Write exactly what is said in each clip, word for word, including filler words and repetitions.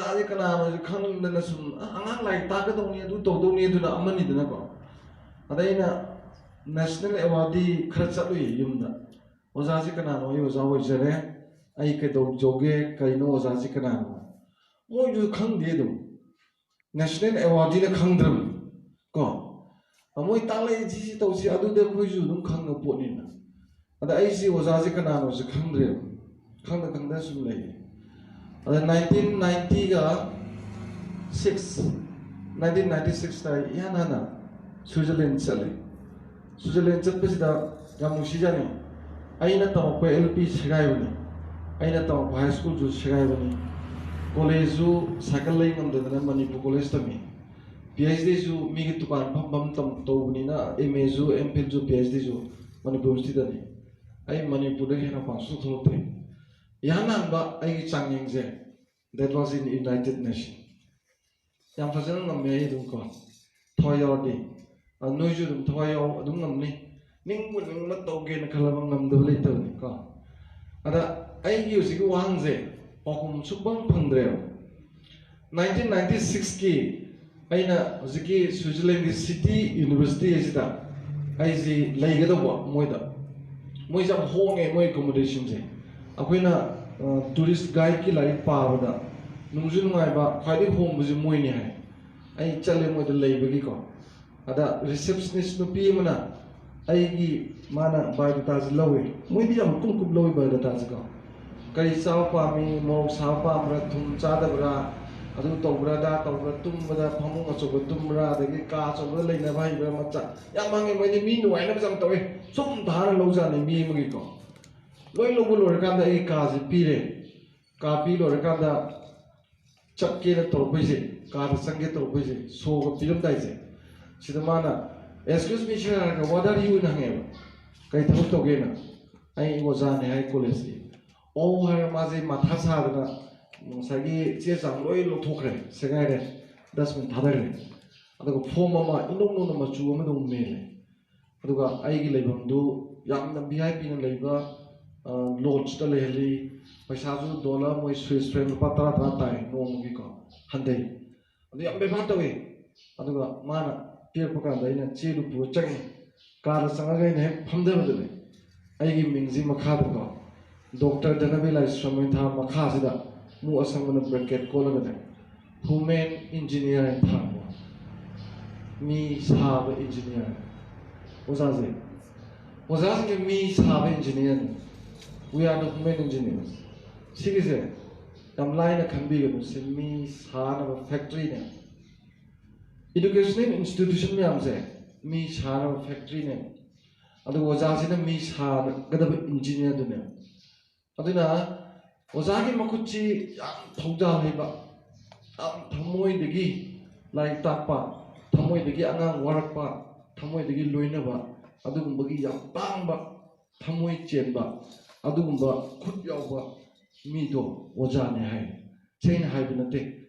ꯑꯣꯖꯥꯁꯦ ꯀꯅꯥꯅꯣꯁꯦ ꯈꯪꯗꯅ ꯁꯨꯝ, "ꯑ, ꯑꯉꯥꯡ ꯂꯥꯏꯔꯤꯛ ꯇꯥꯛꯀꯗꯧꯅꯤ, ꯑꯗꯨ ꯇꯧꯗꯧꯅꯤ" ꯑꯗꯨꯅ ꯑꯃꯅꯤꯗꯅꯀꯣ꯫ ꯑꯗ ꯑꯩꯅ ꯅꯦꯁꯅꯦꯜ ꯑꯦꯋꯥꯔꯗꯤ ꯈꯔ ꯆꯠꯂꯨꯏ ꯌꯨꯝꯗ꯫ "ꯑꯣꯖꯥꯁꯦ ꯀꯅꯥꯅꯣ? ꯑꯩ ꯑꯣꯖꯥ ꯑꯣꯏꯖꯔꯦ, ꯑꯩ ꯀꯩꯗꯧꯖꯧꯒꯦ, ꯀꯩꯅꯣ ꯑꯣꯖꯥꯁꯦ ꯀꯅꯥꯅꯣ?" ꯃꯣꯏꯁꯨ ꯈꯪꯗꯦ ꯑꯗꯨꯝ꯫ ꯅꯦꯁꯅꯦꯜ ꯑꯦꯋꯥꯔꯗꯤꯅ ꯈꯪꯗ꯭ꯔꯕꯅꯤ ꯀꯣ꯫ "ꯑ, ꯃꯣꯏ ꯇꯥꯛꯂꯛꯑꯦ, ꯁꯤꯁꯤ ꯇꯧꯁꯤ", ꯑꯗꯨꯗꯤ ꯑꯩꯈꯣꯏꯁꯨ ꯑꯗꯨꯝ ꯈꯪꯉ ꯄꯣꯠꯅꯤꯅ꯫ ꯑꯗ ꯑꯩꯁꯤ ꯑꯣꯖꯥꯁꯦ ꯀꯅꯥꯅꯣꯁꯦ ꯈꯪꯗ꯭ꯔꯦꯕ, ꯈꯪꯗ ꯈꯪꯗ ꯁꯨꯝ ꯂꯩꯔꯦ꯫ ꯑꯗ ꯅꯥꯏꯟꯇꯤꯟ ꯅꯥꯏꯟꯇꯤꯒ ꯁꯤꯛꯁ, ꯅꯥꯏꯟꯇꯤꯟ ꯅꯥꯏꯟꯇꯤ ꯁꯤꯛꯁꯇ ꯑꯩ ꯏꯍꯥꯟ ꯍꯥꯟꯅ ꯁ꯭ꯋꯤꯖꯔꯂꯦꯟ ꯆꯠꯂꯦ꯫ ꯁ꯭ꯋꯤꯖꯔꯂꯦꯟ ꯆꯠꯄꯁꯤꯗ ꯌꯥꯝ ꯅꯨꯡꯁꯤꯖꯥꯠꯅꯤ꯫ ꯑꯩꯅ ꯇꯝꯃꯛꯄ ꯑꯦꯜ ꯄꯤ ꯁꯦꯒꯥꯏꯕꯅꯤ, ꯑꯩꯅ ꯇꯝꯃꯛꯄ ꯍꯥꯏ ꯁ꯭ꯀꯨꯜꯁꯨ ꯁꯦꯒꯥꯏꯕꯅꯤ, ꯀꯣꯂꯦꯖꯁꯨ ꯁꯥꯏꯀꯜ ꯂꯩ ꯉꯝꯗꯗꯅ ꯃꯅꯤꯄꯨꯔ ꯀꯣꯂꯦꯖ ꯇꯝꯃꯤ, ꯄꯤ ꯑꯩꯆ ꯗꯤꯁꯨ ꯃꯤꯒꯤ ꯗꯨꯀꯥꯟ ꯐꯝ ꯐꯝ ꯇꯧꯕꯅꯤꯅ ꯑꯦꯝ ꯑꯦꯁꯨ, ꯑꯦꯝ ꯐꯤꯜꯁꯨ, ꯄꯤ ꯑꯩꯆ ꯗꯤꯁꯨ ꯃꯅꯤꯄꯨꯔ ꯌꯨꯅꯤꯚꯔꯁꯤꯇꯤꯗꯅꯤ꯫ ꯑꯩ ꯃꯅꯤꯄꯨꯔꯗꯒꯤ ꯍꯦꯟꯅ ꯃꯄꯥꯟ ꯁꯨꯡꯊꯣꯛ ꯊꯣꯛꯂꯛꯇꯦ꯫ ꯏꯍꯥꯟ ꯍꯥꯟꯕ ꯑꯩꯒꯤ ꯆꯥꯡꯌꯦꯡꯁꯦ, that was in United Nation꯫ ꯌꯥꯝ ꯐꯖꯅ ꯉꯝꯃꯦ ꯑꯩ ꯑꯗꯨꯝ ꯀꯣ, ꯊꯋꯥꯏ ꯌꯥꯎꯔꯗꯤ꯫ ꯑ, ꯅꯣꯏꯁꯨ ꯑꯗꯨꯝ ꯊꯋꯥꯏ ꯌꯥꯎ, ꯑꯗꯨꯝ ꯉꯝꯅꯤ꯫ ꯅꯤꯡꯕꯨ ꯅꯤꯡꯕ ꯇꯧꯒꯦꯅ ꯈꯜꯂꯕ ꯉꯝꯗꯕ ꯂꯩꯇꯕꯅꯤ ꯀꯣ꯫ ꯑꯗ ꯑꯩꯒꯤ ꯍꯧꯖꯤꯛꯀꯤ ꯋꯥꯍꯪꯁꯦ ꯄꯥꯎꯈꯨꯝ ꯁꯨꯡꯐꯪ ꯐꯪꯗ꯭ꯔꯦꯕ꯫ ꯅꯥꯏꯟꯇꯤꯟ ꯅꯥꯏꯟꯇꯤ ꯁꯤꯛꯁꯀꯤ ꯑꯩꯅ ꯍꯧꯖꯤꯛꯀꯤ ꯁ꯭ꯋꯤꯖꯔꯂꯦꯟꯒꯤ ꯁꯤꯇꯤ ꯌꯨꯅꯤꯚꯔꯁꯤꯇꯤ ꯑꯁꯤꯗ ꯑꯩꯁꯤ ꯂꯩꯒꯗꯧꯕ ꯃꯣꯏꯗ꯫ ꯃꯣꯏꯁꯦ ꯌꯥꯝ ꯍꯣꯡꯉꯦ ꯃꯣꯏ ꯑꯦꯀꯣꯃꯣꯗꯦꯁꯟꯁꯦ꯫ ꯑꯩꯈꯣꯏꯅ ꯇꯨꯔꯤꯁ ꯒꯥꯏꯗꯀꯤ ꯂꯥꯏꯔꯤꯛ ꯄꯥꯕꯗ ꯅꯨꯡꯁꯨ ꯅꯨꯡꯉꯥꯏꯕ, ꯈ꯭ꯋꯥꯏꯗꯒꯤ ꯍꯣꯡꯕꯁꯦ ꯃꯣꯏꯅꯤ ꯍꯥꯏ꯫ ꯑꯩ ꯆꯠꯂꯦ ꯃꯣꯏꯗ ꯂꯩꯕꯒꯤꯀꯣ꯫ ꯑꯗ ꯔꯤꯁꯦꯞꯁꯅꯤꯁ ꯅꯨꯄꯤ ꯑꯃꯅ ꯑꯩꯒꯤ, ꯃꯥꯅ ꯕꯥꯏꯑꯣꯗꯥꯇꯥꯁꯦ ꯂꯧꯋꯦ꯫ ꯃꯣꯏꯗꯤ ꯌꯥꯝ ꯀꯨꯞ ꯀꯨꯞ ꯂꯧꯋꯤ ꯕꯥꯏꯑꯣꯗꯥꯇꯥꯁꯦꯀꯣ꯫ ꯀꯔꯤ ꯆꯥꯕ ꯄꯥꯝꯃꯤ, ꯃꯣꯔꯣꯛ ꯁꯥꯕ ꯄꯥꯝꯕ꯭ꯔꯥ, ꯊꯨꯝ ꯆꯥꯗꯕ꯭ꯔꯥ, ꯑꯗꯨ ꯇꯧꯕ꯭ꯔꯥ, ꯑꯗꯥ ꯇꯧꯕ꯭ꯔꯥ, ꯇꯨꯝꯕꯗ ꯐꯃꯨꯡ ꯑꯆꯧꯕ ꯇꯨꯝꯕ꯭ꯔꯥ, ꯑꯗꯒꯤ ꯀꯥ ꯑꯆꯧꯕꯗ ꯂꯩꯅꯕ ꯍꯩꯕ꯭ꯔꯥ, ꯃꯆꯥ ꯌꯥꯝ ꯍꯪꯉꯦ꯫ ꯃꯣꯏꯗꯤ ꯃꯤ ꯅꯨꯡꯉꯥꯏꯅꯕꯁꯦ ꯌꯥꯝ ꯇꯧꯋꯦ꯫ ꯁꯨꯝ ꯊꯥꯅ ꯂꯧꯖꯥꯠꯅꯤ ꯃꯤ ꯑꯃꯒꯤꯀꯣ꯫ ꯂꯣꯏ ꯂꯧꯕ ꯂꯣꯏꯔꯀꯥꯟꯗ ꯑꯩ ꯀꯥꯁꯦ ꯄꯤꯔꯦ꯫ ꯀꯥ ꯄꯤ ꯂꯣꯏꯔꯀꯥꯟꯗ ꯆꯠꯀꯦꯅ ꯇꯧꯔꯛꯄꯩꯁꯦ, ꯀꯥꯗ ꯆꯪꯒꯦ ꯇꯧꯔꯛꯄꯩꯁꯦ, ꯁꯣꯒ ꯄꯤꯔꯝꯗꯥꯏꯁꯦ, ꯁꯤꯗ ꯃꯥꯅ, "Excuse me, sir" ꯍꯥꯏꯔꯒ, "What are you?" ꯅ ꯍꯪꯉꯦꯕ꯫ "ꯀꯩ ꯊꯕꯛ ꯇꯧꯒꯦꯅ?" "ꯑꯩ ꯑꯣꯖꯥꯅꯦ" ꯍꯥꯏ ꯀꯣꯂꯦꯖꯀꯤ꯫ "ꯑꯣ" ꯍꯥꯏꯔꯒ ꯃꯥꯁꯦ ꯃꯊꯥ ꯁꯥꯗꯅ ꯉꯁꯥꯏꯒꯤ ꯆꯦ ꯆꯥꯡ ꯂꯣꯏ ꯂꯧꯊꯣꯛꯈ꯭ꯔꯦ, ꯁꯦꯒꯥꯏꯔꯦ, ꯗꯁꯕꯤꯟ ꯊꯥꯗꯈ꯭ꯔꯦ꯫ ꯑꯗꯨꯒ ꯐꯣꯝ ꯑꯃ ꯏꯅꯧ ꯅꯧꯅ ꯃꯆꯨ ꯑꯃꯗ ꯑꯃꯨꯛ ꯃꯦꯜꯂꯦ꯫ ꯑꯗꯨꯒ ꯑꯩꯒꯤ ꯂꯩꯐꯝꯗꯨ ꯌꯥꯝꯅ ꯚꯤ ꯑꯥꯏ ꯄꯤꯅ ꯂꯩꯕ ꯂꯣꯗꯖꯇ ꯂꯩꯍꯜꯂꯤ꯫ ꯄꯩꯁꯥꯁꯨ ꯗꯣꯂꯔ ꯃꯣꯏ ꯁ꯭ꯋꯤꯁ ꯐ꯭ꯔꯦꯡ ꯂꯨꯄꯥ ꯇꯔꯥ ꯇꯔꯥ ꯇꯥꯏ ꯅꯣꯡꯃꯒꯤꯀꯣ, ꯍꯟꯊꯩ꯫ ꯑꯗꯨ ꯌꯥꯝ ꯕꯦꯕꯥꯔ ꯇꯧꯋꯤ꯫ ꯑꯗꯨꯒ ꯃꯥꯅ ꯄꯤꯔꯛꯄ ꯀꯥꯟꯗ ꯑꯩꯅ ꯆꯦꯗꯨ ꯄꯨꯔ ꯆꯪꯉꯤ꯫ ꯀꯥꯗ ꯆꯪꯉꯒ ꯑꯩꯅ ꯍꯦꯛ ꯐꯝꯊꯕꯗꯨꯅꯦ, ꯑꯩꯒꯤ ꯃꯤꯡꯁꯤ ꯃꯈꯥꯗꯀꯣ, ꯗꯣꯛꯇꯔ ꯙꯅꯕꯤꯔ ꯂꯥꯏꯁ꯭ꯔꯝ ꯃꯣꯏ ꯊꯥ ꯃꯈꯥꯁꯤꯗ ꯃꯨ ꯑꯁꯪꯕꯅ ꯕ꯭ꯔꯦꯀꯦꯠ ꯀꯣꯜꯂꯒꯅꯦ, ꯍ꯭ꯌꯨꯃꯦꯟ ꯏꯟꯖꯤꯅꯤꯌꯥꯔ ꯍꯥꯏꯅ ꯊꯥꯔꯛꯄ꯫ ꯃꯤ ꯁꯥꯕ ꯏꯟꯖꯤꯅꯤꯌꯥꯔ꯫ ꯑꯣꯖꯥꯁꯦ, ꯑꯣꯖꯥꯁꯤꯡꯁꯦ ꯃꯤ ꯁꯥꯕ ꯏꯟꯖꯤꯅꯤꯌꯥꯔꯅꯤ꯫ We are the human engineers꯫ ꯁꯤꯒꯤꯁꯦ ꯌꯥꯝ ꯂꯥꯏꯅ ꯈꯟꯕꯤꯒꯅꯨ, ꯁꯤ ꯃꯤ ꯁꯥꯅꯕ ꯐꯦꯛꯇ꯭ꯔꯤꯅꯦ꯫ ꯏꯗꯨꯀꯦꯁꯅꯦꯜ ꯏꯟꯁꯇꯤꯇ꯭ꯌꯨꯁꯟ ꯃꯌꯥꯝꯁꯦ ꯃꯤ ꯁꯥꯅꯕ ꯐꯦꯛꯇ꯭ꯔꯤꯅꯦ꯫ ꯑꯗꯨꯒ ꯑꯣꯖꯥꯁꯤꯅ ꯃꯤ ꯁꯥꯒꯗꯕ ꯏꯟꯖꯤꯅꯤꯌꯥꯔꯗꯨꯅꯦ꯫ ꯑꯗꯨꯅ ꯑꯣꯖꯥꯒꯤ ꯃꯈꯨꯠꯁꯤ ꯌꯥꯝ ꯊꯧꯖꯥꯜ ꯍꯩꯕ, ꯌꯥꯝ ꯊꯃꯣꯏꯗꯒꯤ ꯂꯥꯏꯔꯤꯛ ꯇꯥꯛꯄ, ꯊꯃꯣꯏꯗꯒꯤ ꯑꯉꯥꯡ ꯋꯥꯔꯛꯄ, ꯊꯃꯣꯏꯗꯒꯤ ꯂꯣꯏꯅꯕ, ꯑꯗꯨꯒꯨꯝꯕꯒꯤ ꯌꯥꯝ ꯇꯥꯡꯕ, ꯊꯃꯣꯏ ꯆꯦꯟꯕ, ꯑꯗꯨꯒꯨꯝꯕ ꯈꯨꯠ ꯌꯥꯎꯕ ꯃꯤꯗꯣ ꯑꯣꯖꯥꯅꯦ ꯍꯥꯏ꯫ ꯁꯦꯡꯅ ꯍꯥꯏꯕ ꯅꯠꯇꯦ꯫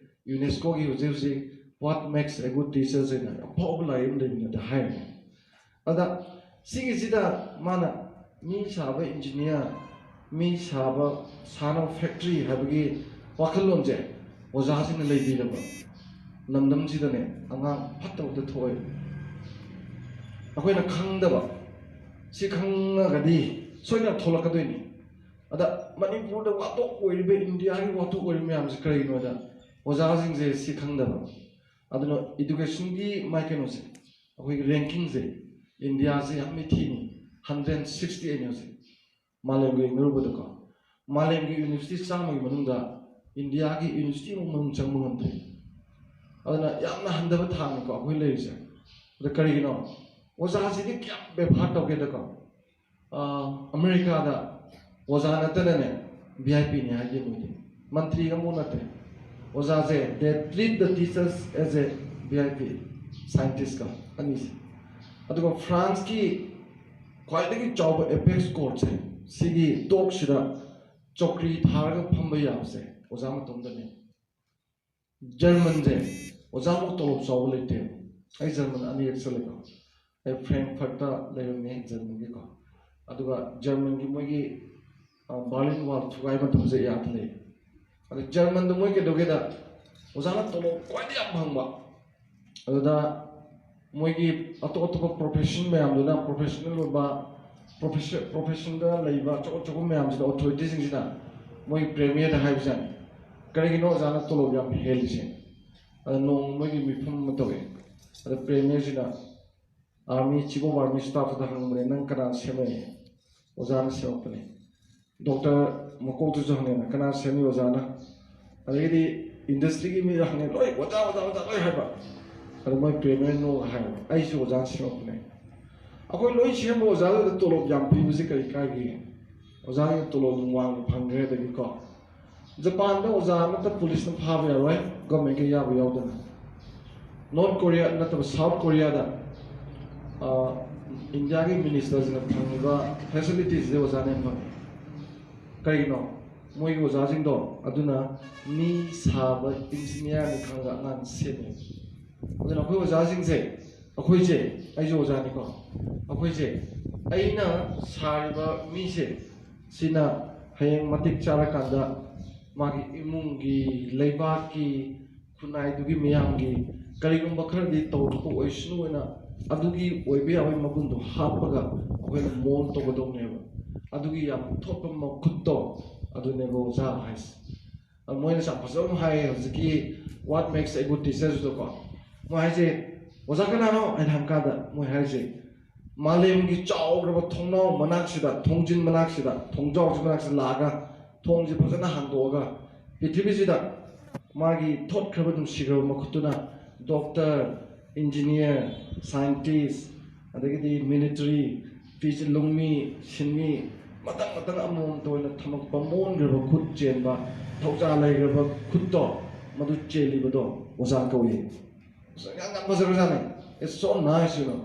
ꯌꯨꯅꯦꯁꯀꯣꯒꯤ ꯍꯧꯖꯤꯛ ꯍꯧꯖꯤꯛ "What makes a good teacher" ꯍꯥꯏꯅ ꯌꯥꯝ ꯐꯥꯎꯕ ꯂꯥꯏꯔꯤꯛ ꯑꯃ ꯂꯩꯕꯅꯦ ꯑꯗ ꯍꯥꯏꯔꯤꯅꯦ꯫ ꯑꯗ ꯁꯤꯒꯤꯁꯤꯗ ꯃꯥꯅ ꯃꯤ ꯁꯥꯕ ꯏꯟꯖꯤꯅꯤꯌꯥꯔ, ꯃꯤ ꯁꯥꯕ, ꯁꯥꯅꯕ ꯐꯦꯛꯇ꯭ꯔꯤ ꯍꯥꯏꯕꯒꯤ ꯋꯥꯈꯜꯂꯣꯟꯁꯦ ꯑꯣꯖꯥꯁꯤꯡꯅ ꯂꯩꯕꯤꯔꯕ ꯂꯝꯗꯝꯁꯤꯗꯅꯦ ꯑꯉꯥꯡ ꯐꯠꯇꯕꯗ ꯊꯣꯛꯑꯦ꯫ ꯑꯩꯈꯣꯏꯅ ꯈꯪꯗꯕ, ꯁꯤ ꯈꯪꯉꯒꯗꯤ ꯁꯣꯏꯗꯅ ꯊꯣꯛꯂꯛꯀꯗꯣꯏꯅꯤ꯫ ꯑꯗ ꯃꯅꯤꯄꯨꯔꯗ ꯋꯥꯊꯣꯛ ꯑꯣꯏꯔꯤꯕ, ꯏꯟꯗꯤꯌꯥꯒꯤ ꯋꯥꯊꯣꯛ ꯑꯣꯏꯔꯤꯕ ꯃꯌꯥꯝꯁꯦ ꯀꯔꯤꯒꯤꯅꯣꯗ ꯑꯣꯖꯥꯁꯤꯡꯁꯦ ꯁꯤ ꯈꯪꯗꯕ꯫ ꯑꯗꯨꯅ ꯏꯗꯨꯀꯦꯁꯟꯒꯤ ꯃꯥꯏꯀꯩꯅꯣꯁꯦ, ꯑꯩꯈꯣꯏꯒꯤ ꯔꯦꯡꯀꯤꯡꯁꯦ, ꯏꯟꯗꯤꯌꯥꯁꯦ ꯌꯥꯝ ꯃꯤꯊꯤꯅꯤ, ꯍꯟꯗ꯭ꯔꯦꯠ ꯁꯤꯛꯁꯇꯤ ꯑꯩꯠꯅꯤ ꯍꯧꯖꯤꯛ꯫ ꯃꯥꯂꯦꯝꯒ ꯌꯦꯡꯅꯔꯨꯕꯗꯀꯣ, ꯃꯥꯂꯦꯝꯒꯤ ꯌꯨꯅꯤꯚꯔꯁꯤꯇꯤ ꯆꯥꯝꯃꯒꯤ ꯃꯅꯨꯡꯗ ꯏꯟꯗꯤꯌꯥꯒꯤ ꯌꯨꯅꯤꯚꯔꯁꯤꯇꯤ ꯑꯃ ꯃꯅꯨꯡ ꯆꯪꯕ ꯉꯝꯗ꯭ꯔꯤ꯫ ꯑꯗꯨꯅ ꯌꯥꯝꯅ ꯍꯟꯊꯕ ꯊꯥꯛꯅꯤꯀꯣ ꯑꯩꯈꯣꯏ ꯂꯩꯔꯤꯁꯦ꯫ ꯑꯗ ꯀꯔꯤꯒꯤꯅꯣ? ꯑꯣꯖꯥꯁꯤꯗꯤ ꯀꯌꯥꯝ ꯕꯦꯕꯥꯔ ꯇꯧꯒꯦꯗꯀꯣ, ꯑꯥ, ꯑꯃꯦꯔꯤꯀꯥꯗ ꯑꯣꯖꯥ ꯅꯠꯇꯅꯅꯦ ꯚꯤ ꯑꯥꯏ ꯄꯤꯅꯤ ꯍꯥꯏꯒꯦ ꯃꯣꯏꯗꯤ, ꯃꯟꯇ꯭ꯔꯤ ꯑꯃꯐꯥꯎ ꯅꯠꯇꯦ꯫ ꯑꯣꯖꯥꯁꯦ, they treat the teachers as a V I P, ꯁꯥꯏꯟꯇꯤꯁꯀ ꯑꯅꯤꯁꯦ꯫ ꯑꯗꯨꯒ ꯐ꯭ꯔꯥꯟꯁꯀꯤ ꯈ꯭ꯋꯥꯏꯗꯒꯤ ꯆꯥꯎꯕ ꯑꯦꯄꯦꯛꯁ ꯀꯣꯔꯠꯁꯦ, ꯁꯤꯒꯤ ꯇꯣꯛꯁꯤꯗ ꯆꯧꯀ꯭ꯔꯤ ꯊꯥꯔꯒ ꯐꯝꯕ ꯌꯥꯕꯁꯦ ꯑꯣꯖꯥ ꯃꯇꯣꯝꯗꯅꯦ꯫ ꯖꯔꯃꯟꯁꯦ ꯑꯣꯖꯥꯃꯨꯛ ꯇꯣꯂꯣꯞ ꯆꯥꯎꯕ ꯂꯩꯇꯦ꯫ ꯑꯩ ꯖꯔꯃꯟ ꯑꯅꯤꯔꯛ ꯆꯠꯂꯦꯀꯣ꯫ ꯑꯩ ꯐ꯭ꯔꯦꯡꯛꯐꯔꯠꯇ ꯂꯩꯔꯝꯃꯦ ꯖꯔꯃꯟꯒꯤꯀꯣ꯫ ꯑꯗꯨꯒ ꯖꯔꯃꯟꯒꯤ ꯃꯣꯏꯒꯤ ꯕꯥꯔꯂꯤꯟ ꯋꯥꯜ ꯊꯨꯒꯥꯏꯕ ꯃꯇꯝꯁꯦ ꯌꯥꯗ ꯂꯩ꯫ ꯑꯗ ꯖꯔꯃꯟꯗ ꯃꯣꯏ ꯀꯩꯗꯧꯒꯦꯗ, ꯑꯣꯖꯥꯅ ꯇꯣꯂꯣꯞ ꯈ꯭ꯋꯥꯏꯗꯒꯤ ꯌꯥꯝ ꯐꯪꯕ, ꯑꯗꯨꯗ ꯃꯣꯏꯒꯤ ꯑꯇꯣꯞ ꯑꯇꯣꯞꯄ ꯄ꯭ꯔꯣꯐꯦꯁꯟ ꯃꯌꯥꯝꯗꯨꯅ, ꯄ꯭ꯔꯣꯐꯦꯁꯅꯦꯜ ꯑꯣꯏꯕ ꯄ꯭ꯔꯣꯐꯦꯁꯟ ꯄ꯭ꯔꯣꯐꯦꯁꯟꯗ ꯂꯩꯕ ꯑꯆꯧ ꯑꯆꯧꯕ ꯃꯌꯥꯝꯁꯤꯅ, ꯑꯣꯊꯣꯔꯤꯇꯤꯁꯤꯡꯁꯤꯅ ꯃꯣꯏ ꯄ꯭ꯔꯦꯃꯤꯌꯔꯗ ꯍꯥꯏꯕꯖꯥꯠꯅꯤ, "ꯀꯔꯤꯒꯤꯅꯣ ꯑꯣꯖꯥꯅ ꯇꯣꯂꯣꯞ ꯌꯥꯝ ꯍꯦꯜꯂꯤꯁꯦ?" ꯑꯗ ꯅꯣꯡꯃ ꯃꯣꯏꯒꯤ ꯃꯤꯐꯝ ꯑꯃ ꯇꯧꯋꯦ꯫ ꯑꯗ ꯄ꯭ꯔꯦꯃꯤꯌꯔꯁꯤꯅ ꯑꯥꯔꯃꯤ, ꯆꯤꯐ ꯑꯣꯐ ꯑꯥꯔꯃꯤ ꯁ꯭ꯇꯥꯐꯇ ꯍꯪꯕꯅꯦ, "ꯅꯪ ꯀꯅꯥꯅ ꯁꯦꯝꯃꯛꯏ?" "ꯑꯣꯖꯥꯅ ꯁꯦꯝꯃꯛꯄꯅꯦ"꯫ ꯗꯣꯛꯇꯔ ꯃꯀꯣꯛꯇꯨꯁꯨ ꯍꯪꯉꯦꯅ, "ꯀꯅꯥ ꯁꯦꯝꯃꯤ ꯑꯣꯖꯥꯅ?" ꯑꯗꯒꯤꯗꯤ ꯏꯟꯗꯁꯇ꯭ꯔꯤꯒꯤ ꯃꯤꯗ ꯍꯪꯉꯦ, ꯂꯣꯏ "ꯑꯣꯖꯥ, ꯑꯣꯖꯥ, ꯑꯣꯖꯥ" ꯂꯣꯏ ꯍꯥꯏꯕ꯫ ꯑꯗꯣ ꯃꯣꯏ ꯄ꯭ꯔꯦꯃꯤꯌꯔ ꯅꯣꯛꯑꯒ ꯍꯥꯏꯕ, "ꯑꯩꯁꯨ ꯑꯣꯖꯥꯅ ꯁꯦꯝꯃꯛꯄꯅꯦ"꯫ ꯑꯩꯈꯣꯏ ꯂꯣꯏ ꯁꯦꯝꯕ ꯑꯣꯖꯥꯗꯨꯗ ꯇꯣꯂꯣꯞ ꯌꯥꯝ ꯄꯤꯕꯁꯦ ꯀꯔꯤ ꯀꯥꯏꯒꯦ? ꯑꯣꯖꯥꯒꯤ ꯇꯣꯂꯣꯞ ꯑꯗꯨꯝ ꯋꯥꯡꯅ ꯐꯪꯈ꯭ꯔꯦ꯫ ꯑꯗꯒꯤꯀꯣ, ꯖꯄꯥꯟꯗ ꯑꯣꯖꯥ ꯑꯃꯠꯇ ꯄꯨꯂꯤꯁꯅ ꯐꯥꯕ ꯌꯥꯔꯣꯏ, ꯒꯚꯔꯟꯃꯦꯟꯠꯀꯤ ꯑꯌꯥꯕ ꯌꯥꯎꯗꯅ꯫ ꯅꯣꯔꯠ ꯀꯣꯔꯤꯌꯥ ꯅꯠꯇꯕ, ꯁꯥꯎꯠ ꯀꯣꯔꯤꯌꯥꯗ, ꯑ, ꯏꯟꯗꯤꯌꯥꯒꯤ ꯃꯤꯅꯤꯁꯇꯔꯁꯤꯡꯅ ꯐꯪꯉꯤꯕ ꯐꯦꯁꯤꯂꯤꯇꯤꯁꯤꯗꯤ ꯑꯣꯖꯥꯅ ꯌꯥꯝ ꯐꯪꯉꯤ꯫ ꯀꯩꯒꯤꯅꯣ? ꯃꯣꯏꯒꯤ ꯑꯣꯖꯥꯁꯤꯡꯗꯣ ꯑꯗꯨꯅ ꯃꯤ ꯁꯥꯕ ꯏꯟꯖꯤꯅꯤꯌꯥꯔꯅꯤ ꯈꯪꯉꯒ ꯑꯉꯥꯡ ꯁꯦꯝꯃꯦ꯫ ꯑꯗꯨꯅ ꯑꯩꯈꯣꯏ ꯑꯣꯖꯥꯁꯤꯡꯁꯦ, ꯑꯩꯈꯣꯏꯁꯦ, ꯑꯩꯁꯨ ꯑꯣꯖꯥꯅꯤꯀꯣ, ꯑꯩꯈꯣꯏꯁꯦ, ꯑꯩꯅ ꯁꯥꯔꯤꯕ ꯃꯤꯁꯦ, ꯁꯤꯅ ꯍꯌꯦꯡ ꯃꯇꯤꯛ ꯆꯥꯔꯀꯥꯟꯗ ꯃꯥꯒꯤ ꯏꯃꯨꯡꯒꯤ, ꯂꯩꯕꯥꯛꯀꯤ, ꯈꯨꯟꯅꯥꯏꯗꯨꯒꯤ, ꯃꯤꯌꯥꯝꯒꯤ ꯀꯔꯤꯒꯨꯝꯕ ꯈꯔꯗꯤ ꯇꯧꯔꯛꯄ ꯑꯣꯏꯁꯅꯨ ꯍꯥꯏꯅ ꯑꯗꯨꯒꯤ ꯑꯣꯏꯕ ꯌꯥꯕꯒꯤ ꯃꯒꯨꯟꯗꯣ ꯍꯥꯞꯄꯒ ꯑꯩꯈꯣꯏꯅ ꯃꯣꯜ ꯇꯧꯒꯗꯧꯅꯦꯕ꯫ ꯑꯗꯨꯒꯤ ꯌꯥꯝ ꯊꯣꯠꯄ ꯃꯈꯨꯠꯇꯣ, ꯑꯗꯨꯅꯦꯕ ꯑꯣꯖꯥ ꯍꯥꯏꯁꯦ꯫ ꯑꯗꯨ ꯃꯣꯏꯅꯁꯨ ꯌꯥꯝ ꯐꯖꯕ ꯑꯃ ꯍꯥꯏꯌꯦ, ꯍꯧꯖꯤꯛꯀꯤ "What makes a good teacher"ꯗꯀꯣ꯫ ꯃꯣꯏ ꯍꯥꯏꯁꯦ, "ꯑꯣꯖꯥ ꯀꯅꯥꯅꯣ?" ꯍꯥꯏꯅ ꯍꯪꯀꯥꯟꯗ ꯃꯣꯏ ꯍꯥꯏꯁꯦ, ꯃꯥꯂꯦꯝꯒꯤ ꯆꯥꯎꯈ꯭ꯔꯕ ꯊꯣꯡꯅꯥꯎ ꯃꯅꯥꯛꯁꯤꯗ, ꯊꯣꯡꯖꯤꯟ ꯃꯅꯥꯛꯁꯤꯗ, ꯊꯣꯡꯖꯥꯎꯁꯤ ꯃꯅꯥꯛꯁꯤꯗ ꯂꯥꯛꯑꯒ ꯊꯣꯡꯁꯤ ꯐꯖꯅ ꯍꯥꯡꯗꯣꯛꯑꯒ ꯄ꯭ꯔꯤꯊꯤꯕꯤꯁꯤꯗ ꯃꯥꯒꯤ ꯊꯣꯠꯈ꯭ꯔꯕ ꯅꯨꯡꯁꯤꯈ꯭ꯔꯕ ꯃꯈꯨꯠꯇꯨꯅ ꯗꯣꯛꯇꯔ, ꯏꯟꯖꯤꯅꯤꯌꯥꯔ, ꯁꯥꯏꯟꯇꯤꯁ, ꯑꯗꯒꯤꯗꯤ ꯃꯤꯂꯤꯇꯔꯤ, ꯐꯤꯖꯤ-, ꯂꯧꯃꯤ, ꯁꯤꯟꯃꯤ, ꯃꯊꯪ ꯃꯊꯪ ꯑꯃꯃꯝꯇ ꯑꯣꯏꯅ ꯊꯝꯃꯛꯄ ꯃꯣꯟꯈ꯭ꯔꯕ ꯈꯨꯠ ꯆꯦꯟꯕ, ꯊꯧꯖꯥꯜ ꯂꯩꯈ꯭ꯔꯕ ꯈꯨꯠꯇꯣ, ꯃꯗꯨ ꯆꯦꯜꯂꯤꯕꯗꯣ ꯑꯣꯖꯥ ꯀꯧꯏ꯫ ꯌꯥꯝ, ꯌꯥꯝ ꯐꯖꯈ꯭ꯔꯖꯥꯠꯅꯤ꯫ It's so nice, you know.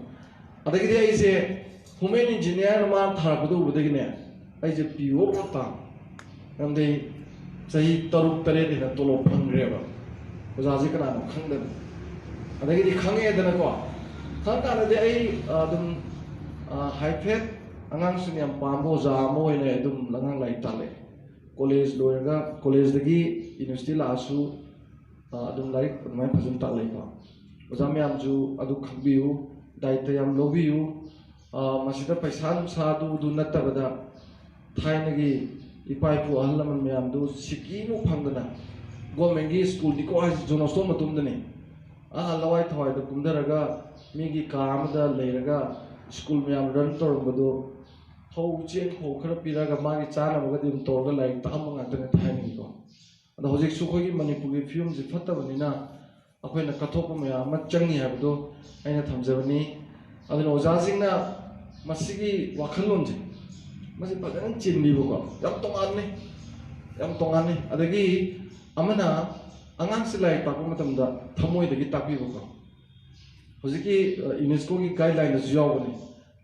ꯑꯗꯒꯤꯗꯤ ꯑꯩꯁꯦ ꯍ꯭ꯌꯨꯃꯦꯟ ꯏꯟꯖꯤꯅꯤꯌꯥꯔꯅ ꯃꯥꯅ ꯊꯥꯔꯛꯄꯗꯨ ꯎꯕꯗꯒꯤꯅꯦ, ꯑꯩꯁꯦ ꯄꯤ ꯑꯣ ꯄꯨꯔꯥ ꯇꯥꯡ-, ꯃꯔꯝꯗꯤ ꯆꯍꯤ ꯇꯔꯨꯛ ꯇꯔꯦꯠ ꯍꯦꯟꯅ ꯇꯣꯂꯣꯞ ꯐꯪꯈ꯭ꯔꯦꯕ ꯑꯣꯖꯥꯁꯦ ꯀꯅꯥꯅꯣ ꯈꯪꯗꯅ꯫ ꯑꯗꯒꯤꯗꯤ ꯈꯪꯉꯛꯑꯦꯗꯅꯀꯣ, ꯈꯪꯉꯀꯥꯟꯗꯗꯤ ꯑꯩ, ꯑ, ꯑꯗꯨꯝ, ꯑ, ꯍꯥꯏꯐꯦꯠ ꯑꯉꯥꯡꯁꯤꯡ ꯌꯥꯝ ꯄꯥꯝꯕ ꯑꯣꯖꯥ ꯑꯃ ꯑꯣꯏꯅ ꯑꯗꯨꯝ ꯑꯉꯥꯡ ꯂꯥꯏꯔꯤꯛ ꯇꯥꯛꯂꯛꯑꯦ꯫ ꯀꯣꯂꯦꯖ ꯂꯣꯏꯔꯒ, ꯀꯣꯂꯦꯖꯇꯒꯤ ꯌꯨꯅꯤꯚꯔꯁꯤꯇꯤ ꯂꯥꯛꯑꯁꯨ, ꯑ, ꯑꯗꯨꯝ ꯂꯥꯏꯔꯤꯛ ꯑꯗꯨꯃꯥꯏꯅ ꯐꯖꯅ ꯇꯥꯛꯂꯛꯏꯀꯣ꯫ ꯑꯣꯖꯥ ꯃꯌꯥꯝꯁꯨ ꯑꯗꯨ ꯈꯪꯕꯤꯌꯨ, ꯗꯥꯏꯇ ꯌꯥꯝ ꯂꯧꯕꯤꯌꯨ꯫ ꯑ, ꯃꯁꯤꯗ ꯄꯩꯁꯥ ꯅꯨꯡꯁꯥꯗꯨ ꯑꯗꯨ ꯅꯠꯇꯕꯗ, ꯊꯥꯏꯅꯒꯤ ꯏꯄꯥ ꯏꯄꯨ ꯑꯍꯜ ꯂꯃꯟ ꯃꯌꯥꯝꯗꯨ ꯁꯤꯀꯤꯃꯨꯛ ꯐꯪꯗꯅ, ꯒꯣꯔꯃꯦꯟꯒꯤ ꯁ꯭ꯀꯨꯜꯅꯤꯀꯣ ꯍꯥꯏꯁꯤ, ꯖꯣꯅꯣꯁꯇꯣꯟ ꯃꯇꯨꯡꯗꯅꯤ, ꯑꯥ ꯂꯋꯥꯏ ꯊꯋꯥꯏꯗ ꯀꯨꯝꯊꯔꯒ ꯃꯤꯒꯤ ꯀꯥ ꯑꯃꯗ ꯂꯩꯔꯒ ꯁ꯭ꯀꯨꯜ ꯃꯌꯥꯝ ꯔꯟ ꯇꯧꯔꯝꯕꯗꯨ, ꯐꯧ ꯆꯦꯡ ꯐꯧ ꯈꯔ ꯄꯤꯔꯒ ꯃꯥꯒꯤ ꯆꯥꯅꯕꯒꯗꯤ ꯑꯗꯨꯝ ꯇꯧꯔꯒ ꯂꯥꯏꯔꯤꯛ ꯇꯥꯛꯑꯝꯕ ꯉꯥꯛꯇꯅꯤ ꯊꯥꯏꯅꯒꯤꯀꯣ꯫ ꯑꯗꯣ ꯍꯧꯖꯤꯛꯁꯨ ꯑꯩꯈꯣꯏꯒꯤ ꯃꯅꯤꯄꯨꯔꯒꯤ ꯐꯤꯕꯝꯁꯤ ꯐꯠꯇꯕꯅꯤꯅ ꯑꯩꯈꯣꯏꯅ ꯀꯠꯊꯣꯛꯄ ꯃꯌꯥꯝ ꯑꯃ ꯆꯪꯉꯤ ꯍꯥꯏꯕꯗꯣ ꯑꯩꯅ ꯊꯝꯖꯕꯅꯤ꯫ ꯑꯗꯨꯅ ꯑꯣꯖꯥꯁꯤꯡꯅ ꯃꯁꯤꯒꯤ ꯋꯥꯈꯜꯂꯣꯟꯁꯦ, ꯃꯁꯤ ꯐꯖꯅ ꯆꯦꯟꯕꯤꯕꯀꯣ, ꯌꯥꯝ ꯇꯣꯉꯥꯟꯅꯤ, ꯌꯥꯝ ꯇꯣꯉꯥꯟꯅꯤ꯫ ꯑꯗꯒꯤ ꯑꯃꯅ, ꯑꯉꯥꯡꯁꯦ ꯂꯥꯏꯔꯤꯛ ꯇꯥꯛꯄ ꯃꯇꯝꯗ ꯊꯃꯣꯏꯗꯒꯤ ꯇꯥꯛꯄꯤꯕꯀꯣ꯫ ꯍꯧꯖꯤꯛꯀꯤ, ꯑ, ꯌꯨꯅꯦꯁꯀꯣꯒꯤ ꯒꯥꯏꯗꯂꯥꯏꯟꯗꯁꯨ ꯌꯥꯎꯕꯅꯤ,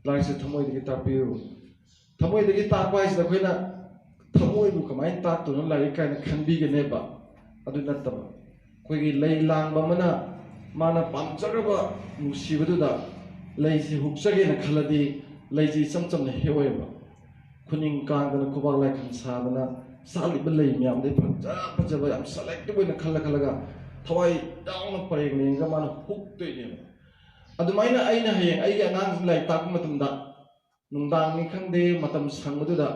"ꯂꯥꯏꯔꯤꯛꯁꯦ ꯊꯃꯣꯏꯗꯒꯤ ꯇꯥꯛꯄꯤꯌꯨ"꯫ ꯊꯃꯣꯏꯗꯒꯤ ꯇꯥꯛꯄ ꯍꯥꯏꯁꯤꯗ ꯑꯩꯈꯣꯏꯅ ꯊꯃꯣꯏꯕꯨ ꯀꯃꯥꯏꯅ ꯇꯥꯛꯇꯣꯏꯅꯣ ꯂꯥꯏꯔꯤꯛ ꯀꯥꯏꯅ ꯈꯟꯕꯤꯒꯅꯦꯕ꯫ ꯑꯗꯨ ꯅꯠꯇꯕ, ꯑꯩꯈꯣꯏꯒꯤ ꯂꯩ ꯂꯥꯡꯕ ꯑꯃꯅ ꯃꯥꯅ ꯄꯥꯝꯖꯈ꯭ꯔꯕ ꯅꯨꯡꯁꯤꯕꯗꯨꯗ ꯂꯩꯁꯤ ꯍꯨꯛꯆꯒꯦꯅ ꯈꯜꯂꯗꯤ, ꯂꯩꯁꯤ ꯏꯆꯝ ꯆꯝꯅ ꯍꯦꯛꯑꯣꯏꯕ꯫ ꯈꯨꯅꯤꯡ ꯀꯥꯡꯗꯅ, ꯈꯨꯕꯥꯛ ꯂꯥꯏꯈꯟ ꯁꯥꯗꯅ ꯁꯥꯠꯂꯤꯕ ꯂꯩ ꯃꯌꯥꯝꯗꯩ ꯐꯖ ꯐꯖꯕ ꯌꯥꯝ ꯁꯦꯂꯦꯛꯇꯤꯚ ꯑꯣꯏꯅ ꯈꯜꯂ ꯈꯜꯂꯒ ꯊꯋꯥꯏ ꯌꯥꯎꯅ ꯄꯔꯦꯡ ꯂꯦꯡꯉꯒ ꯃꯥꯅ ꯍꯨꯛꯇꯣꯏꯅꯦꯕ꯫ ꯑꯗꯨꯃꯥꯏꯅ ꯑꯩꯅ ꯍꯌꯦꯡ ꯑꯩꯒꯤ ꯑꯉꯥꯡꯁꯤꯡ ꯂꯥꯏꯔꯤꯛ ꯇꯥꯛꯄ ꯃꯇꯝꯗ, ꯅꯨꯡꯗꯥꯡꯅꯤ ꯈꯪꯗꯦ, ꯃꯇꯝ ꯁꯪꯕꯗꯨꯗ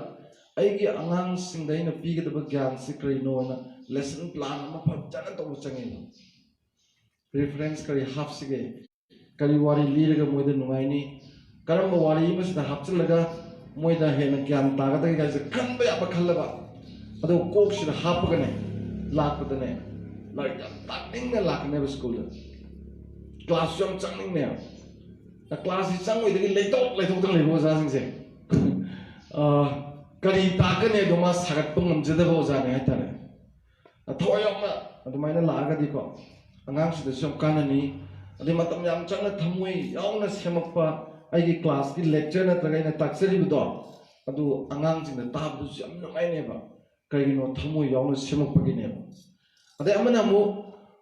ꯑꯩꯒꯤ ꯑꯉꯥꯡꯁꯤꯡꯗ ꯑꯩꯅ ꯄꯤꯒꯗꯕ ꯒ꯭ꯌꯥꯟꯁꯤ ꯀꯔꯤꯅꯣꯅ ꯂꯦꯁꯟ ꯄ꯭ꯂꯥꯟ ꯑꯃ ꯐꯖꯅ ꯇꯧꯕ ꯆꯪꯉꯦꯕ꯫ ꯔꯤꯐꯔꯦꯟꯁ ꯀꯔꯤ ꯍꯥꯞꯁꯤꯒꯦ, ꯀꯔꯤ ꯋꯥꯔꯤ ꯂꯤꯔꯒ ꯃꯣꯏꯗ ꯅꯨꯡꯉꯥꯏꯅꯤ, ꯀꯔꯝꯕ ꯋꯥꯔꯤ ꯑꯃꯁꯤꯗ ꯍꯥꯞꯆꯤꯜꯂꯒ ꯃꯣꯏꯗ ꯍꯦꯟꯅ ꯒ꯭ꯌꯥꯟ ꯇꯥꯒꯗꯒꯦ ꯍꯥꯏꯁꯦ ꯈꯟꯕ ꯌꯥꯕ ꯈꯜꯂꯕ, ꯑꯗꯨꯒ ꯀꯣꯛꯁꯤꯗ ꯍꯥꯞꯄꯒꯅꯦ, ꯂꯥꯛꯄꯗꯅꯦ, ꯂꯥꯏꯔꯤꯛ ꯌꯥꯝ ꯇꯥꯛꯅꯤꯡꯅ ꯂꯥꯛꯀꯅꯦꯕ ꯁ꯭ꯀꯨꯜꯗ꯫ ꯀ꯭ꯂꯥꯁꯁꯨ ꯌꯥꯝ ꯆꯪꯅꯤꯡꯅꯦꯕ꯫ ꯀ꯭ꯂꯥꯁꯁꯤ ꯆꯪꯉꯣꯏꯗꯒꯤ ꯂꯩꯊꯣꯛ ꯂꯩꯊꯣꯛꯇꯅ ꯂꯩꯕ ꯑꯣꯖꯥꯁꯤꯡꯁꯦ꯫ ꯑ, ꯀꯔꯤ ꯇꯥꯛꯀꯅꯤ ꯑꯗꯣ ꯃꯥ ꯁꯥꯒꯠꯄ ꯉꯝꯖꯗꯕ ꯑꯣꯖꯥꯅꯤ ꯍꯥꯏꯇꯥꯔꯦ꯫ ꯊꯋꯥꯏ ꯌꯥꯎꯅ ꯑꯗꯨꯃꯥꯏꯅ ꯂꯥꯛꯑꯒꯗꯤꯀꯣ, ꯑꯉꯥꯡꯁꯤꯗꯁꯨ ꯌꯥꯝ ꯀꯥꯟꯅꯅꯤ꯫ ꯑꯗꯩ ꯃꯇꯝ ꯌꯥꯝ ꯆꯪꯅ ꯊꯃꯣꯏ ꯌꯥꯎꯅ ꯁꯦꯝꯃꯛꯄ ꯑꯩꯒꯤ ꯀ꯭ꯂꯥꯁꯀꯤ ꯂꯦꯛꯆꯔ ꯅꯠꯇ꯭ꯔꯒ ꯑꯩꯅ ꯇꯥꯛꯆꯔꯤꯕꯗꯣ, ꯑꯗꯨ ꯑꯉꯥꯡꯁꯤꯡꯗ ꯇꯥꯕꯗꯁꯨ ꯌꯥꯝ ꯅꯨꯡꯉꯥꯏꯅꯦꯕ꯫ ꯀꯔꯤꯒꯤꯅꯣ? ꯊꯃꯣꯏ ꯌꯥꯎꯅ ꯁꯦꯝꯃꯛꯄꯒꯤꯅꯦꯕ꯫ ꯑꯗꯩ ꯑꯃꯅ ꯑꯃꯨꯛ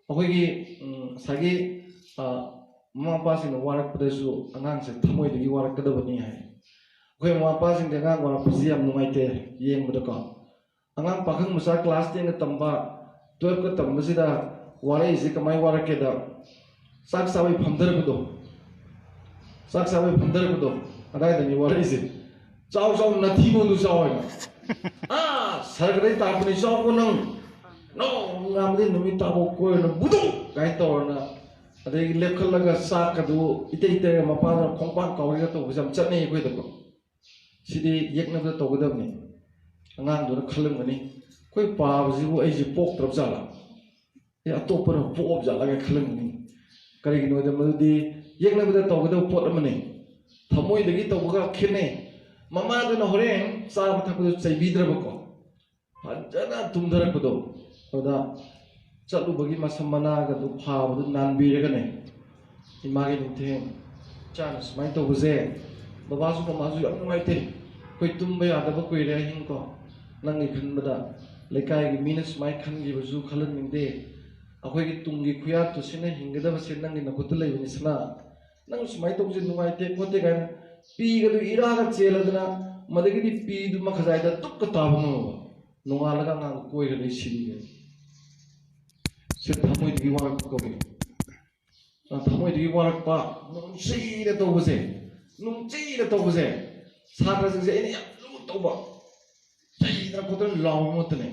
ꯑꯩꯈꯣꯏꯒꯤ, ꯎꯝ, ꯉꯁꯥꯏꯒꯤ, ꯑ, ꯃꯃꯥ ꯃꯄꯥꯁꯤꯡꯅ ꯋꯥꯔꯛꯄꯗꯁꯨ ꯑꯉꯥꯡꯁꯦ ꯊꯃꯣꯏꯗꯒꯤ ꯋꯥꯔꯛꯀꯗꯕꯅꯤ ꯍꯥꯏ꯫ ꯑꯩꯈꯣꯏ ꯃꯃꯥ ꯃꯄꯥꯁꯤꯡꯗꯤ ꯑꯉꯥꯡ ꯋꯥꯔꯛꯄꯁꯤ ꯌꯥꯝ ꯅꯨꯡꯉꯥꯏꯇꯦ ꯌꯦꯡꯕꯗꯀꯣ꯫ ꯑꯉꯥꯡ ꯄꯥꯈꯪ ꯃꯆꯥ ꯀ꯭ꯂꯥꯁ ꯇꯦꯟꯒ ꯇꯝꯕ, ꯇꯨꯌꯦꯜꯐꯀ ꯇꯝꯕꯁꯤꯗ ꯋꯥꯔꯛꯏꯁꯤ ꯀꯃꯥꯏꯅ ꯋꯥꯔꯛꯀꯦꯗ, ꯆꯥꯛ ꯆꯥꯕꯩ ꯐꯝꯊꯔꯛꯄꯗꯣ, ꯆꯥꯛ ꯆꯥꯕꯩ ꯐꯝꯊꯔꯛꯄꯗꯣ, ꯑꯗꯥꯏꯗꯅꯤ ꯋꯥꯔꯛꯏꯁꯦ꯫ "ꯆꯥꯎ ꯆꯥꯎ, ꯅꯊꯤꯕꯣꯡꯗꯨ ꯆꯥꯎ" ꯍꯥꯏꯅ꯫ "ꯑꯥ ꯁꯔꯒꯗꯩ ꯇꯥꯛꯄꯅꯤ, ꯆꯥꯎꯀꯣ ꯅꯪ꯫ ꯅꯣ ꯉꯥꯝꯗꯤ ꯅꯨꯃꯤꯠ ꯇꯥꯕꯣ ꯀꯣꯏꯔꯅ ꯕꯨꯗꯨ" ꯀꯥꯏꯅ ꯇꯧꯔꯅ꯫ ꯑꯗꯒꯤ ꯂꯦꯞꯈꯠꯂꯒ ꯆꯥꯛꯀꯗꯨ ꯏꯇꯩ ꯏꯇꯩꯒ ꯃꯄꯥꯗ ꯈꯣꯡꯄꯥꯛ ꯀꯥꯎꯔꯤꯒ ꯇꯧꯕꯁꯦ ꯌꯥꯝ ꯆꯠꯅꯩ ꯑꯩꯈꯣꯏꯗꯀꯣ꯫ ꯁꯤꯗꯤ ꯌꯦꯛꯅꯕꯗ ꯇꯧꯒꯗꯕꯅꯤ꯫ ꯑꯉꯥꯡꯗꯨꯅ ꯈꯜꯂꯝꯒꯅꯤ, "ꯑꯩꯈꯣꯏ ꯄꯥꯕꯁꯤꯕꯨ ꯑꯩꯁꯦ ꯄꯣꯛꯇ꯭ꯔꯕ ꯖꯥꯠꯂꯥ? ꯑꯦ, ꯑꯇꯣꯞꯄꯅ ꯄꯣꯛꯑꯕ ꯖꯥꯠꯂꯥꯒ" ꯈꯜꯂꯝꯒꯅꯤ꯫ ꯀꯔꯤꯒꯤꯅꯣꯗ ꯃꯗꯨꯗꯤ ꯌꯦꯛꯅꯕꯗ ꯇꯧꯒꯗꯕ ꯄꯣꯠ ꯑꯃꯅꯤ꯫ ꯊꯃꯣꯏꯗꯒꯤ ꯇꯧꯕꯒ ꯈꯦꯠꯅꯩ꯫ ꯃꯃꯥꯗꯨꯅ ꯍꯣꯔꯦꯟ ꯆꯥꯕ ꯊꯛꯄꯗ ꯆꯩꯕꯤꯗ꯭ꯔꯕꯀꯣ, ꯐꯖꯅ ꯇꯨꯝꯊꯔꯛꯄꯗꯣ, ꯑꯗꯨꯗ ꯆꯠꯂꯨꯕꯒꯤ ꯃꯁꯝ ꯃꯅꯥꯒꯗꯨ ꯐꯥꯕꯗꯨ ꯅꯥꯟꯕꯤꯔꯒꯅꯦ, ꯏꯃꯥꯒꯤ ꯅꯤꯡꯊꯦꯝ, "ꯏꯆꯥꯅ ꯁꯨꯃꯥꯏꯅ ꯇꯧꯕꯁꯦ ꯕꯕꯥꯁꯨ ꯃꯃꯥꯁꯨ ꯌꯥꯝ ꯅꯨꯡꯉꯥꯏꯇꯦ꯫ ꯑꯩꯈꯣꯏ ꯇꯨꯝꯕ ꯌꯥꯗꯕ ꯀꯨꯏꯔꯦ ꯑꯍꯤꯡꯀꯣ꯫ ꯅꯪꯒꯤ ꯈꯟꯕꯗ ꯂꯩꯀꯥꯏꯒꯤ ꯃꯤꯅ ꯁꯨꯃꯥꯏꯅ ꯈꯟꯈꯤꯕꯁꯨ ꯈꯜꯍꯟꯅꯤꯡꯗꯦ꯫ ꯑꯩꯈꯣꯏꯒꯤ ꯇꯨꯡꯒꯤ ꯈꯨꯌꯥꯠꯇꯨꯁꯤꯅ ꯍꯤꯡꯒꯗꯕꯁꯦ ꯅꯪꯒꯤ ꯅꯈꯨꯠꯇ ꯂꯩꯕꯅꯤ ꯁꯅꯥ꯫ ꯅꯪ ꯁꯨꯃꯥꯏꯅ ꯇꯧꯕꯁꯦ ꯅꯨꯡꯉꯥꯏꯇꯦ ꯈꯣꯠꯇꯦ" ꯀꯥꯏꯅ ꯄꯤꯒꯗꯨ ꯏꯔꯥꯒ ꯆꯦꯜꯂꯗꯅ, ꯃꯗꯒꯤꯗꯤ ꯄꯤꯗꯨ ꯃꯈꯖꯥꯏꯗ ꯇꯨꯛꯀ ꯇꯥꯕ ꯉꯝꯃꯕ꯫ ꯅꯣꯡꯉꯥꯜꯂꯒ ꯑꯉꯥꯡꯗꯨ ꯀꯣꯏꯔ ꯂꯩ ꯁꯤꯔꯤꯒ꯫ ꯁꯤ ꯊꯃꯣꯏꯗꯒꯤ ꯋꯥꯔꯛꯄ ꯀꯧꯏ꯫ ꯑ, ꯊꯃꯣꯏꯗꯒꯤ ꯋꯥꯔꯛꯄ, ꯅꯨꯡꯁꯤꯅ ꯇꯧꯕꯁꯦ, ꯅꯨꯡꯁꯤꯅ ꯇꯧꯕꯁꯦ꯫ ꯁꯥꯇ꯭ꯔꯁꯤꯡꯁꯦ ꯑꯩꯅ ꯌꯥꯝ ꯂꯨ ꯇꯧꯕ, ꯆꯩꯗꯅ ꯈꯣꯠꯇꯅ ꯂꯥꯎꯕ ꯅꯠꯇꯅꯦ꯫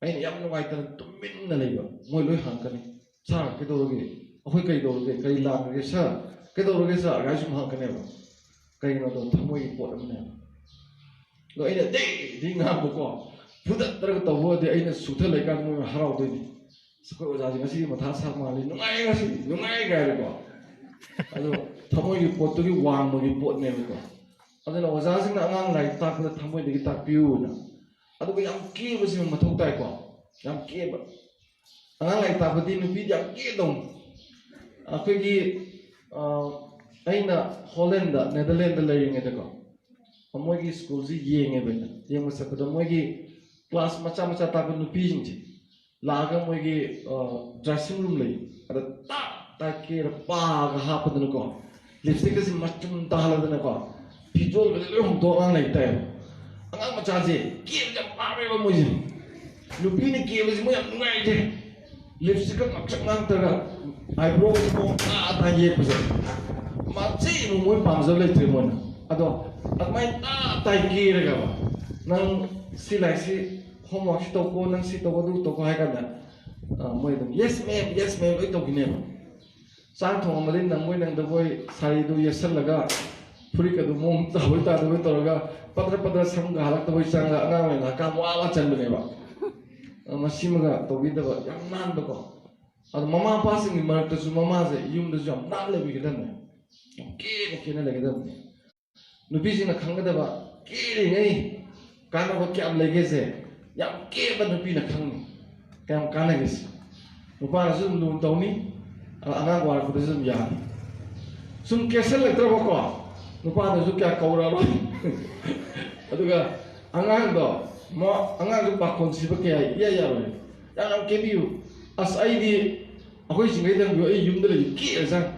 ꯑꯩꯅ ꯌꯥꯝ ꯅꯨꯡꯉꯥꯏꯇꯅ ꯇꯨꯃꯤꯟꯅ ꯂꯩꯕ꯫ ꯃꯣꯏ ꯂꯣꯏ ꯍꯪꯉꯛꯀꯅꯤ, "ꯁꯥꯔ, ꯀꯩꯗꯧꯔꯒꯦ? ꯑꯩꯈꯣꯏ ꯀꯩꯗꯧꯔꯒꯦ? ꯀꯔꯤ ꯂꯥꯟꯈ꯭ꯔꯒꯦ ꯁꯥꯔ? ꯀꯩꯗꯧꯔꯒꯦ ꯁꯥꯔ?" ꯍꯥꯏ ꯁꯨꯝ ꯍꯪꯉꯛꯀꯅꯦꯕ꯫ ꯀꯩꯒꯤꯅꯣꯗꯣ ꯊꯃꯣꯏꯒꯤ ꯄꯣꯠ ꯑꯃꯅꯦꯕ꯫ ꯑꯗꯣ ꯑꯩꯅ ꯗꯤ ꯗꯤ ꯉꯥꯡꯕꯀꯣ, ꯐꯨꯗꯠꯇ꯭ꯔꯒ ꯇꯧꯕ ꯑꯣꯏꯔꯗꯤ ꯑꯩꯅ ꯁꯨꯊ ꯂꯩꯀꯥꯟꯗ ꯃꯣꯏ ꯍꯔꯥꯎꯗꯣꯏꯅꯤ꯫ "ꯑꯁ, ꯑꯩꯈꯣꯏ ꯑꯣꯖꯥꯁꯦ ꯉꯁꯤꯗꯤ ꯃꯊꯥ ꯁꯥ ꯃꯥꯜꯂꯤ, ꯅꯨꯡꯉꯥꯏ ꯉꯁꯤ, ꯅꯨꯡꯉꯥꯏ" ꯀꯥꯏꯅꯀꯣ꯫ ꯑꯗꯣ ꯊꯃꯣꯏꯒꯤ ꯄꯣꯠꯇꯨꯒꯤ ꯋꯥꯡꯃꯒꯤ ꯄꯣꯠꯅꯦꯕꯀꯣ꯫ ꯑꯗꯨꯅ ꯑꯣꯖꯥꯁꯤꯡꯅ ꯑꯉꯥꯡ ꯂꯥꯏꯔꯤꯛ ꯇꯥꯛꯄꯗ ꯊꯃꯣꯏꯗꯒꯤ ꯇꯥꯛꯄꯤꯌꯨꯅ꯫ ꯑꯗꯨꯒ ꯌꯥꯝ ꯀꯦꯕꯁꯤꯃ ꯃꯊꯧ ꯇꯥꯏꯀꯣ꯫ ꯌꯥꯝ ꯀꯦꯕ꯫ ꯑꯉꯥꯡ ꯂꯥꯏꯔꯤꯛ ꯇꯥꯛꯄꯗꯤ ꯅꯨꯄꯤꯗꯤ ꯌꯥꯝ ꯀꯦꯗꯧ꯫ ꯑꯩꯈꯣꯏꯒꯤ, ꯑ, ꯑꯩꯅ ꯍꯣꯂꯦꯟꯗ, ꯅꯦꯗꯔꯂꯦꯟꯗ ꯂꯩꯔꯤꯉꯩꯗꯀꯣ, ꯃꯣꯏꯒꯤ ꯁ꯭ꯀꯨꯜꯁꯤ ꯌꯦꯡꯉꯦꯕ ꯑꯩꯅ꯫ ꯌꯦꯡꯕ ꯆꯠꯄꯗ ꯃꯣꯏꯒꯤ ꯀ꯭ꯂꯥꯁ ꯃꯆꯥ ꯃꯆꯥ ꯇꯥꯛꯄ ꯅꯨꯄꯤꯁꯤꯡꯁꯦ ꯂꯥꯛꯑꯒ ꯃꯣꯏꯒꯤ, ꯑ, ꯗ꯭ꯔꯦꯁꯤꯡ ꯔꯨꯝ ꯂꯩ꯫ ꯑꯗ ꯇꯥꯛ ꯇꯥꯛ ꯀꯦꯔ ꯄꯥꯒ ꯍꯥꯞꯄꯗꯅꯀꯣ, ꯂꯤꯞꯁꯇꯤꯛꯀꯁꯦ ꯃꯆꯨꯝ ꯇꯥꯍꯜꯂꯗꯅꯀꯣ, ꯐꯤꯖꯣꯜꯒꯁꯦ ꯂꯣꯏ ꯍꯣꯡꯗꯣꯛꯑ ꯑꯉꯥꯡ ꯂꯩꯇꯥꯏꯕ꯫ ꯑꯉꯥꯡ ꯃꯆꯥꯁꯦ ꯀꯦꯕꯁꯦ ꯌꯥꯝ ꯄꯥꯝꯃꯦꯕ ꯃꯣꯏꯁꯦ꯫ ꯅꯨꯄꯤꯅ ꯀꯦꯕꯁꯦ ꯃꯣꯏ ꯌꯥꯝ ꯅꯨꯡꯉꯥꯏꯖꯩ꯫ ꯂꯤꯞꯁꯇꯤꯛꯀ ꯉꯥꯛꯁꯛ ꯉꯥꯡꯇ꯭ꯔꯒ, ꯑꯥꯏꯕ꯭ꯔꯣꯒꯁꯦ ꯃꯑꯣꯡ ꯇꯥ ꯇꯥ ꯌꯦꯛꯄꯁꯦ꯫ ꯃꯆꯦ ꯑꯃ ꯃꯣꯏ ꯄꯥꯝꯖꯕ ꯂꯩꯇ꯭ꯔꯦ ꯃꯣꯏꯅ꯫ ꯑꯗꯣ ꯑꯗꯨꯃꯥꯏꯅ ꯇꯥ ꯇꯥ ꯀꯦꯔꯒꯕ, "ꯅꯪ ꯁꯤ ꯂꯥꯏꯔꯤꯛꯁꯤ, ꯍꯣꯝꯋꯥꯔꯛꯁꯤ ꯇꯧꯀꯣ, ꯅꯪ ꯁꯤ ꯇꯧꯀꯣ, ꯑꯗꯨ ꯇꯧꯀꯣ" ꯍꯥꯏ ꯀꯥꯟꯗ, ꯑ, ꯃꯣꯏ ꯑꯗꯨꯝ "Yes ma'am, yes ma'am" ꯂꯣꯏ ꯇꯧꯈꯤꯅꯦꯕ꯫ ꯆꯥꯛ ꯊꯣꯡꯉꯝꯕꯗꯤ ꯅꯪꯕꯣꯏ ꯅꯪꯗꯕꯣꯏ ꯁꯥꯔꯤꯗꯨ ꯌꯦꯠꯁꯜꯂꯒ, ꯐꯨꯔꯤꯠꯀꯗꯨ ꯃꯑꯣꯡ ꯇꯥꯕꯣꯏ ꯇꯥꯗꯕꯣꯏ ꯇꯧꯔꯒ, ꯄꯗ꯭ꯔ ꯄꯗ꯭ꯔ ꯁꯝꯒ ꯍꯥꯜꯂꯛꯇꯕꯣꯏ ꯆꯪꯉꯒ, ꯑꯉꯥꯡ ꯑꯣꯏꯅ ꯍꯛꯀꯥꯝ ꯋꯥ ꯋꯥ ꯆꯟꯕꯅꯦꯕ꯫ ꯑ, ꯃꯁꯤꯃꯒ ꯇꯧꯕꯤꯗꯕ ꯌꯥꯝ ꯅꯥꯟꯕꯀꯣ꯫ ꯑꯗꯣ ꯃꯃꯥ ꯃꯄꯥꯁꯤꯡꯒꯤ ꯃꯔꯛꯇꯁꯨ ꯃꯃꯥꯁꯦ ꯌꯨꯝꯗꯁꯨ ꯌꯥꯝ ꯅꯥꯟꯅ ꯂꯩꯕꯤꯒꯗꯕꯅꯦ꯫ ꯌꯥꯝ ꯀꯦꯅ ꯀꯦꯅ ꯂꯩꯒꯗꯕꯅꯦ꯫ ꯅꯨꯄꯤꯁꯤꯡꯅ ꯈꯪꯒꯗꯕ, ꯀꯦꯔꯤꯉꯩ ꯀꯥꯟꯅꯕ ꯀꯌꯥꯝ ꯂꯩꯒꯦꯁꯦ, ꯌꯥꯝ ꯀꯦꯕ ꯅꯨꯄꯤꯅ ꯈꯪꯅꯤ ꯀꯌꯥꯝ ꯀꯥꯟꯅꯒꯦꯁꯦ꯫ ꯅꯨꯄꯥꯅꯁꯨ ꯑꯗꯨꯝ ꯂꯨꯅ ꯇꯧꯅꯤ, ꯑ-, ꯑꯉꯥꯡ ꯋꯥꯔꯛꯄꯗꯁꯨ ꯑꯗꯨꯝ ꯌꯥꯅꯤ꯫ ꯁꯨꯝ ꯀꯦꯁꯜꯂꯛꯇ꯭ꯔꯕꯀꯣ, ꯅꯨꯄꯥꯅꯁꯨ ꯀꯌꯥ ꯀꯧꯔꯛꯑꯔꯣꯏ꯫ ꯑꯗꯨꯒ ꯑꯉꯥꯡꯗꯣ, ꯃ-, ꯑꯉꯥꯡꯁꯨ ꯄꯥꯈꯣꯟ ꯁꯤꯕ ꯀꯌꯥ ꯏꯌꯥ ꯌꯥꯔꯣꯏ꯫ "ꯌꯥꯝ ꯌꯥꯝ ꯀꯦꯕꯤꯌꯨ꯫ ꯑꯁ, ꯑꯩꯗꯤ ꯑꯩꯈꯣꯏ ꯆꯤꯡꯈꯩ ꯇꯝꯕꯤꯌꯨ, ꯑꯩ ꯌꯨꯝꯗ ꯂꯩꯕ ꯀꯦꯔꯖꯥꯠꯅꯤ꯫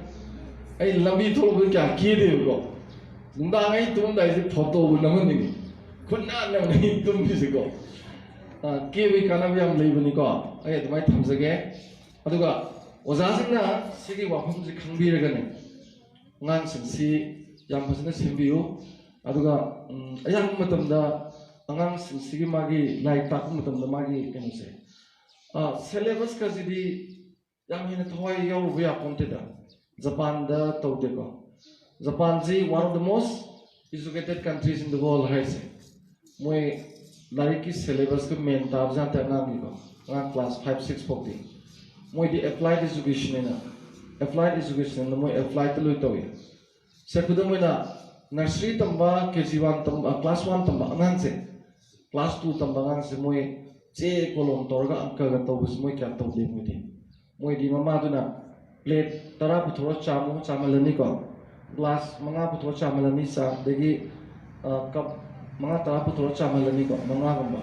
ꯑꯩ ꯂꯝꯕꯤ ꯊꯣꯛꯂꯛꯄꯗ ꯀꯌꯥ ꯀꯦꯗꯦꯕꯀꯣ꯫ ꯅꯨꯡꯗꯥꯡ ꯑꯩ ꯇꯨꯝꯃꯝꯗꯥꯏꯁꯦ ꯐꯣꯇꯣꯕꯨ ꯅꯝꯍꯟꯅꯤꯡꯉꯤ꯫ ꯈꯨꯠ ꯅꯥꯟꯅ ꯑꯩ ꯇꯨꯝꯃꯤꯁꯦꯀꯣ꯫ ꯑ, ꯀꯦꯕꯒꯤ ꯀꯥꯟꯅꯕ ꯌꯥꯝ ꯂꯩꯕꯅꯤꯀꯣ꯫ ꯑꯩ ꯑꯗꯨꯃꯥꯏꯅ ꯊꯝꯖꯒꯦ꯫ ꯑꯗꯨꯒ ꯑꯣꯖꯥꯁꯤꯡꯅ ꯁꯤꯒꯤ ꯋꯥꯐꯝꯁꯤ ꯈꯪꯕꯤꯔꯒꯅꯦ, ꯑꯉꯥꯡꯁꯤꯡꯁꯤ ꯌꯥꯝ ꯐꯖꯅ ꯁꯦꯝꯕꯤꯌꯨ꯫ ꯑꯗꯨꯒ, ꯎꯝ, ꯑꯌꯥꯝꯕ ꯃꯇꯝꯗ ꯑꯉꯥꯡꯁꯤꯡꯁꯤꯒꯤ ꯃꯥꯒꯤ ꯂꯥꯏꯔꯤꯛ ꯇꯥꯛꯄ ꯃꯇꯝꯗ ꯃꯥꯒꯤ ꯀꯩꯅꯣꯁꯦ, ꯑ, syllabus ꯀꯁꯤꯗꯤ ꯌꯥꯝ ꯍꯦꯟꯅ ꯊꯋꯥꯏ ꯌꯥꯎꯔꯨꯕ ꯌꯥꯄꯣꯟꯇꯦꯗ꯫ ꯖꯄꯥꯟꯗ ꯇꯧꯗꯦꯀꯣ꯫ ꯖꯄꯥꯟꯁꯤ one of the most educated countries in the world ꯍꯥꯏꯁꯦ꯫ ꯃꯣꯏ ꯂꯥꯏꯔꯤꯛꯀꯤ syllabus ꯀ ꯃꯦꯟ ꯇꯥꯕ ꯖꯥꯠ ꯅꯠꯇꯦ ꯑꯉꯥꯡꯒꯤꯀꯣ꯫ ꯑꯉꯥꯡ class five, six ꯐꯥꯎꯗꯤ꯫ ꯃꯣꯏꯗꯤ applied education ꯍꯥꯏꯅ, applied education ꯍꯥꯏꯅ ꯃꯣꯏ applied ꯇ ꯂꯣꯏ ꯇꯧꯏ꯫ ꯁꯦ, ꯈꯨꯗꯝ ꯑꯣꯏꯅ, nursery ꯇꯝꯕ, K G one ꯇꯝꯕ, class one ꯇꯝꯕ ꯑꯉꯥꯡꯁꯦ, class two ꯇꯝꯕ ꯑꯉꯥꯡꯁꯦ ꯃꯣꯏ ꯆꯦ ꯀꯣꯂꯣꯝ ꯇꯧꯔꯒ ꯑꯪꯀꯒ ꯇꯧꯕꯁꯦ ꯃꯣꯏ ꯀꯌꯥ ꯇꯧꯗꯦ ꯃꯣꯏꯗꯤ꯫ ꯃꯣꯏꯗꯤ ꯃꯃꯥꯗꯨꯅ plate ꯇꯔꯥ ꯄꯨꯊꯣꯔꯒ ꯆꯥꯝꯃ ꯆꯥꯝꯍꯜꯂꯅꯤꯀꯣ꯫ Glass ꯃꯉꯥ ꯄꯨꯊꯣꯔꯒ ꯆꯥꯝꯍꯜꯂꯅꯤ, ꯆꯥ-, ꯑꯗꯒꯤ, ꯑ, cup ꯃꯉꯥ ꯇꯔꯥ ꯄꯨꯊꯣꯔꯒ ꯆꯥꯝꯍꯜꯂꯅꯤꯀꯣ, ꯃꯉꯥꯒꯨꯝꯕ꯫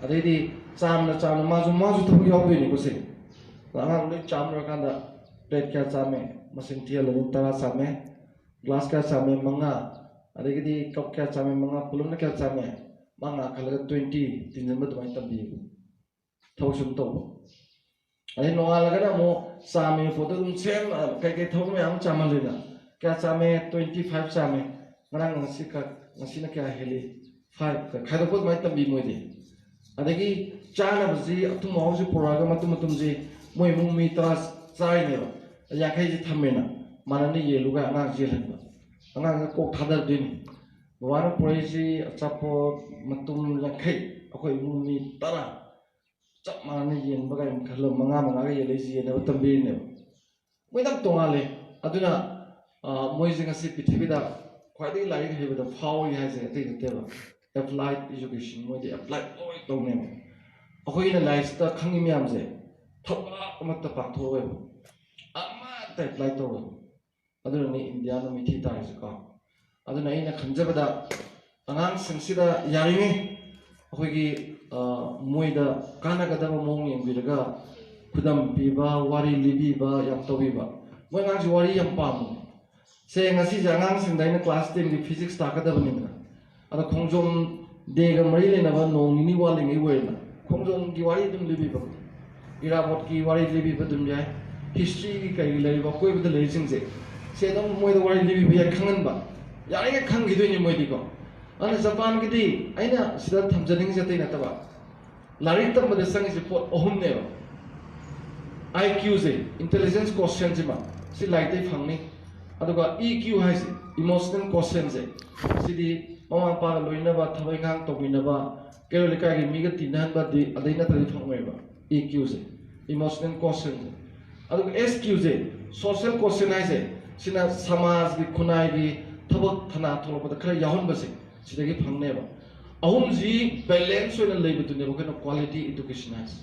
ꯑꯗꯩꯗꯤ ꯆꯥꯝꯅ ꯆꯥꯝꯅ ꯃꯥꯁꯨ, ꯃꯥꯁꯨ ꯊꯕꯛ ꯌꯥꯎꯗꯣꯏꯅꯤꯀꯣ ꯁꯦ꯫ ꯑꯉꯥꯡ ꯂꯣꯏ ꯆꯥꯝ ꯂꯣꯏꯔꯀꯥꯟꯗ plate ꯀꯌꯥ ꯆꯥꯝꯃꯦ? ꯃꯁꯤꯡ ꯊꯤꯍꯜꯂꯅꯤ, ꯇꯔꯥ ꯆꯥꯝꯃꯦ꯫ Glass ꯀꯌꯥ ꯆꯥꯝꯃꯦ? ꯃꯉꯥ꯫ ꯑꯗꯒꯤꯗꯤ ꯀꯞ ꯀꯌꯥ ꯆꯥꯝꯃꯦ, ꯃꯉꯥ ꯄꯨꯂꯞꯅ ꯀꯌꯥ ꯆꯥꯝꯃꯦ, ꯃꯥ ꯉꯥ ꯈꯜꯂꯒ ꯇ꯭ꯋꯦꯟꯇꯤ ꯇꯤꯟꯁꯤꯟꯕ ꯑꯗꯨꯃꯥꯏꯅ ꯇꯝꯕꯤꯌꯦꯕ꯫ ꯊꯕꯛ ꯁꯨꯝ ꯇꯧꯕ꯫ ꯑꯗꯩ ꯅꯣꯡꯉꯥꯜꯂꯒꯅ ꯑꯃꯨꯛ ꯆꯥꯝꯃꯦ ꯄꯣꯠꯇꯣ ꯑꯗꯨꯝ ꯁꯦꯝ, ꯀꯩꯀꯩ ꯊꯕꯛ ꯃꯌꯥꯝ ꯑꯃ ꯆꯥꯝꯍꯜꯂꯤꯅ꯫ ꯀꯌꯥ ꯆꯥꯝꯃꯦ? Twenty five ꯆꯥꯝꯃꯦ꯫ ꯉꯔꯥꯡ ꯉꯁꯤ ꯀ-, ꯉꯁꯤꯅ ꯀꯌꯥ ꯍꯦꯜꯂꯤ? Five ꯈꯥꯏꯗꯣꯛꯄ ꯑꯗꯨꯃꯥꯏꯅ ꯇꯝꯕꯤ ꯃꯣꯏꯗꯤ꯫ ꯑꯗꯒꯤ ꯆꯥꯅꯕꯁꯤ ꯑꯊꯨꯝ ꯑꯍꯥꯎꯁꯤ ꯄꯨꯔꯛꯑꯒ ꯃꯇꯨꯝ ꯃꯇꯨꯝꯁꯤ ꯃꯣꯏ ꯏꯃꯨꯡ ꯃꯤ ꯇꯔꯥ ꯆꯥꯔꯤꯅꯦꯕ꯫ ꯌꯥꯡꯈꯩꯁꯤ ꯊꯝꯃꯦꯅ ꯃꯥꯅꯅ ꯌꯦꯜꯂꯨꯒ ꯑꯉꯥꯡꯁꯤ ꯌꯦꯜꯍꯟꯕ꯫ ꯑꯉꯥꯡꯁꯤꯅ ꯀꯣꯛ ꯊꯥꯗꯔꯗꯣꯏꯅꯤ꯫ ꯕꯕꯥꯅ ꯄꯨꯔꯛꯏꯁꯤ ꯑꯆꯥꯄꯣꯠ ꯃꯇꯨꯝ ꯌꯥꯡꯈꯩ, ꯑꯩꯈꯣꯏ ꯏꯃꯨꯡ ꯃꯤ ꯇꯔꯥ ꯆꯞ ꯃꯥꯟꯅꯅ ꯌꯦꯟꯕꯒ ꯈꯜꯂꯣ, ꯃꯉꯥ ꯃꯉꯥꯒ ꯌꯦꯜꯂꯛꯏꯁꯤ ꯌꯦꯟꯅꯕ ꯇꯝꯕꯤꯔꯤꯅꯦꯕ꯫ ꯃꯣꯏꯗ ꯌꯥꯝ ꯇꯣꯉꯥꯜꯂꯦ꯫ ꯑꯗꯨꯅ, ꯑ, ꯃꯣꯏꯁꯦ ꯉꯁꯤ ꯄ꯭ꯔꯤꯊꯤꯕꯤꯗ ꯈ꯭ꯋꯥꯏꯗꯒꯤ ꯂꯥꯏꯔꯤꯛ ꯍꯩꯕꯗ ꯐꯥꯎꯔꯤ ꯍꯥꯏꯁꯦ ꯑꯇꯩ ꯅꯠꯇꯦꯕ, applied education, ꯃꯣꯏꯗꯤ apply ꯂꯣꯏ ꯇꯧꯅꯦꯕ꯫ ꯑꯩꯈꯣꯏꯅ ꯂꯥꯏꯔꯤꯛꯁꯤꯗ ꯈꯪꯉꯤ ꯃꯌꯥꯝꯁꯦ ꯊꯕꯛ ꯑꯃꯠꯇ ꯄꯥꯡꯊꯣꯛꯑꯣꯏꯕ, ꯑꯃꯠꯇ apply ꯇꯧꯔꯣꯏꯕ꯫ ꯑꯗꯨꯅꯅꯤ ꯏꯟꯗꯤꯌꯥꯅ ꯃꯤꯊꯤ ꯇꯥꯔꯤꯁꯦꯀꯣ꯫ ꯑꯗꯨꯅ ꯑꯩꯅ ꯈꯟꯖꯕꯗ ꯑꯉꯥꯡꯁꯤꯡꯁꯤꯗ ꯌꯥꯔꯤꯉꯩ ꯑꯩꯈꯣꯏꯒꯤ, ꯑ, ꯃꯣꯏꯗ ꯀꯥꯟꯅꯒꯗꯕ ꯃꯑꯣꯡ ꯌꯦꯡꯕꯤꯔꯒ ꯈꯨꯗꯝ ꯄꯤꯕ, ꯋꯥꯔꯤ ꯂꯤꯕꯤꯕ ꯌꯥꯝ ꯇꯧꯕꯤꯕ꯫ ꯃꯣꯏ ꯑꯉꯥꯡꯁꯤ ꯋꯥꯔꯤ ꯌꯥꯝ ꯄꯥꯝꯕꯅꯦ꯫ ꯁꯦ, ꯉꯁꯤꯁꯦ ꯑꯉꯥꯡꯁꯤꯡꯗ ꯑꯩꯅ class ten ꯒꯤ physics ꯇꯥꯛꯀꯗꯕꯅꯤꯗꯅ, ꯑꯗꯣ ꯈꯣꯡꯖꯣꯝ day ꯒ ꯃꯔꯤ ꯂꯩꯅꯕ ꯅꯣꯡ ꯅꯤꯅꯤ ꯋꯥꯠꯂꯤꯉꯩ ꯑꯣꯏꯔꯦꯅ ꯈꯣꯡꯖꯣꯝꯒꯤ ꯋꯥꯔꯤ ꯑꯗꯨꯝ ꯂꯤꯕꯤꯕ, ꯏꯔꯥꯕꯣꯠꯀꯤ ꯋꯥꯔꯤ ꯂꯤꯕꯤꯕ ꯑꯗꯨꯝ ꯌꯥꯏ, history ꯒꯤ ꯀꯩꯒꯤ ꯂꯩꯔꯤꯕ ꯑꯀꯣꯏꯕꯗ ꯂꯩꯔꯤꯁꯤꯡꯁꯦ, ꯁꯦ ꯑꯗꯨꯝ ꯃꯣꯏꯗ ꯋꯥꯔꯤ ꯂꯤꯕꯤꯕ ꯌꯥꯏ, ꯈꯪꯍꯟꯕ꯫ ꯌꯥꯔꯤꯉꯩ ꯈꯪꯈꯤꯗꯣꯏꯅꯤ ꯃꯣꯏꯗꯤꯀꯣ꯫ ꯑꯗꯨꯅ ꯖꯄꯥꯟꯒꯤꯗꯤ ꯑꯩꯅ ꯁꯤꯗ ꯊꯝꯖꯅꯤꯡꯉꯤꯁꯦ ꯑꯇꯩ ꯅꯠꯇꯕ, ꯂꯥꯏꯔꯤꯛ ꯇꯝꯕꯗ ꯆꯪꯉꯤꯁꯦ ꯄꯣꯠ ꯑꯍꯨꯝꯅꯦꯕ꯫ I Q say, intelligence quotient ꯁꯤꯃ, ꯁꯤ ꯂꯥꯏꯔꯤꯛꯇꯩ ꯐꯪꯅꯤ꯫ ꯑꯗꯨꯒ E Q ꯍꯥꯏꯁꯦ, emotional quotient ꯁꯦ, ꯁꯤꯗꯤ ꯃꯃꯥ ꯃꯄꯥꯒ ꯂꯣꯏꯅꯕ, ꯊꯕꯛ ꯏꯪꯈꯥꯡ ꯇꯧꯃꯤꯟꯅꯕ, ꯀꯩꯔꯣꯜ ꯂꯩꯀꯥꯏꯒꯤ ꯃꯤꯒ ꯇꯤꯟꯅꯍꯟꯕꯗꯤ ꯑꯗꯩ ꯅꯠꯇ꯭ꯔꯗꯤ ꯐꯪꯉꯣꯏꯕ꯫ E Q ꯁꯦ, emotional quotient ꯁꯦ꯫ ꯑꯗꯨꯒ S Q ꯁꯦ, social quotient ꯍꯥꯏꯁꯦ, ꯁꯤꯅ ꯁꯃꯥꯖꯒꯤ, ꯈꯨꯟꯅꯥꯏꯒꯤ ꯊꯕꯛ ꯊꯅꯥ ꯊꯣꯛꯂꯛꯄꯗ ꯈꯔ ꯌꯥꯎꯍꯟꯕꯁꯦ, ꯁꯤꯗꯒꯤ ꯐꯪꯅꯦꯕ꯫ ꯑꯍꯨꯝꯁꯤ balance ꯑꯣꯏꯅ ꯂꯩꯕꯗꯨꯅꯦꯕ ꯑꯩꯈꯣꯏꯅ quality education ꯍꯥꯏꯁꯦ꯫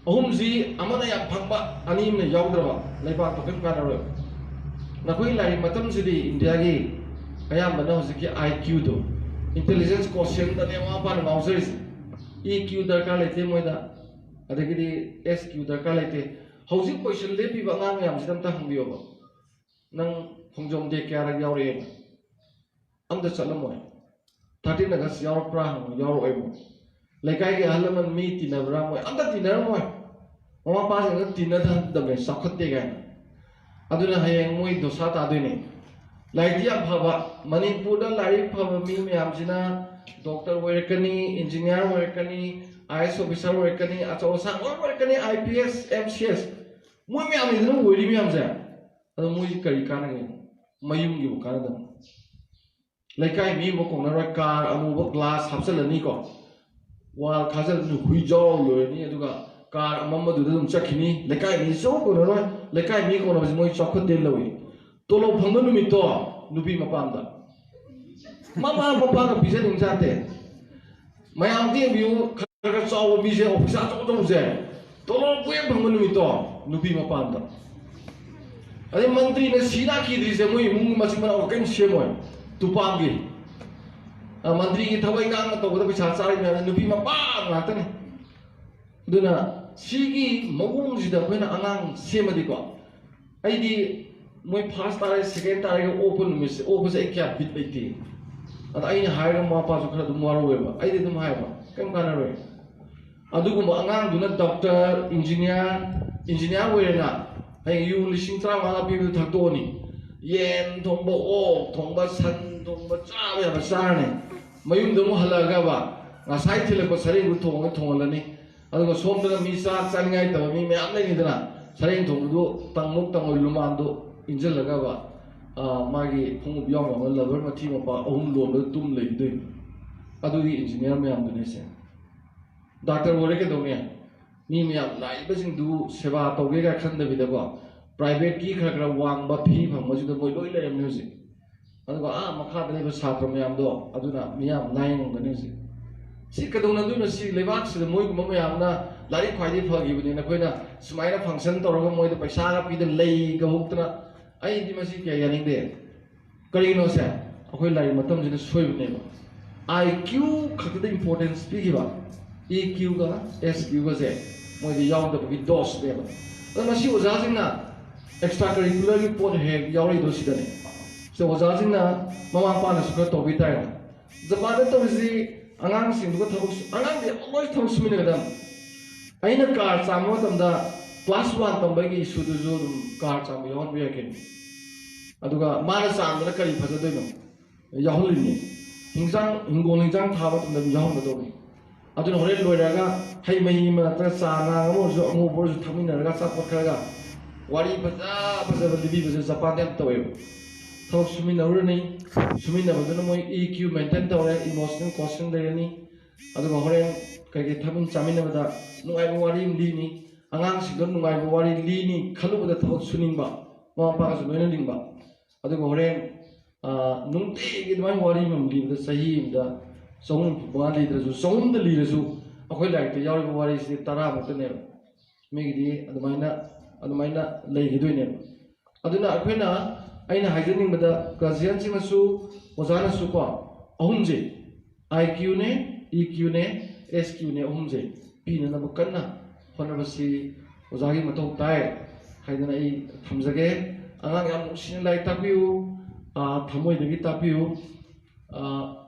ꯑꯍꯨꯝꯁꯤ ꯑꯃꯅ ꯌꯥꯝ ꯐꯪꯕ, ꯑꯅꯤ ꯑꯃꯅ ꯌꯥꯎꯗ꯭ꯔꯕ ꯂꯩꯕꯥꯛꯇꯣ ꯀꯔꯤꯝ ꯀꯥꯟꯅꯔꯣꯏ꯫ ꯅꯈꯣꯏꯒꯤ ꯂꯥꯏꯔꯤꯛ ꯃꯇꯝꯁꯤꯗꯤ ꯏꯟꯗꯤꯌꯥꯒꯤ ꯑꯌꯥꯝꯕꯅ ꯍꯧꯖꯤꯛꯀꯤ I Q ꯗꯣ, intelligence quotient ꯗꯅꯦ ꯃꯃꯥ ꯃꯄꯥꯅ ꯉꯥꯎꯖꯔꯤꯁꯦ꯫ E Q ꯗꯔꯀꯥꯔ ꯂꯩꯇꯦ ꯃꯣꯏꯗ, ꯑꯗꯒꯤꯗꯤ S Q ꯗꯔꯀꯥꯔ ꯂꯩꯇꯦ꯫ ꯍꯧꯖꯤꯛ position ꯂꯦꯞꯄꯤꯕ ꯑꯉꯥꯡ ꯃꯌꯥꯝꯁꯤꯗ ꯑꯝꯇ ꯍꯪꯕꯤꯌꯣꯕ, "ꯅꯪ ꯈꯣꯡꯖꯣꯝ day ꯀꯌꯥꯔꯛ ꯌꯥꯎꯔꯛꯑꯦꯅ?" ꯑꯝꯇ ꯆꯠꯂꯝꯃꯣꯏ꯫ ꯊꯥꯔꯇꯤꯟ ꯑꯥꯒꯁ ꯌꯥꯎꯔꯛꯄ꯭ꯔꯥ ꯍꯪꯉꯨ, ꯌꯥꯎꯔꯛꯑꯣꯏꯕ꯫ ꯂꯩꯀꯥꯏꯒꯤ ꯑꯍꯜ ꯂꯃꯟ ꯃꯤ ꯇꯤꯟꯅꯕ꯭ꯔꯥ? ꯃꯣꯏ ꯑꯝꯇ ꯇꯤꯟꯅꯔꯝꯃꯣꯏ꯫ ꯃꯃꯥ ꯃꯄꯥꯁꯤꯡꯒ ꯇꯤꯟꯅꯗꯕꯅꯦ, ꯆꯥꯎꯈꯠꯇꯦ ꯀꯥꯏꯅ꯫ ꯑꯗꯨꯅ ꯍꯌꯦꯡ ꯃꯣꯏ ꯗꯣꯁꯥ ꯇꯥꯗꯣꯏꯅꯦ꯫ ꯂꯥꯏꯔꯤꯛꯇꯤ ꯌꯥꯝ ꯐꯕ, ꯃꯅꯤꯄꯨꯔꯗ ꯂꯥꯏꯔꯤꯛ ꯐꯕ ꯃꯤ ꯃꯌꯥꯝꯁꯤꯅ ꯗꯣꯛꯇꯔ ꯑꯣꯏꯔꯛꯀꯅꯤ, ꯏꯟꯖꯤꯅꯤꯌꯥꯔ ꯑꯣꯏꯔꯛꯀꯅꯤ, ꯑꯥꯏ ꯑꯦꯁ ꯑꯣꯐꯤꯁꯥꯔ ꯑꯣꯏꯔꯛꯀꯅꯤ, ꯑꯆꯧ ꯑꯁꯥꯡ ꯂꯣꯏ ꯑꯣꯏꯔꯛꯀꯅꯤ, I P S, M C S. ꯃꯣꯏ ꯃꯌꯥꯝꯁꯤꯅ ꯑꯣꯏꯔꯤ ꯃꯌꯥꯝꯁꯦ꯫ ꯑꯗꯣ ꯃꯣꯏꯁꯤ ꯀꯔꯤ ꯀꯥꯟꯅꯒꯦ? ꯃꯌꯨꯝꯒꯤꯕꯨ ꯀꯥꯟꯅꯗꯕ꯫ ꯂꯩꯀꯥꯏ ꯃꯤ ꯑꯃ ꯀꯧꯅꯔꯣꯏ, ꯀꯥꯔ ꯑꯃꯨꯕ ꯒ꯭ꯂꯥꯁ ꯍꯥꯞꯆꯤꯜꯂꯅꯤꯀꯣ, ꯋꯥꯜ ꯈꯥꯖꯤꯜꯂꯅꯤ, ꯍꯨꯏꯖꯥꯎ ꯂꯣꯏꯔꯅꯤ, ꯑꯗꯨꯒ ꯀꯥꯔ ꯑꯃꯝꯕꯗꯨꯗ ꯑꯗꯨꯝ ꯆꯠꯈꯤꯅꯤ꯫ ꯂꯩꯀꯥꯏ ꯃꯤ ꯁꯨꯡꯀꯧ ꯀꯧꯅꯔꯣꯏ, ꯂꯩꯀꯥꯏ ꯃꯤ ꯀꯧꯅꯕꯁꯤ ꯃꯣꯏ ꯆꯥꯎꯈꯠꯇꯦ ꯂꯧꯏ꯫ ꯇꯣꯂꯣꯞ ꯐꯪꯕ ꯅꯨꯃꯤꯠꯇꯣ ꯅꯨꯄꯤ ꯃꯄꯥꯝꯗ, ꯃꯃꯥ ꯃꯄꯥꯒ ꯄꯤꯖꯅꯤꯡꯖꯥꯠꯇꯦ꯫ ꯃꯌꯥꯝ ꯌꯦꯡꯕꯤꯌꯨ, ꯈꯔ ꯈꯔ ꯆꯥꯎꯕ ꯃꯤꯁꯦ, ꯑꯣꯐꯤꯁꯥꯔ ꯑꯆꯧ ꯑꯆꯧꯕꯁꯦ, ꯇꯣꯂꯣꯞ ꯍꯦꯛ ꯐꯪꯕ ꯅꯨꯃꯤꯠꯇꯣ ꯅꯨꯄꯤ ꯃꯄꯥꯝꯗ꯫ ꯑꯗꯩ ꯃꯟꯇ꯭ꯔꯤꯅ ꯁꯤ ꯂꯥꯛꯈꯤꯗ꯭ꯔꯤꯁꯦ ꯃꯣꯏ ꯏꯃꯨꯡꯒꯤ ꯃꯆꯤꯟ ꯃꯅꯥꯎ ꯀꯔꯤꯝ ꯁꯦꯝꯃꯣꯏ, ꯇꯨꯄꯥꯝꯒꯤ꯫ ꯑ, ꯃꯟꯇ꯭ꯔꯤꯒꯤ ꯊꯕꯛ ꯏꯪꯈꯥꯡ ꯇꯧꯕꯗ ꯄꯩꯁꯥ ꯆꯥꯔꯤ ꯃꯌꯥꯝꯁꯦ ꯅꯨꯄꯤ ꯃꯄꯥꯝ ꯉꯥꯛꯇꯅꯤ꯫ ꯑꯗꯨꯅ ꯁꯤꯒꯤ ꯃꯑꯣꯡꯁꯤꯗ ꯑꯩꯈꯣꯏꯅ ꯑꯉꯥꯡ ꯁꯦꯝꯃꯗꯤꯀꯣ, ꯑꯩꯗꯤ ꯃꯣꯏ ꯐꯥꯔꯁ ꯇꯥꯔꯦ, ꯁꯦꯀꯦꯟ ꯇꯥꯔꯦꯒ ꯑꯣꯛꯄ ꯅꯨꯃꯤꯠꯁꯦ, ꯑꯣꯛꯄꯁꯦ ꯑꯩ ꯀꯌꯥ ꯕꯤꯠ ꯂꯩꯇꯦ꯫ ꯑꯗ ꯑꯩꯅ ꯍꯥꯏꯔꯒ ꯃꯃꯥ ꯃꯄꯥꯁꯨ ꯈꯔ ꯑꯗꯨꯝ ꯋꯥꯔꯧꯋꯦꯕ꯫ ꯑꯩꯗꯤ ꯑꯗꯨꯝ ꯍꯥꯏꯕ, "ꯀꯩꯝ ꯀꯥꯟꯅꯔꯣꯏ꯫ ꯑꯗꯨꯒꯨꯝꯕ ꯑꯉꯥꯡꯗꯨꯅ ꯗꯣꯛꯇꯔ, ꯏꯟꯖꯤꯅꯤꯌꯥꯔ, ꯏꯟꯖꯤꯅꯤꯌꯥꯔ ꯑꯣꯏꯔꯦꯅ, ꯍꯌꯦꯡ ꯌꯨ ꯂꯤꯁꯤꯡ ꯇꯔꯥꯃꯉꯥ ꯄꯤꯕꯗꯨ ꯊꯛꯇꯣꯛꯑꯅꯤ꯫ ꯌꯦꯟ ꯊꯣꯡꯕ, ꯑꯣꯛ ꯊꯣꯡꯕ, ꯁꯟ ꯊꯣꯡꯕ, ꯆꯥꯕ ꯌꯥꯕ ꯆꯥꯔꯅꯤ꯫ ꯃꯌꯨꯝꯗ ꯑꯃꯨꯛ ꯍꯜꯂꯛꯑꯒꯕ ꯉꯁꯥꯏ ꯊꯤꯜꯂꯛꯄ ꯁꯔꯦꯡꯗꯨ ꯊꯣꯡꯉꯒ ꯊꯣꯡꯍꯜꯂꯅꯤ꯫ ꯑꯗꯨꯒ ꯁꯣꯝꯗꯅ ꯃꯤ ꯆꯥꯛ ꯆꯥꯅꯤꯡꯉꯥꯏ ꯂꯩꯇꯕ ꯃꯤ ꯃꯌꯥꯝ ꯂꯩꯅꯤꯗꯅ, ꯁꯔꯦꯡ ꯊꯣꯡꯕꯗꯨ ꯇꯪꯉꯨ ꯇꯪꯉꯣꯏ ꯂꯨꯃꯥꯟꯗꯨ ꯏꯟꯁꯤꯜꯂꯒꯕ, ꯑ, ꯃꯥꯒꯤ ꯈꯣꯡꯎꯞ ꯌꯥꯎ ꯌꯥꯎꯅ ꯂꯕꯔ ꯃꯊꯤ ꯃꯄꯥ ꯑꯍꯨꯝ ꯂꯣꯟꯕꯗ ꯇꯨꯝ ꯂꯩꯈꯤꯗꯣꯏꯅꯤ꯫ ꯑꯗꯨꯒꯤ ꯏꯟꯖꯤꯅꯤꯌꯥꯔ ꯃꯌꯥꯝꯗꯨꯅꯦꯁꯦ꯫ ꯗꯥꯛꯇꯔ ꯑꯣꯏꯔꯦ ꯀꯩꯗꯧꯅꯤ? ꯃꯤ ꯃꯌꯥꯝ ꯂꯥꯛꯏꯕꯁꯤꯡꯗꯨ ꯁꯦꯕꯥ ꯇꯧꯒꯦ ꯀꯥꯏ ꯈꯟꯗꯕꯤꯗꯀꯣ, ꯄ꯭ꯔꯥꯏꯚꯦꯠꯀꯤ ꯈꯔ ꯈꯔ ꯋꯥꯡꯕ ꯐꯤ ꯐꯪꯕꯁꯤꯗ ꯃꯣꯏ ꯂꯣꯏ ꯂꯩꯔꯝꯃꯤ ꯍꯧꯖꯤꯛ꯫ ꯑꯗꯨꯒ ꯑꯥ ꯃꯈꯥꯗ ꯂꯩꯕ ꯁꯥꯇ꯭ꯔ ꯃꯌꯥꯝꯗꯣ ꯑꯗꯨꯅ ꯃꯤꯌꯥꯝ ꯂꯥꯏꯌꯦꯡꯉꯝꯒꯅꯤ ꯍꯧꯖꯤꯛ꯫ ꯁꯤ ꯀꯩꯗꯧꯅꯗꯣꯏꯅꯣ? ꯁꯤ ꯂꯩꯕꯥꯛꯁꯤꯗ ꯃꯣꯏꯒꯨꯝꯕ ꯃꯌꯥꯝꯅ ꯂꯥꯏꯔꯤꯛ ꯈ꯭ꯋꯥꯏꯗꯒꯤ ꯐꯈꯤꯕꯅꯤꯅ ꯑꯩꯈꯣꯏꯅ ꯁꯨꯃꯥꯏꯅ ꯐꯪꯁꯟ ꯇꯧꯔꯒ ꯃꯣꯏꯗ ꯄꯩꯁꯥꯒ ꯄꯤꯗꯅ ꯂꯩꯒ ꯍꯨꯛꯇꯅ, ꯑꯩꯗꯤ ꯃꯁꯤ ꯀꯌꯥ ꯌꯥꯅꯤꯡꯗꯦ꯫ ꯀꯔꯤꯒꯤꯅꯣꯁꯦ? ꯑꯩꯈꯣꯏ ꯂꯥꯏꯔꯤꯛ ꯃꯇꯝꯁꯤꯅ ꯁꯣꯏꯕꯅꯦꯕ꯫ ꯑꯥꯏ ꯀ꯭ꯌꯨ ꯈꯛꯇꯗ ꯏꯝꯄꯣꯔꯇꯦꯟꯁ ꯄꯤꯈꯤꯕ, ꯏ ꯀ꯭ꯌꯨꯒ ꯑꯦꯁ ꯀ꯭ꯌꯨꯒꯁꯦ ꯃꯣꯏꯗ ꯌꯥꯎꯗꯕꯒꯤ ꯗꯣꯁꯅꯦꯕ꯫ ꯑꯗꯣ ꯃꯁꯤ ꯑꯣꯖꯥꯁꯤꯡꯅ ꯑꯦꯛꯁꯇ꯭ꯔꯥ ꯀꯔꯤꯀꯨꯂꯔꯒꯤ ꯄꯣꯠ ꯍꯦꯛ ꯌꯥꯎꯔꯛꯏꯗꯣ ꯁꯤꯗꯅꯦ꯫ ꯁꯤ ꯑꯣꯖꯥꯁꯤꯡꯅ, ꯃꯃꯥ ꯃꯄꯥꯅꯁꯨ ꯈꯔ ꯇꯧꯕꯤ ꯇꯥꯔꯦ꯫ ꯖꯄꯥꯟꯗ ꯇꯧꯔꯤꯁꯤ, ꯑꯉꯥꯡꯁꯤꯡꯗꯨꯒ ꯊꯕꯛ ꯁꯨ- ꯑꯉꯥꯡꯗꯤ ꯂꯣꯏ ꯊꯕꯛ ꯁꯨꯃꯤꯟꯅꯒꯗꯕꯅꯤ꯫ ꯑꯩꯅ ꯀꯥꯔ ꯆꯥꯝꯕ ꯃꯇꯝꯗ ꯀ꯭ꯂꯥꯁ ꯋꯥꯟ ꯇꯝꯕꯒꯤ ꯏꯁꯨꯗꯨꯁꯨ ꯑꯗꯨꯝ ꯀꯥꯔ ꯆꯥꯝꯕ ꯌꯥꯎꯍꯟꯕ ꯌꯥꯏ ꯀꯩꯅꯣ꯫ ꯑꯗꯨꯒ ꯃꯥꯅ ꯆꯥꯝꯕꯗ ꯀꯔꯤ ꯐꯖꯗꯣꯏꯅꯣ? ꯌꯥꯎꯍꯜꯂꯤꯅꯦ꯫ ꯍꯤꯟꯖꯥꯡ, ꯍꯤꯡꯒꯣꯜ ꯍꯤꯟꯖꯥꯡ ꯊꯥꯕ ꯃꯇꯝꯗ ꯑꯗꯨꯝ ꯌꯥꯎꯍꯟꯒꯗꯧꯕꯅꯤ꯫ ꯑꯗꯨꯅ ꯍꯣꯔꯦꯟ ꯂꯣꯏꯔꯒ ꯍꯩ ꯃꯍꯤ ꯑꯃ ꯅꯠꯇ꯭ꯔꯒ ꯆꯥ ꯉꯥꯡ ꯑꯃ ꯑꯣꯏꯔꯁꯨ, ꯑꯉꯧꯕ ꯑꯣꯏꯔꯁꯨ ꯊꯛꯃꯤꯟꯅꯔꯒ, ꯑꯆꯥꯄꯣꯠ ꯈꯔꯒ, ꯋꯥꯔꯤ ꯐꯖ ꯐꯖꯕ ꯂꯤꯕꯤꯕꯁꯦ ꯖꯄꯥꯟꯗ ꯌꯥꯝ ꯇꯧꯋꯦꯕ꯫ ꯊꯕꯛ ꯁꯨꯃꯤꯟꯅꯔꯨꯔꯅꯤ, ꯁꯨꯃꯤꯟꯅꯕꯗꯨꯅ ꯃꯣꯏ ꯏ ꯀ꯭ꯌꯨ ꯃꯦꯟꯇꯦꯟ ꯇꯧꯔꯦ, ꯏꯃꯣꯁꯅꯦꯜ ꯀꯣꯁꯟ ꯂꯩꯔꯅꯤ꯫ ꯑꯗꯨꯒ ꯍꯣꯔꯦꯟ ꯀꯩꯀꯩ ꯊꯛꯃꯤꯟ ꯆꯥꯃꯤꯟꯅꯕꯗ ꯅꯨꯡꯉꯥꯏꯕ ꯋꯥꯔꯤ ꯑꯃ ꯂꯤꯅꯤ, ꯑꯉꯥꯡꯁꯤꯡꯗꯣ ꯅꯨꯡꯉꯥꯏꯕ ꯋꯥꯔꯤ ꯂꯤꯅꯤ ꯈꯜꯂꯨꯕꯗ ꯊꯕꯛ ꯁꯨꯅꯤꯡꯕ, ꯃꯃꯥ ꯃꯄꯥꯒꯁꯨ ꯂꯣꯏꯅꯅꯤꯡꯕ꯫ ꯑꯗꯨꯒ ꯍꯣꯔꯦꯟ, ꯑ, ꯅꯨꯡꯇꯤꯒꯤ ꯑꯗꯨꯃꯥꯏꯅ ꯋꯥꯔꯤ ꯑꯃꯃꯝ ꯂꯤꯕꯗ, ꯆꯍꯤ ꯑꯃꯗ ꯆꯍꯨꯝ ꯍꯨꯝꯐꯨ ꯃꯉꯥ ꯂꯤꯗ꯭ꯔꯁꯨ, ꯆꯍꯨꯝꯗ ꯂꯤꯔꯁꯨ, ꯑꯩꯈꯣꯏ ꯂꯥꯏꯔꯤꯛꯇ ꯌꯥꯎꯔꯤꯕ ꯋꯥꯔꯤꯁꯤꯗꯤ ꯇꯔꯥꯃꯨꯛꯇꯅꯦꯕ꯫ ꯃꯤꯒꯤꯗꯤ ꯑꯗꯨꯃꯥꯏꯅ, ꯑꯗꯨꯃꯥꯏꯅ ꯂꯩꯒꯗꯣꯏꯅꯦꯕ꯫ ꯑꯗꯨꯅ ꯑꯩꯈꯣꯏꯅ, ꯑꯩꯅ ꯍꯥꯏꯖꯅꯤꯡꯕꯗ, ꯒꯥꯔꯖꯤꯌꯟꯁꯤꯡꯅꯁꯨ, ꯑꯣꯖꯥꯅꯁꯨ ꯀꯣ, ꯑꯍꯨꯝꯁꯦ, ꯑꯥꯏ ꯀ꯭ꯌꯨꯅꯦ, ꯏ ꯀ꯭ꯌꯨꯅꯦ, ꯑꯦꯁ ꯀ꯭ꯌꯨꯅꯦ, ꯑꯍꯨꯝꯁꯦ ꯄꯤꯅꯅꯕ ꯀꯟꯅ ꯍꯣꯠꯅꯕꯁꯤ ꯑꯣꯖꯥꯒꯤ ꯃꯊꯧ ꯇꯥꯏ ꯍꯥꯏꯗꯅ ꯑꯩ ꯊꯝꯖꯒꯦ꯫ ꯑꯉꯥꯡ ꯌꯥꯝ ꯅꯨꯡꯁꯤꯅ ꯂꯥꯏꯔꯤꯛ ꯇꯥꯛꯄꯤꯌꯨ, ꯑ, ꯊꯃꯣꯏꯗꯒꯤ ꯇꯥꯛꯄꯤꯌꯨ꯫ ꯑ,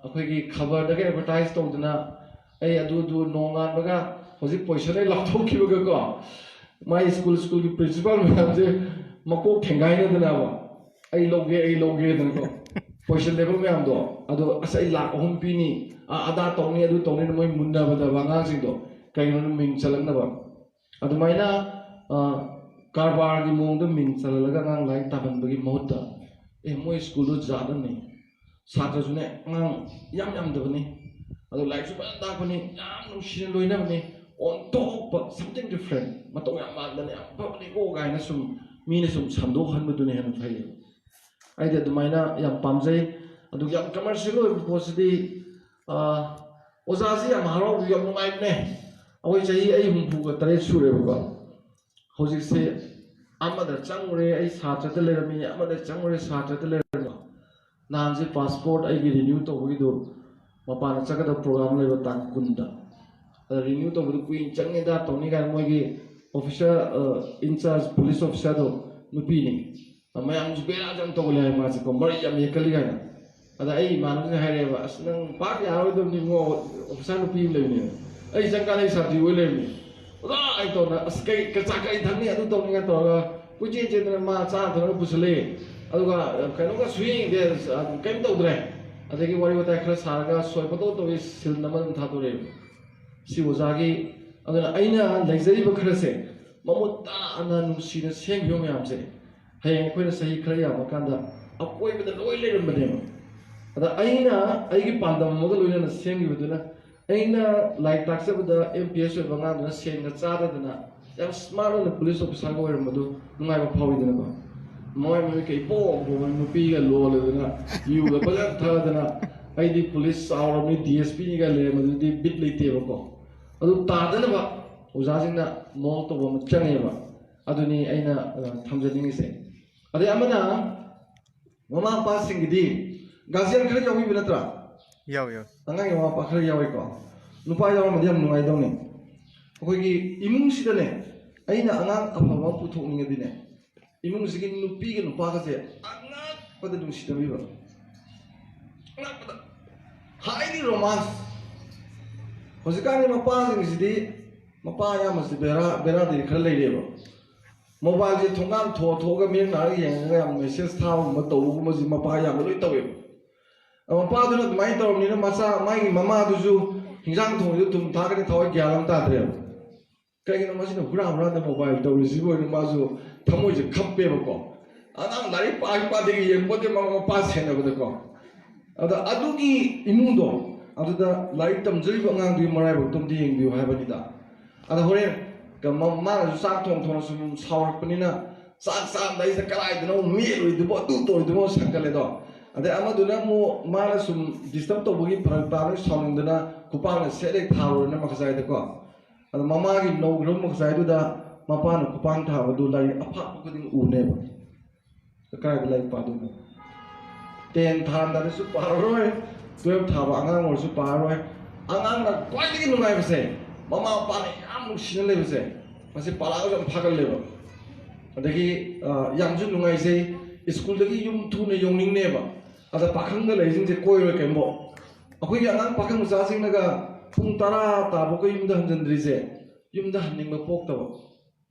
ꯑꯩꯈꯣꯏꯒꯤ ꯈꯕꯔꯗꯒ ꯑꯦꯗꯚꯔꯇꯥꯏꯁ ꯇꯧꯗꯅ, ꯑꯩ ꯑꯗꯨ ꯑꯗꯨ ꯅꯣꯡꯉꯥꯟꯕꯒ ꯍꯧꯖꯤꯛ ꯄꯣꯖꯤꯁꯟꯗꯩ ꯂꯥꯎꯊꯣꯛꯈꯤꯕꯒꯀꯣ, ꯃꯥꯏ ꯁ꯭ꯀꯨꯜ, ꯁ꯭ꯀꯨꯜꯒꯤ ꯄ꯭ꯔꯤꯟꯁꯤꯄꯥꯜ ꯃꯌꯥꯝꯁꯦ ꯃꯀꯣꯛ ꯊꯦꯡꯒꯥꯏꯅꯗꯅꯕ, "ꯑꯩ ꯂꯧꯒꯦ, ꯑꯩ ꯂꯧꯒꯦ" ꯍꯥꯏꯗꯅꯀꯣ, ꯄꯣꯖꯤꯁꯟ ꯂꯦꯞꯄ ꯃꯌꯥꯝꯗꯣ, ꯑꯗꯣ, "ꯑꯁ, ꯑꯩ ꯂꯥꯛ ꯑꯍꯨꯝ ꯄꯤꯅꯤ, ꯑ, ꯑꯗꯥ ꯇꯧꯅꯤ, ꯑꯗꯨ ꯇꯧꯅꯤꯅ" ꯃꯣꯏ ꯃꯨꯟꯅꯕꯗꯕ ꯑꯉꯥꯡꯁꯤꯡꯗꯣ, ꯀꯩꯒꯤꯅꯣꯗ ꯃꯤꯡ ꯆꯜꯂꯛꯅꯕ꯫ ꯑꯗꯨꯃꯥꯏꯅ, ꯑ, ꯀꯔꯕꯥꯔꯒꯤ ꯃꯑꯣꯡꯗ ꯃꯤꯡ ꯆꯜꯍꯜꯂꯒ ꯑꯉꯥꯡ ꯂꯥꯏꯔꯤꯛ ꯇꯝꯍꯟꯕꯒꯤ ꯃꯍꯨꯠꯇ, "ꯑꯦ, ꯃꯣꯏ ꯁ꯭ꯀꯨꯜꯗꯣ ꯖꯥꯠ ꯑꯃꯅꯤ, ꯁꯥꯇ꯭ꯔꯁꯨꯅꯦ ꯑꯉꯥꯡ ꯌꯥꯝ ꯌꯥꯝꯗꯕꯅꯤ, ꯑꯗꯣ ꯂꯥꯏꯔꯤꯛꯁꯨ ꯐꯖꯅ ꯇꯥꯛꯄꯅꯤ, ꯌꯥꯝ ꯅꯨꯡꯁꯤꯅ ꯂꯣꯏꯅꯕꯅꯤ, ꯑꯣꯟꯊꯣꯛꯄ, something different, ꯃꯇꯧ ꯌꯥꯝ ꯃꯥꯟꯗꯅ ꯌꯥꯝ ꯐꯕꯅꯤꯀꯣ" ꯀꯥꯏꯅ ꯁꯨꯝ ꯃꯤꯅ ꯁꯨꯝ ꯁꯟꯗꯣꯛꯍꯟꯕꯗꯨꯅ ꯍꯦꯟꯅ ꯐꯩꯌꯦꯕ꯫ ꯑꯩꯗꯤ ꯑꯗꯨꯃꯥꯏꯅ ꯌꯥꯝ ꯄꯥꯝꯖꯩ꯫ ꯑꯗꯨꯒ ꯌꯥꯝ ꯀꯃꯔꯁꯤꯌꯦꯜ ꯑꯣꯏꯕ ꯄꯣꯠꯁꯤꯗꯤ, ꯑ, ꯑꯣꯖꯥꯁꯤ ꯌꯥꯝ ꯍꯔꯥꯎꯕ, ꯌꯥꯝ ꯅꯨꯡꯉꯥꯏꯕꯅꯦ꯫ ꯑꯩꯈꯣꯏ ꯆꯍꯤ, ꯑꯩ ꯍꯨꯝꯐꯨꯒ ꯇꯔꯦꯠ ꯁꯨꯔꯦꯕꯀꯣ꯫ ꯍꯧꯖꯤꯛꯁꯦ ꯑꯃꯗ ꯆꯪꯉꯨꯔꯦ, ꯑꯩ ꯁꯥꯇ꯭ꯔꯗ ꯂꯩꯔꯝꯃꯤ, ꯑꯃꯗ ꯆꯪꯉꯨꯔꯦ, ꯁꯥꯇ꯭ꯔꯗ ꯂꯩꯔꯝꯃꯤ꯫ ꯅꯍꯥꯟꯁꯦ ꯄꯥꯁꯄꯣꯔꯠ ꯑꯩꯒꯤ ꯔꯤꯅ꯭ꯌꯨ ꯇꯧꯕꯒꯤꯗꯣ, ꯃꯄꯥꯟꯗ ꯆꯠꯀꯗꯕ ꯄ꯭ꯔꯣꯒ꯭ꯔꯥꯝ ꯂꯩꯕ ꯇꯥꯡ ꯀꯨꯟꯗ꯫ ꯑꯗ ꯔꯤꯅ꯭ꯌꯨ ꯇꯧꯕꯗꯣ ꯀꯨꯏꯅ ꯆꯪꯉꯦꯗ, ꯇꯧꯅꯤ ꯀꯥꯏꯅ ꯃꯣꯏꯒꯤ ꯑꯣꯐꯤꯁꯔ, ꯑ, ꯏꯟꯆꯥꯔꯖ ꯄꯨꯂꯤꯁ ꯑꯣꯐꯤꯁꯔꯗꯣ ꯅꯨꯄꯤꯅꯤ꯫ ꯃꯌꯥꯝꯁꯨ ꯕꯦꯔꯥꯁꯨ ꯌꯥꯝ ꯇꯧꯒꯜꯂꯦ ꯍꯥꯏ ꯃꯥꯁꯦꯀꯣ, ꯃꯔꯩ ꯌꯥꯝ ꯌꯦꯠꯀꯜꯂꯤ ꯀꯥꯏꯅ꯫ ꯑꯗ ꯑꯩ ꯏꯃꯥꯟꯅꯕꯁꯤꯡꯅ ꯍꯥꯏꯔꯛꯑꯦꯕ, "ꯑꯁ, ꯅꯪ ꯄꯥꯛ ꯌꯥꯔꯔꯣꯏꯗꯕꯅꯤ ꯏꯕꯨꯡꯉꯣ, ꯑꯣꯐꯤꯁꯥꯔ ꯅꯨꯄꯤ ꯑꯃ ꯂꯩꯕꯅꯦ, ꯑꯩ ꯆꯪꯀꯥꯟꯗ ꯑꯩ ꯁꯥꯇ꯭ꯔꯤ ꯑꯣꯏ ꯂꯩꯔꯝꯃꯤ꯫ ꯑꯣꯖꯥ!" ꯑꯩ ꯇꯧꯗꯅ, "ꯑꯁ, ꯀꯩ, ꯀꯩ ꯆꯥ ꯀꯩ ꯊꯛꯅꯤ?" ꯑꯗꯨ ꯇꯧꯅꯤꯡꯉꯥꯏ ꯇꯧꯔꯒ ꯀꯣꯏꯆꯦꯟ ꯆꯦꯟꯗꯅ ꯃꯥ ꯆꯥ ꯊꯛꯅ ꯄꯨꯁꯜꯂꯛꯑꯦ꯫ ꯑꯗꯨꯒ ꯀꯩꯅꯣꯒ ꯁꯨꯌꯦꯡ ꯌꯦꯡꯗꯦ, ꯑꯁ, ꯀꯩꯝ ꯇꯧꯗ꯭ꯔꯦ꯫ ꯑꯗꯒꯤ ꯋꯥꯔꯤ ꯋꯥꯇꯥꯏ ꯈꯔ ꯁꯥꯔꯒ ꯁꯣꯏ ꯄꯣꯇꯧ ꯇꯧꯏ, ꯁꯤꯜ ꯑꯃ ꯑꯗꯨꯝ ꯊꯥꯗꯣꯔꯛꯑꯦꯕ꯫ ꯁꯤ ꯑꯣꯖꯥꯒꯤ, ꯑꯗꯨꯅ ꯑꯩꯅ ꯂꯩꯖꯔꯤꯕ ꯈꯔꯁꯦ ꯃꯃꯨꯠ ꯇꯥꯅ ꯅꯨꯡꯁꯤꯅ ꯁꯦꯝꯈꯤꯕ ꯃꯌꯥꯝꯁꯦ ꯍꯌꯦꯡ ꯑꯩꯈꯣꯏꯅ ꯆꯍꯤ ꯈꯔ ꯌꯥꯝꯃꯀꯥꯟꯗ ꯑꯀꯣꯏꯕꯗ ꯂꯣꯏ ꯂꯩꯔꯝꯕꯅꯦꯕ꯫ ꯑꯗ ꯑꯩꯅ ꯑꯩꯒꯤ ꯄꯥꯟꯗꯝ ꯑꯃꯒ ꯂꯣꯏꯅꯅ ꯁꯦꯝꯈꯤꯕꯗꯨꯅ, ꯑꯩꯅ ꯂꯥꯏꯔꯤꯛ ꯇꯥꯛꯆꯕꯗ ꯑꯦꯝ ꯄꯤ ꯑꯦꯁ ꯑꯣꯏꯕ ꯑꯉꯥꯡꯗꯨꯅ ꯁꯦꯟꯒ ꯆꯥꯗꯗꯅ ꯌꯥꯝ ꯁ꯭ꯃꯥꯔꯠ ꯑꯣꯏꯅ ꯄꯨꯂꯤꯁ ꯑꯣꯐꯤꯁꯔꯒ ꯑꯣꯏꯔꯝꯕꯗꯨ ꯅꯨꯡꯉꯥꯏꯕ ꯐꯥꯎꯏꯗꯅꯀꯣ꯫ ꯃꯃꯥꯏ ꯃꯃꯤꯠꯀ ꯏꯄꯣꯝ ꯄꯣꯝꯕ, ꯅꯨꯄꯤꯒ ꯂꯣꯜꯂꯗꯅ, ꯌꯨꯒ ꯐꯖꯅ ꯊꯛꯑꯗꯅ, "ꯑꯩꯗꯤ ꯄꯨꯂꯤꯁ ꯆꯥꯎꯔꯕꯅꯤ, ꯗꯤ ꯑꯦꯁ ꯄꯤꯅꯤꯒ" ꯂꯩꯔꯝꯕꯗꯨꯗꯤ ꯕꯤꯠ ꯂꯩꯇꯦꯕꯀꯣ꯫ ꯑꯗꯨ ꯇꯥꯗꯅꯕ ꯑꯣꯖꯥꯁꯤꯡꯅ ꯃꯑꯣꯡ ꯇꯧꯕ ꯑꯃ ꯆꯪꯉꯦꯕ꯫ ꯑꯗꯨꯅꯤ ꯑꯩꯅ, ꯑ, ꯊꯝꯖꯅꯤꯡꯉꯤꯁꯦ꯫ ꯑꯗꯩ ꯑꯃꯅ, ꯃꯃꯥ ꯃꯄꯥꯁꯤꯡꯒꯤꯗꯤ ꯒꯥꯔꯖꯤꯌꯟ ꯈꯔ ꯌꯥꯎꯕꯤꯕ ꯅꯠꯇ꯭ꯔꯥ? ꯌꯥꯎꯋꯤ, ꯌꯥꯎꯋꯤ꯫ ꯑꯉꯥꯡꯒꯤ ꯃꯃꯥ ꯃꯄꯥ ꯈꯔ ꯌꯥꯎꯋꯤꯀꯣ꯫ ꯅꯨꯄꯥ ꯌꯥꯎꯔꯝꯃꯗꯤ ꯌꯥꯝ ꯅꯨꯡꯉꯥꯏꯗꯧꯅꯤ꯫ ꯑꯩꯈꯣꯏꯒꯤ ꯏꯃꯨꯡꯁꯤꯗꯅꯦ, ꯑꯩꯅ ꯑꯉꯥꯡ ꯑꯐꯕ ꯑꯃ ꯄꯨꯊꯣꯛꯅꯤꯡꯉꯗꯤꯅꯦ, ꯏꯃꯨꯡꯁꯤꯒꯤ ꯅꯨꯄꯤꯒ ꯅꯨꯄꯥꯒꯁꯦ ꯑꯉꯛꯄꯗ ꯅꯨꯡꯁꯤꯅꯕꯤꯕ꯫ ꯑꯉꯛꯄꯗ꯫ Highly romance꯫ ꯍꯧꯖꯤꯛꯀꯥꯟꯒꯤ ꯃꯄꯥꯁꯤꯡꯁꯤꯗꯤ, ꯃꯄꯥ ꯑꯌꯥꯝꯕꯁꯤ ꯕꯦꯔꯥ, ꯕꯦꯔꯥꯗꯤ ꯈꯔ ꯂꯩꯔꯦꯕ꯫ ꯃꯣꯕꯥꯏꯜꯁꯦ ꯊꯣꯡꯒꯥꯟ ꯊꯣꯛꯑ ꯊꯣꯛꯑꯒ ꯃꯤꯠ ꯅꯥꯔꯒ ꯌꯦꯡꯉꯒ ꯌꯥꯝ ꯃꯦꯁꯦꯖ ꯊꯥꯕꯒꯨꯝꯕ ꯇꯧꯕꯒꯨꯝꯕꯁꯤ ꯃꯄꯥ ꯑꯌꯥꯝꯕ ꯂꯣꯏ ꯇꯧꯋꯦꯕ꯫ ꯑꯗꯣ ꯃꯄꯥꯗꯨꯅ ꯑꯗꯨꯃꯥꯏꯅ ꯇꯧꯔꯕꯅꯤꯅ ꯃꯆꯥ, ꯃꯥꯒꯤ ꯃꯃꯥꯗꯨꯁꯨ ꯍꯤꯟꯖꯥꯡ ꯊꯣꯡꯕꯗ ꯊꯨꯝ ꯊꯥꯛꯀꯅꯤ ꯊꯋꯥꯏ ꯒ꯭ꯌꯥꯟ ꯑꯃ ꯇꯥꯗ꯭ꯔꯦꯕ꯫ ꯀꯩꯒꯤꯅꯣ ꯃꯁꯤꯅ ꯍꯨꯔꯥꯟ ꯍꯨꯔꯥꯟꯗ ꯃꯣꯕꯥꯏꯜ ꯇꯧꯔꯤꯁꯤꯕꯨ ꯑꯣꯏꯅ ꯃꯥꯁꯨ ꯊꯃꯣꯏꯁꯦ ꯈꯞꯄꯦꯕꯀꯣ꯫ ꯑꯉꯥꯡ ꯂꯥꯏꯔꯤꯛ ꯄꯥ-, ꯄꯥꯗꯒꯤ ꯌꯦꯡꯄꯣꯠꯇꯦ ꯃꯃꯥ ꯃꯄꯥ ꯁꯦꯟꯅꯕꯗꯀꯣ꯫ ꯑꯗ ꯑꯗꯨꯒꯤ ꯏꯃꯨꯡꯗꯣ, ꯑꯗꯨꯗ ꯂꯥꯏꯔꯤꯛ ꯇꯝꯖꯔꯤꯕ ꯑꯉꯥꯡꯗꯨꯒꯤ ꯃꯔꯥꯏꯕꯛꯇꯣ ꯑꯝꯇ ꯌꯦꯡꯕꯤꯌꯨ ꯍꯥꯏꯕꯅꯤꯗ꯫ ꯑꯗ ꯍꯣꯔꯦꯟ ꯀ-, ꯃ-, ꯃꯥꯅꯁꯨ ꯆꯥꯛ ꯊꯣꯡ ꯊꯣꯡꯅ ꯁꯨꯝ ꯁꯥꯎꯔꯛꯄꯅꯤꯅ, ꯆꯥꯛ ꯆꯥꯔꯝꯗꯥꯏꯁꯤꯗ ꯀꯗꯥꯏꯗꯅꯣ ꯃꯦꯠꯂꯨꯏꯗꯨꯕꯣ, ꯑꯗꯨ ꯇꯧꯔꯤꯗꯨꯕꯣ ꯁꯛꯀꯠꯂꯦꯗꯣ꯫ ꯑꯗꯩ ꯑꯃꯗꯨꯅ ꯑꯃꯨꯛ ꯃꯥꯅ ꯁꯨꯝ ꯗꯤꯁꯇꯔꯕ ꯇꯧꯕꯒꯤ ꯐꯔꯛ ꯇꯥꯕꯒꯤ ꯁꯥꯎꯅꯤꯡꯗꯅ ꯈꯨꯄꯥꯛꯅ ꯁꯦꯠ ꯍꯦꯛ ꯊꯥꯔꯨꯔꯅ ꯃꯈꯖꯥꯏꯗꯀꯣ꯫ ꯑꯗ ꯃꯃꯥꯒꯤ ꯅꯧꯈ꯭ꯔꯕ ꯃꯈꯖꯥꯏꯗꯨꯗ ꯃꯄꯥꯅ ꯈꯨꯄꯥꯛ ꯊꯥꯕꯗꯨ ꯂꯥꯏꯔꯤꯛ ꯑꯐꯥꯛꯄ ꯈꯨꯗꯤꯡ ꯎꯅꯦꯕ꯫ ꯀꯗꯥꯏꯗ ꯂꯥꯏꯔꯤꯛ ꯄꯥꯗꯣꯏꯅꯣ? ꯇꯦꯟ ꯊꯥꯔꯝꯗꯥꯏꯗꯁꯨ ꯄꯥꯔꯔꯣꯏ, ꯇꯨꯌꯦꯜꯞ ꯊꯥꯕ ꯑꯉꯥꯡ ꯑꯣꯏꯔꯁꯨ ꯄꯥꯔꯔꯣꯏ꯫ ꯑꯉꯥꯡꯅ ꯈ꯭ꯋꯥꯏꯗꯒꯤ ꯅꯨꯡꯉꯥꯏꯕꯁꯦ, ꯃꯃꯥ ꯃꯄꯥꯅ ꯌꯥꯝ ꯅꯨꯡꯁꯤꯅ ꯂꯩꯕꯁꯦ, ꯃꯁꯤ ꯄꯥꯔꯛꯑꯒꯁꯨ ꯌꯥꯝ ꯐꯒꯜꯂꯦꯕ꯫ ꯑꯗꯒꯤ ꯑ, ꯌꯥꯝꯁꯨ ꯅꯨꯡꯉꯥꯏꯖꯩ꯫ ꯁ꯭ꯀꯨꯜꯗꯒꯤ ꯌꯨꯝ ꯊꯨꯅ ꯌꯧꯅꯤꯡꯅꯦꯕ꯫ ꯑꯗ ꯄꯥꯈꯪꯗ ꯂꯩꯔꯤꯁꯤꯡꯁꯦ ꯀꯣꯏꯔꯣꯏ ꯀꯩꯝꯕꯣ꯫ ꯑꯩꯈꯣꯏꯒꯤ ꯑꯉꯥꯡ ꯄꯥꯈꯪ ꯃꯆꯥꯁꯤꯡꯅꯒ ꯄꯨꯡ ꯇꯔꯥ ꯇꯥꯕꯒ ꯌꯨꯝꯗ ꯍꯟꯖꯤꯟꯗ꯭ꯔꯤꯁꯦ, ꯌꯨꯝꯗ ꯍꯟꯅꯤꯡꯕ ꯄꯣꯛꯇꯕ꯫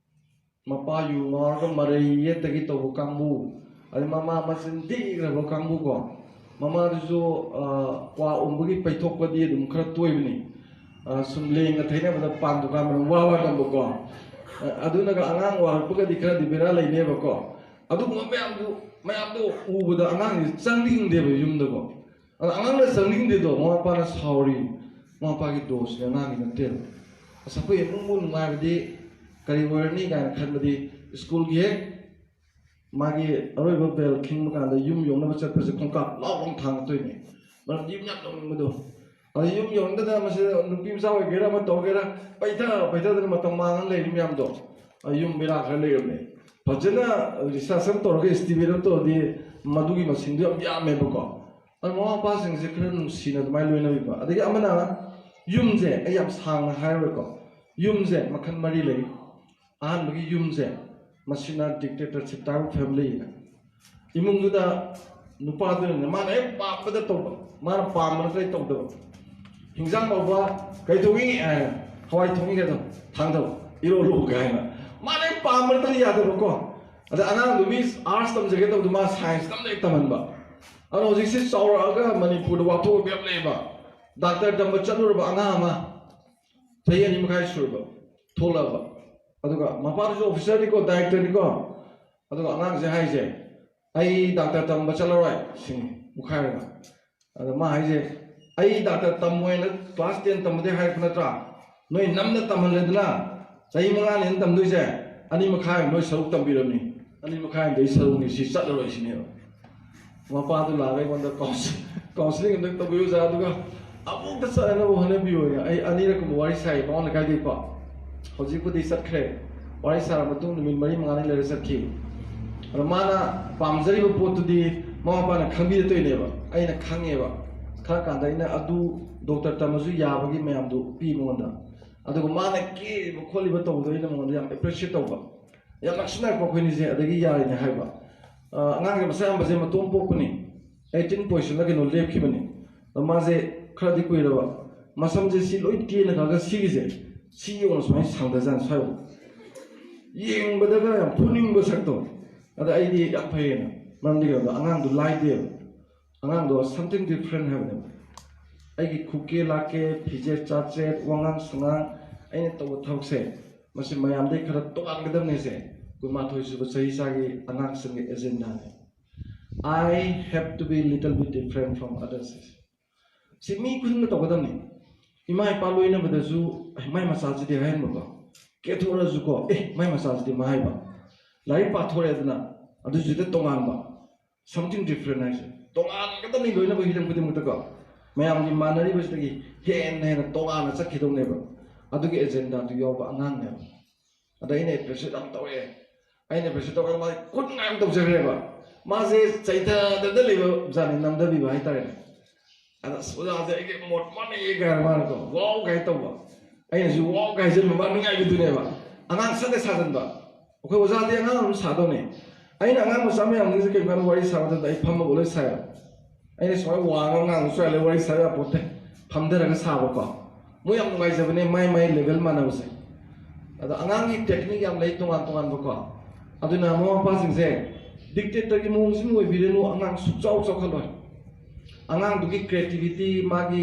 ꯃꯄꯥ ꯌꯨ ꯉꯥꯎꯔꯒ ꯃꯔꯩ ꯌꯦꯠꯇꯒꯤ ꯇꯧꯕ ꯀꯥꯡꯕꯨ, ꯑꯗꯩ ꯃꯃꯥ ꯃꯆꯤꯟ ꯊꯤꯈ꯭ꯔꯕ ꯀꯥꯡꯕꯨ ꯀꯣ꯫ ꯃꯃꯥꯗꯨꯁꯨ ꯑ, ꯀ꯭ꯋꯥ ꯎꯪꯕꯒꯤ ꯄꯩꯊꯣꯛꯄꯗꯤ ꯑꯗꯨꯝ ꯈꯔ ꯇꯣꯏꯕꯅꯤ꯫ ꯑ, ꯁꯨꯝ ꯂꯦꯡꯒ ꯊꯩꯅꯕꯗ ꯄꯥꯟ ꯗꯨꯀꯥꯟ ꯃꯅꯨꯡ ꯋꯥ ꯋꯥ ꯅꯝꯕꯀꯣ꯫ ꯑ, ꯑꯗꯨꯅꯒ ꯑꯉꯥꯡ ꯋꯥꯔꯛꯄꯒꯗꯤ ꯈꯔꯗꯤ ꯕꯦꯔꯥ ꯂꯩꯅꯦꯕꯀꯣ꯫ ꯑꯗꯨꯒꯨꯝꯕ ꯃꯌꯥꯝꯗꯨ, ꯃꯌꯥꯝꯗꯣ ꯎꯕꯗ ꯑꯉꯥꯡꯁꯤ ꯆꯪꯅꯤꯡꯗꯦꯕ ꯌꯨꯝꯗꯀꯣ꯫ ꯑꯗ ꯑꯉꯥꯡꯅ ꯆꯪꯅꯤꯡꯗꯦꯗꯣ, ꯃꯃꯥ ꯃꯄꯥꯅ ꯁꯥꯎꯔꯤ꯫ ꯃꯃꯥ ꯃꯄꯥꯒꯤ ꯗꯣꯁꯅꯦ, ꯑꯉꯥꯡꯒꯤ ꯅꯠꯇꯦꯕ꯫ ꯑꯁ, ꯑꯩꯈꯣꯏ ꯏꯃꯨꯡꯕꯨ ꯅꯨꯡꯉꯥꯏꯕꯗꯤ ꯀꯔꯤ ꯑꯣꯏꯔꯅꯤ ꯀꯥꯏꯅ ꯈꯟꯕꯗꯤ, ꯁ꯭ꯀꯨꯜꯒꯤ ꯍꯦꯛ ꯃꯥꯒꯤ ꯑꯔꯣꯏꯕ ꯕꯦꯜ ꯈꯤꯡꯕ ꯀꯥꯟꯗ ꯌꯨꯝ ꯌꯧꯅꯕ ꯆꯠꯄꯁꯦ ꯈꯣꯡꯀꯥꯞ ꯂꯥꯎ ꯂꯥꯎ ꯊꯥꯡꯒꯠꯇꯣꯏꯅꯦ꯫ ꯃꯔꯝꯗꯤ ꯌꯨꯝ ꯌꯥꯝ ꯌꯧꯅꯤꯡꯕꯗꯣ꯫ ꯑꯗ ꯌꯨꯝ ꯌꯧꯅꯤꯡꯗꯅ ꯃꯁꯤꯗ ꯅꯨꯄꯤ ꯃꯆꯥ ꯑꯣꯏꯒꯦꯔꯥ ꯑꯃ ꯇꯧꯒꯦꯔꯥ, ꯄꯩꯊ ꯄꯩꯊꯗꯅ ꯃꯇꯝ ꯃꯥꯡꯉ ꯂꯩꯔꯤ ꯃꯌꯥꯝꯗꯣ꯫ ꯑ, ꯌꯨꯝ ꯕꯦꯔꯥ ꯈꯔ ꯂꯩꯔꯕꯅꯦ꯫ ꯐꯖꯅ ꯔꯤꯁꯔꯁ ꯑꯃ ꯇꯧꯔꯒ, ꯏꯁꯇꯤꯃꯦꯠ ꯑꯃ ꯇꯧꯔꯗꯤ, ꯃꯗꯨꯒꯤ ꯃꯁꯤꯡꯗꯣ ꯌꯥꯝ ꯌꯥꯝꯃꯦꯕꯀꯣ꯫ ꯑꯗ ꯃꯃꯥ ꯃꯄꯥꯁꯤꯡꯁꯦ ꯈꯔ ꯅꯨꯡꯁꯤꯅ ꯑꯗꯨꯃꯥꯏꯅ ꯂꯣꯏꯅꯕꯤꯕ꯫ ꯑꯗꯒꯤ ꯑꯃꯅ, ꯌꯨꯝꯁꯦ ꯑꯩ ꯌꯥꯝ ꯁꯥꯡꯅ ꯍꯥꯏꯔꯣꯏꯀꯣ, ꯌꯨꯝꯁꯦ ꯃꯈꯜ ꯃꯔꯤ ꯂꯩ꯫ ꯑꯍꯥꯟꯕꯒꯤ ꯌꯨꯝꯁꯦ, ꯃꯁꯤꯅ dictatorship type of family ꯅ꯫ ꯏꯃꯨꯡꯗꯨꯗ ꯅꯨꯄꯥꯗꯨꯅꯅꯦ, ꯃꯥꯅ ꯍꯦꯛ ꯄꯥꯝꯕꯗ ꯇꯧꯕ, ꯃꯥꯅ ꯄꯥꯝꯕ ꯅꯠꯇ꯭ꯔꯗꯤ ꯇꯧꯗꯕ꯫ ꯍꯤꯟꯖꯥꯡ ꯂꯧꯕ, "ꯀꯩ ꯊꯣꯡꯉꯤ?" ꯍꯥꯏꯅ, "ꯍꯋꯥꯏ ꯊꯣꯡꯉꯤ" ꯀꯩꯗꯧ, "ꯊꯥꯡꯗꯧ, ꯏꯔꯣꯜꯂꯨ" ꯀꯥꯏꯅ꯫ ꯃꯥꯅ ꯍꯦꯛ ꯄꯥꯝꯕ ꯅꯠꯇ꯭ꯔꯗꯤ ꯌꯥꯗꯕꯀꯣ꯫ ꯑꯗ ꯑꯉꯥꯡꯗꯨꯒꯤ ꯑꯥꯔꯠꯁ ꯇꯝꯖꯒꯦ ꯇꯧꯕꯗꯣ, ꯃꯥ ꯁꯥꯏꯟꯁ ꯇꯝꯖꯒꯦ ꯇꯝꯍꯟꯕ꯫ ꯑꯗꯣ ꯍꯧꯖꯤꯛꯁꯤ ꯆꯥꯎꯔꯛꯑꯒ ꯃꯅꯤꯄꯨꯔꯗ ꯋꯥꯊꯣꯛ ꯑꯣꯏꯕ ꯌꯥꯝ ꯂꯩꯌꯦꯕ꯫ ꯗꯥꯛꯇꯔ ꯇꯝꯕ ꯆꯠꯂꯨꯔꯕ ꯑꯉꯥꯡ ꯑꯃ, ꯆꯍꯤ ꯑꯅꯤ ꯃꯈꯥꯏ ꯁꯨꯔꯕ, ꯊꯣꯛꯂꯛꯑꯕ꯫ ꯑꯗꯨꯒ ꯃꯄꯥꯗꯨꯁꯨ ꯑꯣꯐꯤꯁꯔꯅꯤꯀꯣ, ꯗꯥꯏꯔꯦꯛꯇꯔꯅꯤꯀꯣ꯫ ꯑꯗꯨꯒ ꯑꯉꯥꯡꯁꯦ ꯍꯥꯏꯁꯦ, "ꯑꯩ ꯗꯥꯛꯇꯔ ꯇꯝꯕ ꯆꯠꯂꯔꯣꯏ" ꯁꯤꯅꯤ, ꯃꯨꯛꯈꯥꯏꯔꯒ꯫ ꯑꯗ ꯃꯥ ꯍꯥꯏꯁꯦ, "ꯑꯩ ꯗꯥꯛꯇꯔ ꯇꯝꯃꯣꯏꯅ ꯀ꯭ꯂꯥꯁ ꯇꯦꯟ ꯇꯝꯕꯗꯩ ꯍꯥꯏꯔꯛꯄ ꯅꯠꯇ꯭ꯔꯥ? ꯅꯣꯏ ꯅꯝꯅ ꯇꯝꯍꯜꯂꯦꯗꯅ, ꯆꯍꯤ ꯃꯉꯥꯅꯤꯅ ꯇꯝꯗꯣꯏꯁꯦ, ꯑꯅꯤ ꯃꯈꯥꯏ ꯑꯃ ꯅꯣꯏ ꯁꯔꯨꯛ ꯇꯝꯕꯤꯔꯝꯅꯤ, ꯑꯅꯤ ꯃꯈꯥꯏ ꯑꯃꯗꯤ ꯑꯩ ꯁꯔꯨꯛꯅꯤ, ꯁꯤ ꯆꯠꯂꯔꯣꯏ" ꯁꯤꯅꯦꯕ꯫ ꯃꯄꯥꯗꯨ ꯂꯥꯛꯑꯒ ꯑꯩꯉꯣꯟꯗ ꯀꯥꯎꯟꯁꯤ-, ꯀꯥꯎꯟꯁꯤꯂꯤꯡ ꯑꯝꯇꯪ ꯇꯧꯕꯤꯌꯨ ꯑꯣꯖꯥ, ꯑꯗꯨꯒ ꯑꯃꯨꯛꯇ ꯆꯠꯅꯅꯕ ꯍꯣꯠꯅꯕꯤꯌꯨ ꯍꯥꯏꯅ꯫ ꯑꯩ ꯑꯅꯤꯔꯛꯀꯨꯝꯕ ꯋꯥꯔꯤ ꯁꯥꯏ ꯃꯉꯣꯟꯗ ꯀꯥꯏꯗꯩꯀꯣ꯫ ꯍꯧꯖꯤꯛꯄꯨꯗꯤ ꯆꯠꯈ꯭ꯔꯦ꯫ ꯋꯥꯔꯤ ꯁꯥꯔ ꯃꯇꯨꯡ ꯅꯨꯃꯤꯠ ꯃꯔꯤ ꯃꯉꯥꯅꯤ ꯂꯩꯔ ꯆꯠꯈꯤ꯫ ꯑꯗꯣ ꯃꯥꯅ ꯄꯥꯝꯖꯔꯤꯕ ꯄꯣꯠꯇꯨꯗꯤ ꯃꯃꯥ ꯃꯄꯥꯅ ꯈꯪꯕꯤꯔꯛꯇꯣꯏꯅꯦꯕ, ꯑꯩꯅ ꯈꯪꯉꯦꯕ꯫ ꯈꯪꯉꯀꯥꯟꯗ ꯑꯩꯅ ꯑꯗꯨ ꯗꯣꯛꯇꯔ ꯇꯝꯃꯁꯨ ꯌꯥꯕꯒꯤ ꯃꯌꯥꯝꯗꯨ ꯄꯤ ꯃꯉꯣꯟꯗ꯫ ꯑꯗꯨꯒ ꯃꯥꯅ ꯀꯦꯔꯤꯕ ꯈꯣꯠꯂꯤꯕ ꯇꯧꯕꯗꯣ ꯑꯩꯅ ꯃꯉꯣꯟꯗ ꯌꯥꯝ ꯑꯦꯄ꯭ꯔꯤꯁꯤꯌꯦꯠ ꯇꯧꯕ꯫ ꯌꯥꯝ ꯅꯛꯁꯤꯟꯅꯔꯛꯄ ꯑꯩꯈꯣꯏꯅꯤꯁꯦ, ꯑꯗꯒꯤ ꯌꯥꯔꯤꯅꯦ ꯍꯥꯏꯕ꯫ ꯑ, ꯑꯉꯥꯡꯁꯦ ꯃꯁꯥ ꯌꯥꯝꯕꯁꯦ ꯃꯇꯣꯝ ꯄꯣꯛꯄꯅꯤ꯫ ꯑꯩꯠꯇꯤꯟ ꯄꯣꯖꯤꯁꯟꯗ ꯀꯩꯅꯣ ꯂꯦꯞꯈꯤꯕꯅꯤ꯫ ꯑꯗꯣ ꯃꯥꯁꯦ ꯈꯔꯗꯤ ꯀꯨꯏꯔꯕ, ꯃꯁꯝꯁꯦ ꯁꯤ ꯂꯣꯏ ꯇꯦꯟꯅ ꯈꯔꯒ ꯁꯤꯒꯤꯁꯦ, ꯁꯤ ꯌꯧꯅ ꯁꯨꯃꯥꯏꯅ ꯁꯥꯡꯗꯖꯥꯠꯅꯤ ꯁ꯭ꯋꯥꯏꯕꯨ꯫ ꯌꯦꯡꯕꯗꯒ ꯌꯥꯝ ꯐꯨꯅꯤꯡꯕ ꯁꯛꯇꯣ꯫ ꯑꯗ ꯑꯩꯗꯤ ꯌꯥꯝ ꯐꯩꯌꯦꯅ, ꯃꯔꯝꯗꯤ ꯀꯩꯅꯣꯗ ꯑꯉꯥꯡꯗꯣ ꯂꯥꯏꯗꯦꯕ꯫ ꯑꯉꯥꯡꯗꯣ something different ꯍꯥꯏꯕꯅꯦꯕ꯫ ꯑꯩꯒꯤ ꯈꯨꯀꯦ ꯂꯥꯛꯀꯦ, ꯐꯤꯖꯦꯠ ꯆꯥꯆꯦꯠ, ꯋꯥꯉꯥꯡ ꯁꯉꯥꯡ, ꯑꯩꯅ ꯇꯧꯕ ꯊꯕꯛꯁꯦ, ꯃꯁꯤ ꯃꯌꯥꯝꯗꯩ ꯈꯔ ꯇꯣꯉꯥꯟꯒꯗꯕꯅꯦꯁꯦ ꯀꯨꯟꯃꯥꯊꯣꯏ ꯁꯨꯕ ꯆꯍꯤ ꯆꯥꯒꯤ ꯑꯉꯥꯡꯁꯤꯡꯒꯤ ꯑꯦꯖꯦꯟꯗꯥꯅꯦ꯫ I have to be little bit different from others꯫ ꯁꯤ ꯃꯤ ꯈꯨꯗꯤꯡꯃꯛ ꯇꯧꯒꯗꯕꯅꯤ꯫ ꯏꯃꯥ ꯏꯄꯥ ꯂꯣꯏꯅꯕꯗꯁꯨ, "ꯑꯦ, ꯃꯥꯏ ꯃꯆꯥꯁꯤꯗꯤ" ꯍꯥꯏꯍꯟꯕꯀꯣ꯫ ꯀꯦꯊꯣꯔꯛꯑꯁꯨꯀꯣ, "ꯑꯦ, ꯃꯥꯏ ꯃꯆꯥꯁꯤꯗꯤ" ꯃꯥ ꯍꯥꯏꯕ꯫ ꯂꯥꯏꯔꯤꯛ ꯄꯥꯊꯣꯔꯛꯑꯦꯗꯅ, ꯑꯗꯨꯁꯨ ꯍꯦꯛꯇ ꯇꯣꯉꯥꯟꯕ꯫ Something different ꯍꯥꯏꯁꯦ ꯇꯣꯉꯥꯟꯒꯗꯕꯅꯤ ꯂꯣꯏꯅꯃꯛ ꯍꯤꯔꯝ ꯈꯨꯗꯤꯡꯃꯛꯇꯀꯣ꯫ ꯃꯌꯥꯝꯒꯤ ꯃꯥꯟꯅꯔꯤꯕꯁꯤꯗꯒꯤ ꯍꯦꯟꯅ ꯍꯦꯟꯅ ꯇꯣꯉꯥꯟꯅ ꯆꯠꯈꯤꯗꯧꯅꯦꯕ꯫ ꯑꯗꯨꯒꯤ ꯑꯦꯖꯦꯟꯗꯥꯗꯨ ꯌꯥꯎꯕ ꯑꯉꯥꯡꯅꯦꯕ꯫ ꯑꯗ ꯑꯩꯅ ꯑꯦꯄ꯭ꯔꯤꯁꯤꯌꯦꯠ ꯌꯥꯝ ꯇꯧꯔꯛꯑꯦ꯫ ꯑꯩꯅ ꯑꯦꯄ꯭ꯔꯤꯁꯤꯌꯦꯠ ꯇꯧꯔꯒ ꯃꯥꯁꯦ ꯈꯨꯠ ꯉꯥꯏ ꯇꯧꯖꯈ꯭ꯔꯦꯕ꯫ ꯃꯥꯁꯦ ꯆꯩꯊꯗꯅ ꯂꯩꯕ ꯖꯥꯠꯅꯤ, ꯅꯝꯊꯕꯤꯕ ꯍꯥꯏꯇꯥꯔꯦꯅꯦ꯫ ꯑꯗ "ꯑꯁ, ꯑꯣꯖꯥꯁꯦ ꯑꯩꯒꯤ ꯃꯣꯠ ꯃꯥꯟꯅꯩꯌꯦ" ꯀꯥꯏꯅ ꯃꯥꯅꯀꯣ "ꯋꯥꯎ" ꯀꯥꯏ ꯇꯧꯕ꯫ ꯑꯩꯅꯁꯨ "ꯋꯥꯎ" ꯀꯥꯏ ꯍꯥꯏꯖꯟꯕ, ꯃꯥ ꯅꯨꯡꯉꯥꯏꯕꯗꯨꯅꯦꯕ꯫ ꯑꯉꯥꯡ ꯁꯛꯅ ꯁꯥꯖꯟꯕ꯫ ꯑꯩꯈꯣꯏ ꯑꯣꯖꯥꯗꯤ ꯑꯉꯥꯡ ꯑꯗꯨꯝ ꯁꯥꯗꯧꯅꯦ꯫ ꯑꯩꯅ ꯑꯉꯥꯡ ꯃꯆꯥ ꯃꯌꯥꯝꯁꯤꯡꯁꯦ ꯀꯩꯒꯨꯝꯕ ꯋꯥꯔꯤ ꯁꯥꯕ ꯃꯇꯝꯗ ꯑꯩ ꯐꯝꯃꯒ ꯂꯣꯏ ꯁꯥꯏꯌꯦꯕ꯫ ꯑꯩꯅ ꯁꯨꯃꯥꯏꯅ ꯋꯥꯡꯉꯒ ꯉꯥꯡꯕꯁꯨ ꯌꯥꯏ, ꯋꯥꯔꯤ ꯁꯥꯕ ꯌꯥꯄꯣꯠꯇꯦ꯫ ꯐꯝꯊꯔꯒ ꯁꯥꯕꯀꯣ꯫ ꯃꯣꯏ ꯌꯥꯝ ꯅꯨꯡꯉꯥꯏꯖꯕꯅꯦ, ꯃꯥꯏ ꯃꯥꯏ ꯂꯦꯚꯦꯜ ꯃꯥꯟꯅꯕꯁꯦ꯫ ꯑꯗ ꯑꯉꯥꯡꯒꯤ ꯇꯦꯛꯅꯤꯛ ꯌꯥꯝ ꯂꯩ ꯇꯣꯉꯥꯟ ꯇꯣꯉꯥꯟꯕꯀꯣ꯫ ꯑꯗꯨꯅ ꯃꯃꯥ ꯃꯄꯥꯁꯤꯡꯁꯦ ꯗꯤꯛꯇꯦꯇꯔꯒꯤ ꯃꯑꯣꯡꯁꯤꯃ ꯑꯣꯏꯕꯤꯔꯅꯨ, ꯑꯉꯥꯡ ꯁꯨꯛꯆꯥꯎ ꯆꯥꯎꯈꯠꯂꯣꯏ꯫ ꯑꯉꯥꯡꯗꯨꯒꯤ ꯀ꯭ꯔꯤꯌꯦꯇꯤꯚꯤꯇꯤ, ꯃꯥꯒꯤ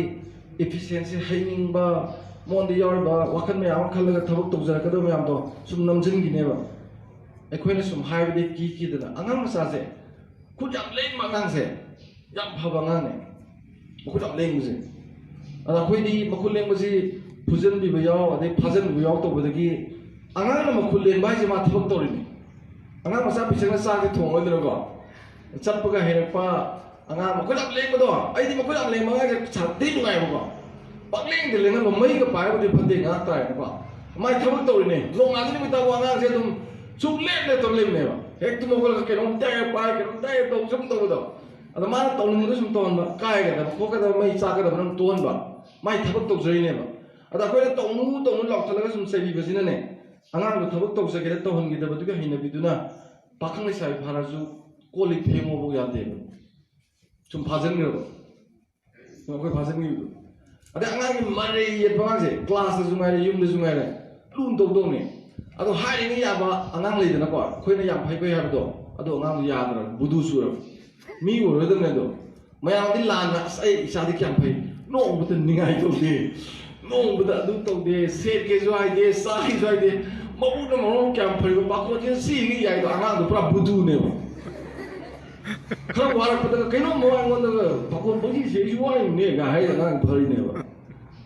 ꯏꯐꯤꯁꯤꯌꯦꯟꯁꯤ, ꯍꯩꯅꯤꯡꯕ, ꯃꯉꯣꯟꯗ ꯌꯥꯎꯔꯤꯕ ꯋꯥꯈꯜ ꯃꯌꯥꯝ ꯑꯃ ꯈꯜꯂꯒ ꯊꯕꯛ ꯇꯧꯖꯔꯛꯀꯗꯕ ꯃꯌꯥꯝꯗꯣ ꯁꯨꯝ ꯅꯝꯁꯤꯟꯈꯤꯅꯦꯕ꯫ ꯑꯩꯈꯣꯏꯅ ꯁꯨꯝ ꯍꯥꯏꯕꯗꯤ ꯀꯤ ꯀꯤꯗꯅ ꯑꯉꯥꯡ ꯃꯆꯥꯁꯦ ꯈꯨꯠ ꯌꯥꯝ ꯂꯦꯡꯕ ꯑꯉꯥꯡꯁꯦ ꯌꯥꯝ ꯐꯕ ꯑꯉꯥꯡꯅꯦ, ꯃꯈꯨꯠ ꯌꯥꯝ ꯂꯦꯡꯕꯁꯦ꯫ ꯑꯗ ꯑꯩꯈꯣꯏꯗꯤ ꯃꯈꯨꯠ ꯂꯦꯡꯕꯁꯤ ꯐꯨꯖꯟꯕꯤꯕ ꯌꯥꯎ, ꯑꯗꯩ ꯐꯥꯖꯟꯕꯤꯕ ꯌꯥꯎ ꯇꯧꯕꯗꯒꯤ ꯑꯉꯥꯡꯅ ꯃꯈꯨꯠ ꯂꯦꯡꯕ ꯍꯥꯏꯁꯦ ꯃꯥ ꯊꯕꯛ ꯇꯧꯔꯤꯅꯤ꯫ ꯑꯉꯥꯡ ꯃꯆꯥ ꯄꯤꯁꯛꯅ ꯆꯥꯛꯁꯦ ꯊꯣꯡꯉꯣꯏꯗꯅꯀꯣ, ꯆꯠꯄꯒ ꯍꯩꯔꯛꯄ ꯑꯉꯥꯡ ꯃꯈꯨꯠ ꯌꯥꯝ ꯂꯦꯡꯕꯗꯣ, ꯑꯩꯗꯤ ꯃꯈꯨꯠ ꯌꯥꯝ ꯂꯦꯡꯕ ꯑꯉꯥꯡꯁꯦ ꯁꯥꯊꯤ ꯅꯨꯡꯉꯥꯏꯕꯀꯣ꯫ ꯄꯪꯂꯦꯡꯗ ꯂꯦꯡꯍꯜꯂꯣ, ꯃꯩꯒ ꯄꯥꯏꯔꯕꯨꯗꯤ ꯐꯠꯇꯦ ꯉꯥꯏꯍꯥꯛ ꯇꯥꯔꯦꯅꯀꯣ꯫ ꯃꯥꯏ ꯊꯕꯛ ꯇꯧꯔꯤꯅꯦ, ꯅꯣꯡꯉꯥꯟꯕ ꯅꯨꯃꯤꯠ ꯇꯥꯕꯨ ꯑꯉꯥꯡꯁꯦ ꯑꯗꯨꯝ ꯁꯨꯛ ꯂꯦꯞ ꯂꯦꯞꯇꯕ ꯂꯩꯕꯅꯦꯕ꯫ ꯍꯦꯛ ꯇꯨꯝ ꯍꯧꯒꯠꯂꯒ ꯀꯩꯅꯣꯝ ꯇꯧꯔꯦ ꯄꯥꯏ, ꯀꯩꯅꯣꯝ ꯇꯧꯔꯦ ꯇꯧ, ꯁꯨꯝ ꯇꯧꯕꯗꯣ꯫ ꯑꯗꯣ ꯃꯥꯅ ꯇꯧꯅꯤꯡꯕꯗꯣ ꯁꯨꯝ ꯇꯧꯍꯟꯕ, ꯀꯥꯏꯒꯗꯕ ꯈꯣꯠꯀꯗꯕ ꯃꯩ ꯆꯥꯛꯀꯗꯕꯅ ꯑꯗꯨꯝ ꯇꯣꯛꯍꯟꯕ, ꯃꯥꯏ ꯊꯕꯛ ꯇꯧꯖꯔꯤꯅꯦꯕ꯫ ꯑꯗꯣ ꯑꯩꯈꯣꯏꯅ "ꯇꯧꯅꯨ ꯇꯧꯅꯨ" ꯂꯥꯎꯊꯠꯂꯒ ꯁꯨꯝ ꯆꯩꯕꯤꯕꯁꯤꯅꯅꯦ, ꯑꯉꯥꯡꯗꯣ ꯊꯕꯛ ꯇꯧꯖꯒꯦꯔꯥ ꯇꯧꯍꯟꯈꯤꯗꯕꯗꯨꯒꯤ ꯍꯩꯅꯕꯤꯗꯨꯅ ꯄꯥꯈꯪ ꯂꯩꯁꯥꯕꯤ ꯐꯥꯔꯁꯨ ꯀꯣꯜ ꯂꯤꯛ ꯐꯦꯡꯉꯣꯐꯥꯎ ꯌꯥꯗꯦꯕ꯫ ꯁꯨꯝ ꯐꯥꯖꯤꯟꯈ꯭ꯔꯕ꯫ ꯑꯩꯈꯣꯏ ꯐꯥꯖꯤꯟꯈꯤꯕꯗꯣ꯫ ꯑꯗꯩ ꯑꯉꯥꯡꯒꯤ ꯃꯔꯩ ꯌꯦꯠꯄ ꯑꯉꯥꯡꯁꯦ ꯀ꯭ꯂꯥꯁꯇꯁꯨ ꯉꯥꯏꯔꯦ, ꯌꯨꯝꯗꯁꯨ ꯉꯥꯏꯔꯦ, ꯂꯨꯅ ꯇꯧꯗꯧꯅꯦ꯫ ꯑꯗꯣ ꯍꯥꯏꯔꯤꯉꯩ ꯌꯥꯕ ꯑꯉꯥꯡ ꯂꯩꯗꯅꯀꯣ, ꯑꯩꯈꯣꯏꯅ ꯌꯥꯝ ꯐꯩ ꯐꯩ ꯍꯥꯏꯕꯗꯣ, ꯑꯗꯣ ꯑꯉꯥꯡꯗꯣ ꯌꯥꯗ꯭ꯔꯕ, ꯕꯨꯗꯨ ꯆꯨꯔꯕ꯫ ꯃꯤ ꯑꯣꯏꯔꯣꯏꯗꯕꯅꯦ ꯑꯗꯣ꯫ ꯃꯌꯥꯝꯗꯤ ꯂꯥꯟꯅ, "ꯑꯁ, ꯑꯩ ꯏꯆꯥꯗꯤ ꯀꯌꯥꯝ ꯐꯩ, ꯅꯣꯡꯃꯇ ꯅꯤꯡꯉꯥꯏ ꯇꯧꯗꯦ, ꯅꯣꯡꯃꯇ ꯑꯗꯨ ꯇꯧꯗꯦ, ꯁꯦꯠꯀꯦꯁꯨ ꯍꯥꯏꯗꯦ, ꯆꯥꯒꯦꯁꯨ ꯍꯥꯏꯗꯦ, ꯃꯕꯨꯛꯅ ꯃꯔꯣꯟ ꯀꯌꯥꯝ ꯐꯔꯤꯕ, ꯄꯥꯈꯣꯟꯁꯤꯅ ꯁꯤꯒꯤ ꯌꯥꯏꯗꯣ", ꯑꯉꯥꯡꯗꯣ ꯄꯨꯔꯥ ꯕꯨꯗꯨꯅꯦꯕ꯫ ꯈꯔ ꯋꯥꯔꯛꯄꯗꯒ, "ꯀꯩꯅꯣꯝꯃ ꯑꯩꯉꯣꯟꯗꯒ ꯄꯥꯈꯣꯟ ꯄꯪꯁꯤꯁꯦ ꯑꯩꯁꯨ ꯋꯥꯔꯤꯕꯅꯦꯒ" ꯍꯥꯏꯔꯒ ꯑꯉꯥꯡ ꯐꯔꯤꯅꯦꯕ꯫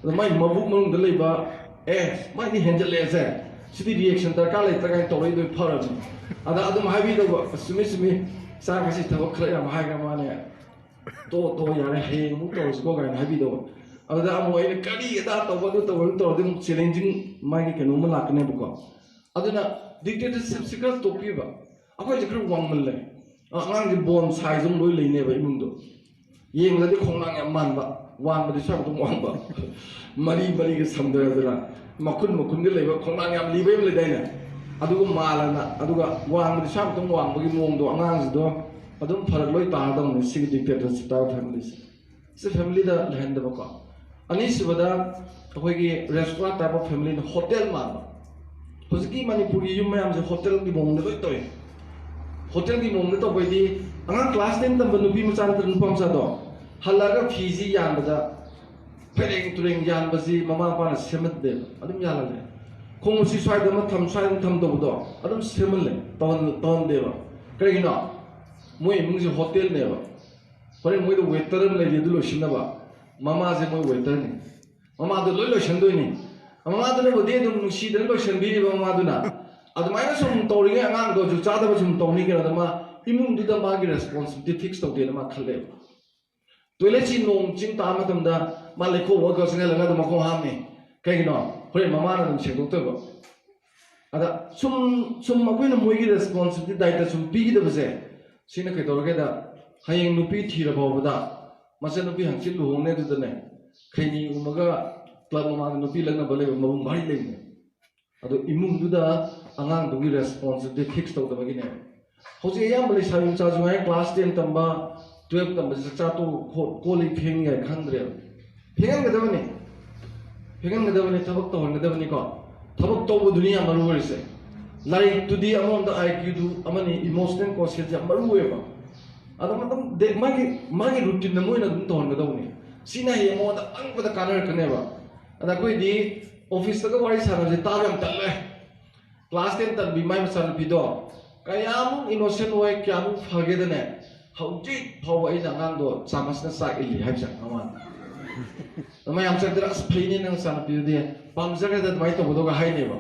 ꯑꯗꯣ ꯃꯥꯏ ꯃꯕꯨꯛ ꯃꯅꯨꯡꯗ ꯂꯩꯕ, "ꯑꯦ, ꯃꯥꯏꯗꯤ ꯍꯦꯟꯖꯜꯂꯛꯑꯦꯁꯦ, ꯁꯤꯗꯤ ꯔꯤꯌꯦꯛꯁꯟ ꯗꯔꯀꯥꯔ ꯂꯩꯇ꯭ꯔ" ꯀꯥꯏꯅ ꯇꯧꯔꯛꯏꯗꯣ ꯐꯔꯕꯅꯤ꯫ ꯑꯗ ꯑꯗꯨꯝ ꯍꯥꯏꯕꯤꯗꯧꯕ, "ꯑꯁ, ꯆꯨꯝꯃꯤ ꯆꯨꯝꯃꯤ, ꯏꯆꯥ ꯉꯁꯤ ꯊꯕꯛ ꯈꯔ ꯌꯥꯝ ꯍꯥꯏꯈ꯭ꯔ ꯃꯥꯅꯦ, ꯇꯣ ꯇꯣ ꯌꯥꯔꯦ, ꯍꯌꯦꯡ ꯑꯃꯨꯛ ꯇꯧꯔꯁꯤꯀꯣ" ꯀꯥꯏꯅ ꯍꯥꯏꯕꯤꯗꯧꯕ꯫ ꯑꯗꯨꯗ ꯑꯃꯨꯛ ꯑꯩꯅ "ꯀꯔꯤ ꯑꯗꯥ ꯇꯧꯕ, ꯑꯗꯨ ꯇꯧꯕ, ꯑꯗꯨ ꯇꯧꯔꯗꯤ" ꯑꯃꯨꯛ ꯆꯦꯂꯦꯟꯖꯤꯡ ꯃꯥꯒꯤ ꯀꯩꯅꯣꯝꯃ ꯂꯥꯛꯀꯅꯦꯕꯀꯣ꯫ ꯑꯗꯨꯅ ꯗꯤꯛꯇꯦꯇꯔꯁꯤꯞꯁꯤ ꯈꯔ ꯇꯣꯛꯄꯤꯕ꯫ ꯑꯩꯈꯣꯏꯁꯦ ꯈꯔ ꯋꯥꯡꯃꯜꯂꯦ꯫ ꯑꯉꯥꯡꯁꯦ ꯕꯣꯟ ꯁꯥꯏꯖ ꯑꯃ ꯂꯣꯏ ꯂꯩꯅꯦꯕ ꯏꯃꯨꯡꯗꯣ꯫ ꯌꯦꯡꯕꯗꯗꯤ ꯈꯣꯡꯅꯥꯡ ꯌꯥꯝ ꯃꯥꯟꯕ, ꯋꯥꯡꯕꯗꯤ ꯁ꯭ꯋꯥꯏꯃꯨꯛꯇꯪ ꯋꯥꯡꯕ, ꯃꯔꯤ ꯃꯔꯤꯒ ꯁꯝꯊꯗꯅ, ꯃꯈꯨꯟ ꯃꯈꯨꯟꯒ ꯂꯩꯕ ꯈꯣꯡꯅꯥꯡ ꯌꯥꯝ ꯂꯤꯕ ꯑꯃ ꯂꯩꯗꯥꯏꯅꯦ? ꯑꯗꯨꯒ ꯃꯥꯜꯂꯅ, ꯑꯗꯨꯒ ꯋꯥꯡꯕꯗꯤ ꯁ꯭ꯋꯥꯏꯃꯨꯛꯇꯪ ꯋꯥꯡꯕꯒꯤ ꯃꯑꯣꯡꯗꯣ ꯑꯉꯥꯡꯁꯤꯗꯣ ꯑꯗꯨꯝ ꯐꯔꯛ ꯂꯣꯏ ꯇꯥꯔꯗꯧꯅꯤ ꯁꯤꯒꯤ ꯗꯤꯛꯇꯦꯇꯔꯁꯤꯞ ꯇꯥꯕ ꯐꯦꯃꯤꯂꯤꯁꯦ꯫ ꯁꯤ ꯐꯦꯃꯤꯂꯤꯗ ꯂꯩꯍꯟꯗꯕꯀꯣ꯫ ꯑꯅꯤꯁꯨꯕꯗ ꯑꯩꯈꯣꯏꯒꯤ restaurant type of family ꯅ ꯍꯣꯇꯦꯜ ꯃꯥꯟꯕ꯫ ꯍꯧꯖꯤꯛꯀꯤ ꯃꯅꯤꯄꯨꯔꯒꯤ ꯌꯨꯝ ꯃꯌꯥꯝꯁꯦ ꯍꯣꯇꯦꯜꯒꯤ ꯃꯑꯣꯡꯗ ꯂꯣꯏ ꯇꯧꯏ꯫ ꯍꯣꯇꯦꯜꯒꯤ ꯃꯑꯣꯡꯗ ꯇꯧꯕꯩꯗꯤ ꯑꯉꯥꯡ ꯀ꯭ꯂꯥꯁ ꯇꯦꯟ ꯇꯝꯕ ꯅꯨꯄꯤ ꯃꯆꯥ ꯅꯠꯇ꯭ꯔ ꯅꯨꯄꯥ ꯃꯆꯥꯗꯣ ꯍꯜꯂꯛꯑꯒ ꯐꯤꯁꯤ ꯌꯥꯟꯕꯗ ꯐꯩꯔꯦꯡ ꯇꯨꯔꯦꯡ ꯌꯥꯟꯕꯁꯤ ꯃꯃꯥ ꯃꯄꯥꯅ ꯁꯦꯝꯍꯟꯗꯦꯕ, ꯑꯗꯨꯝ ꯌꯥꯜꯍꯜꯂꯦ꯫ ꯈꯣꯡꯎꯞꯁꯤ ꯁ꯭ꯋꯥꯏꯗ ꯑꯃ ꯊꯝ, ꯁ꯭ꯋꯥꯏꯗ ꯑꯃ ꯊꯝ ꯇꯧꯕꯗꯣ ꯑꯗꯨꯝ ꯁꯦꯝꯍꯜꯂꯦ, ꯇꯧꯍꯟ-, ꯇꯧꯍꯟꯗꯦꯕ꯫ ꯀꯔꯤꯒꯤꯅꯣ? ꯃꯣꯏ ꯏꯃꯨꯡꯁꯦ ꯍꯣꯇꯦꯜꯅꯦꯕ꯫ ꯍꯣꯔꯦꯟ ꯃꯣꯏꯗ ꯋꯦꯇꯔ ꯑꯃ ꯂꯩꯔꯤ, ꯑꯗꯨ ꯂꯣꯏꯁꯤꯟꯅꯕ꯫ ꯃꯃꯥꯁꯦ ꯃꯣꯏ ꯋꯦꯇꯔꯅꯤ꯫ ꯃꯃꯥꯗꯣ ꯂꯣꯏ ꯂꯣꯏꯁꯤꯟꯗꯣꯏꯅꯤ꯫ ꯃꯃꯥꯗꯨꯅꯕꯨꯗꯤ ꯑꯗꯨꯝ ꯅꯨꯡꯁꯤꯗꯅ ꯂꯣꯏꯁꯤꯟꯕꯤꯔꯤꯕ ꯃꯃꯥꯗꯨꯅ꯫ ꯑꯗꯨꯃꯥꯏꯅ ꯁꯨꯝ ꯇꯧꯔꯤꯉꯩ ꯑꯉꯥꯡꯗꯣ ꯖꯨꯠ ꯆꯥꯗꯕ ꯁꯨꯝ ꯇꯧꯅꯤ ꯀꯩꯅꯣꯗ ꯃꯥ ꯏꯃꯨꯡꯗꯨꯗ ꯃꯥꯒꯤ responsibility fix ꯇꯧꯗꯦꯅ ꯃꯥ ꯈꯜꯂꯦꯕ꯫ ꯇꯣꯏꯂꯦꯠꯁꯤ ꯅꯣꯡ ꯆꯤꯡ ꯇꯥꯕ ꯃꯇꯝꯗ ꯃꯥ ꯂꯩꯈꯣꯝ ꯑꯃꯒ ꯆꯪꯍꯜꯂꯒ ꯑꯗꯨꯝ ꯃꯈꯣꯡ ꯍꯥꯝꯃꯤ꯫ ꯀꯩꯒꯤꯅꯣ? ꯍꯣꯔꯦꯟ ꯃꯃꯥꯅ ꯑꯗꯨꯝ ꯁꯦꯡꯗꯣꯛꯇꯣꯏꯕ꯫ ꯑꯗ ꯁꯨꯝ, ꯁꯨꯝ ꯑꯩꯈꯣꯏꯅ ꯃꯣꯏꯒꯤ responsibility, ꯗꯥꯏꯇ ꯁꯨꯝ ꯄꯤꯈꯤꯗꯕꯁꯦ, ꯁꯤꯅ ꯀꯩꯗꯧꯔꯒꯦꯗ, ꯍꯌꯦꯡ ꯅꯨꯄꯤ ꯊꯤꯔ ꯐꯥꯎꯕꯗ ꯃꯆꯟꯅꯨꯄꯤ ꯍꯪꯆꯤꯠ ꯂꯨꯍꯣꯡꯅꯦ ꯑꯗꯨꯗꯅꯦ, ꯈꯩꯅꯤ ꯎꯝꯃꯒ club ꯃꯃꯥꯡꯗ ꯅꯨꯄꯤ ꯂꯛꯅꯕ ꯂꯩꯕ ꯃꯕꯨꯡ ꯃꯔꯤ ꯂꯩꯕꯅꯦ꯫ ꯑꯗꯣ ꯏꯃꯨꯡꯗꯨꯗ ꯑꯉꯥꯡꯗꯨꯒꯤ ꯔꯦꯁꯄꯣꯟꯁꯤꯕꯤꯂꯤꯇꯤ ꯐꯤꯛꯁ ꯇꯧꯗꯕꯒꯤꯅꯦꯕ꯫ ꯍꯧꯖꯤꯛ ꯑꯌꯥꯝꯕ ꯂꯩꯁꯥꯕꯤ ꯃꯆꯥꯁꯨ ꯉꯥꯏ ꯀ꯭ꯂꯥꯁ ꯇꯦꯟ ꯇꯝꯕ, ꯇꯨꯌꯦꯜꯞ ꯇꯝꯕꯁꯦ ꯆꯥꯛꯆꯥ ꯇꯣꯛ ꯀꯣꯜ ꯂꯤꯛ ꯐꯦꯡꯉꯦ ꯈꯪꯗ꯭ꯔꯦꯕ꯫ ꯐꯦꯡꯍꯟꯒꯗꯕꯅꯤ, ꯐꯦꯡꯍꯟꯒꯗꯕꯅꯤ, ꯊꯕꯛ ꯇꯧꯍꯟꯒꯗꯕꯅꯤꯀꯣ꯫ ꯊꯕꯛ ꯇꯧꯕꯗꯨꯅꯤ ꯌꯥꯝ ꯃꯔꯨ ꯑꯣꯏꯔꯤꯁꯦ꯫ ꯂꯥꯏꯔꯤꯛꯇꯨꯗꯤ ꯑꯃꯔꯣꯝꯗ ꯑꯥꯏ ꯀ꯭ꯌꯨꯗꯨ ꯑꯃꯅꯤ, ꯏꯃꯣꯁꯅꯦꯜ ꯀꯣꯁꯦꯟꯁ ꯌꯥꯝ ꯃꯔꯨ ꯑꯣꯏꯌꯦꯕ꯫ ꯑꯗꯨꯝ ꯑꯗꯨꯝ ꯗꯦ- ꯃꯥꯒꯤ ꯃꯥꯒꯤ ꯔꯨꯇꯤꯟ ꯑꯃ ꯑꯣꯏꯅ ꯑꯗꯨꯝ ꯇꯧꯍꯟꯒꯗꯧꯕꯅꯤ꯫ ꯁꯤꯅ ꯍꯌꯦꯡ ꯃꯉꯣꯟꯗ ꯑꯉꯛꯄꯗ ꯀꯥꯟꯅꯔꯛꯀꯅꯦꯕ꯫ ꯑꯗ ꯑꯩꯈꯣꯏꯗꯤ ꯑꯣꯐꯤꯁꯇꯒ ꯋꯥꯔꯤ ꯁꯥꯟꯅꯕꯁꯦ ꯇꯥꯕ ꯌꯥꯝ ꯇꯜꯂꯦ꯫ ꯀ꯭ꯂꯥꯁ ꯇꯦꯟ ꯇꯝꯕꯤ ꯃꯥꯏ ꯃꯆꯥꯅꯨꯄꯤꯗꯣ ꯀꯌꯥꯃꯨꯛ ꯏꯅꯣꯁꯦꯟ ꯑꯣꯏ, ꯀꯌꯥꯃꯨꯛ ꯐꯒꯦꯗꯅꯦ꯫ ꯍꯧꯖꯤꯛ ꯐꯥꯎꯕ ꯑꯩꯅ ꯑꯉꯥꯡꯗꯣ ꯆꯥꯃꯁꯅ ꯆꯥꯛ ꯏꯜꯂꯤ ꯍꯥꯏꯕꯁꯦ ꯃꯃꯥꯅ꯫ ꯃꯃꯥ ꯌꯥꯝ ꯆꯠꯇ꯭ꯔꯥ? "ꯑꯁ, ꯐꯩꯅꯦ ꯅꯪ ꯅꯆꯥꯅꯨꯄꯤꯗꯨꯗꯤ, ꯄꯥꯝꯖꯈ꯭ꯔꯦꯗ ꯑꯗꯨꯃꯥꯏꯅ ꯇꯧꯕꯗꯣꯒ" ꯍꯥꯏꯅꯦꯕ꯫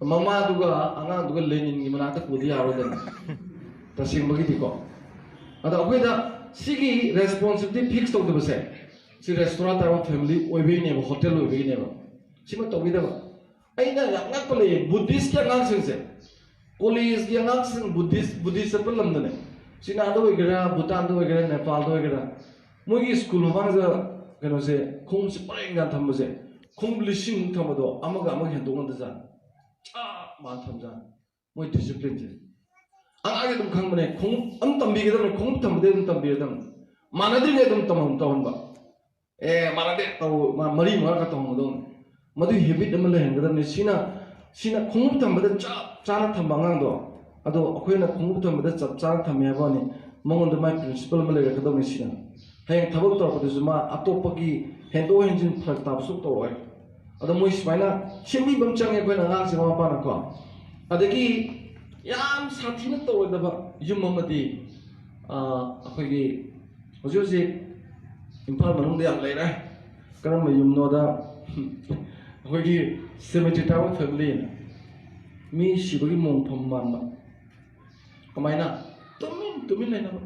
ꯃꯃꯥꯗꯨꯒ ꯑꯉꯥꯡꯗꯨꯒ ꯂꯦꯅꯤꯟꯒꯤ ꯃꯅꯥꯛꯇ ꯄꯨꯗꯤ ꯌꯥꯔꯣꯏꯗꯅ꯫ ꯇꯁꯦꯡꯕꯒꯤꯗꯤꯀꯣ꯫ ꯑꯗꯣ ꯑꯩꯈꯣꯏꯗ ꯁꯤꯒꯤ ꯔꯦꯁꯄꯣꯟꯁꯤꯕꯤꯂꯤꯇꯤ ꯐꯤꯛꯁ ꯇꯧꯗꯕꯁꯦ, ꯁꯤ ꯔꯦꯁꯇꯣꯔꯥꯟ ꯇꯥꯏꯞ ꯑꯣꯐ ꯐꯦꯃꯤꯂꯤ ꯑꯣꯏꯕꯒꯤꯅꯦꯕ, ꯍꯣꯇꯦꯜ ꯑꯣꯏꯕꯒꯤꯅꯦꯕ꯫ ꯁꯤꯃ ꯇꯧꯕꯤꯗꯕ꯫ ꯑꯩꯅ ꯌꯥꯝ ꯉꯛꯄ ꯂꯩꯌꯦ, ꯕꯨꯙꯤꯁꯀꯤ ꯑꯉꯥꯡꯁꯤꯡꯁꯦ, ꯀꯣꯂꯦꯖꯀꯤ ꯑꯉꯥꯡꯁꯤꯡ ꯕꯨꯙꯤꯁ ꯕꯨꯙꯤꯁ ꯆꯠꯄ ꯂꯝꯗꯅꯦ, ꯆꯤꯅꯥꯗ ꯑꯣꯏꯒꯦꯔꯥ, ꯚꯨꯇꯥꯟꯗ ꯑꯣꯏꯒꯦꯔꯥ, ꯅꯦꯄꯥꯜꯗ ꯑꯣꯏꯒꯦꯔꯥ, ꯃꯣꯏꯒꯤ ꯁ꯭ꯀꯨꯜ ꯃꯃꯥꯡꯗ ꯀꯩꯅꯣꯁꯦ, ꯈꯣꯡꯎꯞꯁꯦ ꯄꯔꯦꯡ ꯌꯥꯟ ꯊꯝꯕꯁꯦ, ꯈꯣꯡꯎꯞ ꯂꯤꯁꯤꯡꯃꯨꯛ ꯊꯝꯕꯗꯣ ꯑꯃꯒ ꯑꯃꯒ ꯍꯦꯟꯗꯣꯛꯅꯗꯖꯥꯠꯅꯤ꯫ ꯆꯞ ꯃꯥꯟꯅ ꯊꯝꯖꯥꯠꯅꯤ꯫ ꯃꯣꯏ ꯗꯤꯁꯤꯄ꯭ꯂꯤꯟꯁꯦ ꯑꯉꯥꯡꯁꯦ ꯑꯗꯨꯝ ꯈꯪꯕꯅꯦ꯫ ꯈꯣꯡꯎꯞ ꯑꯗꯨꯝ ꯇꯝꯕꯤꯒꯗꯕꯅꯤ, ꯈꯣꯡꯎꯞ ꯊꯝꯕꯗꯩ ꯑꯗꯨꯝ ꯇꯝꯕꯤꯒꯗꯕꯅꯤ꯫ ꯃꯥꯟꯅꯗ꯭ꯔꯤꯉꯩ ꯑꯗꯨꯝ ꯇꯝꯍꯟ ꯇꯧꯍꯟꯕ꯫ "ꯑꯦ, ꯃꯥꯟꯅꯗꯦ, ꯇꯧ", ꯃꯥ ꯃꯔꯤ ꯃꯉꯥ ꯈꯛ ꯇꯧꯍꯟꯒꯗꯧꯅꯤ꯫ ꯃꯗꯨꯒꯤ ꯍꯦꯕꯤꯠ ꯑꯃ ꯂꯩꯍꯟꯒꯗꯕꯅꯤ꯫ ꯁꯤꯅ ꯁꯤꯅ ꯈꯣꯡꯎꯞ ꯊꯝꯕꯗ ꯆꯞ ꯆꯥꯅ ꯊꯝꯕ ꯑꯉꯥꯡꯗꯣ, ꯑꯗꯣ ꯑꯩꯈꯣꯏꯅ ꯈꯣꯡꯎꯞ ꯊꯝꯕꯗ ꯆꯞ ꯆꯥꯅ ꯊꯝꯃꯦ ꯍꯥꯏꯕ ꯋꯥꯅꯤ, ꯃꯉꯣꯟꯗ ꯃꯥꯏ ꯄ꯭ꯔꯤꯟꯁꯤꯄꯜ ꯑꯃ ꯂꯩꯔꯛꯀꯗꯧꯅꯤ꯫ ꯁꯤꯅ ꯍꯌꯦꯡ ꯊꯕꯛ ꯇꯧꯔꯛꯄꯗꯁꯨ ꯃꯥ ꯑꯇꯣꯞꯄꯒꯤ ꯍꯦꯟꯗꯣꯛ ꯍꯦꯟꯖꯤꯟ ꯐꯔꯛ ꯇꯥꯕꯁꯨ ꯇꯧꯔꯛꯑꯣꯏ꯫ ꯑꯗꯣ ꯃꯣꯏ ꯁꯨꯃꯥꯏꯅ ꯁꯦꯝꯕꯤꯕ ꯑꯃ ꯆꯪꯉꯦ ꯑꯩꯈꯣꯏꯅ, ꯑꯉꯥꯡꯁꯦ ꯃꯃꯥ ꯃꯄꯥꯅꯀꯣ꯫ ꯑꯗꯒꯤ ꯌꯥꯝ ꯁꯥꯊꯤꯅ ꯇꯧꯔꯣꯏꯗꯕ ꯌꯨꯝ ꯑꯃꯗꯤ, ꯑꯥ, ꯑꯩꯈꯣꯏꯒꯤ ꯍꯧꯖꯤꯛ ꯍꯧꯖꯤꯛ ꯏꯝꯐꯥꯜ ꯃꯅꯨꯡꯗ ꯌꯥꯝ ꯂꯩꯔꯦ꯫ ꯀꯔꯝꯕ ꯌꯨꯝꯅꯣꯗ, ꯑꯩꯈꯣꯏꯒꯤ ꯁꯦꯃꯤꯇ꯭ꯔꯤ ꯇꯥꯕ ꯐꯦꯃꯤꯂꯤ, ꯃꯤ ꯁꯤꯕꯒꯤ ꯃꯣꯡꯐꯝ ꯃꯥꯟꯕ꯫ ꯀꯃꯥꯏꯅ? ꯇꯨꯃꯤꯟ ꯇꯨꯃꯤꯟ ꯂꯩꯅꯕ꯫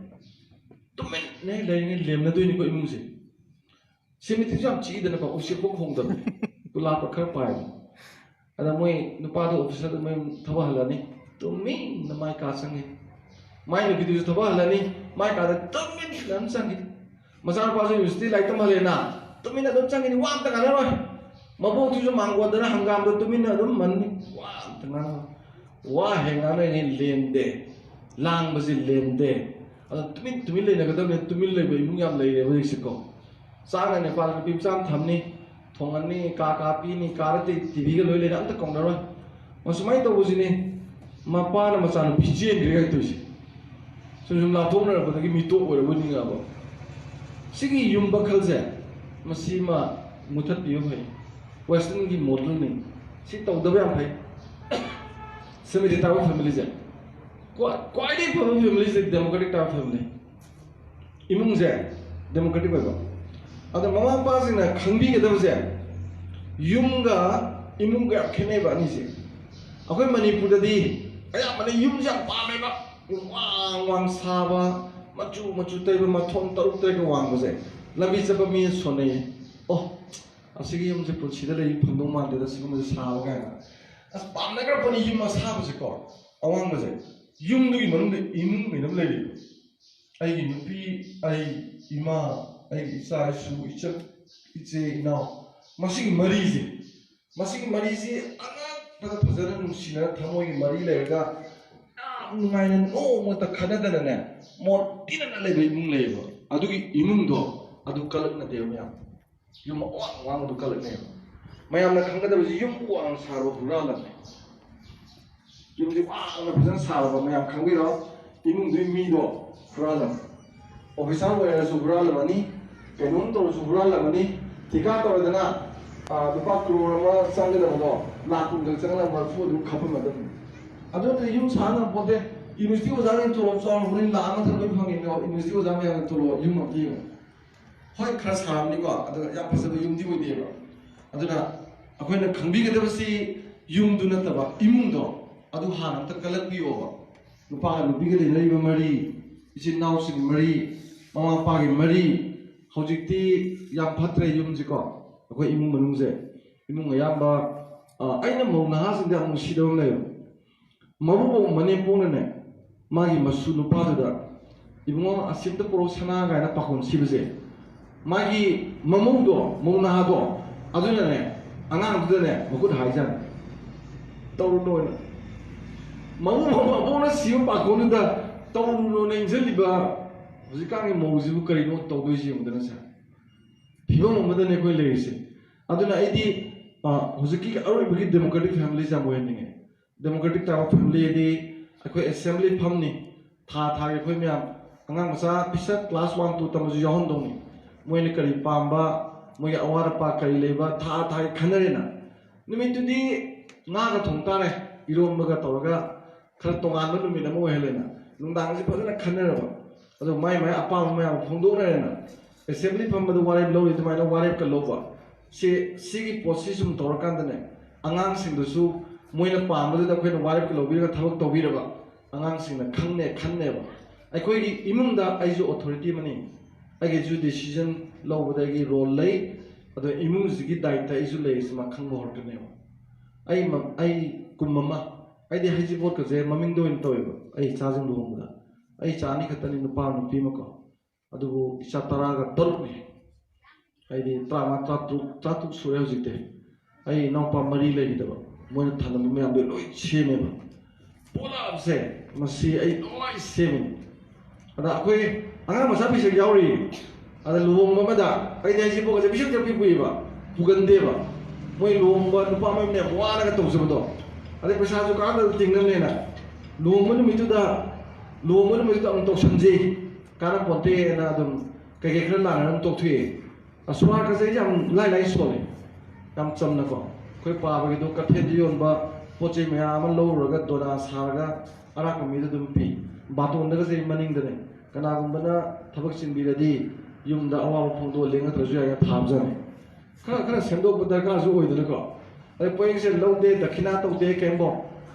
ꯇꯨꯃꯤꯟꯅ ꯍꯦꯛ ꯂꯩꯔꯤꯉꯩ ꯂꯦꯝꯅꯗꯣꯏꯅꯤꯀꯣ ꯏꯃꯨꯡꯁꯦ꯫ ꯁꯦꯃꯤꯇ꯭ꯔꯤꯁꯨ ꯌꯥꯝ ꯆꯤꯛꯏꯗꯅꯀꯣ, ꯎꯆꯦꯛꯐꯥꯎ ꯈꯣꯡꯗꯕ꯫ ꯂꯥꯞꯄ ꯈꯔ ꯄꯥꯏꯕ꯫ ꯑꯗ ꯃꯣꯏ ꯅꯨꯄꯥꯗꯣ ꯑꯣꯐꯤꯁꯇ ꯃꯌꯨꯝ ꯊꯕꯛ ꯍꯜꯂꯅꯤ, ꯇꯨꯃꯤꯟꯅ ꯃꯥꯏ ꯀꯥ ꯆꯪꯉꯤ꯫ ꯃꯥꯏ ꯅꯨꯄꯤꯗꯨꯁꯨ ꯊꯕꯛ ꯍꯜꯂꯅꯤ, ꯃꯥꯏ ꯀꯥꯗ ꯇꯨꯃꯤꯟꯅ ꯑꯗꯨꯝ ꯆꯪꯈꯤ꯫ ꯃꯆꯥꯅꯨꯄꯥꯁꯨ ꯌꯨꯅꯤꯚꯔꯁꯤꯇꯤ ꯂꯥꯏꯔꯤꯛ ꯇꯝꯍꯜꯂꯦꯅ, ꯇꯨꯃꯤꯟꯅ ꯑꯗꯨꯝ ꯆꯪꯈꯤꯅꯤ, ꯋꯥ ꯑꯝꯇ ꯉꯥꯡꯅꯔꯣꯏ꯫ ꯃꯕꯣꯛꯇꯨꯁꯨ ꯃꯥꯡꯒꯣꯟꯗꯅ ꯍꯪꯒꯥꯝꯗꯣ ꯇꯨꯃꯤꯟꯅ ꯑꯗꯨꯝ ꯃꯟꯅꯤ꯫ ꯋꯥ ꯑꯝꯇ ꯉꯥꯡꯉꯣꯏ꯫ ꯋꯥ ꯍꯦꯛ ꯉꯥꯡꯅꯔꯤꯉꯩ ꯂꯦꯝꯗꯦ꯫ ꯂꯥꯡꯕꯁꯤ ꯂꯦꯝꯗꯦ꯫ ꯑꯗꯣ ꯇꯨꯃꯤꯟ ꯇꯨꯃꯤꯟ ꯂꯩꯅꯒꯗꯕꯅꯤ꯫ ꯇꯨꯃꯤꯟ ꯂꯩꯕ ꯏꯃꯨꯡ ꯌꯥꯝ ꯂꯩꯔꯦꯕ ꯍꯧꯖꯤꯛꯁꯦꯀꯣ꯫ ꯆꯥꯛꯅ ꯅꯦꯄꯥꯜ ꯅꯨꯄꯤ ꯃꯆꯥ ꯑꯃ ꯊꯝꯅꯤ, ꯊꯣꯡꯍꯟꯅꯤ, ꯀꯥ ꯀꯥ ꯄꯤꯅꯤ, ꯀꯥꯗ ꯇꯤꯚꯤꯒ ꯂꯣꯏ ꯂꯩꯔꯦ, ꯑꯝꯇ ꯀꯧꯅꯔꯣꯏ꯫ ꯃꯁꯨꯃꯥꯏꯅ ꯇꯧꯕꯁꯤꯅꯤ ꯃꯄꯥꯅ ꯃꯆꯥꯅꯨꯄꯤ ꯆꯦꯟꯈ꯭ꯔꯦ ꯍꯥꯏ ꯇꯧꯔꯤꯁꯦ꯫ ꯁꯨꯝ ꯁꯨꯝ ꯂꯥꯞꯊꯣꯛꯅꯔꯛꯄꯗꯒꯤ ꯃꯤꯇꯣꯞ ꯑꯣꯏꯔꯕ ꯅꯤꯡꯉꯛꯑꯕ꯫ ꯁꯤꯒꯤ ꯌꯨꯝ ꯃꯈꯜꯁꯦ, ꯃꯁꯤꯃ ꯃꯨꯊꯠꯄꯤꯕ ꯐꯩ꯫ ꯋꯦꯁꯇꯔꯟꯒꯤ ꯃꯣꯗꯦꯜꯅꯤ꯫ ꯁꯤ ꯇꯧꯗꯕ ꯌꯥꯝ ꯐꯩ꯫ ꯁꯦꯃꯤꯇꯤ ꯇꯥꯕ ꯐꯦꯃꯤꯂꯤꯁꯦ ꯈ꯭ꯋꯥꯏ-, ꯈ꯭ꯋꯥꯏꯗꯒꯤ ꯐꯕ ꯐꯦꯃꯤꯂꯤꯁꯦ ꯗꯦꯃꯣꯀ꯭ꯔꯦꯇꯤꯛ ꯇꯥꯕ ꯐꯦꯃꯤꯂꯤ꯫ ꯏꯃꯨꯡꯁꯦ ꯗꯦꯃꯣꯀ꯭ꯔꯦꯇꯤꯛ ꯑꯣꯏꯕ꯫ ꯑꯗꯣ ꯃꯃꯥ ꯃꯄꯥꯁꯤꯡꯅ ꯈꯪꯕꯤꯒꯗꯕꯁꯦ, ꯌꯨꯝꯒ ꯏꯃꯨꯡꯒ ꯌꯥꯝ ꯈꯦꯠꯅꯩꯕ ꯑꯅꯤꯁꯦ꯫ ꯑꯩꯈꯣꯏ ꯃꯅꯤꯄꯨꯔꯗꯗꯤ ꯑꯌꯥꯝꯕꯅ ꯌꯨꯝꯁꯦ ꯌꯥꯝ ꯄꯥꯝꯃꯦꯕ꯫ ꯌꯨꯝ ꯋꯥꯡ ꯋꯥꯡ ꯁꯥꯕ, ꯃꯆꯨ ꯃꯆꯨ ꯇꯩꯕ, ꯃꯊꯣꯟ ꯇꯔꯨꯛ ꯇꯔꯦꯠꯀ ꯋꯥꯡꯕꯁꯦ꯫ ꯂꯝꯕꯤ ꯆꯠꯄ ꯃꯤꯅ ꯁꯣꯟꯅꯩꯌꯦ꯫ "ꯑꯣ, ꯑꯁꯤꯒꯤ ꯌꯨꯝꯁꯦ ꯄꯨꯟꯁꯤꯗ ꯂꯩ ꯐꯪꯗꯧ ꯃꯥꯟꯗꯦꯗ, ꯁꯤꯒꯨꯝꯕꯁꯦ ꯁꯥꯕ" ꯀꯥꯏꯅ꯫ ꯑꯁ, ꯄꯥꯝꯅꯈ꯭ꯔ ꯄꯣꯠꯅꯤ ꯌꯨꯝ ꯑꯁꯥꯕꯁꯦꯀꯣ, ꯑꯋꯥꯡꯕꯁꯦ꯫ ꯌꯨꯝꯗꯨꯒꯤ ꯃꯅꯨꯡꯗ ꯏꯃꯨꯡ ꯃꯅꯨꯡ ꯂꯩꯔꯤꯕ꯫ ꯑꯩꯒꯤ ꯅꯨꯄꯤ, ꯑꯩ, ꯏꯃꯥ, ꯑꯩꯒꯤ ꯏꯆꯥ ꯏꯁꯨ, ꯏꯆꯟ, ꯏꯆꯦ ꯏꯅꯥꯎ, ꯃꯁꯤꯒꯤ ꯃꯔꯤꯁꯦ, ꯃꯁꯤꯒꯤ ꯃꯔꯤꯁꯤ ꯑꯉꯛꯄꯗ ꯐꯖꯅ ꯅꯨꯡꯁꯤꯅꯅ ꯊꯃꯣꯏꯒꯤ ꯃꯔꯤ ꯂꯩꯔꯒ ꯌꯥꯝ ꯅꯨꯡꯉꯥꯏꯅ ꯅꯣꯡꯃꯇ ꯈꯠꯅꯗꯅꯅꯦ, ꯃꯣꯠ ꯇꯤꯟꯅꯅ ꯂꯩꯕ ꯏꯃꯨꯡ ꯂꯩꯌꯦꯕ꯫ ꯑꯗꯨꯒꯤ ꯏꯃꯨꯡꯗꯣ ꯑꯗꯨ ꯀꯂꯛꯅꯗꯦꯕ ꯃꯌꯥꯝ꯫ ꯌꯨꯝ ꯑꯋꯥꯡ ꯑꯋꯥꯡꯕꯗꯨ ꯀꯜꯂꯛꯅꯦꯕ꯫ ꯃꯌꯥꯝꯅ ꯈꯪꯒꯗꯕꯁꯤ ꯌꯨꯝ ꯋꯥꯡ ꯁꯥꯔꯕ ꯍꯨꯔꯥꯜꯂꯝꯃꯦ꯫ ꯌꯨꯝꯁꯤ ꯋꯥꯡꯅ ꯐꯖꯅ ꯁꯥꯔꯕ ꯃꯌꯥꯝ ꯈꯪꯕꯤꯔꯣ? ꯏꯃꯨꯡꯗꯨꯒꯤ ꯃꯤꯗꯣ ꯍꯨꯔꯥꯜꯂꯝꯃꯦ꯫ ꯑꯣꯐꯤꯁꯥꯔ ꯑꯣꯏꯔꯁꯨ ꯍꯨꯔꯥꯜꯂꯝꯃꯅꯤ, ꯀꯩꯅꯣꯝ ꯇꯧꯔꯁꯨ ꯍꯨꯔꯥꯜꯂꯝꯃꯅꯤ꯫ ꯊꯤꯀꯥ ꯇꯧꯔꯗꯅ, ꯑꯥ, ꯂꯨꯄꯥ ꯀ꯭ꯔꯣꯔ ꯑꯃ ꯆꯪꯒꯗꯕꯗꯣ ꯂꯥꯛ ꯀꯨꯟ ꯈꯛ ꯆꯪꯒꯗꯕ ꯃꯔꯐꯨ ꯑꯗꯨꯝ ꯈꯞꯄꯝꯃꯗꯕꯅꯤ꯫ ꯑꯗꯨꯅ ꯌꯨꯝ ꯁꯥ ꯉꯝꯄꯣꯠꯇꯦ꯫ ꯌꯨꯅꯤꯚꯔꯁꯤꯇꯤ ꯑꯣꯖꯥꯒꯤ ꯇꯣꯂꯣꯞ ꯆꯥꯎꯔꯕꯅꯤ, ꯂꯥꯛ ꯑꯃ ꯊꯥ ꯂꯣꯏ ꯐꯪꯉꯤꯅꯣ? ꯌꯨꯅꯤꯚꯔꯁꯤꯇꯤ ꯑꯣꯖꯥ ꯃꯌꯥꯝꯒꯤ ꯇꯣꯂꯣꯞ, ꯌꯨꯝ ꯑꯝꯇ ꯌꯦꯡꯉꯣ꯫ ꯍꯣꯏ, ꯈꯔ ꯁꯥꯔꯝꯅꯤꯀꯣ, ꯑꯗꯨꯒ ꯌꯥꯝ ꯐꯖꯕ ꯌꯨꯝꯗꯤ ꯑꯣꯏꯗꯦꯕ꯫ ꯑꯗꯨꯅ ꯑꯩꯈꯣꯏꯅ ꯈꯪꯕꯤꯒꯗꯕꯁꯤ ꯌꯨꯝꯗꯨ ꯅꯠꯇꯕ ꯏꯃꯨꯡꯗꯣ, ꯑꯗꯨ ꯍꯥꯟꯅ ꯑꯝꯇ ꯀꯜꯂꯛꯄꯤꯌꯣꯕ꯫ ꯅꯨꯄꯥꯒ ꯅꯨꯄꯤꯒ ꯂꯩꯅꯔꯤꯕ ꯃꯔꯤ, ꯏꯆꯤꯟ ꯏꯅꯥꯎꯁꯤꯡꯒꯤ ꯃꯔꯤ, ꯃꯃꯥ ꯃꯄꯥꯒꯤ ꯃꯔꯤ, ꯍꯧꯖꯤꯛꯇꯤ ꯌꯥꯝ ꯐꯠꯇ꯭ꯔꯦ ꯌꯨꯝꯁꯤꯀꯣ꯫ ꯑꯩꯈꯣꯏ ꯏꯃꯨꯡ ꯃꯅꯨꯡꯁꯦ, ꯏꯃꯨꯡ ꯑꯌꯥꯝꯕ, ꯑ, ꯑꯩꯅ ꯃꯧ ꯅꯍꯥꯁꯤꯡꯗ ꯌꯥꯝ ꯅꯨꯡꯁꯤꯗꯕ ꯑꯃ ꯂꯩꯕ꯫ ꯃꯕꯨꯡ ꯃꯅꯦꯝꯄꯣꯛꯅꯅꯦ, ꯃꯥꯒꯤ ꯃꯁꯨ ꯅꯨꯄꯥꯗꯨꯗ, "ꯏꯕꯨꯡꯉꯣ, ꯑꯁꯤ ꯑꯝꯇ ꯄꯨꯔꯛꯑꯣ ꯁꯅꯥ" ꯀꯥꯏꯅ ꯄꯥꯈꯣꯟ ꯁꯤꯕꯁꯦ, ꯃꯥꯒꯤ ꯃꯃꯧꯗꯣ, ꯃꯧ ꯅꯍꯥꯗꯣ, ꯑꯗꯨꯅꯅꯦ, ꯑꯉꯥꯡꯗꯨꯗꯅꯦ ꯃꯈꯨꯠ ꯍꯥꯏꯖꯥꯠꯅꯤ, "ꯇꯧꯔꯨꯅꯣꯅ"꯫ ꯃꯕꯨꯡ ꯃꯕꯣꯛꯅ ꯁꯤꯕ ꯄꯥꯈꯣꯟꯗꯨꯗ "ꯇꯧꯔꯨꯅꯣꯅ" ꯏꯟꯁꯤꯜꯂꯤꯕ ꯍꯧꯖꯤꯛꯀꯥꯟꯒꯤ ꯃꯧꯁꯤꯕꯨ ꯀꯔꯤꯅꯣ ꯇꯧꯗꯣꯏꯁꯤ ꯌꯦꯡꯉꯨꯗꯅ ꯁꯥꯔ꯫ ꯐꯤꯕꯝ ꯑꯃꯗꯅꯦ ꯑꯩꯈꯣꯏ ꯂꯩꯔꯤꯁꯦ꯫ ꯑꯗꯨꯅ ꯑꯩꯗꯤ, ꯑ, ꯍꯧꯖꯤꯛꯀꯤ ꯑꯔꯣꯏꯕꯒꯤ democratic families ꯌꯥꯝ ꯑꯣꯏꯍꯟꯅꯤꯡꯉꯦ꯫ Democratic type of family ꯍꯥꯏꯗꯤ ꯑꯩꯈꯣꯏ assembly ꯐꯝꯅꯤ, ꯊꯥ ꯊꯥꯒꯤ ꯑꯩꯈꯣꯏ ꯃꯌꯥꯝ, ꯑꯉꯥꯡ ꯃꯆꯥ ꯄꯤꯁꯛ class one two ꯇꯝꯕꯁꯨ ꯌꯥꯎꯍꯟꯗꯧꯅꯤ꯫ ꯃꯣꯏꯅ ꯀꯔꯤ ꯄꯥꯝꯕ, ꯃꯣꯏꯒꯤ ꯑꯋꯥꯠ ꯑꯄꯥ ꯀꯔꯤ ꯂꯩꯕ ꯊꯥ ꯊꯥꯒꯤ ꯈꯟꯅꯔꯦꯅ꯫ ꯅꯨꯃꯤꯠꯇꯨꯗꯤ ꯉꯥꯒ ꯊꯣꯡ ꯇꯥꯔꯦ, ꯏꯔꯣꯝꯕꯒ ꯇꯧꯔꯒ ꯈꯔ ꯇꯣꯉꯥꯟꯕ ꯅꯨꯃꯤꯠ ꯑꯃ ꯑꯣꯏꯍꯜꯂꯦꯅ꯫ ꯅꯨꯡꯗꯥꯡꯁꯦ ꯐꯖꯅ ꯈꯟꯅꯔꯕ, ꯑꯗꯣ ꯃꯥꯏ ꯃꯥꯏ ꯑꯄꯥꯝꯕ ꯃꯌꯥꯝ ꯐꯣꯡꯗꯣꯛꯅꯔꯦꯅ꯫ Assembly ꯐꯝꯕꯗ ꯋꯥꯔꯦꯞ ꯂꯧꯔꯤ ꯑꯗꯨꯃꯥꯏꯅ ꯋꯥꯔꯦꯞꯀ ꯂꯧꯕ꯫ ꯁꯤ, ꯁꯤꯒꯤ ꯄꯣꯠꯁꯤ ꯁꯨꯝ ꯇꯧꯔꯀꯥꯟꯗꯅꯦ, ꯑꯉꯥꯡꯁꯤꯡꯗꯨꯁꯨ ꯃꯣꯏꯅ ꯄꯥꯝꯕꯗꯨꯗ ꯑꯩꯈꯣꯏꯅ ꯋꯥꯔꯦꯞꯀ ꯂꯧꯕꯤꯔꯒ ꯊꯕꯛ ꯇꯧꯕꯤꯔꯕ, ꯑꯉꯥꯡꯁꯤꯡꯅ ꯈꯪꯅꯦ, ꯈꯟꯅꯦꯕ꯫ ꯑꯩꯈꯣꯏꯒꯤ ꯏꯃꯨꯡꯗ ꯑꯩꯁꯨ authority ꯑꯃꯅꯤ, ꯑꯩꯒꯤꯁꯨ decision ꯂꯧꯕꯗ ꯑꯩꯒꯤ role ꯂꯩ꯫ ꯑꯗꯣ ꯏꯃꯨꯡꯁꯤꯒꯤ ꯗꯥꯏꯇ ꯑꯩꯁꯨ ꯂꯩꯔꯤꯁꯤ ꯃꯥ ꯈꯪꯕ ꯍꯧꯔꯛꯀꯅꯦꯕ꯫ ꯑꯩ ꯃ-, ꯑꯩ ꯀꯨꯝ ꯑꯃ, ꯑꯩꯗꯤ ꯍꯩꯖꯤꯡꯄꯣꯠꯀꯁꯦ ꯃꯃꯤꯡꯗ ꯑꯣꯏꯅ ꯇꯧꯋꯦꯕ꯫ ꯑꯩ ꯏꯆꯥꯁꯤꯡ ꯂꯨꯍꯣꯡꯕꯗ ꯑꯩ ꯏꯆꯥ ꯑꯅꯤ ꯈꯛꯇꯅꯤ, ꯅꯨꯄꯥ ꯑꯃ ꯅꯨꯄꯤ ꯑꯃꯀꯣ꯫ ꯑꯗꯨꯕꯨ ꯏꯆꯥ ꯇꯔꯥꯒ ꯇꯔꯨꯛꯅꯤ꯫ ꯑꯩꯗꯤ ꯇꯔꯥꯃꯉꯥ, ꯇꯔꯥꯇꯔꯨꯛ, ꯇꯔꯥꯇꯔꯨꯛ ꯁꯨꯔꯦ ꯍꯧꯖꯤꯛꯇꯤ꯫ ꯑꯩ ꯏꯅꯥꯎꯄꯥ ꯃꯔꯤ ꯂꯩꯈꯤꯗꯕ, ꯃꯣꯏꯅ ꯊꯅꯝꯕ ꯃꯌꯥꯝꯗꯣ ꯂꯣꯏ ꯁꯦꯝꯃꯦꯕ꯫ ꯄꯣꯂꯥꯞꯁꯦ ꯃꯁꯤ ꯑꯩ ꯂꯣꯏ ꯁꯦꯝꯃꯤ꯫ ꯑꯗ ꯑꯩꯈꯣꯏ ꯑꯉꯥꯡ ꯃꯆꯥ ꯄꯤꯁꯛ ꯌꯥꯎꯔꯤ꯫ ꯑꯗ ꯂꯨꯍꯣꯡꯕ ꯑꯃꯗ ꯑꯩꯗꯤ ꯍꯩꯖꯤꯡꯄꯣꯠꯀꯁꯦ ꯄꯤꯁꯛ ꯄꯤꯁꯛ ꯄꯨꯏꯕ, ꯄꯨꯒꯟꯗꯦꯕ꯫ ꯃꯣꯏ ꯂꯨꯍꯣꯡꯕ ꯅꯨꯄꯥ ꯃꯌꯨꯝꯅ ꯌꯥꯝ ꯋꯥꯅꯒ ꯇꯧꯖꯕꯗꯣ, ꯑꯗꯩ ꯄꯩꯁꯥꯁꯨ ꯀꯥꯟꯅꯗ ꯇꯤꯡꯅꯕꯅꯦꯅ ꯂꯨꯍꯣꯡꯕ ꯅꯨꯃꯤꯠꯇꯨꯗ, ꯂꯨꯍꯣꯡꯕ ꯅꯨꯃꯤꯠꯇꯨꯗ ꯑꯃꯨꯛ ꯇꯧꯁꯟꯁꯤ, ꯀꯥꯟꯅꯄꯣꯟꯇꯦꯅ ꯑꯗꯨꯝ ꯀꯩꯀꯩ ꯈꯔ ꯂꯥꯟꯅꯔ ꯑꯗꯨꯝ ꯇꯣꯛꯊꯣꯛꯑꯦ꯫ ꯑꯁ꯭ꯋꯥꯔꯒꯁꯦ ꯑꯩꯁꯦ ꯌꯥꯝ ꯂꯥꯏ ꯂꯥꯏ ꯁꯣꯜꯂꯦ, ꯌꯥꯝ ꯆꯝꯅꯀꯣ꯫ ꯑꯩꯈꯣꯏ ꯄꯥꯕꯒꯤꯗꯣ ꯀꯩꯊꯦꯜꯗ ꯌꯣꯟꯕ ꯄꯣꯠ ꯆꯩ ꯃꯌꯥꯝ ꯑꯃ ꯂꯧꯔꯨꯔꯒ ꯗꯣꯅꯥ ꯁꯥꯔꯒ ꯑꯔꯥꯛꯄ ꯃꯤꯗ ꯑꯗꯨꯝ ꯄꯤ꯫ ꯕꯥꯇꯣꯟꯗꯒꯁꯦ ꯑꯩ ꯃꯅꯤꯡꯗꯅꯦ, ꯀꯅꯥꯒꯨꯝꯕꯅ ꯊꯕꯛ ꯆꯤꯟꯕꯤꯔꯗꯤ ꯌꯨꯝꯗ ꯑꯋꯥꯕ ꯐꯣꯡꯗꯣꯛꯑ ꯂꯦꯡꯉꯛꯇ꯭ꯔꯁꯨ ꯌꯥꯏꯅ ꯊꯥꯕꯖꯥꯠꯅꯤ꯫ ꯈꯔ ꯈꯔ ꯁꯦꯝꯗꯣꯛꯄ ꯗꯔꯀꯥꯔꯁꯨ ꯑꯣꯏꯗꯅꯀꯣ꯫ ꯑꯗꯩ ꯄꯣꯌꯦꯡꯁꯦ ꯂꯧꯗꯦ, ꯗꯈꯤꯅꯥ ꯇꯧꯗꯦ, ꯀꯩꯝꯕꯣ꯫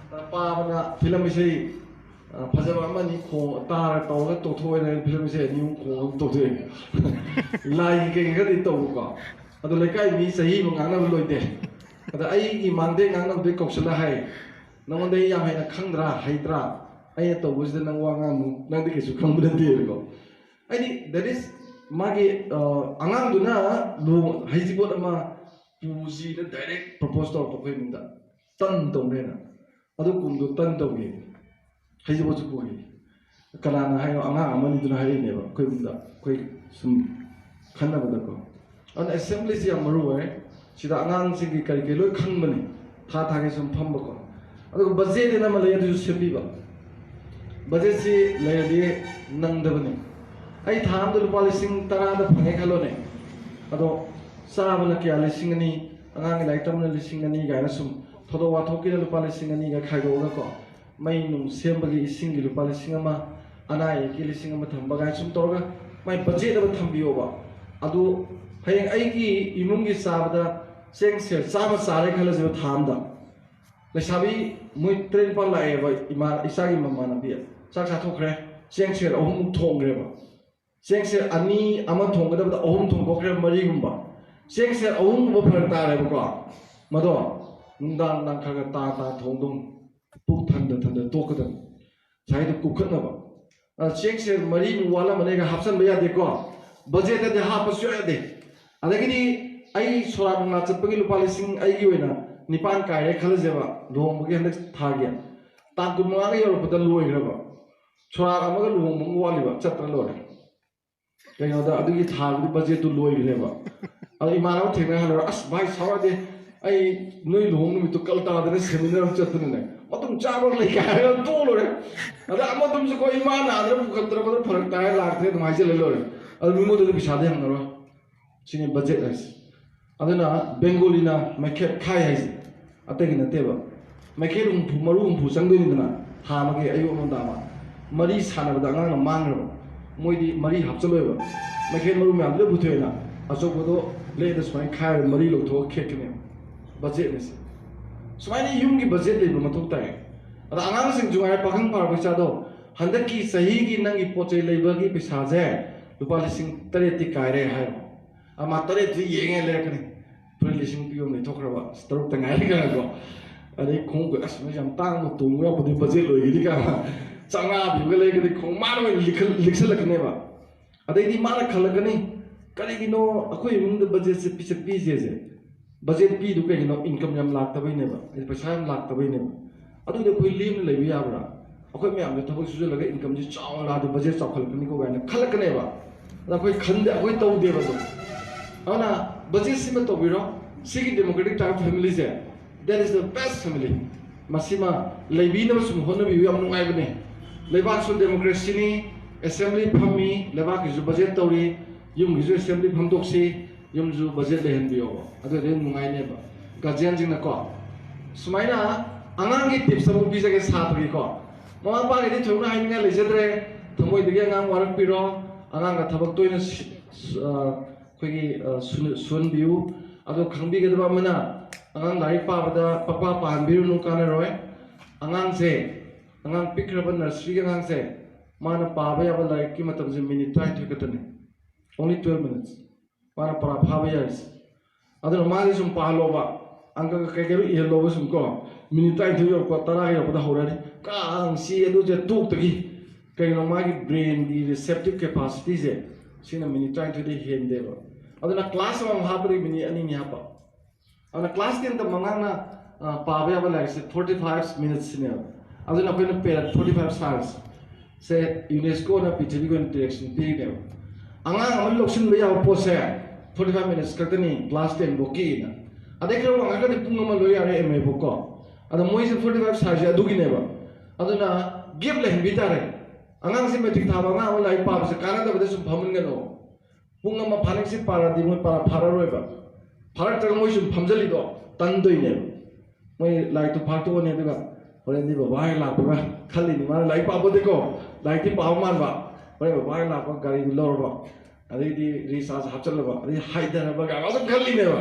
ꯄꯥꯕꯅ ꯐꯤꯂꯝ ꯏꯁꯩ, ꯑ, ꯐꯖꯕ ꯑꯃꯅꯤ ꯈꯣꯡ ꯇꯥꯔ ꯇꯧꯔꯒ ꯇꯣꯛꯊꯣꯛꯑꯦꯅ ꯐꯤꯂꯝ ꯏꯁꯩ ꯑꯅꯤ ꯑꯍꯨꯝ ꯈꯣꯡ ꯑꯗꯨꯝ ꯇꯣꯛꯊꯣꯛꯑꯦ꯫ ꯂꯥꯏꯒꯤ ꯀꯩ ꯈꯔꯗꯤ ꯇꯧꯕꯀꯣ꯫ ꯑꯗꯣ ꯂꯩꯀꯥꯏ ꯃꯤ ꯆꯍꯤ ꯑꯃ ꯉꯥꯡꯅꯕ ꯂꯣꯏꯗꯦ꯫ ꯑꯗ ꯑꯩꯒꯤ ꯃꯥꯡꯗꯩ ꯉꯥꯡꯅꯕꯗꯩ ꯀꯧꯁꯜꯂ ꯍꯥꯏ, "ꯅꯉꯣꯟꯗ ꯑꯩ ꯌꯥꯝ ꯍꯦꯟꯅ ꯈꯪꯗ꯭ꯔꯥ, ꯍꯩꯇ꯭ꯔꯥ? ꯑꯩꯅ ꯇꯧꯕꯁꯤꯗ ꯅꯪ ꯋꯥ ꯉꯥꯡꯅꯨ, ꯅꯪꯗꯤ ꯀꯩꯁꯨ ꯈꯪꯕ ꯅꯠꯇꯦꯕꯀꯣ"꯫ ꯍꯥꯏꯗꯤ that is ꯃꯥꯒꯤ, ꯑ, ꯑꯉꯥꯡꯗꯨꯅ ꯂꯨꯍꯣꯡ-, ꯍꯩꯖꯤꯡꯄꯣꯠ ꯑꯃ ꯌꯨ ꯖꯤꯅ ꯗꯥꯏꯔꯦꯛ ꯄ꯭ꯔꯄꯣꯁ ꯇꯧꯔꯛꯄ ꯑꯩꯈꯣꯏ ꯏꯃꯨꯡꯗ, ꯇꯟ ꯇꯧꯅꯦꯅ꯫ ꯑꯗꯨ ꯀꯨꯝꯗꯣ ꯇꯟ ꯇꯧꯒꯦ, ꯍꯩꯖꯤꯡꯄꯣꯠꯁꯨ ꯄꯨꯒꯦ꯫ ꯀꯅꯥꯅ ꯍꯥꯏꯅꯣ? ꯑꯉꯥꯡ ꯑꯃꯅꯤꯗꯨꯅ ꯍꯥꯏꯔꯛꯏꯅꯦꯕ ꯑꯩꯈꯣꯏ ꯏꯃꯨꯡꯗ, ꯑꯩꯈꯣꯏ ꯁꯨꯝ ꯈꯟꯅꯕꯗꯀꯣ꯫ ꯑꯗꯨꯅ ꯑꯦꯁꯦꯝꯕ꯭ꯂꯤꯁꯤ ꯌꯥꯝ ꯃꯔꯨ ꯑꯣꯏ꯫ ꯁꯤꯗ ꯑꯉꯥꯡꯁꯤꯡꯒꯤ ꯀꯔꯤ ꯀꯔꯤ ꯂꯣꯏ ꯈꯪꯕꯅꯤ, ꯊꯥ ꯊꯥꯒꯤ ꯁꯨꯝ ꯐꯝꯕꯀꯣ꯫ ꯑꯗꯨꯒ ꯕꯖꯦꯠ ꯑꯅ ꯑꯃ ꯂꯩ, ꯑꯗꯨꯁꯨ ꯁꯦꯝꯕꯤꯕ꯫ ꯕꯖꯦꯠꯁꯤ ꯂꯩꯔꯗꯤ ꯅꯪꯗꯕꯅꯤ꯫ ꯑꯩ ꯊꯥ ꯑꯃꯗ ꯂꯨꯄꯥ ꯂꯤꯁꯤꯡ ꯇꯔꯥꯗ ꯐꯪꯉꯦ ꯈꯜꯂꯣꯅꯦ꯫ ꯑꯗꯣ ꯆꯥꯕꯅ ꯀꯌꯥ? ꯂꯤꯁꯤꯡ ꯑꯅꯤ꯫ ꯑꯉꯥꯡꯒꯤ ꯂꯥꯏꯔꯤꯛ ꯇꯝꯕꯅ ꯂꯤꯁꯤꯡ ꯑꯅꯤ ꯀꯥꯏꯅ ꯁꯨꯝ ꯊꯧꯗꯣꯛ ꯋꯥꯊꯣꯛꯀꯤꯅ ꯂꯨꯄꯥ ꯂꯤꯁꯤꯡ ꯑꯅꯤꯒ ꯈꯥꯏꯗꯣꯛꯑꯒꯀꯣ, ꯃꯩ ꯅꯨꯡ ꯁꯦꯝꯕꯒꯤ ꯏꯁꯤꯡꯒꯤ ꯂꯨꯄꯥ ꯂꯤꯁꯤꯡ ꯑꯃ, ꯑꯅꯥ ꯑꯌꯦꯛꯀꯤ ꯂꯤꯁꯤꯡ ꯑꯃ ꯊꯝꯕ ꯀꯥꯏꯅ ꯁꯨꯝ ꯇꯧꯔꯒ ꯃꯥꯏ ꯕꯖꯦꯠ ꯑꯃ ꯊꯝꯕꯤꯌꯣꯕ꯫ ꯑꯗꯨ ꯍꯌꯦꯡ ꯑꯩꯒꯤ ꯏꯃꯨꯡꯒꯤ ꯆꯥꯕꯗ ꯆꯦꯡ ꯁꯦꯔ ꯆꯥꯝꯃ ꯆꯥꯔꯦ ꯈꯜꯂꯁꯦꯕ ꯊꯥ ꯑꯃꯗ꯫ ꯂꯩꯁꯥꯕꯤ ꯃꯣꯏ ꯇꯔꯦꯠ ꯅꯤꯄꯥꯜ ꯂꯥꯛꯑꯦꯕ, ꯏꯃꯥ, ꯏꯆꯥꯒꯤ ꯃꯃꯥꯟꯅꯕꯤ꯫ ꯆꯥꯛ ꯆꯥꯊꯣꯛꯈ꯭ꯔꯦ, ꯆꯦꯡ ꯁꯦꯔ ꯑꯍꯨꯝꯃꯨꯛ ꯊꯣꯡꯈ꯭ꯔꯦꯕ꯫ ꯆꯦꯡ ꯁꯦꯔ ꯑꯅꯤ, ꯑꯃ ꯊꯣꯡꯒꯗꯕꯗ ꯑꯍꯨꯝ ꯊꯣꯡꯗꯣꯛꯈ꯭ꯔꯦ, ꯃꯔꯤꯒꯨꯝꯕ꯫ ꯆꯦꯡ ꯁꯦꯔ ꯑꯍꯨꯝꯒꯨꯝꯕ ꯐꯔꯛ ꯇꯥꯔꯦꯕꯀꯣ꯫ ꯃꯗꯣ ꯅꯨꯡꯗꯥꯡ ꯅꯨꯡꯗꯥꯡ ꯈꯔ ꯈꯔ ꯇꯥ ꯇꯥ ꯊꯣꯡꯗꯧꯅꯤ꯫ ꯄꯨꯛ ꯊꯟꯗ ꯊꯟꯗ ꯇꯣꯛꯀꯗꯕꯅꯤ꯫ ꯉꯁꯥꯏꯗꯣ ꯀꯨꯞꯈꯠꯅꯕ꯫ ꯑ, ꯆꯦꯡ ꯁꯦꯔ ꯃꯔꯤꯃꯨꯛ ꯋꯥꯠꯂꯝꯃꯅꯤꯒ ꯍꯥꯞꯆꯟꯕ ꯌꯥꯗꯦꯀꯣ꯫ ꯕꯖꯦꯠꯇꯗꯤ ꯍꯥꯞꯄꯁꯨ ꯌꯥꯗꯦ꯫ ꯑꯗꯒꯤꯗꯤ ꯑꯩ ꯁꯣꯔꯥꯠ ꯅꯨꯡꯂꯥꯠ ꯆꯠꯄꯒꯤ ꯂꯨꯄꯥ ꯂꯤꯁꯤꯡ ꯑꯩꯒꯤ ꯑꯣꯏꯅ ꯅꯤꯄꯥꯟ ꯀꯥꯏꯔꯦ ꯈꯜꯂꯁꯦꯕ, ꯂꯨꯍꯣꯡꯕꯒꯤ ꯍꯟꯗꯛ ꯊꯥꯒꯤ꯫ ꯇꯥꯡ ꯀꯨꯟꯃꯉꯥꯒ ꯌꯧꯔꯛꯄꯗ ꯂꯣꯏꯈ꯭ꯔꯕ꯫ ꯁꯣꯔꯥꯠ ꯑꯃꯒ ꯂꯨꯍꯣꯡꯕ ꯑꯃꯒ ꯋꯥꯠꯂꯤꯕ, ꯆꯠꯇ꯭ꯔ ꯂꯣꯏꯔꯦ꯫ ꯀꯩꯅꯣꯗ ꯑꯗꯨꯒꯤ ꯊꯥꯗꯨꯒꯤ ꯕꯖꯦꯠꯇꯨ ꯂꯣꯏꯈ꯭ꯔꯦꯕ꯫ ꯑꯗꯣ ꯏꯃꯥꯟꯅꯕ ꯊꯦꯡꯅ ꯍꯜꯂꯔ, "ꯑꯁ ꯚꯥꯏ, ꯁꯥꯎꯔꯗꯤ ꯑꯩ ꯅꯣꯏ ꯂꯨꯍꯣꯡ ꯅꯨꯃꯤꯠꯇꯨ ꯀꯜ ꯇꯥꯗꯅ ꯁꯦꯃꯤꯅꯥꯔ ꯑꯃ ꯆꯠꯇꯅꯅꯦ, ꯃꯇꯨꯡ ꯆꯥꯕ ꯂꯩ" ꯀꯥꯏꯔꯒ ꯇꯣꯛꯂꯨꯔꯦ꯫ ꯑꯗ ꯑꯃꯗꯨꯝꯁꯨ ꯀꯣ, "ꯏꯃꯥ ꯅꯥꯗꯅ ꯄꯨꯈꯠꯇ꯭ꯔꯕꯗ ꯐꯔꯛ ꯇꯥꯔꯦ, ꯂꯥꯛꯇ꯭ꯔꯦ" ꯑꯗꯨꯝ ꯍꯥꯏꯖꯤꯜꯂ ꯂꯣꯏꯔꯦ꯫ ꯑꯗꯨ ꯃꯤꯉꯣꯟꯗꯗꯤ ꯄꯩꯁꯥꯗꯤ ꯍꯪꯉꯔꯣꯏ꯫ ꯁꯤꯅꯤ ꯕꯖꯦꯠ ꯍꯥꯏꯁꯦ꯫ ꯑꯗꯨꯅ ꯕꯦꯡꯒꯣꯂꯤꯅ ꯃꯩꯈꯦꯠ ꯈꯥꯏ ꯍꯥꯏꯁꯦ ꯑꯇꯩꯒꯤ ꯅꯠꯇꯦꯕ꯫ ꯃꯩꯈꯦꯠ ꯍꯨꯝꯐꯨ, ꯃꯔꯨ ꯍꯨꯝꯐꯨ ꯆꯪꯗꯣꯏꯅꯤꯗꯅ, ꯊꯥ ꯑꯃꯒꯤ ꯑꯌꯨꯛ ꯑꯃ ꯅꯨꯡꯗꯥꯡ ꯑꯃ꯫ ꯃꯔꯤ ꯁꯥꯟꯅꯕꯗ ꯑꯉꯥꯡꯅ ꯃꯥꯡꯈ꯭ꯔꯕ꯫ ꯃꯣꯏꯗꯤ ꯃꯔꯤ ꯍꯥꯞꯆꯜꯂꯣꯏꯕ꯫ ꯃꯩꯈꯦꯠ ꯃꯔꯨ ꯃꯌꯥꯝꯗꯨ ꯂꯣꯏ ꯄꯨꯊꯣꯛꯑꯦꯅ, ꯑꯆꯧꯕꯗꯣ ꯕ꯭ꯂꯦꯗ ꯁꯨꯃꯥꯏꯅ ꯈꯥꯏꯔꯒ ꯃꯔꯤ ꯂꯧꯊꯣꯛꯑꯒ ꯈꯦꯠꯀꯅꯦꯕ꯫ ꯕꯖꯦꯠꯅꯤ ꯁꯤ꯫ ꯁꯨꯃꯥꯏꯅ ꯌꯨꯝꯒꯤ ꯕꯖꯦꯠ ꯂꯩꯕ ꯃꯊꯧ ꯇꯥꯏ꯫ ꯑꯗ ꯑꯉꯥꯡꯁꯤꯡꯁꯨ ꯉꯥꯏꯔꯦ, ꯄꯥꯈꯪ ꯐꯥꯔꯛꯄ ꯏꯆꯥꯗꯣ, ꯍꯟꯗꯛꯀꯤ ꯆꯍꯤꯒꯤ ꯅꯪꯒꯤ ꯄꯣꯠ ꯆꯩ ꯂꯩꯕꯒꯤ ꯄꯩꯁꯥꯁꯦ ꯂꯨꯄꯥ ꯂꯤꯁꯤꯡ ꯇꯔꯦꯠꯇꯤ ꯀꯥꯏꯔꯦ ꯍꯥꯏꯔꯣ꯫ ꯑꯃ ꯇꯔꯦꯠꯇꯨ ꯌꯦꯡꯉꯦ ꯂꯩꯔꯛꯀꯅꯤ꯫ ꯐꯨꯔꯤꯠ ꯂꯤꯁꯤꯡ ꯄꯤꯕ ꯑꯃ ꯂꯩꯊꯣꯛꯈ꯭ꯔꯕ, ꯑꯁ, ꯇꯔꯨꯛꯇ ꯉꯥꯏꯔꯦ ꯀꯥꯏꯅꯀꯣ꯫ ꯑꯗꯩ ꯈꯣꯡꯎꯞꯀ, "ꯑꯁ, ꯃꯣꯏꯁꯦ ꯌꯥꯝ ꯇꯥꯡꯕ ꯇꯣꯡꯕ ꯌꯥꯄꯣꯠꯇꯦ, ꯕꯖꯦꯠ ꯂꯣꯏꯈꯤꯗꯤ" ꯀꯥꯏꯅ ꯆꯥꯝꯃꯉꯥ ꯄꯤꯕꯒ ꯂꯩꯔꯒꯗꯤ ꯈꯣꯡ ꯃꯥꯅ ꯑꯣꯏꯅ ꯂꯤꯛꯈꯠ-, ꯂꯤꯛꯁꯜꯂꯛꯀꯅꯦꯕ꯫ ꯑꯗꯩꯗꯤ ꯃꯥꯅ ꯈꯜꯂꯛꯀꯅꯤ, "ꯀꯔꯤꯒꯤꯅꯣ ꯑꯩꯈꯣꯏ ꯏꯃꯨꯡꯗ ꯕꯖꯦꯠꯁꯦ ꯄꯤꯁꯛ ꯄꯤꯛꯏꯁꯦ?" ꯕꯖꯦꯠ ꯄꯤꯗꯨ ꯀꯩꯒꯤꯅꯣ? ꯏꯟꯀꯝ ꯌꯥꯝ ꯂꯥꯛꯇꯕꯩꯅꯦꯕ, ꯍꯥꯏꯗꯤ ꯄꯩꯁꯥ ꯌꯥꯝ ꯂꯥꯛꯇꯕꯩꯅꯦꯕ꯫ ꯑꯗꯨꯗꯤ ꯑꯩꯈꯣꯏ ꯂꯦꯝꯅ ꯂꯩꯕ ꯌꯥꯕ꯭ꯔꯥ? ꯑꯩꯈꯣꯏ ꯃꯌꯥꯝꯁꯦ ꯊꯕꯛ ꯁꯨꯖꯜꯂꯒ ꯏꯟꯀꯝꯁꯤ ꯆꯥꯎꯅ ꯂꯥꯛꯑꯗꯤ ꯕꯖꯦꯠ ꯆꯥꯎꯈꯠꯂꯛꯀꯅꯤꯀꯣ ꯀꯥꯏꯅ ꯈꯜꯂꯛꯀꯅꯦꯕ꯫ ꯑꯗ ꯑꯩꯈꯣꯏ ꯈꯟꯗꯦ, ꯑꯩꯈꯣꯏ ꯇꯧꯗꯦꯕ ꯑꯗꯨ꯫ ꯑꯗꯨꯅ ꯕꯖꯦꯠꯁꯤꯃ ꯇꯧꯕꯤꯔꯣ꯫ ꯁꯤꯒꯤ democratic type familyꯁꯦ, that is the best family꯫ ꯃꯁꯤꯃ ꯂꯩꯕꯤꯅꯕ ꯁꯨꯝ ꯍꯣꯠꯅꯕꯤꯌꯨ, ꯌꯥꯝ ꯅꯨꯡꯉꯥꯏꯕꯅꯦ꯫ ꯂꯩꯕꯥꯛꯁꯨ democracyꯅꯤ, assembly ꯐꯝꯃꯤ, ꯂꯩꯕꯥꯛꯀꯤꯁꯨ ꯕꯖꯦꯠ ꯇꯧꯔꯤ, ꯌꯨꯝꯒꯤꯁꯨ assembly ꯐꯝꯗꯣꯛꯁꯤ, ꯌꯨꯝꯁꯨ ꯕꯖꯦꯠ ꯂꯩꯍꯟꯕꯤꯌꯣꯕ, ꯑꯗꯨ ꯑꯣꯏꯔꯗꯤ ꯅꯨꯡꯉꯥꯏꯅꯦꯕ꯫ ꯒꯥꯔꯖꯤꯌꯥꯟꯁꯤꯡꯅꯀꯣ, ꯁꯨꯃꯥꯏꯅ ꯑꯉꯥꯡꯒꯤ tips ꯑꯃꯨꯛ ꯄꯤꯖꯒꯦ ꯁꯥꯇ꯭ꯔꯒꯤꯀꯣ꯫ ꯃꯃꯥ ꯃꯄꯥꯒꯤꯗꯤ ꯊꯣꯏꯗꯣꯛꯅ ꯍꯥꯏꯅꯤꯡꯉꯥꯏ ꯂꯩꯖꯗ꯭ꯔꯦ, ꯊꯃꯣꯏꯗꯒꯤ ꯑꯉꯥꯡ ꯋꯥꯔꯛꯄꯤꯔꯣ, ꯑꯉꯥꯡꯒ ꯊꯕꯛ ꯇꯣꯏꯅ ꯁꯤ-, ꯁ-, ꯑ, ꯑꯩꯈꯣꯏꯒꯤ, ꯑ, ꯁꯨ-, ꯁꯨꯍꯟꯕꯤꯌꯨ꯫ ꯑꯗꯣ ꯈꯪꯕꯤꯒꯗꯕ ꯑꯃꯅ, ꯑꯉꯥꯡ ꯂꯥꯏꯔꯤꯛ ꯄꯥꯕꯗ ꯄꯛꯄꯥ ꯄꯥꯍꯟꯕꯤꯔꯨꯅꯨ, ꯀꯥꯟꯅꯔꯣꯏ꯫ ꯑꯉꯥꯡꯁꯦ, ꯑꯉꯥꯡ ꯄꯤꯛꯈ꯭ꯔꯕ nurseryꯒꯤ ꯑꯉꯥꯡꯁꯦ, ꯃꯥꯅ ꯄꯥꯕ ꯌꯥꯕ ꯂꯥꯏꯔꯤꯛꯀꯤ ꯃꯇꯝꯁꯦ minute ꯇꯔꯥꯅꯤꯊꯣꯏ ꯈꯛꯇꯅꯤ, only twelve minutes꯫ ꯃꯥꯅ ꯄꯔꯥ ꯐꯥꯕ ꯌꯥꯔꯤꯁꯦ꯫ ꯑꯗꯨꯅ ꯃꯥꯒꯤ ꯁꯨꯝ ꯄꯥꯍꯜꯂꯣꯕ, ꯑꯪꯀ ꯀꯩꯀꯩꯅꯣ ꯏꯍꯜꯂꯣꯕ ꯁꯨꯝ ꯀꯣ, minute ꯇꯔꯥꯅꯤꯊꯣꯏ ꯌꯧꯔꯛꯄ, ꯇꯔꯥ ꯌꯧꯔꯛꯄꯗ ꯍꯧꯔꯅꯤ, ꯀꯥꯡ ꯆꯦ ꯑꯗꯨꯁꯦ ꯇꯣꯛꯇꯒꯤ꯫ ꯀꯩꯅꯣ, ꯃꯥꯒꯤ brainꯒꯤ receptive capacityꯁꯦ ꯁꯤꯅ minute ꯇꯔꯥꯅꯤꯊꯣꯏꯗꯩ ꯍꯦꯟꯗꯦꯕ꯫ ꯑꯗꯨꯅ class ꯑꯃꯃꯝ ꯍꯥꯞꯄꯗꯤ minute ꯑꯅꯤꯅꯤ ꯍꯥꯞꯄ꯫ ꯑꯗꯨꯅ class ten ꯇꯝꯕ ꯑꯉꯥꯡꯅ, ꯑ, ꯄꯥꯕ ꯌꯥꯕ ꯂꯥꯏꯔꯤꯛꯁꯦ forty five minutesꯁꯤꯅꯦꯕ꯫ ꯑꯗꯨꯅ ꯑꯩꯈꯣꯏꯅ ꯄꯦꯔꯦꯠ forty five ꯁꯥꯡꯁꯦ UNESCOꯅ ꯄ꯭ꯔꯤꯊꯤꯕꯤꯒꯤ ꯑꯣꯏꯅ direction ꯄꯤꯔꯤꯅꯦꯕ꯫ ꯑꯉꯥꯡ ꯑꯃꯅ ꯂꯧꯁꯤꯟꯕ ꯌꯥꯕ ꯄꯣꯠꯁꯦ forty five minutes ꯈꯛꯇꯅꯤ class ten ꯐꯧꯀꯤꯅ꯫ ꯑꯗꯩ ꯈꯔ ꯋꯥꯡꯉꯒꯗꯤ ꯄꯨꯡ ꯑꯃ ꯂꯣꯏ ꯌꯥꯔꯦ, M A ꯐꯧꯀꯣ꯫ ꯑꯗꯣ ꯃꯣꯏꯁꯦ forty five ꯁꯥꯏꯁꯦ ꯑꯗꯨꯒꯤꯅꯦꯕ꯫ ꯑꯗꯨꯅ gap ꯂꯩꯍꯟꯕꯤ ꯇꯥꯔꯦ꯫ ꯑꯉꯥꯡꯁꯦ matric ꯊꯥꯕ ꯑꯉꯥꯡ ꯑꯃ ꯂꯥꯏꯔꯤꯛ ꯄꯥꯕꯁꯦ ꯀꯥꯟꯅꯗꯕꯗ ꯁꯨꯝ ꯐꯝꯍꯟꯒꯅꯣ꯫ ꯄꯨꯡ ꯑꯃ ꯐꯥꯅꯤꯡꯁꯤ ꯄꯥꯔꯗꯤ ꯃꯣꯏ ꯄꯥꯔꯥ ꯐꯥꯔꯔꯣꯏꯕ꯫ ꯐꯥꯔꯛꯇ꯭ꯔꯒ ꯃꯣꯏ ꯁꯨꯝ ꯐꯝꯖꯜꯂꯤꯗꯣ ꯇꯟꯗꯣꯏꯅꯦꯕ꯫ ꯃꯣꯏ ꯂꯥꯏꯔꯤꯛꯇꯣ ꯐꯥꯛꯇꯣꯛꯑꯅꯤ, ꯑꯗꯨꯒ ꯍꯣꯔꯦꯟꯗꯤ ꯕꯕꯥ ꯍꯦꯛ ꯂꯥꯛꯄꯒ ꯈꯜꯂꯤꯅꯤ, ꯃꯥꯅ ꯂꯥꯏꯔꯤꯛ ꯄꯥꯄꯣꯠꯇꯦꯀꯣ, ꯂꯥꯏꯔꯤꯛꯇꯤ ꯄꯥꯕ ꯃꯥꯟꯕ꯫ ꯍꯣꯔꯦꯟ ꯕꯕꯥ ꯍꯦꯛ ꯂꯥꯛꯄ ꯒꯥꯔꯤꯗꯨ ꯂꯧꯔꯕ, ꯑꯗꯩꯗꯤ recharge ꯍꯥꯞꯆꯜꯂꯕ, ꯑꯗꯩ ꯍꯥꯏꯊꯔꯕ ꯀꯥꯏꯅ ꯑꯗꯨꯝ ꯈꯜꯂꯤꯅꯦꯕ꯫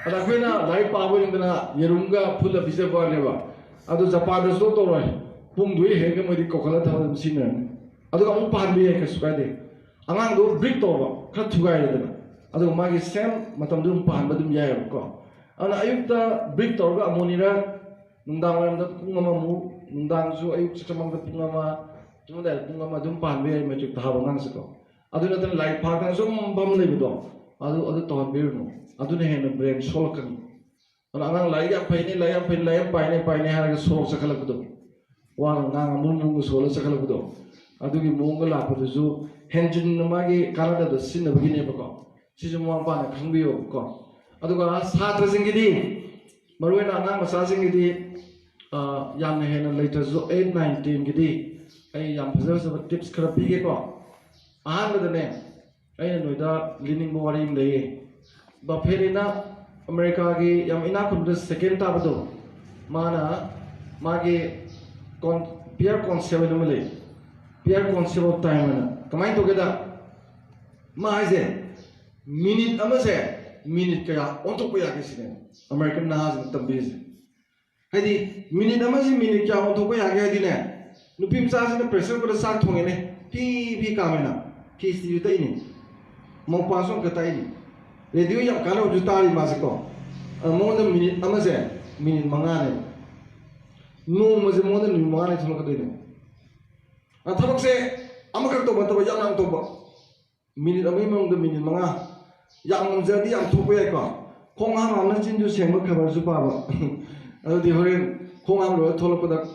ꯑꯗ ꯑꯩꯈꯣꯏꯅ ꯂꯥꯏꯔꯤꯛ ꯄꯥꯕ ꯑꯣꯏꯔꯝꯗꯅ ꯌꯦꯔꯨꯝꯒ ꯐꯨꯠꯂ ꯄꯤꯖꯕ ꯋꯥꯅꯦꯕ꯫ ꯑꯗꯨ ꯖꯄꯥꯟꯗꯁꯨ ꯇꯧꯔꯣꯏ꯫ ꯄꯨꯡꯗꯨ ꯍꯦꯟꯒ ꯃꯣꯏꯗꯤ ꯀꯧꯈꯠꯂ ꯊꯕꯛ ꯑꯗꯨꯝ ꯁꯤꯖꯤꯟꯅꯔꯅꯤ꯫ ꯑꯗꯨꯒ ꯑꯃꯨꯛ ꯄꯥꯍꯟꯕ ꯌꯥꯏ, ꯀꯩꯁꯨ ꯀꯥꯏꯗꯦ꯫ ꯑꯉꯥꯡꯗꯣ break ꯇꯧꯔꯕ, ꯈꯔ ꯊꯨꯒꯥꯏꯔꯦꯗꯅ, ꯑꯗꯨꯒ ꯃꯥꯒꯤ same ꯃꯇꯝꯗꯨ ꯑꯗꯨꯝ ꯄꯥꯍꯟꯕ ꯑꯗꯨꯝ ꯌꯥꯏꯑꯕꯀꯣ꯫ ꯑꯗꯨꯅ ꯑꯌꯨꯛꯇ break ꯇꯧꯔꯒ ꯑꯃꯨꯛ ꯑꯅꯤꯔꯛ, ꯅꯨꯡꯗꯥꯡ ꯋꯥꯏꯔꯝꯗ ꯄꯨꯡ ꯑꯃꯃꯨꯛ, ꯅꯨꯡꯗꯥꯡꯁꯨ ꯑꯌꯨꯛ ꯆꯥꯛ ꯆꯥꯃꯝꯗ ꯄꯨꯡ ꯑꯃ, ꯇꯨꯝꯃꯝꯗꯥꯏꯗ ꯄꯨꯡ ꯑꯃ ꯑꯗꯨꯝ ꯄꯥꯍꯟꯕ ꯌꯥꯏ matric ꯊꯥꯕ ꯑꯉꯥꯡꯁꯤꯀꯣ꯫ ꯑꯗꯨ ꯅꯠꯇꯅ ꯂꯥꯏꯔꯤꯛ ꯐꯥꯛꯇꯅ ꯁꯨꯝ ꯐꯝ ꯂꯩꯕꯗꯣ, ꯑꯗꯨ, ꯑꯗꯨ ꯇꯧꯍꯟꯕꯤꯔꯨꯅꯨ꯫ ꯑꯗꯨꯅ ꯍꯦꯟꯅ ꯕ꯭ꯔꯦꯟ ꯁꯣꯛꯂꯛꯀꯅꯤ꯫ ꯑꯗꯨꯅ ꯑꯉꯥꯡ ꯂꯥꯏꯔꯤꯛ ꯌꯥꯝ ꯐꯩꯅꯦ, ꯂꯥꯏꯔꯤꯛ ꯌꯥꯝ ꯐꯩꯅꯦ, ꯂꯥꯏꯔꯤꯛ ꯌꯥꯝ ꯄꯥꯏꯅꯦ, ꯄꯥꯏꯅꯦ ꯍꯥꯏꯔꯒ ꯁꯣꯛꯑ ꯆꯠꯈꯠꯂꯛꯄꯗꯣ, ꯋꯥ ꯉꯥꯡ ꯃꯨꯟ ꯃꯨꯟꯒ ꯁꯣꯜꯂ ꯆꯠꯈꯠꯂꯛꯄꯗꯣ, ꯑꯗꯨꯒꯤ ꯃꯑꯣꯡꯗ ꯂꯥꯛꯄꯗꯨꯁꯨ ꯍꯦꯟꯖꯤꯟꯅ ꯃꯥꯒꯤ ꯀꯥꯟꯅꯗꯕꯗ ꯁꯤꯖꯤꯟꯅꯕꯒꯤꯅꯦꯕꯀꯣ꯫ ꯁꯤꯁꯨ ꯃꯃꯥ ꯃꯄꯥꯅ ꯈꯪꯕꯤꯌꯣꯕꯀꯣ꯫ ꯑꯗꯨꯒ ꯁꯥꯇ꯭ꯔꯁꯤꯡꯒꯤꯗꯤ, ꯃꯔꯨꯑꯣꯏꯅ ꯑꯉꯥꯡ ꯃꯆꯥꯁꯤꯡꯒꯤꯗꯤ, ꯑ, ꯌꯥꯝꯅ ꯍꯦꯟꯅ ꯂꯩꯇ꯭ꯔꯁꯨ eight, nine, ten ꯒꯤꯗꯤ ꯑꯩ ꯌꯥꯝ ꯐꯖ ꯐꯖꯕ ꯇꯤꯞꯁ ꯈꯔ ꯄꯤꯒꯦꯀꯣ꯫ ꯑꯍꯥꯟꯕꯗꯅꯦ, ꯑꯩꯅ ꯅꯣꯏꯗ ꯂꯤꯅꯤꯡꯕ ꯋꯥꯔꯤ ꯑꯃ ꯂꯩꯌꯦ꯫ ꯕꯐꯦꯠ ꯍꯥꯏꯅ ꯑꯃꯦꯔꯤꯀꯥꯒꯤ ꯌꯥꯝ ꯏꯅꯥꯛ ꯈꯨꯟꯕ ꯁꯦꯀꯦꯟ ꯇꯥꯕꯗꯣ, ꯃꯥꯅ ꯃꯥꯒꯤ ꯀꯣꯟ-, ꯄꯤꯌꯔ ꯀꯣꯟꯁꯦꯞ ꯍꯥꯏꯅ ꯑꯃ ꯂꯩ, ꯄꯤꯌꯔ ꯀꯣꯟꯁꯦꯞ ꯑꯣꯐ ꯇꯥꯏꯝ ꯍꯥꯏꯅ꯫ ꯀꯃꯥꯏꯅ ꯇꯧꯒꯦꯗ, ꯃꯥ ꯍꯥꯏꯁꯦ ꯃꯤꯅꯤꯠ ꯑꯃꯁꯦ ꯃꯤꯅꯤꯠ ꯀꯌꯥ ꯑꯣꯟꯊꯣꯛꯄ ꯌꯥꯒꯦ ꯁꯤꯅꯦ ꯑꯃꯦꯔꯤꯀꯟ ꯅꯍꯥꯁꯤꯡꯅ ꯇꯝꯕꯤꯔꯤꯁꯦ꯫ ꯍꯥꯏꯗꯤ ꯃꯤꯅꯤꯠ ꯑꯃꯁꯤ ꯃꯤꯅꯤꯠ ꯀꯌꯥ ꯑꯣꯟꯊꯣꯛꯄ ꯌꯥꯒꯦ ꯍꯥꯏꯗꯤꯅꯦ, ꯅꯨꯄꯤ ꯃꯆꯥꯁꯤꯅ ꯄ꯭ꯔꯦꯁꯔ ꯀꯨꯀꯔꯗ ꯆꯥꯛ ꯊꯣꯡꯉꯦꯅꯦ, ꯐꯤ ꯐꯤ ꯀꯥꯝꯃꯦꯅ, ꯈꯦꯆ꯭ꯔꯤꯁꯨ ꯇꯛꯏꯅꯤ, ꯃꯧꯄꯥꯁꯨ ꯑꯃꯨꯛꯀ ꯇꯛꯏꯅꯤ, ꯔꯦꯗꯤꯑꯣ ꯌꯥꯝ ꯀꯥꯟꯅꯕꯁꯨ ꯇꯥꯔꯤ ꯃꯥꯁꯦꯀꯣ꯫ ꯑꯗꯣ ꯃꯉꯣꯟꯗ ꯃꯤꯅꯤꯠ ꯑꯃꯁꯦ ꯃꯤꯅꯤꯠ ꯃꯉꯥꯅꯦꯕ꯫ ꯅꯣꯡꯃꯁꯦ ꯃꯉꯣꯟꯗ ꯅꯨꯃꯤꯠ ꯃꯉꯥꯅꯤ ꯊꯣꯛꯂꯛꯀꯗꯣꯏꯅꯦ꯫ ꯑ, ꯊꯕꯛꯁꯦ ꯑꯃꯈꯛ ꯇꯧꯕ ꯅꯠꯇꯕ ꯌꯥꯝ ꯌꯥꯝ ꯇꯧꯕ꯫ ꯃꯤꯅꯤꯠ ꯑꯃꯒꯤ ꯃꯅꯨꯡꯗ ꯃꯤꯅꯤꯠ ꯃꯉꯥ꯫ ꯌꯥꯝ ꯉꯝꯖꯔꯗꯤ ꯌꯥꯝ ꯊꯣꯛꯄ ꯌꯥꯏꯀꯣ꯫ ꯈꯣꯡ ꯍꯥꯝ ꯍꯥꯝꯅ ꯆꯤꯟꯁꯨ ꯁꯦꯡꯕ, ꯈꯕꯔꯁꯨ ꯄꯥꯕ꯫ ꯑꯗꯨꯗꯤ ꯍꯣꯔꯦꯟ ꯈꯣꯡ ꯍꯥꯝ ꯂꯣꯏꯔ ꯊꯣꯛꯂꯛꯄꯗ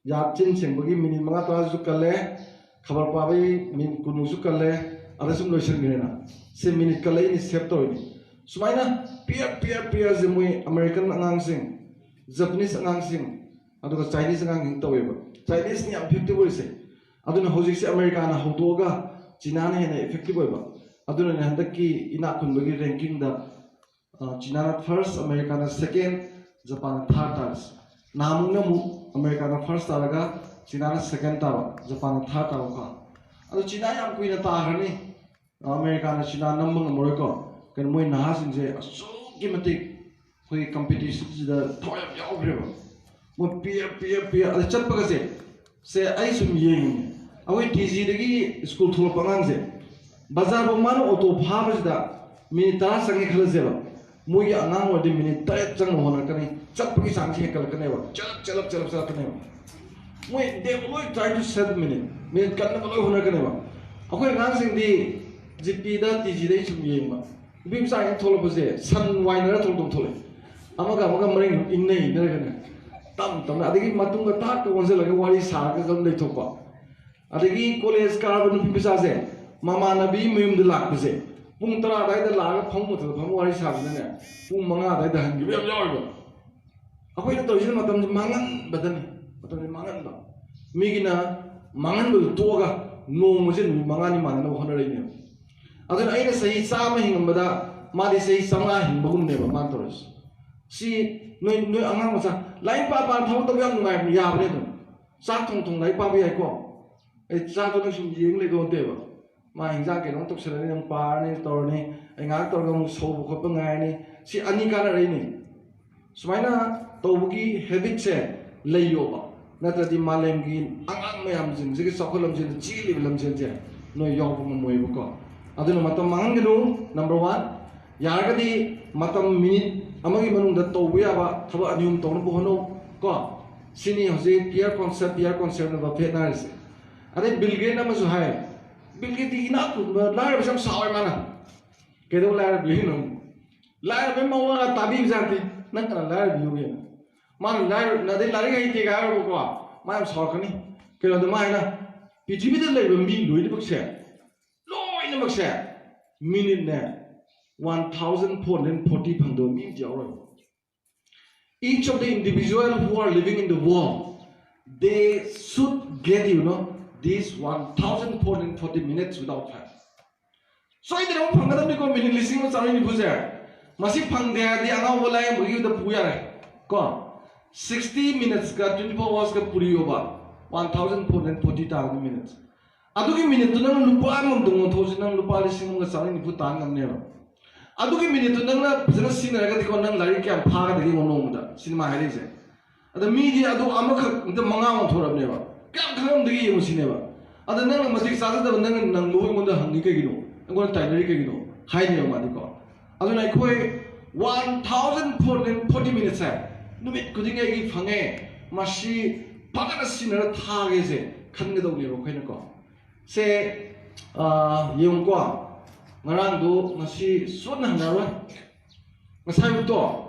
ꯌꯥ ꯆꯤꯟ ꯁꯦꯡꯕꯒꯤ ꯃꯤꯅꯤꯠ ꯃꯉꯥ ꯇꯔꯥꯁꯨ ꯀꯜꯂꯦ, ꯈꯕꯔ ꯄꯥꯕꯒꯤ ꯃꯤꯅꯤꯠ ꯀꯨꯟꯃꯨꯛꯁꯨ ꯀꯜꯂꯦ, ꯑꯗ ꯁꯨꯝ ꯂꯣꯏꯁꯤꯟꯈ꯭ꯔꯦꯅ꯫ ꯁꯤ ꯃꯤꯅꯤꯠ ꯀꯜꯂꯛꯏꯅꯤ, ꯁꯦꯞ ꯇꯧꯔꯤꯅꯤ꯫ ꯁꯨꯃꯥꯏꯅ ꯄꯤꯌꯔ, ꯄꯤꯌꯔ, ꯄꯤꯌꯔꯁꯦ ꯃꯣꯏ ꯑꯃꯦꯔꯤꯀꯟ ꯑꯉꯥꯡꯁꯤꯡ, ꯖꯄꯅꯤꯁ ꯑꯉꯥꯡꯁꯤꯡ, ꯑꯗꯨꯒ ꯆꯥꯏꯅꯤꯁ ꯑꯉꯥꯡꯁꯤꯡ ꯇꯧꯋꯦꯕ꯫ ꯆꯥꯏꯅꯤꯁꯅ ꯌꯥꯝ ꯏꯐꯦꯛꯇꯤꯚ ꯑꯣꯏꯔꯤꯁꯦ꯫ ꯑꯗꯨꯅ ꯍꯧꯖꯤꯛꯁꯦ ꯑꯃꯦꯔꯤꯀꯥꯅ ꯍꯧꯗꯣꯛꯑꯒ ꯆꯤꯅꯥꯅ ꯍꯦꯟꯅ ꯏꯐꯦꯛꯇꯤꯚ ꯑꯣꯏꯕ꯫ ꯑꯗꯨꯅꯅꯦ ꯍꯟꯗꯛꯀꯤ ꯏꯅꯥꯛ ꯈꯨꯟꯕꯒꯤ ꯔꯦꯡꯀꯤꯡꯗ, ꯑ, ꯆꯤꯅꯥꯅ ꯐꯥꯔꯁ, ꯑꯃꯦꯔꯤꯀꯥꯅ ꯁꯦꯀꯦꯟ, ꯖꯄꯥꯟꯅ ꯊꯥꯔꯠ ꯇꯥꯔꯤꯁꯦ꯫ ꯅꯍꯥꯟꯃꯨꯛꯅ ꯑꯃꯨꯛ ꯑꯃꯦꯔꯤꯀꯥꯅ ꯐꯥꯔꯁ ꯇꯥꯔꯒ ꯆꯤꯅꯥꯅ ꯁꯦꯀꯦꯟ ꯇꯥꯕ, ꯖꯄꯥꯟꯅ ꯊꯥꯔꯠ ꯇꯥꯕꯀꯣ꯫ ꯑꯗꯣ ꯆꯤꯅꯥ ꯌꯥꯝ ꯀꯨꯏꯅ ꯇꯥꯈ꯭ꯔꯅꯤ꯫ ꯑꯃꯦꯔꯤꯀꯥꯅ ꯆꯤꯅꯥ ꯅꯝꯕ ꯉꯝꯃꯔꯣꯏꯀꯣ꯫ ꯀꯩꯅꯣ, ꯃꯣꯏ ꯅꯍꯥꯁꯤꯡꯁꯦ ꯑꯁꯨꯛꯀꯤ ꯃꯇꯤꯛ ꯑꯩꯈꯣꯏꯒꯤ ꯀꯝꯄꯤꯇꯤꯁꯟꯁꯤꯗ ꯊꯋꯥꯏ ꯌꯥꯝ ꯌꯥꯎꯈ꯭ꯔꯦꯕ꯫ ꯃꯣꯏ ꯄꯤꯌꯔ, ꯄꯤꯌꯔ, ꯄꯤꯌꯔ, ꯑꯗ ꯆꯠꯄꯒꯁꯦ, ꯁꯦ ꯑꯩ ꯁꯨꯝ ꯌꯦꯡꯉꯤꯅꯦ꯫ ꯑꯩꯈꯣꯏ ꯇꯤ ꯖꯤꯗꯒꯤ ꯁ꯭ꯀꯨꯜ ꯊꯣꯛꯂꯛꯄ ꯑꯉꯥꯡꯁꯦ, ꯕꯖꯥꯔꯐꯥꯎ ꯃꯥꯅ ꯑꯣꯇꯣ ꯐꯥꯕꯁꯤꯗ ꯃꯤꯅꯤꯠ ꯇꯔꯥ ꯆꯪꯉꯦ ꯈꯜꯂꯁꯦꯕ꯫ ꯃꯣꯏꯒꯤ ꯑꯉꯥꯡ ꯑꯣꯏꯔꯗꯤ ꯃꯤꯅꯤꯠ ꯇꯔꯦꯠ ꯆꯪꯅꯕ ꯍꯣꯠꯅꯔꯛꯀꯅꯤ, ꯆꯠꯄꯒꯤ ꯆꯥꯡꯁꯦ ꯍꯦꯟꯒꯠꯂꯛꯀꯅꯦꯕ, ꯆꯂꯞ, ꯆꯂꯞ, ꯆꯂꯞ ꯆꯠꯂꯛꯀꯅꯦꯕ꯫ ꯃꯣꯏ, they always try to save minute, minute ꯀꯟꯅꯕ ꯂꯣꯏ ꯍꯣꯠꯅꯔꯛꯀꯅꯦꯕ꯫ ꯑꯩꯈꯣꯏ ꯑꯉꯥꯡꯁꯤꯡꯗꯤ ꯖꯤ ꯄꯤꯗ, ꯇꯤ ꯖꯤꯗ ꯑꯩ ꯁꯨꯝ ꯌꯦꯡꯕ, ꯅꯨꯄꯤ ꯃꯆꯥ ꯍꯦꯛ ꯊꯣꯛꯂꯛꯄꯁꯦ ꯁꯟ ꯋꯥꯏꯅꯔ ꯊꯣꯛꯂꯛꯇꯧ ꯊꯣꯛꯂꯛꯑꯦ꯫ ꯑꯃꯒ ꯑꯃꯒ ꯃꯔꯩ ꯏꯟꯅ ꯏꯟꯅꯔꯒꯅꯦ, ꯇꯞ ꯇꯞꯅ, ꯑꯗꯒꯤ ꯃꯇꯨꯡꯗ ꯇꯥꯛꯀ ꯑꯣꯟꯁꯤꯜꯂꯒ ꯋꯥꯔꯤ ꯁꯥꯔꯒ ꯑꯗꯨꯝ ꯂꯩꯊꯣꯛꯄ꯫ ꯑꯗꯒꯤ ꯀꯣꯂꯦꯖ ꯀꯥꯔꯕ ꯅꯨꯄꯤ ꯃꯆꯥꯁꯦ ꯃꯃꯥꯟꯅꯕꯤ ꯃꯌꯨꯝꯗ ꯂꯥꯛꯄꯁꯦ, ꯄꯨꯡ ꯇꯔꯥ ꯑꯗꯨꯋꯥꯏꯗ ꯂꯥꯛꯑꯒ ꯐꯃꯨꯡ ꯃꯊꯛꯇ ꯐꯝꯃ ꯋꯥꯔꯤ ꯁꯥꯕꯗꯅꯦ, ꯄꯨꯡ ꯃꯉꯥ ꯑꯗꯨꯋꯥꯏꯗ ꯍꯟꯈꯤꯕ ꯌꯥꯝ ꯌꯥꯎꯋꯦꯕ꯫ ꯑꯩꯈꯣꯏꯅ ꯇꯧꯔꯤꯁꯤꯅ ꯃꯇꯝꯁꯦ ꯃꯥꯡꯍꯟꯕꯗꯅꯤ꯫ ꯃꯇꯝꯁꯦ ꯃꯥꯡꯍꯟꯕ꯫ ꯃꯤꯒꯤꯅ ꯃꯥꯡꯍꯟꯕꯗꯨ ꯇꯣꯛꯑꯒ ꯅꯣꯡꯃꯁꯦ ꯅꯨꯃꯤꯠ ꯃꯉꯥꯅꯤ ꯃꯥꯟꯅꯅꯕ ꯍꯣꯠꯅꯔꯛꯏꯅꯦꯕ꯫ ꯑꯗꯨꯅ ꯑꯩꯅ ꯆꯍꯤ ꯆꯥꯝꯃ ꯍꯤꯡꯉꯝꯕꯗ ꯃꯥꯗꯤ ꯆꯍꯤ ꯆꯥꯝꯃꯉꯥ ꯍꯤꯡꯕꯒꯨꯝꯅꯦꯕ ꯃꯥꯅ ꯇꯧꯔꯤꯁꯦ꯫ ꯁꯤ ꯅꯣꯏ, ꯅꯣꯏ ꯑꯉꯥꯡ ꯃꯆꯥ, ꯂꯥꯏꯔꯤꯛ ꯄꯥ ꯄꯥ ꯊꯕꯛ ꯇꯧꯕ ꯌꯥꯝ ꯅꯨꯡꯉꯥꯏꯕꯅꯤ, ꯌꯥꯕꯅꯦ ꯑꯗꯨꯝ꯫ ꯆꯥꯛ ꯊꯣꯡ ꯊꯣꯡ ꯂꯥꯏꯔꯤꯛ ꯄꯥꯕ ꯌꯥꯏꯀꯣ꯫ ꯑꯩ ꯆꯥꯛꯇꯣ ꯅꯪ ꯁꯨꯝ ꯌꯦꯡ ꯂꯩꯗꯧ ꯅꯠꯇꯦꯕ꯫ ꯃꯥ ꯍꯤꯟꯖꯥꯡ ꯀꯩꯅꯣꯝ ꯇꯧꯁꯜꯂꯅꯤ, ꯅꯪ ꯄꯥꯔꯅꯤ, ꯇꯧꯔꯅꯤ, ꯑꯩ ꯉꯥꯏꯍꯥꯛ ꯇꯧꯔꯒ ꯑꯃꯨꯛ ꯁꯧꯕ ꯈꯣꯠꯄ ꯉꯥꯏꯔꯅꯤ꯫ ꯁꯤ ꯑꯅꯤ ꯀꯥꯟꯅꯔꯛꯏꯅꯤ꯫ ꯁꯨꯃꯥꯏꯅ ꯇꯧꯕꯒꯤ ꯍꯦꯕꯤꯠꯁꯦ ꯂꯩꯌꯣꯕ, ꯅꯠꯇ꯭ꯔꯗꯤ ꯃꯥꯂꯦꯝꯒꯤ ꯑꯉꯥꯡ ꯃꯌꯥꯝꯁꯤꯡꯁꯤꯒꯤ ꯆꯥꯎꯈꯠ ꯂꯝꯖꯦꯜꯗ ꯆꯦꯜꯂꯤꯕ ꯂꯝꯖꯦꯜꯁꯦ ꯅꯣꯏ ꯌꯥꯎꯕ ꯉꯝꯃꯣꯏꯕꯀꯣ꯫ ꯑꯗꯨꯅ ꯃꯇꯝ ꯃꯥꯡꯍꯟꯒꯅꯨ, number one꯫ ꯌꯥꯔꯒꯗꯤ ꯃꯇꯝ ꯃꯤꯅꯤꯠ ꯑꯃꯒꯤ ꯃꯅꯨꯡꯗ ꯇꯧꯕ ꯌꯥꯕ ꯊꯕꯛ ꯑꯅꯤ ꯑꯍꯨꯝ ꯇꯧꯅꯕ ꯍꯣꯠꯅꯧ ꯀꯣ꯫ ꯁꯤꯅꯤ ꯍꯧꯖꯤꯛ peer concept, peer concept ꯅ ꯕꯐꯦꯠꯅ ꯍꯥꯏꯔꯤꯁꯦ꯫ ꯑꯗꯩ ꯕꯤꯜ ꯒꯦꯠ ꯑꯃꯁꯨ ꯍꯥꯏ, ꯕꯤꯜ ꯒꯦꯠꯇꯤ ꯏꯅꯥꯛ ꯈꯨꯟꯕ, ꯂꯥꯏꯔꯕꯁꯦ ꯌꯥꯝ ꯁꯥꯎꯋꯦ ꯃꯥꯅ꯫ ꯀꯩꯗꯧ ꯂꯥꯏꯔꯕꯤꯅꯣ? ꯂꯥꯏꯔꯕꯩ ꯃꯋꯥ ꯇꯥꯕꯤꯕꯖꯥꯠ ꯅꯠꯇꯦ꯫ ꯅꯪ ꯀꯅꯥ ꯂꯥꯏꯔꯕꯤꯌꯣꯒꯦ? ꯃꯥꯅ ꯂꯥꯏꯔ-, ꯑꯗꯩ ꯂꯥꯏꯔꯤꯛ ꯍꯩꯇꯦꯒ ꯍꯥꯏꯔꯕꯀꯣ, ꯃꯥ ꯌꯥꯝ ꯁꯥꯎꯔꯛꯀꯅꯤ꯫ ꯀꯩꯅꯣꯗ ꯃꯥ ꯍꯥꯏꯅ, ꯄ꯭ꯔꯤꯊꯤꯕꯤꯗ ꯂꯩꯕ ꯃꯤ ꯂꯣꯏꯅꯃꯛꯁꯦ, ꯂꯣꯏꯅꯃꯛꯁꯦ ꯃꯤꯅꯤꯠꯅꯦ one thousand four hundred forty ꯐꯪꯗꯕ ꯃꯤ ꯑꯝꯇ ꯌꯥꯎꯔꯣꯏ꯫ Each of the individual who are living in the world, they should get, you know, these one thousand four hundred forty minutes without fail. ꯁꯣꯏꯗꯅ ꯑꯃ ꯐꯪꯒꯗꯕꯅꯤꯀꯣ, ꯃꯤꯅꯤꯠ ꯂꯤꯁꯤꯡ ꯑꯃ ꯆꯥꯝꯃꯔꯤ ꯅꯤꯐꯨꯁꯦ꯫ ꯃꯁꯤ ꯐꯪꯗꯦ ꯍꯥꯏꯔꯗꯤ ꯑꯉꯥꯎꯕ ꯂꯥꯏꯌꯦꯡꯕꯒꯤꯗ ꯄꯨ ꯌꯥꯔꯦ ꯀꯣ꯫ Sixty minutes ꯀ twenty four hours ꯀ ꯄꯨꯔꯤꯌꯣꯕ, one thousand four hundred forty ꯇꯥꯒꯅꯤ minutes꯫ ꯑꯗꯨꯒꯤ ꯃꯤꯅꯤꯠꯇꯨ ꯅꯪ ꯂꯨꯄꯥ ꯑꯃꯃꯝꯗ ꯑꯣꯟꯊꯣꯛꯑꯁꯤ, ꯅꯪ ꯂꯨꯄꯥ ꯂꯤꯁꯤꯡ ꯑꯃꯒ ꯆꯥꯝꯃꯔꯤ ꯅꯤꯐꯨ ꯇꯥꯟ ꯉꯝꯅꯦꯕ꯫ ꯑꯗꯨꯒꯤ ꯃꯤꯅꯤꯠꯇꯨ ꯅꯪꯅ ꯐꯖꯅ ꯁꯤꯖꯤꯟꯅꯔꯒꯗꯤꯀꯣ, ꯅꯪ ꯂꯥꯏꯔꯤꯛ ꯀꯌꯥꯝ ꯐꯥꯒꯗꯒꯦ ꯌꯦꯡꯉꯣ ꯅꯣꯡꯃꯗ, ꯁꯤꯅꯦꯃꯥ ꯍꯥꯏꯔꯛꯏꯁꯦ꯫ ꯑꯗ ꯃꯤꯗꯤ ꯑꯗꯨ ꯑꯃꯈꯛ ꯅꯠꯇ ꯃꯉꯥ ꯑꯣꯟꯊꯣꯔꯛꯑꯕꯅꯦꯕ꯫ ꯀꯌꯥꯝ ꯈꯪꯉꯝꯗꯒꯦ ꯌꯦꯡꯉꯨ ꯁꯤꯅꯦꯕ꯫ ꯑꯗ ꯅꯪꯅ ꯃꯇꯤꯛ ꯆꯥꯖꯗꯕ ꯅꯪꯅ ꯅꯪꯕꯕꯨ ꯑꯩꯉꯣꯟꯗ ꯍꯪꯉꯤ ꯀꯩꯒꯤꯅꯣ? ꯑꯩꯉꯣꯟꯗ ꯇꯥꯏꯅꯔꯤ ꯀꯩꯒꯤꯅꯣ? ꯍꯥꯏꯅꯦꯕ ꯃꯥꯗꯤꯀꯣ꯫ ꯑꯗꯨꯅ ꯑꯩꯈꯣꯏ one thousand four hundred forty minutes ꯍꯥꯏ ꯅꯨꯃꯤꯠ ꯈꯨꯗꯤꯡꯒꯤ ꯑꯩꯒꯤ ꯐꯪꯉꯦ, ꯃꯁꯤ ꯐꯖꯅ ꯁꯤꯖꯤꯟꯅꯔ ꯊꯥꯒꯦꯁꯦ ꯈꯟꯒꯗꯧꯅꯦꯕ ꯑꯩꯈꯣꯏꯅꯀꯣ꯫ ꯁꯦ, ꯑ, ꯌꯦꯡꯉꯨꯀꯣ꯫ ꯉꯔꯥꯡꯗꯣ ꯉꯁꯤ ꯁꯣꯏꯗꯅ ꯍꯜꯂꯛꯑꯔꯣꯏ꯫ ꯉꯁꯥꯏ ꯑꯌꯨꯛꯇꯣ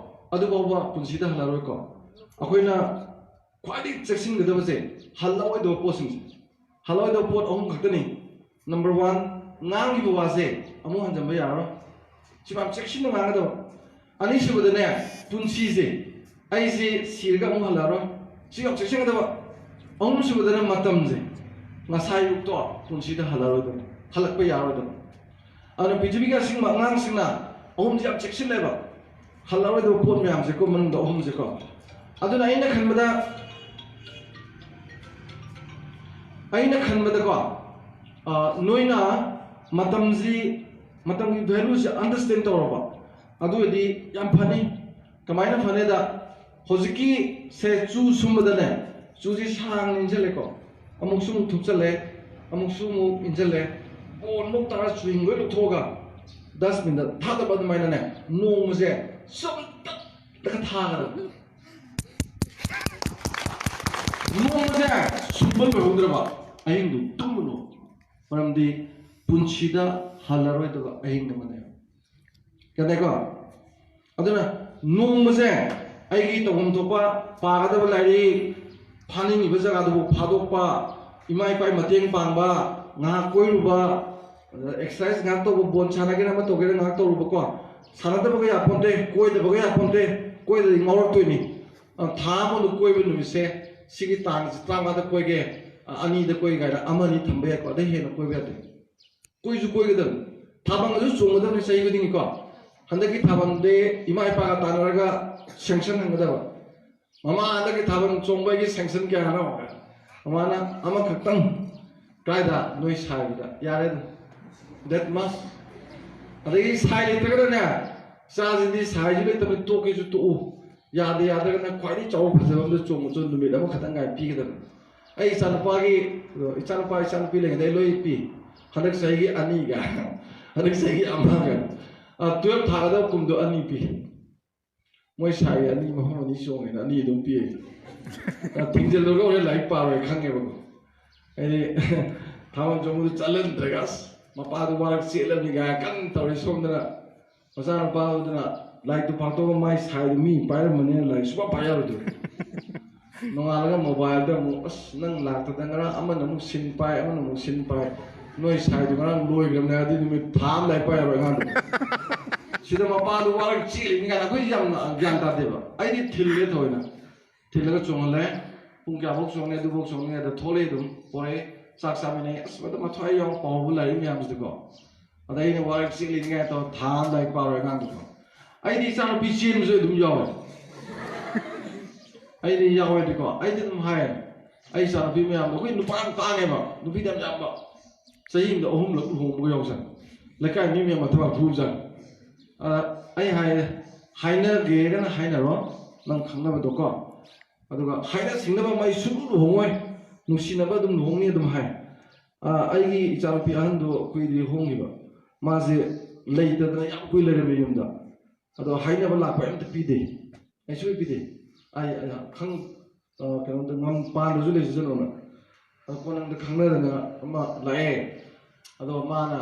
ꯑꯗꯨꯐꯥꯎꯕ ꯄꯨꯟꯁꯤꯗ ꯍꯜꯂꯛꯑꯔꯣꯏꯀꯣ꯫ ꯑꯩꯈꯣꯏꯅ ꯈ꯭ꯋꯥꯏꯗꯒꯤ ꯆꯦꯛꯁꯤꯟꯒꯗꯕꯁꯦ ꯍꯜꯂꯛꯑꯣꯏꯗꯕ ꯄꯣꯠꯁꯤꯡꯁꯦ꯫ ꯍꯜꯂꯛꯑꯣꯏꯗꯕ ꯄꯣꯠ ꯑꯍꯨꯝ ꯈꯛꯇꯅꯤ꯫ ꯅꯝꯕꯔ ꯋꯥꯟ, ꯉꯥꯡꯈꯤꯕ ꯋꯥꯁꯦ ꯑꯃꯨꯛ ꯍꯟꯖꯤꯟꯕ ꯌꯥꯔꯔꯣꯏ꯫ ꯁꯤ ꯌꯥꯝ ꯆꯦꯛꯁꯤꯟꯅ ꯉꯥꯡꯒꯗꯕ꯫ ꯑꯅꯤꯁꯨꯕꯗꯅꯦ, ꯄꯨꯟꯁꯤꯁꯦ, ꯑꯩꯁꯦ ꯁꯤꯔꯒ ꯑꯃꯨꯛ ꯍꯜꯂꯛꯑꯔꯣꯏ꯫ ꯁꯤ ꯌꯥꯝ ꯆꯦꯛꯁꯤꯟꯒꯗꯕ꯫ ꯑꯍꯨꯝꯁꯨꯕꯗꯅ ꯃꯇꯝꯁꯦ, ꯉꯁꯥꯏ ꯑꯌꯨꯛꯇꯣ ꯄꯨꯟꯁꯤꯗ ꯍꯜꯂꯛꯑꯔꯣꯏꯗꯕ, ꯍꯜꯂꯛꯄ ꯌꯥꯔꯔꯣꯏꯗꯕ꯫ ꯑꯗꯨꯅ ꯄ꯭ꯔꯤꯊꯤꯕꯤꯒꯤ ꯑꯁꯤꯒꯨꯝꯕ ꯑꯉꯥꯡꯁꯤꯡꯅ ꯑꯍꯨꯝꯁꯦ ꯌꯥꯝ ꯆꯦꯛꯁꯤꯜꯂꯦꯕ, ꯍꯜꯂꯛꯑꯔꯣꯏꯗꯕ ꯄꯣꯠ ꯃꯌꯥꯝꯁꯦꯀꯣ, ꯃꯅꯨꯡꯗ ꯑꯍꯨꯝꯁꯦꯀꯣ꯫ ꯑꯗꯨꯅ ꯑꯩꯅ ꯈꯟꯕꯗ, ꯑꯩꯅ ꯈꯟꯕꯗꯀꯣ, ꯑ, ꯅꯣꯏꯅ ꯃꯇꯝꯁꯤ, ꯃꯇꯝꯒꯤ ꯚꯦꯂꯨꯁꯦ ꯑꯟꯗꯔꯁꯇꯦꯟ ꯇꯧꯔꯕ, ꯑꯗꯨ ꯑꯣꯏꯔꯗꯤ ꯌꯥꯝ ꯐꯅꯤ꯫ ꯀꯃꯥꯏꯅ ꯐꯅꯤꯗ, ꯍꯧꯖꯤꯛꯀꯤ ꯁꯦ ꯆꯨ ꯁꯨꯝꯕꯗꯅꯦ, ꯆꯨꯁꯤ ꯁꯥꯡꯅ ꯏꯟꯁꯤꯜꯂꯦꯀꯣ, ꯑꯃꯨꯛꯁꯨ ꯑꯃꯨꯛ ꯊꯨꯞꯆꯜꯂꯦ, ꯑꯃꯨꯛꯁꯨ ꯑꯃꯨꯛ ꯏꯟꯁꯤꯜꯂꯦ, ꯕꯣꯟꯃꯨꯛ ꯇꯥꯔ ꯆꯨꯍꯤꯡ ꯂꯣꯏ ꯂꯧꯊꯣꯛꯑꯒ ꯗꯁꯕꯤꯟꯗ ꯊꯥꯗꯕ ꯑꯗꯨꯃꯥꯏꯅꯅꯦ, ꯅꯣꯡꯃꯁꯦ ꯁꯨꯝ ꯇꯛ ꯇꯛ ꯊꯥꯒꯗꯕ꯫ ꯅꯣꯡꯃꯁꯦ ꯁꯨꯝꯕ ꯂꯣꯏꯍꯧꯗ꯭ꯔꯕ ꯑꯍꯤꯡꯗꯨ ꯇꯨꯝꯃꯨꯅꯨ, ꯃꯔꯝꯗꯤ ꯄꯨꯟꯁꯤꯗ ꯍꯜꯂꯔꯣꯏꯗꯕ ꯑꯍꯤꯡ ꯑꯃꯅꯦ꯫ ꯒ꯭ꯌꯥꯟ ꯇꯥꯏꯀꯣ? ꯑꯗꯨꯅ ꯅꯣꯡꯃꯁꯦ ꯑꯩꯒꯤ ꯇꯧꯐꯝ ꯊꯣꯛꯄ ꯄꯥꯒꯗꯕ ꯂꯥꯏꯔꯤꯛ, ꯐꯥꯅꯤꯡꯉꯤꯕ ꯖꯒꯥꯗꯨꯕꯨ ꯐꯥꯗꯣꯛꯄ, ꯏꯃꯥ ꯏꯄꯥꯒꯤ ꯃꯇꯦꯡ ꯄꯥꯡꯕ, ꯉꯥꯏꯍꯥꯛ ꯀꯣꯏꯔꯨꯕ, ꯑꯗ ꯑꯦꯛꯁꯔꯁꯥꯏꯁ ꯉꯥꯏꯍꯥꯛ ꯇꯧꯕ, ꯕꯣꯜ ꯁꯥꯟꯅꯒꯦꯔꯥ ꯑꯃ ꯇꯧꯒꯦꯔꯥ ꯉꯥꯏꯍꯥꯛ ꯇꯧꯔꯨꯕꯀꯣ꯫ ꯁꯥꯟꯅꯗꯕꯒ ꯌꯥꯄꯣꯟꯇꯦ, ꯀꯣꯏꯗꯕꯒ ꯌꯥꯄꯣꯟꯇꯦ, ꯀꯣꯏꯗ꯭ꯔꯗꯤ ꯉꯥꯎꯔꯛꯇꯣꯏꯅꯤ꯫ ꯑ, ꯊꯥ ꯑꯃꯗ ꯀꯣꯏꯕ ꯅꯨꯃꯤꯠꯁꯦ, ꯁꯤꯒꯤ ꯇꯥꯡꯁꯦ ꯇꯔꯥꯃꯉꯥꯗ ꯀꯣꯏꯒꯦ, ꯑ, ꯑꯅꯤꯗ ꯀꯣꯏꯒꯦ ꯀꯥꯏꯅ ꯑꯃ ꯑꯅꯤ ꯊꯝꯕ ꯌꯥꯏꯀꯣ, ꯑꯗꯩ ꯍꯦꯟꯅ ꯀꯣꯏꯕ ꯌꯥꯗꯦ꯫ ꯀꯣꯏꯁꯨ ꯀꯣꯏꯒꯗꯕꯅꯤ꯫ ꯊꯥꯕꯜꯒꯁꯨ ꯆꯣꯡꯒꯗꯕꯅꯤ ꯆꯍꯤ ꯈꯨꯗꯤꯡꯒꯤꯀꯣ꯫ ꯍꯟꯗꯛꯀꯤ ꯊꯥꯕꯜꯗꯤ ꯏꯃꯥ ꯏꯄꯥꯒ ꯇꯥꯟꯅꯔꯒ ꯁꯦꯡꯁꯟ ꯍꯟꯒꯗꯕ꯫ "ꯃꯃꯥ, ꯍꯟꯗꯛꯀꯤ ꯊꯥꯕꯜ ꯆꯣꯡꯕꯒꯤ ꯁꯦꯡꯁꯟ ꯀꯌꯥꯅꯣ?" ꯃꯃꯥꯅ, "ꯑꯃꯈꯛꯇꯪ꯫ ꯀꯥꯏꯗ?" "ꯅꯣꯏ ꯁꯥꯏꯒꯤꯗ"꯫ ꯌꯥꯔꯦ ꯑꯗꯨꯝ꯫ That much꯫ ꯑꯗꯒꯤ ꯁꯥꯏ ꯂꯩꯇ꯭ꯔꯒꯅꯅꯦ, ꯏꯆꯥꯁꯤꯗꯤ ꯁꯥꯏꯁꯨ ꯂꯩꯇꯕꯅꯤ, ꯇꯣꯛꯀꯦꯁꯨ ꯇꯣꯛꯎ꯫ ꯌꯥꯗꯦ ꯌꯥꯗ꯭ꯔꯒꯅ ꯈ꯭ꯋꯥꯏꯗꯒꯤ ꯆꯥꯎꯕ ꯐꯖꯕ ꯑꯃꯗ ꯆꯣꯡꯉꯨ ꯆꯣ, ꯅꯨꯃꯤꯠ ꯑꯃꯈꯛꯇꯪ ꯀꯥꯏꯅ ꯄꯤꯒꯗꯕꯅꯤ꯫ ꯑꯩ ꯏꯆꯥꯅꯨꯄꯥꯒꯤ, ꯏꯆꯥꯅꯨꯄꯥ ꯏꯆꯥꯅꯨꯄꯤ ꯂꯩꯉꯩꯗ ꯑꯩ ꯂꯣꯏ ꯄꯤ꯫ ꯍꯟꯗꯛ ꯆꯍꯤꯒꯤ ꯑꯅꯤꯒ, ꯍꯟꯗꯛ ꯆꯍꯤꯒꯤ ꯑꯃꯒ꯫ ꯑ, ꯇꯨꯌꯦꯜꯞ ꯊꯥꯒꯗꯕ ꯀꯨꯝꯗꯣ ꯑꯅꯤ ꯄꯤ꯫ ꯃꯣꯏ ꯁꯥꯏ ꯑꯅꯤ, ꯃꯐꯝ ꯑꯅꯤ ꯆꯣꯡꯉꯦꯅ ꯑꯅꯤ ꯑꯗꯨꯝ ꯄꯤ꯫ ꯑ, ꯊꯤꯡꯖꯤꯜꯂꯨꯔꯒ ꯍꯣꯔꯦꯟ ꯂꯥꯏꯔꯤꯛ ꯄꯥꯔꯣꯏ ꯈꯪꯉꯦꯕꯀꯣ꯫ ꯍꯥꯏꯗꯤ, ꯊꯥꯕꯜ ꯆꯣꯡꯕꯗ ꯆꯠꯍꯟꯗ꯭ꯔꯒ, ꯑꯁ, ꯃꯄꯥꯗꯨ ꯋꯥꯔꯛ ꯆꯦꯜꯂꯕꯅꯤ ꯀꯥꯏ ꯀꯟꯅ ꯇꯧꯔꯤ꯫ ꯁꯣꯝꯗꯅ ꯃꯆꯥꯅꯨꯄꯥꯗꯨꯅ ꯂꯥꯏꯔꯤꯛꯇꯨ ꯐꯥꯛꯇꯣꯛꯑꯒ ꯃꯥꯏ ꯁꯥꯏꯗꯨ ꯃꯤ ꯄꯥꯏꯔꯝꯕꯅꯤꯅ ꯂꯥꯏꯔꯤꯛ ꯁꯨꯡꯄꯥ ꯄꯥ ꯌꯥꯔꯣꯏꯗꯣꯏ꯫ ꯅꯣꯡꯉꯥꯜꯂꯒ ꯃꯣꯕꯥꯏꯜꯗ ꯑꯃꯨꯛ, "ꯑꯁ, ꯅꯪ ꯂꯥꯛꯇꯗ ꯉꯔꯥꯡ ꯑꯃꯅ ꯑꯃꯨꯛ ꯁꯤꯟ ꯄꯥꯏ, ꯑꯃꯅ ꯑꯃꯨꯛ ꯁꯤꯟ ꯄꯥꯏ, ꯅꯣꯏ ꯁꯥꯏꯗꯨ ꯉꯔꯥꯡ ꯂꯣꯏꯈ꯭ꯔꯕꯅꯦ, ꯑꯗꯨꯏ ꯅꯨꯃꯤꯠ ꯊꯥ ꯑꯃ ꯂꯥꯏꯔꯤꯛ ꯄꯥ ꯌꯥꯔꯣꯏ ꯑꯉꯥꯡꯗꯣ"꯫ ꯁꯤꯗ ꯃꯄꯥꯗꯨ ꯋꯥꯔꯒ ꯆꯦꯜꯂꯤꯅꯤ ꯀꯥꯏꯅ ꯑꯩꯈꯣꯏ ꯌꯥꯝꯅ ꯒ꯭ꯌꯥꯟ ꯇꯥꯗꯦꯕ꯫ ꯑꯩꯗꯤ ꯊꯤꯜꯂꯦ ꯊꯑꯣꯏꯅ꯫ ꯊꯤꯜꯂꯒ ꯆꯣꯡꯍꯜꯂꯦ꯫ ꯄꯨꯡ ꯀꯌꯥꯐꯧ ꯆꯣꯡꯅꯤ, ꯑꯗꯨꯐꯧ ꯆꯣꯡꯅꯤ, ꯑꯗ ꯊꯣꯛꯂꯛꯑꯦ ꯑꯗꯨꯝ, ꯄꯣꯔꯛꯑꯦ, ꯆꯥꯛ ꯆꯥꯃꯤꯟꯅꯩ꯫ ꯑꯁ, ꯃꯗꯨ ꯃꯊ꯭ꯋꯥꯏ ꯌꯥꯎ ꯄꯥꯎꯕ ꯂꯥꯏꯔꯤꯛ ꯃꯌꯥꯝꯁꯤꯗꯤꯀꯣ꯫ ꯑꯗ ꯑꯩꯅ ꯋꯥꯔꯒ ꯆꯦꯜꯂꯤꯅꯤ ꯀꯥꯏꯅ ꯇꯧꯔ ꯊꯥ ꯑꯃ ꯂꯥꯏꯔꯤꯛ ꯄꯥꯔꯣꯏ ꯑꯉꯥꯡꯗꯨꯀꯣ꯫ ꯑꯩꯗꯤ ꯏꯆꯥꯅꯨꯄꯤ ꯆꯦꯟꯕꯁꯨ ꯑꯗꯨꯝ ꯌꯥꯎꯋꯦ꯫ ꯑꯩꯗꯤ ꯌꯥꯎꯋꯦꯗꯤꯀꯣ, ꯑꯩꯗꯤ ꯑꯗꯨꯝ ꯍꯥꯏ꯫ ꯑꯩ ꯏꯆꯥꯅꯨꯄꯤ ꯃꯌꯥꯝꯗꯣ, ꯑꯩꯈꯣꯏ ꯅꯨꯄꯥ ꯌꯥꯝ ꯇꯥꯡꯉꯦꯕ, ꯅꯨꯄꯤꯗꯤ ꯌꯥꯝ ꯌꯥꯝꯕ꯫ ꯆꯍꯤ ꯑꯃꯗ ꯑꯍꯨꯝꯂꯛ ꯂꯨꯍꯣꯡꯕꯒ ꯌꯥꯎꯖꯥꯠꯅꯤ꯫ ꯂꯩꯀꯥꯏ ꯃꯤ ꯃꯌꯥꯝ ꯃꯊꯧ ꯌꯥꯝ ꯐꯨꯕꯖꯥꯠꯅꯤ꯫ ꯑꯗ ꯑꯩ ꯍꯥꯏꯔꯦ, "ꯍꯥꯏꯅꯒꯦꯒꯅ ꯍꯥꯏꯅꯔꯣ, ꯅꯪ ꯈꯪꯅꯕꯗꯣꯀꯣ꯫ ꯑꯗꯨꯒ ꯍꯥꯏꯅ ꯁꯤꯡꯅꯕ ꯑꯃ ꯑꯩ ꯁꯨꯡꯂꯨ ꯂꯨꯍꯣꯡꯉꯣꯏ, ꯅꯨꯡꯁꯤꯅꯕ ꯑꯗꯨꯝ ꯂꯨꯍꯣꯡꯅꯤ" ꯑꯗꯨꯝ ꯍꯥꯏ꯫ ꯑ, ꯑꯩꯒꯤ ꯏꯆꯥꯅꯨꯄꯤ ꯑꯍꯟꯗꯣ ꯀꯨꯏꯗ꯭ꯔꯤ ꯍꯣꯡꯈꯤꯕ꯫ ꯃꯥꯁꯦ ꯂꯩꯇꯗꯅ ꯌꯥꯝ ꯀꯨꯏ ꯂꯩꯔꯝꯃꯦ ꯌꯨꯝꯗ꯫ ꯑꯗꯣ ꯍꯥꯏꯅꯕ ꯂꯥꯛꯄ ꯑꯝꯇ ꯄꯤꯗꯦ꯫ ꯑꯩ ꯁꯨꯡꯄꯤ ꯄꯤꯗꯦ꯫ ꯑꯩ, ꯑꯩ ꯈꯪ-, ꯑ, ꯀꯩꯅꯣꯝꯇ ꯉꯝ-, ꯄꯥꯟꯗꯁꯨ ꯂꯩꯖꯁꯅꯨꯅ꯫ ꯑꯗꯣ ꯀꯣꯟꯅꯪꯗ ꯈꯪꯅꯗꯅ ꯑꯃ ꯂꯥꯛꯑꯦ꯫ ꯑꯗꯣ ꯃꯥꯅ,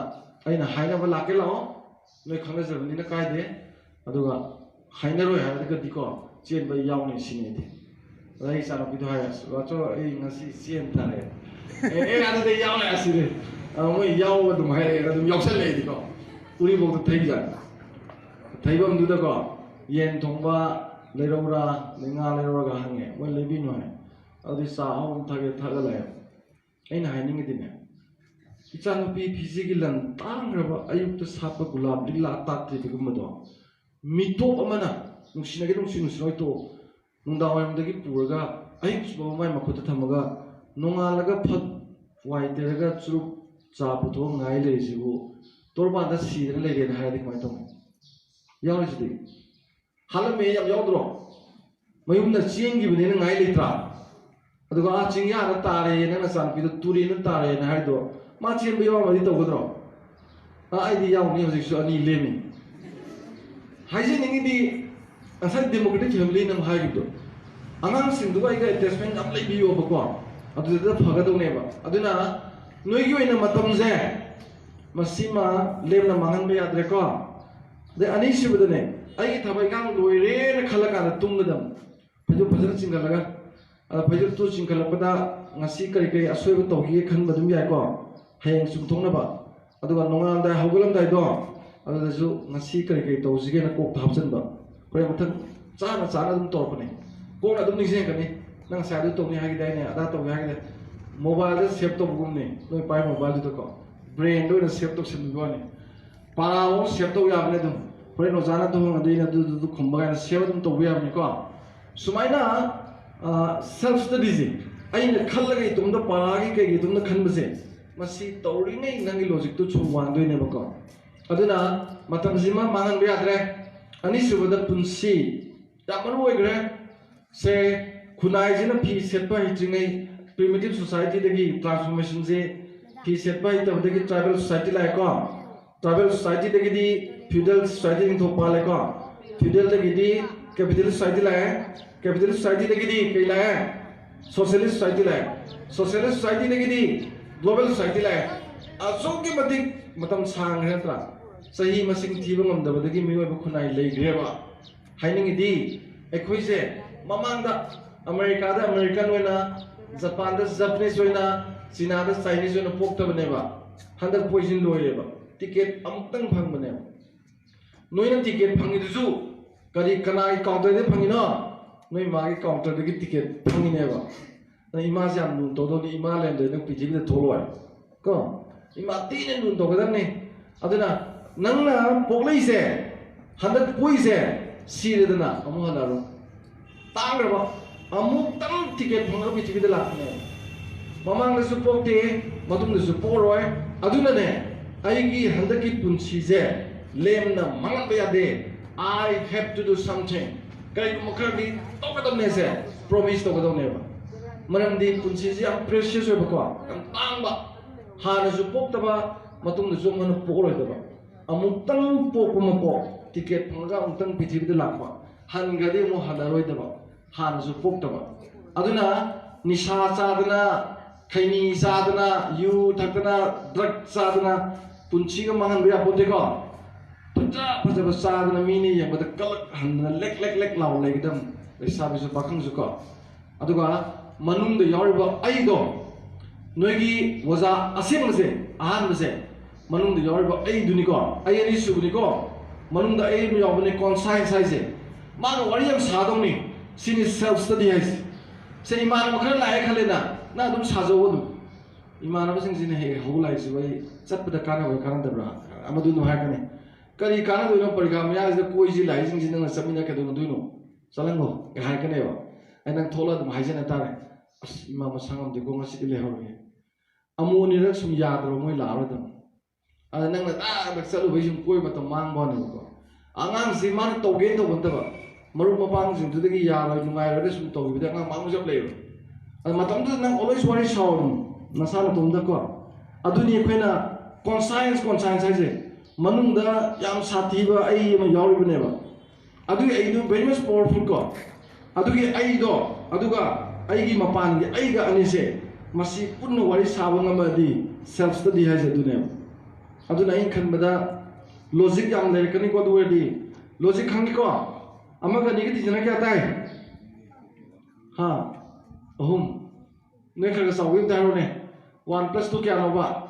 ꯑꯩꯅ ꯍꯥꯏꯅꯕ ꯂꯥꯛꯀꯦ ꯂꯥꯛꯑꯣ, ꯅꯣꯏ ꯈꯪꯅꯖꯕꯅꯤꯅ ꯀꯥꯏꯗꯦ꯫ ꯑꯗꯨꯒ ꯍꯥꯏꯅꯔꯣꯏ ꯍꯥꯏꯔꯒꯗꯤꯀꯣ, ꯆꯦꯟꯕ ꯌꯥꯎꯅꯤ ꯁꯤꯅꯤ ꯑꯩꯗꯤ꯫ ꯑꯗ ꯑꯩ ꯏꯆꯥꯅꯨꯄꯤꯗꯣ ꯍꯥꯏꯔꯦ, "ꯑꯁ, ꯕꯥꯆꯧ, ꯑꯩ ꯉꯁꯤ ꯆꯦꯟ ꯇꯥꯔꯦ"꯫ "ꯑꯦ, ꯑꯦ, ꯑꯗꯨꯗꯤ ꯌꯥꯎꯔꯦ" ꯑꯁꯤꯗꯤ꯫ ꯑ, ꯃꯣꯏ ꯌꯥꯎꯕ ꯑꯗꯨꯝ ꯍꯥꯏꯔꯛꯑꯦ, ꯑꯗꯨꯝ ꯌꯥꯎꯁꯜꯂꯛꯑꯦꯗꯤꯀꯣ꯫ ꯎꯔꯤꯄꯣꯛꯇ ꯊꯩꯖꯥꯠꯅꯤ꯫ ꯊꯩꯐꯝꯗꯨꯗꯀꯣ, ꯌꯦꯟ ꯊꯣꯡꯕ ꯂꯩꯔꯧꯔꯥ, ꯑꯗꯩ ꯉꯥ ꯂꯩꯔꯧꯔꯥꯒ ꯍꯪꯉꯦ꯫ "ꯃꯣꯏ ꯂꯩꯕꯤꯅꯨ" ꯍꯥꯏ꯫ ꯑꯗꯨꯗꯤ ꯆꯥ ꯑꯍꯥꯎꯕ ꯑꯃ ꯊꯛꯑꯦ, ꯊꯛꯑ ꯂꯥꯛꯑꯦ꯫ ꯑꯩꯅ ꯍꯥꯏꯅꯤꯡꯉꯤꯗꯤꯅꯦ, ꯏꯆꯥꯅꯨꯄꯤ ꯐꯤꯖꯤꯒꯤ ꯂꯪ ꯇꯥꯡꯈ꯭ꯔꯕ, ꯑꯌꯨꯛꯇ ꯁꯥꯠꯄ ꯒꯨꯂꯥꯞ ꯂꯤꯛꯂꯥ ꯇꯥꯠꯇ꯭ꯔꯤꯕꯒꯨꯝꯕꯗꯣ, ꯃꯤꯇꯣꯞ ꯑꯃꯅ, ꯅꯨꯡꯁꯤꯅꯒꯦ ꯅꯨꯡꯁꯤ, ꯅꯨꯡꯁꯤꯅꯣꯏ ꯇꯣꯛꯑꯣ, ꯅꯨꯡꯗꯥꯡ ꯋꯥꯏꯔꯝꯗꯒꯤ ꯄꯨꯔꯒ ꯑꯍꯤꯡ ꯆꯨꯞꯄ ꯃꯥꯏ ꯃꯈꯨꯠꯇ ꯊꯝꯃꯒ, ꯅꯣꯡꯉꯥꯜꯂꯒ ꯐꯛ ꯋꯥꯏ ꯇꯩꯔꯒ ꯆꯨꯔꯨꯞ ꯆꯥ ꯄꯨꯊꯣꯛꯑ ꯉꯥꯏ ꯂꯩꯔꯤꯁꯤꯕꯨ, ꯇꯣꯔꯕꯥꯟꯗ ꯁꯤꯗꯅ ꯂꯩꯔꯦꯅ ꯍꯥꯏꯔꯗꯤ ꯀꯃꯥꯏꯅ ꯇꯧꯅꯤ? ꯌꯥꯎꯔꯤꯁꯤꯗꯤ꯫ ꯍꯥꯠꯂꯝꯃꯦ ꯌꯥꯝ ꯌꯥꯎꯗ꯭ꯔꯣ? ꯃꯌꯨꯝꯗ ꯆꯦꯟꯈꯤꯕꯅꯦꯅ ꯉꯥꯏ ꯂꯩꯇ꯭ꯔꯥ? ꯑꯗꯨꯒ "ꯑꯥ, ꯆꯤꯡꯌꯥꯗ ꯇꯥꯔꯦ, ꯅꯪ ꯅꯆꯥꯅꯨꯄꯤꯗꯣ ꯇꯨꯔꯦꯟꯗ ꯇꯥꯔꯦꯅ" ꯍꯥꯏꯗꯣ, ꯃꯥ ꯆꯦꯟꯕ ꯌꯥꯎꯔꯝꯃꯗꯤ ꯇꯧꯒꯗ꯭ꯔꯣ? "ꯑꯥ, ꯑꯩꯗꯤ ꯌꯥꯎꯅꯤ, ꯍꯧꯖꯤꯛꯁꯨ ꯑꯅꯤ ꯂꯦꯝꯃꯤ"꯫ ꯍꯥꯏꯖꯅꯤꯡꯉꯤꯗꯤ, ꯉꯁꯥꯏ ꯗꯦꯃꯣꯀ꯭ꯔꯦꯇꯤꯛ ꯐꯦꯃꯤꯂꯤꯅ ꯑꯃ ꯍꯥꯏꯈꯤꯕꯗꯣ, ꯑꯉꯥꯡꯁꯤꯡꯗꯨꯒ ꯑꯩꯒ ꯑꯦꯇꯦꯆꯃꯦꯟ ꯌꯥꯝ ꯂꯩꯕꯤꯌꯣꯕꯀꯣ, ꯑꯗꯨꯗ ꯐꯒꯗꯧꯅꯦꯕ꯫ ꯑꯗꯨꯅ ꯅꯣꯏꯒꯤ ꯑꯣꯏꯅ ꯃꯇꯝꯁꯦ ꯃꯁꯤꯃ ꯂꯦꯝꯅ ꯃꯥꯡꯍꯟꯕ ꯌꯥꯗ꯭ꯔꯦꯀꯣ꯫ ꯑꯗꯩ ꯑꯅꯤꯁꯨꯕꯗꯅꯦ, ꯑꯩꯒꯤ ꯊꯕꯛ ꯏꯪꯈꯥꯡ ꯂꯣꯏꯔꯦꯅ ꯈꯜꯂꯀꯥꯟꯗ ꯇꯨꯝꯒꯗꯕ꯫ ꯐꯩꯖꯨꯞ ꯐꯖꯅ ꯆꯤꯡꯈꯠꯂꯒ, ꯑꯗ ꯐꯩꯖꯨꯞꯇꯨ ꯆꯤꯡꯈꯠꯂꯛꯄꯗ ꯉꯁꯤ ꯀꯔꯤ ꯀꯔꯤ ꯑꯁꯣꯏꯕ ꯇꯧꯈꯤꯒꯦ ꯈꯟꯕ ꯑꯗꯨꯝ ꯌꯥꯏꯀꯣ, ꯍꯌꯦꯡ ꯆꯨꯝꯊꯣꯛꯅꯕ꯫ ꯑꯗꯨꯒ ꯅꯣꯡꯉꯥꯜꯂꯝꯗꯥꯏ ꯍꯧꯒꯠꯂꯝꯗꯥꯏꯗꯣ, ꯑꯗꯨꯗꯁꯨ ꯉꯁꯤ ꯀꯔꯤ ꯀꯔꯤ ꯇꯧꯁꯤꯒꯦꯅ ꯀꯣꯛꯇ ꯍꯥꯞꯆꯤꯟꯕ꯫ ꯍꯣꯔꯦꯟ ꯃꯊꯪ ꯆꯥꯅ ꯆꯥꯅ ꯑꯗꯨꯝ ꯇꯧꯔꯛꯄꯅꯦ꯫ ꯀꯣꯛꯅ ꯑꯗꯨꯝ ꯅꯤꯡꯁꯤꯡꯉꯛꯀꯅꯤ, ꯅꯪ ꯉꯁꯥꯏ ꯑꯗꯨ ꯇꯧꯅꯤ ꯍꯥꯏꯈꯤꯗꯥꯏꯅꯦ, ꯑꯗꯥ ꯇꯧꯅꯤ ꯍꯥꯏꯈꯤꯗꯥꯏ꯫ ꯃꯣꯕꯥꯏꯜꯗ ꯁꯦꯞ ꯇꯧꯕꯒꯨꯝꯅꯤ, ꯅꯣꯏ ꯄꯥꯏ ꯃꯣꯕꯥꯏꯜꯗꯨꯗꯀꯣ, ꯕ꯭ꯔꯦꯟꯗ ꯑꯣꯏꯅ ꯁꯦꯞ ꯇꯧꯁꯤꯟꯕꯤꯕ ꯋꯥꯅꯤ꯫ ꯄꯥꯔꯥ ꯑꯃ ꯁꯦꯞ ꯇꯧ ꯌꯥꯕꯅꯦ ꯑꯗꯨꯝ꯫ ꯍꯣꯔꯦꯟ ꯑꯣꯖꯥꯅ ꯑꯗꯨ ꯍꯪꯉꯗꯤ ꯑꯩꯅ ꯑꯗꯨꯗꯨ ꯈꯨꯝꯕ ꯀꯥꯏꯅ ꯁꯦꯞ ꯑꯗꯨꯝ ꯇꯧꯕ ꯌꯥꯕꯅꯤꯀꯣ꯫ ꯁꯨꯃꯥꯏꯅ ꯁꯦꯜꯐ ꯁ꯭ꯇꯗꯤꯁꯦ, ꯑꯩꯅ ꯈꯜꯂꯒ ꯏꯇꯣꯝꯇ ꯄꯥꯔꯥꯒꯤ ꯀꯩꯒꯤ ꯏꯇꯣꯝꯇ ꯈꯟꯕꯁꯦ, ꯃꯁꯤ ꯇꯧꯔꯤꯉꯩ ꯅꯪꯒꯤ ꯂꯣꯖꯤꯛꯇꯨ ꯁꯨꯝ ꯋꯥꯡꯗꯣꯏꯅꯦꯕꯀꯣ꯫ ꯑꯗꯨꯅ ꯃꯇꯝꯁꯤꯃ ꯃꯥꯡꯍꯟꯕ ꯌꯥꯗ꯭ꯔꯦ꯫ ꯑꯅꯤꯁꯨꯕꯗ ꯄꯨꯟꯁꯤ ꯌꯥꯝ ꯃꯔꯨ ꯑꯣꯏꯈ꯭ꯔꯦ꯫ ꯁꯦ, ꯈꯨꯟꯅꯥꯏꯁꯤꯅ ꯐꯤ ꯁꯦꯠꯄ ꯍꯩꯇ꯭ꯔꯤꯉꯩ, ꯄ꯭ꯔꯤꯃꯤꯇꯤꯚ ꯁꯣꯁꯥꯏꯇꯤꯗꯒꯤ ꯇ꯭ꯔꯥꯟꯁꯐꯣꯔꯃꯦꯁꯟꯁꯦ, ꯐꯤ ꯁꯦꯠꯄ ꯍꯩꯇꯕꯗꯒꯤ tribal society ꯂꯥꯛꯑꯦꯀꯣ꯫ Tribal ꯁꯣꯁꯥꯏꯇꯤꯗꯒꯤꯗꯤ feudal society ꯅꯤꯡꯊꯧ ꯄꯥꯜꯂꯦꯀꯣ꯫ ꯐ꯭ꯌꯨꯗꯦꯜꯗꯒꯤꯗꯤ ꯀꯦꯄꯤꯇꯦꯂꯤꯁ ꯁꯣꯁꯥꯏꯇꯤ ꯂꯥꯛꯑꯦ꯫ ꯀꯦꯄꯤꯇꯦꯂꯤꯁ ꯁꯣꯁꯥꯏꯇꯤꯗꯒꯤꯗꯤ ꯀꯩ ꯂꯥꯛꯑꯦ? ꯁꯣꯁꯤꯌꯦꯂꯤꯁ ꯁꯣꯁꯥꯏꯇꯤ ꯂꯥꯛꯑꯦ꯫ ꯁꯣꯁꯤꯌꯦꯂꯤꯁ ꯁꯣꯁꯥꯏꯇꯤꯗꯒꯤꯗꯤ ꯒ꯭ꯂꯣꯕꯦꯜ ꯁꯣꯁꯥꯏꯇꯤ ꯂꯥꯛꯑꯦ꯫ ꯑꯁꯨꯛꯀꯤ ꯃꯇꯤꯛ ꯃꯇꯝ ꯁꯥꯡꯈ꯭ꯔꯦ ꯅꯠꯇ꯭ꯔꯥ? ꯆꯍꯤ ꯃꯁꯤꯡ ꯊꯤꯕ ꯉꯝꯗꯕꯗꯒꯤ ꯃꯤꯑꯣꯏꯕ ꯈꯨꯟꯅꯥꯏ ꯂꯩꯈ꯭ꯔꯦꯕ꯫ ꯍꯥꯏꯅꯤꯡꯉꯤꯗꯤ, ꯑꯩꯈꯣꯏꯁꯦ ꯃꯃꯥꯡꯗ ꯑꯃꯦꯔꯤꯀꯥꯗ ꯑꯃꯦꯔꯤꯀꯟ ꯑꯣꯏꯅ, ꯖꯄꯥꯟꯗ ꯖꯄꯅꯤꯁ ꯑꯣꯏꯅ, ꯆꯤꯅꯥꯗ ꯆꯥꯏꯅꯤꯁ ꯑꯣꯏꯅ ꯄꯣꯛꯇꯕꯅꯦꯕ꯫ ꯍꯟꯗꯛ ꯄꯣꯛꯏꯁꯤ ꯂꯣꯏꯔꯦꯕ꯫ ꯇꯤꯀꯦꯠ ꯑꯃꯨꯛꯇꯪ ꯐꯪꯕꯅꯦꯕ꯫ ꯅꯣꯏꯅ ꯇꯤꯀꯦꯠ ꯐꯪꯉꯤꯗꯨꯁꯨ ꯀꯔꯤ, ꯀꯅꯥꯒꯤ ꯀꯥꯎꯟꯇꯔꯗꯒꯤ ꯐꯪꯉꯤꯅꯣ? ꯅꯣꯏ ꯃꯥꯒꯤ ꯀꯥꯎꯟꯇꯔꯗꯒꯤ ꯇꯤꯀꯦꯠ ꯐꯪꯉꯤꯅꯦꯕ꯫ ꯅꯪ ꯏꯃꯥꯁꯦ ꯌꯥꯝ ꯂꯨꯅ ꯇꯧꯗꯧꯅꯤ, ꯏꯃꯥ ꯂꯩꯔꯝꯗ꯭ꯔꯗꯤ ꯅꯪ ꯄ꯭ꯔꯤꯊꯤꯕꯤꯗ ꯊꯣꯛꯂꯛꯑꯣꯏ ꯀꯣ꯫ ꯏꯃꯥ ꯊꯤꯅ ꯂꯨꯅ ꯇꯧꯒꯗꯕꯅꯤ꯫ ꯑꯗꯨꯅ ꯅꯪꯅ ꯄꯣꯛꯂꯛꯏꯁꯦ, ꯍꯟꯗꯛ ꯄꯣꯛꯏꯁꯦ, ꯁꯤꯔꯦꯗꯅ ꯑꯃꯨꯛ ꯍꯜꯂꯛꯑꯔꯣꯏ꯫ ꯇꯥꯡꯈ꯭ꯔꯕ, ꯑꯃꯨꯛꯇꯪ ꯇꯤꯀꯦꯠ ꯐꯪꯉꯒ ꯄ꯭ꯔꯤꯊꯤꯕꯤꯗ ꯂꯥꯛꯄꯅꯦ꯫ ꯃꯃꯥꯡꯗꯁꯨ ꯄꯣꯛꯇꯦ, ꯃꯇꯨꯡꯗꯁꯨ ꯄꯣꯛꯑꯔꯣꯏ꯫ ꯑꯗꯨꯅꯅꯦ, ꯑꯩꯒꯤ ꯍꯟꯗꯛꯀꯤ ꯄꯨꯟꯁꯤꯁꯦ ꯂꯦꯝꯅ ꯃꯥꯡꯍꯟꯕ ꯌꯥꯗꯦ꯫ I have to do something. ꯀꯔꯤꯒꯨꯝꯕ ꯈꯔꯗꯤ ꯇꯧꯒꯗꯕꯅꯦꯁꯦ, ꯄ꯭ꯔꯣꯃꯤꯁ ꯇꯧꯒꯗꯕꯅꯦꯕ꯫ ꯃꯔꯝꯗꯤ ꯄꯨꯟꯁꯤꯁꯦ ꯌꯥꯝ ꯄ꯭ꯔꯦꯁꯤꯌꯁ ꯑꯣꯏꯕꯀꯣ, ꯌꯥꯝ ꯇꯥꯡꯕ꯫ ꯍꯥꯟꯅꯁꯨ ꯄꯣꯛꯇꯕ, ꯃꯇꯨꯡꯗꯁꯨ ꯑꯃꯨꯛ ꯍꯟꯅ ꯄꯣꯛꯑꯔꯣꯏꯗꯕ꯫ ꯑꯃꯨꯛꯇꯪ ꯄꯣꯛꯄ ꯃꯄꯣꯛ, ꯇꯤꯀꯦꯠ ꯐꯪꯉꯒ ꯑꯃꯨꯛꯇꯪ ꯄ꯭ꯔꯤꯊꯤꯕꯤꯗ ꯂꯥꯛꯄ, ꯍꯟꯈ꯭ꯔꯗꯤ ꯑꯃꯨꯛ ꯍꯜꯂꯔꯣꯏꯗꯕ, ꯍꯥꯟꯅꯁꯨ ꯄꯣꯛꯇꯕ꯫ ꯑꯗꯨꯅ ꯅꯤꯁꯥ ꯆꯥꯗꯅ, ꯈꯩꯅꯤ ꯆꯥꯗꯅ, ꯌꯨ ꯊꯛꯇꯅ, ꯗ꯭ꯔꯒ ꯆꯥꯗꯅ, ꯄꯨꯟꯁꯤꯒ ꯃꯥꯡꯍꯟꯕ ꯌꯥꯄꯣꯠꯇꯦꯀꯣ꯫ ꯐꯖ ꯐꯖꯕ ꯆꯥꯗꯅ ꯃꯤꯅ ꯌꯦꯡꯕꯗ ꯀꯂꯛ ꯍꯟꯗꯅ ꯂꯦꯛ ꯂꯦꯛ ꯂꯦꯛ ꯂꯥꯎ ꯂꯩꯒꯗꯕ ꯂꯩꯁꯥꯕꯤꯁꯨ ꯄꯥꯈꯪꯁꯨ ꯀꯣ꯫ ꯑꯗꯨꯒ ꯃꯅꯨꯡꯗ ꯌꯥꯎꯔꯤꯕ ꯑꯩꯗꯣ, ꯅꯣꯏꯒꯤ ꯑꯣꯖꯥ ꯑꯁꯦꯡꯕꯁꯦ, ꯑꯍꯥꯟꯕꯁꯦ, ꯃꯅꯨꯡꯗ ꯌꯥꯎꯔꯤꯕ ꯑꯩꯗꯨꯅꯤꯀꯣ, ꯑꯩ ꯑꯅꯤꯁꯨꯕꯅꯤꯀꯣ, ꯃꯅꯨꯡꯗ ꯑꯩ ꯑꯃ ꯌꯥꯎꯕꯅꯦ, ꯀꯣꯟꯁꯥꯏꯟꯁ ꯍꯥꯏꯁꯦ꯫ ꯃꯥꯒ ꯋꯥꯔꯤ ꯌꯥꯝ ꯁꯥꯗꯧꯅꯤ꯫ ꯁꯤꯅꯤ ꯁꯦꯜꯐ ꯁ꯭ꯇꯗꯤ ꯍꯥꯏꯁꯦ꯫ ꯁꯦ, ꯏꯃꯥꯟꯅꯕ ꯈꯔ ꯂꯥꯛꯑꯦ ꯈꯜꯂꯦꯅ, ꯅꯪ ꯑꯗꯨꯝ ꯁꯥꯖꯧ ꯑꯗꯨꯝ꯫ ꯏꯃꯥꯟꯅꯕꯁꯤꯡꯁꯤꯅ ꯍꯦꯛ ꯍꯦꯛ ꯍꯧꯕ ꯂꯥꯛꯏꯁꯤꯕꯨ ꯑꯩ ꯆꯠꯄꯗ ꯀꯥꯟꯅꯕ꯭ꯔꯥ ꯀꯥꯟꯅꯗꯕ꯭ꯔꯥ? ꯑꯃꯗꯨꯅ ꯍꯥꯏꯔꯛꯀꯅꯤ, "ꯀꯔꯤ ꯀꯥꯟꯅꯗꯣꯏꯅꯣ? ꯄꯔꯤꯈꯥ ꯃꯌꯥꯁꯤꯗ ꯀꯣꯏꯁꯤ ꯂꯥꯛꯏꯁꯤꯡꯁꯤ ꯅꯪꯅ ꯆꯠꯃꯤꯟꯅ ꯀꯩꯗꯧꯅꯗꯣꯏꯅꯣ? ꯆꯠꯂꯝꯈꯣ" ꯀꯩ ꯍꯥꯏꯔꯛꯀꯅꯦꯕ꯫ ꯑꯩ ꯅꯪ ꯊꯣꯛꯂꯒ ꯑꯗꯨꯝ ꯍꯥꯏꯖꯟꯅ ꯇꯥꯔꯦ꯫ "ꯑꯁ, ꯏꯃꯥ ꯃꯁꯥ ꯉꯝꯗꯦꯀꯣ, ꯉꯁꯤꯗꯤ ꯂꯩꯍꯧꯔꯒꯦ"꯫ ꯑꯃꯨꯛ ꯑꯅꯤꯔꯛ ꯁꯨꯝ ꯌꯥꯗ꯭ꯔꯕ ꯃꯣꯏ ꯂꯥꯛꯑꯔꯣꯏꯗꯕꯅꯤ꯫ ꯑꯗ ꯅꯪꯅ ꯇꯥꯛ ꯇꯥꯛ ꯆꯠꯂꯨꯕꯩ ꯁꯨꯝ ꯀꯣꯏ ꯃꯇꯝ ꯃꯥꯡꯕ ꯋꯥꯅꯦꯕꯀꯣ꯫ ꯑꯉꯥꯡꯁꯤ ꯃꯥꯅ ꯇꯧꯒꯦꯅ ꯇꯧꯕ ꯅꯠꯇꯕ, ꯃꯔꯨꯞ ꯃꯄꯥꯡꯁꯤꯡꯗꯨꯗꯒꯤ ꯌꯥꯔꯣꯏ, ꯅꯨꯡꯉꯥꯏꯔꯣꯏꯅ ꯁꯨꯝ ꯇꯧꯈꯤꯕꯗ ꯑꯉꯥꯡ ꯃꯥꯡꯕꯁꯨ ꯌꯥꯝ ꯂꯩꯌꯦꯕ꯫ ꯑꯗ ꯃꯇꯝꯗꯨꯗ ꯅꯪ always ꯋꯥꯔꯤ ꯁꯥꯎ ꯑꯗꯨꯝ, ꯅꯁꯥ ꯅꯇꯣꯝꯇꯀꯣ꯫ ꯑꯗꯨꯅꯤ ꯑꯩꯈꯣꯏꯅ ꯀꯣꯟꯁꯥꯏꯟꯁ, ꯀꯣꯟꯁꯥꯏꯟꯁ ꯍꯥꯏꯁꯦ ꯃꯅꯨꯡꯗ ꯌꯥꯝ ꯁꯥꯊꯤꯕ ꯑꯩ ꯑꯃ ꯌꯥꯎꯔꯤꯕꯅꯦꯕ꯫ ꯑꯗꯨꯒꯤ ꯑꯩꯗꯣ very much powerful ꯀꯣ꯫ ꯑꯗꯨꯒꯤ ꯑꯩꯗꯣ, ꯑꯗꯨꯒ ꯑꯩꯒꯤ ꯃꯄꯥꯟꯒꯤ ꯑꯩꯒ ꯑꯅꯤꯁꯦ, ꯃꯁꯤ ꯄꯨꯟꯅ ꯋꯥꯔꯤ ꯁꯥꯕ ꯉꯝꯃꯗꯤ ꯁꯦꯜꯐ ꯁ꯭ꯇꯗꯤ ꯍꯥꯏꯁꯦ ꯑꯗꯨꯅꯦꯕ꯫ ꯑꯗꯨꯅ ꯑꯩꯅ ꯈꯟꯕꯗ ꯂꯣꯖꯤꯛ ꯌꯥꯝ ꯂꯩꯔꯛꯀꯅꯤꯀꯣ꯫ ꯑꯗꯨ ꯑꯣꯏꯔꯗꯤ ꯂꯣꯖꯤꯛ ꯈꯪꯉꯤꯀꯣ? ꯑꯃꯒ ꯑꯅꯤꯒ ꯊꯤꯖꯤꯟꯅ ꯀꯌꯥ ꯇꯥꯏ? ꯍꯥ? ꯑꯍꯨꯝ꯫ ꯅꯣꯏ ꯈꯔ ꯈꯔ ꯆꯥꯎꯕꯤ ꯑꯝꯇ ꯍꯥꯏꯔꯣꯅꯦ꯫ One plus two ꯀꯌꯥꯅꯣꯕ?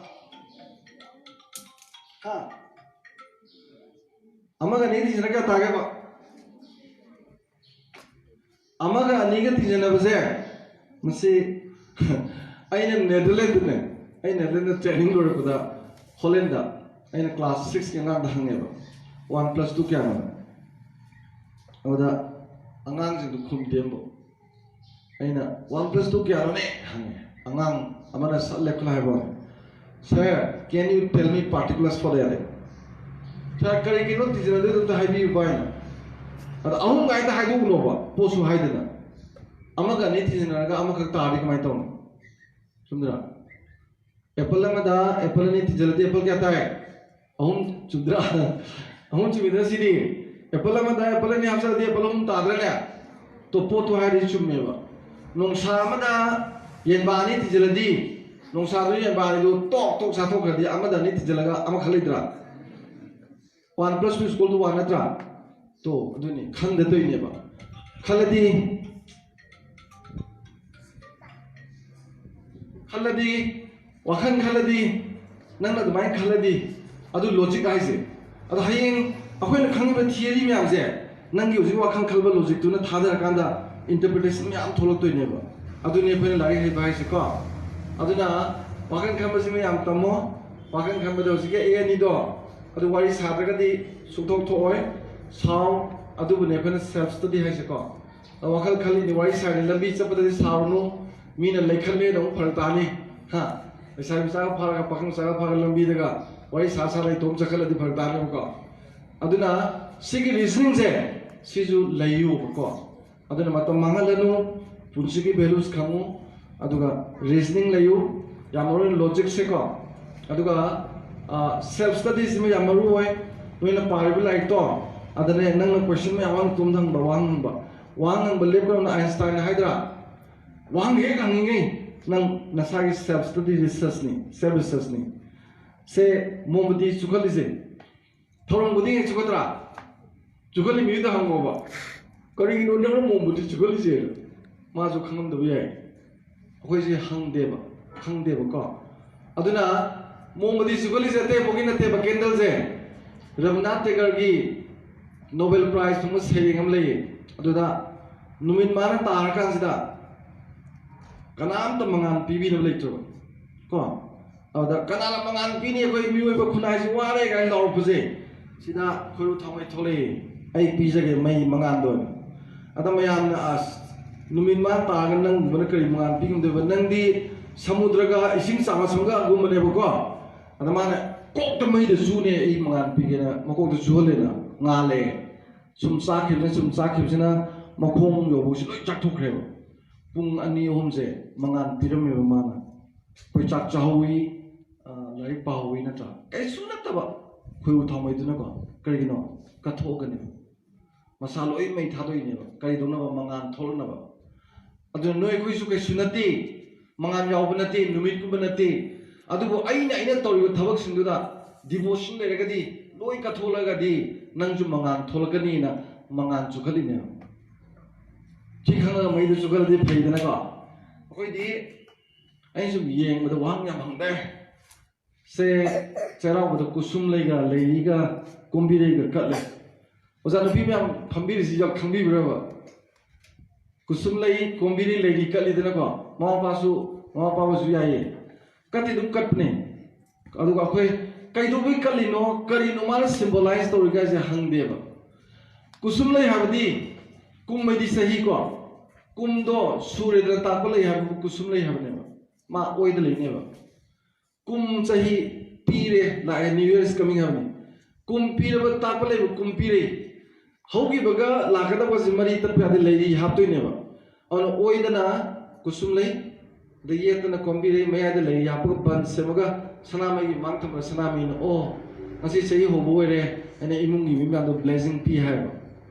ꯍꯥ? ꯑꯃꯒ ꯑꯅꯤꯒ ꯊꯤꯖꯤꯟꯅ ꯀꯌꯥ ꯇꯥꯒꯦꯕ? ꯑꯃꯒ ꯑꯅꯤꯒ ꯊꯤꯖꯤꯟꯅꯕꯁꯦ, ꯃꯁꯤ ꯑꯩꯅ ꯅꯦꯗꯔꯂꯦꯟꯗꯅꯦ, ꯑꯩ ꯅꯦꯗꯔꯂꯦꯟꯗ ꯇ꯭ꯔꯦꯅꯤꯡ ꯂꯣꯏꯔꯛꯄꯗ ꯍꯣꯂꯦꯟꯗ ꯑꯩꯅ ꯀ꯭ꯂꯥꯁ ꯁꯤꯛꯁꯀꯤ ꯑꯉꯥꯡꯗ ꯍꯪꯉꯦꯕ, "One plus two ꯀꯌꯥꯅꯣ?" ꯑꯗꯨꯗ ꯑꯉꯥꯡꯁꯤꯡꯗꯣ ꯈꯨꯝꯗꯦ ꯑꯃꯐꯥꯎ꯫ ꯑꯩꯅ, "One plus two ꯀꯌꯥꯅꯣꯅꯦ?" ꯍꯪꯉꯦ꯫ ꯑꯉꯥꯡ ꯑꯃꯅ ꯁꯠ ꯂꯦꯞꯈꯠꯂ ꯍꯥꯏꯕ ꯋꯥꯅꯤ, "Sir, can you tell me particulars for that?" "Sir, ꯀꯔꯤ ꯀꯩꯅꯣ ꯊꯤꯖꯤꯟꯅꯗꯣꯏꯗꯣ ꯑꯝꯇ ꯍꯥꯏꯕꯤꯌꯨꯕ" ꯍꯥꯏꯅ꯫ ꯑꯗ ꯑꯍꯨꯝ ꯀꯥꯏꯗ ꯍꯥꯏꯗꯣꯛꯎꯅꯣꯕ, ꯄꯣꯠꯁꯨ ꯍꯥꯏꯗꯅ꯫ ꯑꯃꯒ ꯑꯅꯤ ꯊꯤꯖꯤꯟꯅꯔꯒ ꯑꯃꯈꯛ ꯇꯥꯔꯗꯤ ꯀꯃꯥꯏꯅ ꯇꯧꯅꯤ? ꯆꯨꯝꯗ꯭ꯔꯥ? ꯑꯦꯄꯜ ꯑꯃꯗ ꯑꯦꯄꯜ ꯑꯅꯤ ꯊꯤꯖꯤꯜꯂꯗꯤ ꯑꯦꯄꯜ ꯀꯌꯥ ꯇꯥꯏ? ꯑꯍꯨꯝ ꯆꯨꯝꯗ꯭ꯔꯥ? ꯑꯍꯨꯝ ꯆꯨꯝꯃꯤꯗꯅ ꯁꯤꯗꯤ꯫ ꯑꯦꯄꯜ ꯑꯃꯗ ꯑꯦꯄꯜ ꯑꯅꯤ ꯍꯥꯞꯆꯜꯂꯗꯤ ꯑꯦꯄꯜ ꯑꯍꯨꯝ ꯇꯥꯗ꯭ꯔꯅꯦ? ꯇꯣ, ꯄꯣꯠꯇꯣ ꯍꯥꯏꯔꯗꯤ ꯆꯨꯝꯃꯦꯕ꯫ ꯅꯣꯡꯁꯥ ꯑꯃꯗ ꯌꯦꯟꯕꯥ ꯑꯅꯤ ꯊꯤꯖꯤꯜꯂꯗꯤ ꯅꯣꯡꯁꯥꯗꯨ ꯌꯦꯟꯕꯥꯔꯤꯗꯨ ꯇꯣꯛ ꯇꯣꯛ ꯆꯥꯊꯣꯛꯈ꯭ꯔꯗꯤ ꯑꯃꯗ ꯑꯅꯤ ꯊꯤꯖꯤꯜꯂꯒ ꯑꯃ ꯈꯜꯂꯤꯗ꯭ꯔꯥ? One plus two equal to one ꯅꯠꯇ꯭ꯔꯥ? ꯇꯣ ꯑꯗꯨꯅꯤ ꯈꯪꯗ ꯇꯧꯔꯤꯅꯦꯕ꯫ ꯈꯜꯂꯗꯤ, ꯈꯜꯂꯗꯤ, ꯋꯥꯈꯜ ꯈꯜꯂꯗꯤ, ꯅꯪꯅ ꯑꯗꯨꯃꯥꯏꯅ ꯈꯜꯂꯗꯤ, ꯑꯗꯨ logic ꯍꯥꯏꯁꯦ꯫ ꯑꯗꯣ ꯍꯌꯦꯡ ꯑꯩꯈꯣꯏꯅ ꯈꯪꯉꯤꯕ theory ꯃꯌꯥꯝꯁꯦ ꯅꯪꯒꯤ ꯍꯧꯖꯤꯛ ꯋꯥꯈꯜ ꯈꯜꯕ logic ꯇꯨꯅ ꯊꯥꯗꯔꯀꯥꯟꯗ interpretation ꯃꯌꯥꯝ ꯊꯣꯛꯂꯛꯇꯣꯏꯅꯦꯕ꯫ ꯑꯗꯨꯅꯤ ꯑꯩꯈꯣꯏꯅ ꯂꯥꯏꯔꯤꯛ ꯍꯩꯕ ꯍꯥꯏꯁꯦꯀꯣ꯫ ꯑꯗꯨꯅ ꯋꯥꯈꯜ ꯈꯟꯕꯁꯤ ꯃꯌꯥꯝ ꯇꯝꯃꯣ꯫ ꯋꯥꯈꯜ ꯈꯟꯕꯗ ꯍꯧꯖꯤꯛꯀꯤ A ꯑꯅꯤꯗꯣ ꯑꯗꯨ ꯋꯥꯔꯤ ꯁꯥꯗ꯭ꯔꯒꯗꯤ ꯁꯨꯡꯊꯣꯛ ꯊꯣꯛꯑꯣꯏ꯫ ꯁꯥꯎ꯫ ꯑꯗꯨꯕꯨꯅꯦ ꯑꯩꯈꯣꯏꯅ self study ꯍꯥꯏꯁꯦꯀꯣ꯫ ꯋꯥꯈꯜ ꯈꯜꯂꯤꯅꯤ, ꯋꯥꯔꯤ ꯁꯥꯔꯤꯅꯤ, ꯂꯝꯕꯤ ꯆꯠꯄꯗꯗꯤ ꯁꯥꯎꯔꯨꯅꯨ꯫ ꯃꯤꯅ ꯂꯩꯈꯠꯂꯦꯅ ꯑꯃꯨꯛ ꯐꯔꯛ ꯇꯥꯅꯤ꯫ ꯍꯥ? ꯂꯩꯁꯥꯕꯤ ꯃꯆꯥꯒ ꯐꯥꯔꯒ, ꯄꯥꯈꯪ ꯃꯆꯥꯒ ꯐꯥꯔꯒ ꯂꯝꯕꯤꯗꯒ ꯋꯥꯔꯤ ꯁꯥ ꯁꯥꯅ ꯏꯇꯣꯝ ꯆꯠꯈꯠꯂꯗꯤ ꯐꯔꯛ ꯇꯥꯅꯦꯕꯀꯣ꯫ ꯑꯗꯨꯅ ꯁꯤꯒꯤ reasoningꯁꯦ ꯁꯤꯁꯨ ꯂꯩꯌꯨꯕꯀꯣ꯫ ꯑꯗꯨꯅ ꯃꯇꯝ ꯃꯥꯡꯍꯜꯂꯅꯨ, ꯄꯨꯟꯁꯤꯒꯤ values ꯈꯪꯉꯨ, ꯑꯗꯨꯒ reasoning ꯂꯩꯌꯨ, ꯌꯥꯝ ꯃꯔꯨ ꯑꯣꯏꯅ logicꯁꯦꯀꯣ꯫ ꯑꯗꯨꯒ self studyꯁꯤꯃ ꯌꯥꯝ ꯃꯔꯨ ꯑꯣꯏ꯫ ꯅꯣꯏꯅ ꯄꯥꯔꯤꯕ ꯂꯥꯏꯔꯤꯛꯇꯣ ꯑꯗꯅꯦ ꯅꯪꯅ question ꯃꯌꯥꯝ ꯑꯃ ꯇꯣꯝꯗ ꯍꯪꯕ, ꯋꯥꯍꯪ ꯍꯪꯕ, ꯋꯥꯍꯪ ꯍꯪꯕ ꯂꯦꯞꯀꯅꯨꯅ Einsteinꯅ ꯍꯥꯏꯗ꯭ꯔꯥ? ꯋꯥꯍꯪ ꯍꯦꯛ ꯍꯪꯉꯤꯉꯩ ꯅꯪ ꯅꯁꯥꯒꯤ self study researchꯅꯤ, self researchꯅꯤ꯫ ꯁꯦ, ꯃꯣꯝꯕꯇꯤ ꯆꯨꯈꯠꯂꯤꯁꯦ, ꯊꯧꯔꯝ ꯈꯨꯗꯤꯡꯒꯤ ꯆꯨꯈꯠꯇ꯭ꯔꯥ? ꯆꯨꯈꯠꯂꯤ ꯃꯤꯗꯨꯗ ꯍꯪꯉꯣꯕ, "ꯀꯔꯤꯒꯤꯅꯣ ꯅꯪꯅ ꯃꯣꯝꯕꯇꯤ ꯆꯨꯈꯠꯂꯤꯁꯦ?" ꯃꯥꯁꯨ ꯈꯪꯉꯝꯗꯕ ꯌꯥꯏ꯫ ꯑꯩꯈꯣꯏꯁꯦ ꯍꯪꯗꯦꯕ, ꯈꯪꯗꯦꯕꯀꯣ꯫ ꯑꯗꯨꯅ ꯃꯣꯝꯕꯇꯤ ꯆꯨꯈꯠꯂꯤꯁꯦ ꯑꯇꯩ ꯑꯃꯒꯤ ꯅꯠꯇꯦꯕ, candleꯁꯦ꯫ ꯔꯕꯤꯟꯗ꯭ꯔꯅꯥꯊ ꯇꯦꯒꯣꯔꯒꯤ Nobel Prize ꯐꯪꯕ ꯁꯩꯔꯦꯡ ꯑꯃ ꯂꯩꯌꯦ꯫ ꯑꯗꯨꯗ ꯅꯨꯃꯤꯠ ꯃꯉꯥꯅ ꯇꯥꯔꯀꯥꯟꯁꯤꯗ ꯀꯅꯥꯝꯇ ꯃꯉꯥꯜ ꯄꯤꯕꯤꯅꯕ ꯂꯩꯇ꯭ꯔꯕ ꯀꯣ꯫ ꯑꯗꯨꯗ "ꯀꯅꯥꯅ ꯃꯉꯥꯜ ꯄꯤꯅꯤ? ꯑꯩꯈꯣꯏ ꯃꯤꯑꯣꯏꯕ ꯈꯨꯟꯅꯥꯏꯁꯤ ꯋꯥꯔꯦ" ꯀꯥꯏꯅ ꯂꯥꯎꯔꯛꯄꯁꯦ, ꯁꯤꯗ ꯈꯣꯏꯔꯨ ꯊꯥꯎꯃꯩ ꯊꯣꯛꯂꯛꯑꯦ, "ꯑꯩ ꯄꯤꯖꯒꯦ ꯃꯩ ꯃꯉꯥꯜꯗꯣ" ꯑꯣꯏꯅ꯫ ꯑꯗ ꯃꯌꯥꯝꯅ, "ꯑꯁ, ꯅꯨꯃꯤꯠ ꯃꯉꯥ ꯇꯥꯔꯒ ꯅꯪꯒꯨꯝꯕꯅ ꯀꯔꯤ ꯃꯉꯥꯜ ꯄꯤ ꯉꯝꯗꯣꯏꯕ? ꯅꯪꯗꯤ ꯁꯃꯨꯗ꯭ꯔꯒ ꯏꯁꯤꯡ ꯆꯥꯃꯁꯒꯨꯝꯕꯅꯦꯕꯀꯣ"꯫ ꯑꯗ ꯃꯥꯅ ꯀꯣꯛꯇ ꯃꯩꯗ ꯆꯨꯅꯦ, "ꯑꯩ ꯃꯉꯥꯜ ꯄꯤꯒꯦꯅ" ꯃꯀꯣꯛꯇ ꯆꯨꯍꯜꯂꯦꯅ, ꯉꯥꯜꯂꯦ꯫ ꯁꯨꯝ ꯆꯥꯛꯈꯤꯕꯁꯤꯅ, ꯁꯨꯝ ꯆꯥꯛꯈꯤꯕꯁꯤꯅ ꯃꯈꯣꯡ ꯌꯧꯕꯁꯤ ꯂꯣꯏ ꯆꯥꯛꯊꯣꯛꯈ꯭ꯔꯦꯕ꯫ ꯄꯨꯡ ꯑꯅꯤ ꯑꯍꯨꯝꯁꯦ ꯃꯉꯥꯜ ꯄꯤꯔꯝꯃꯦꯕ ꯃꯥꯅ꯫ ꯑꯩꯈꯣꯏ ꯆꯥꯛ ꯆꯥꯍꯧꯋꯤ, ꯑ, ꯂꯥꯏꯔꯤꯛ ꯄꯥꯍꯧꯋꯤ ꯅꯠꯇ꯭ꯔꯥ? ꯀꯩꯁꯨ ꯅꯠꯇꯕ ꯈꯣꯏꯔꯨ ꯊꯥꯎꯃꯩꯗꯨꯅꯀꯣ꯫ ꯀꯔꯤꯒꯤꯅꯣ? ꯀꯠꯊꯣꯛꯑꯒꯅꯦꯕ꯫ ꯃꯁꯥ ꯂꯣꯏ ꯃꯩ ꯊꯥꯗꯣꯛꯏꯅꯦꯕ꯫ ꯀꯔꯤꯗꯧꯅꯕ? ꯃꯉꯥꯜ ꯊꯣꯛꯂꯛꯅꯕ꯫ ꯑꯗꯨꯅ ꯅꯣꯏ ꯑꯩꯈꯣꯏꯁꯨ ꯀꯩꯁꯨ ꯅꯠꯇꯦ꯫ ꯃꯉꯥꯜ ꯌꯥꯎꯕ ꯅꯠꯇꯦ, ꯅꯨꯃꯤꯠꯀꯨꯝꯕ ꯅꯠꯇꯦ꯫ ꯑꯗꯨꯕꯨ ꯑꯩꯅ ꯑꯩꯅ ꯇꯧꯔꯤꯕ ꯊꯕꯛꯁꯤꯡꯗꯨꯗ devotion ꯂꯩꯔꯒꯗꯤ, ꯂꯣꯏ ꯀꯠꯊꯣꯛꯂꯒꯗꯤ ꯅꯪꯁꯨ ꯃꯉꯥꯜ ꯊꯣꯛꯂꯛꯀꯅꯤꯅ ꯃꯉꯥꯜ ꯆꯨꯈꯠꯂꯤꯅꯦꯕ꯫ ꯁꯤ ꯈꯪꯉꯒ ꯃꯩꯗꯨ ꯆꯨꯈꯠꯂꯗꯤ ꯐꯩꯗꯅꯀꯣ꯫ ꯑꯩꯈꯣꯏꯗꯤ ꯑꯩꯅ ꯁꯨꯝ ꯌꯦꯡꯕꯗ ꯋꯥꯍꯪ ꯌꯥꯝ ꯍꯪꯗꯦ꯫ ꯁꯦ, ꯆꯩꯔꯥꯎꯕꯗ ꯀꯨꯁꯨꯝ ꯂꯩꯒ ꯂꯩꯔꯤꯒ ꯀꯣꯝꯕꯤꯔꯩꯒ ꯀꯠꯂꯦ꯫ ꯑꯣꯖꯥ ꯅꯨꯄꯤ ꯃꯌꯥꯝ ꯐꯝꯕꯤꯔꯤꯁꯤ ꯌꯥꯝ ꯈꯪꯕꯤꯕ꯭ꯔꯕ? ꯀꯨꯁꯨꯝ ꯂꯩ, ꯀꯣꯝꯕꯤꯔꯩ, ꯂꯩꯔꯤ ꯀꯠꯂꯤꯗꯅꯀꯣ꯫ ꯃꯃꯥ ꯃꯄꯥꯁꯨ, ꯃꯃꯥ ꯃꯄꯥꯕꯨꯁꯨ ꯌꯥꯏꯌꯦ, ꯀꯠꯇꯤ ꯑꯗꯨꯝ ꯀꯠꯄꯅꯦ꯫ ꯑꯗꯨꯒ ꯑꯩꯈꯣꯏ ꯀꯩꯗꯧꯕꯩ ꯀꯠꯂꯤꯅꯣ, ꯀꯔꯤꯅꯣ ꯃꯥꯅ symbolize ꯇꯧꯔꯤꯒꯦ ꯍꯥꯏꯁꯦ ꯍꯪꯗꯦꯕ꯫ ꯀꯨꯁꯨꯝ ꯂꯩ ꯍꯥꯏꯕꯗꯤ ꯀꯨꯝ ꯍꯥꯏꯗꯤ ꯆꯍꯤ ꯀꯣ, ꯀꯨꯝꯗꯣ ꯁꯨꯔꯦꯗꯅ ꯇꯥꯛꯄ ꯂꯩ ꯍꯥꯏꯕꯕꯨ ꯀꯨꯁꯨꯝ ꯂꯩ ꯍꯥꯏꯕꯅꯦꯕ꯫ ꯃꯥ ꯑꯣꯏꯗ ꯂꯩꯅꯦꯕ꯫ ꯀꯨꯝ ꯆꯍꯤ ꯄꯤꯔꯦ, ꯂꯥꯛꯑꯦ, New Year is coming ꯍꯥꯏꯕꯅꯤ꯫ ꯀꯨꯝ ꯄꯤꯔꯕ ꯇꯥꯛꯄ ꯂꯩꯕ ꯀꯨꯝ ꯄꯤꯔꯦ꯫ ꯍꯧꯈꯤꯕꯒ ꯂꯥꯛꯀꯗꯕꯁꯤ ꯃꯔꯤ ꯇꯠꯄ ꯌꯥꯗꯦ, ꯂꯩꯔꯤ ꯍꯥꯞꯇꯣꯏꯅꯦꯕ꯫ ꯑꯗꯨꯅ ꯑꯣꯏꯗꯅ ꯀꯨꯁꯨꯝ ꯂꯩ, ꯑꯗꯩ ꯌꯦꯠꯇꯅ ꯀꯣꯝꯕꯤꯔꯩ, ꯃꯌꯥꯏꯗ ꯂꯩꯔꯤ ꯍꯥꯞꯄꯒ ꯕꯟ ꯁꯦꯝꯃꯒ ꯁꯅꯥꯃꯍꯤꯒꯤ ꯃꯥꯡ ꯊꯝꯕ, ꯁꯅꯥꯃꯍꯤꯅ "ꯑꯣ, ꯉꯁꯤ ꯆꯍꯤ ꯍꯧꯕ ꯑꯣꯏꯔꯦ" ꯍꯥꯏꯅ ꯏꯃꯨꯡꯒꯤ ꯃꯤ ꯃꯌꯥꯝꯗꯣ blessing ꯄꯤ ꯍꯥꯏꯕ꯫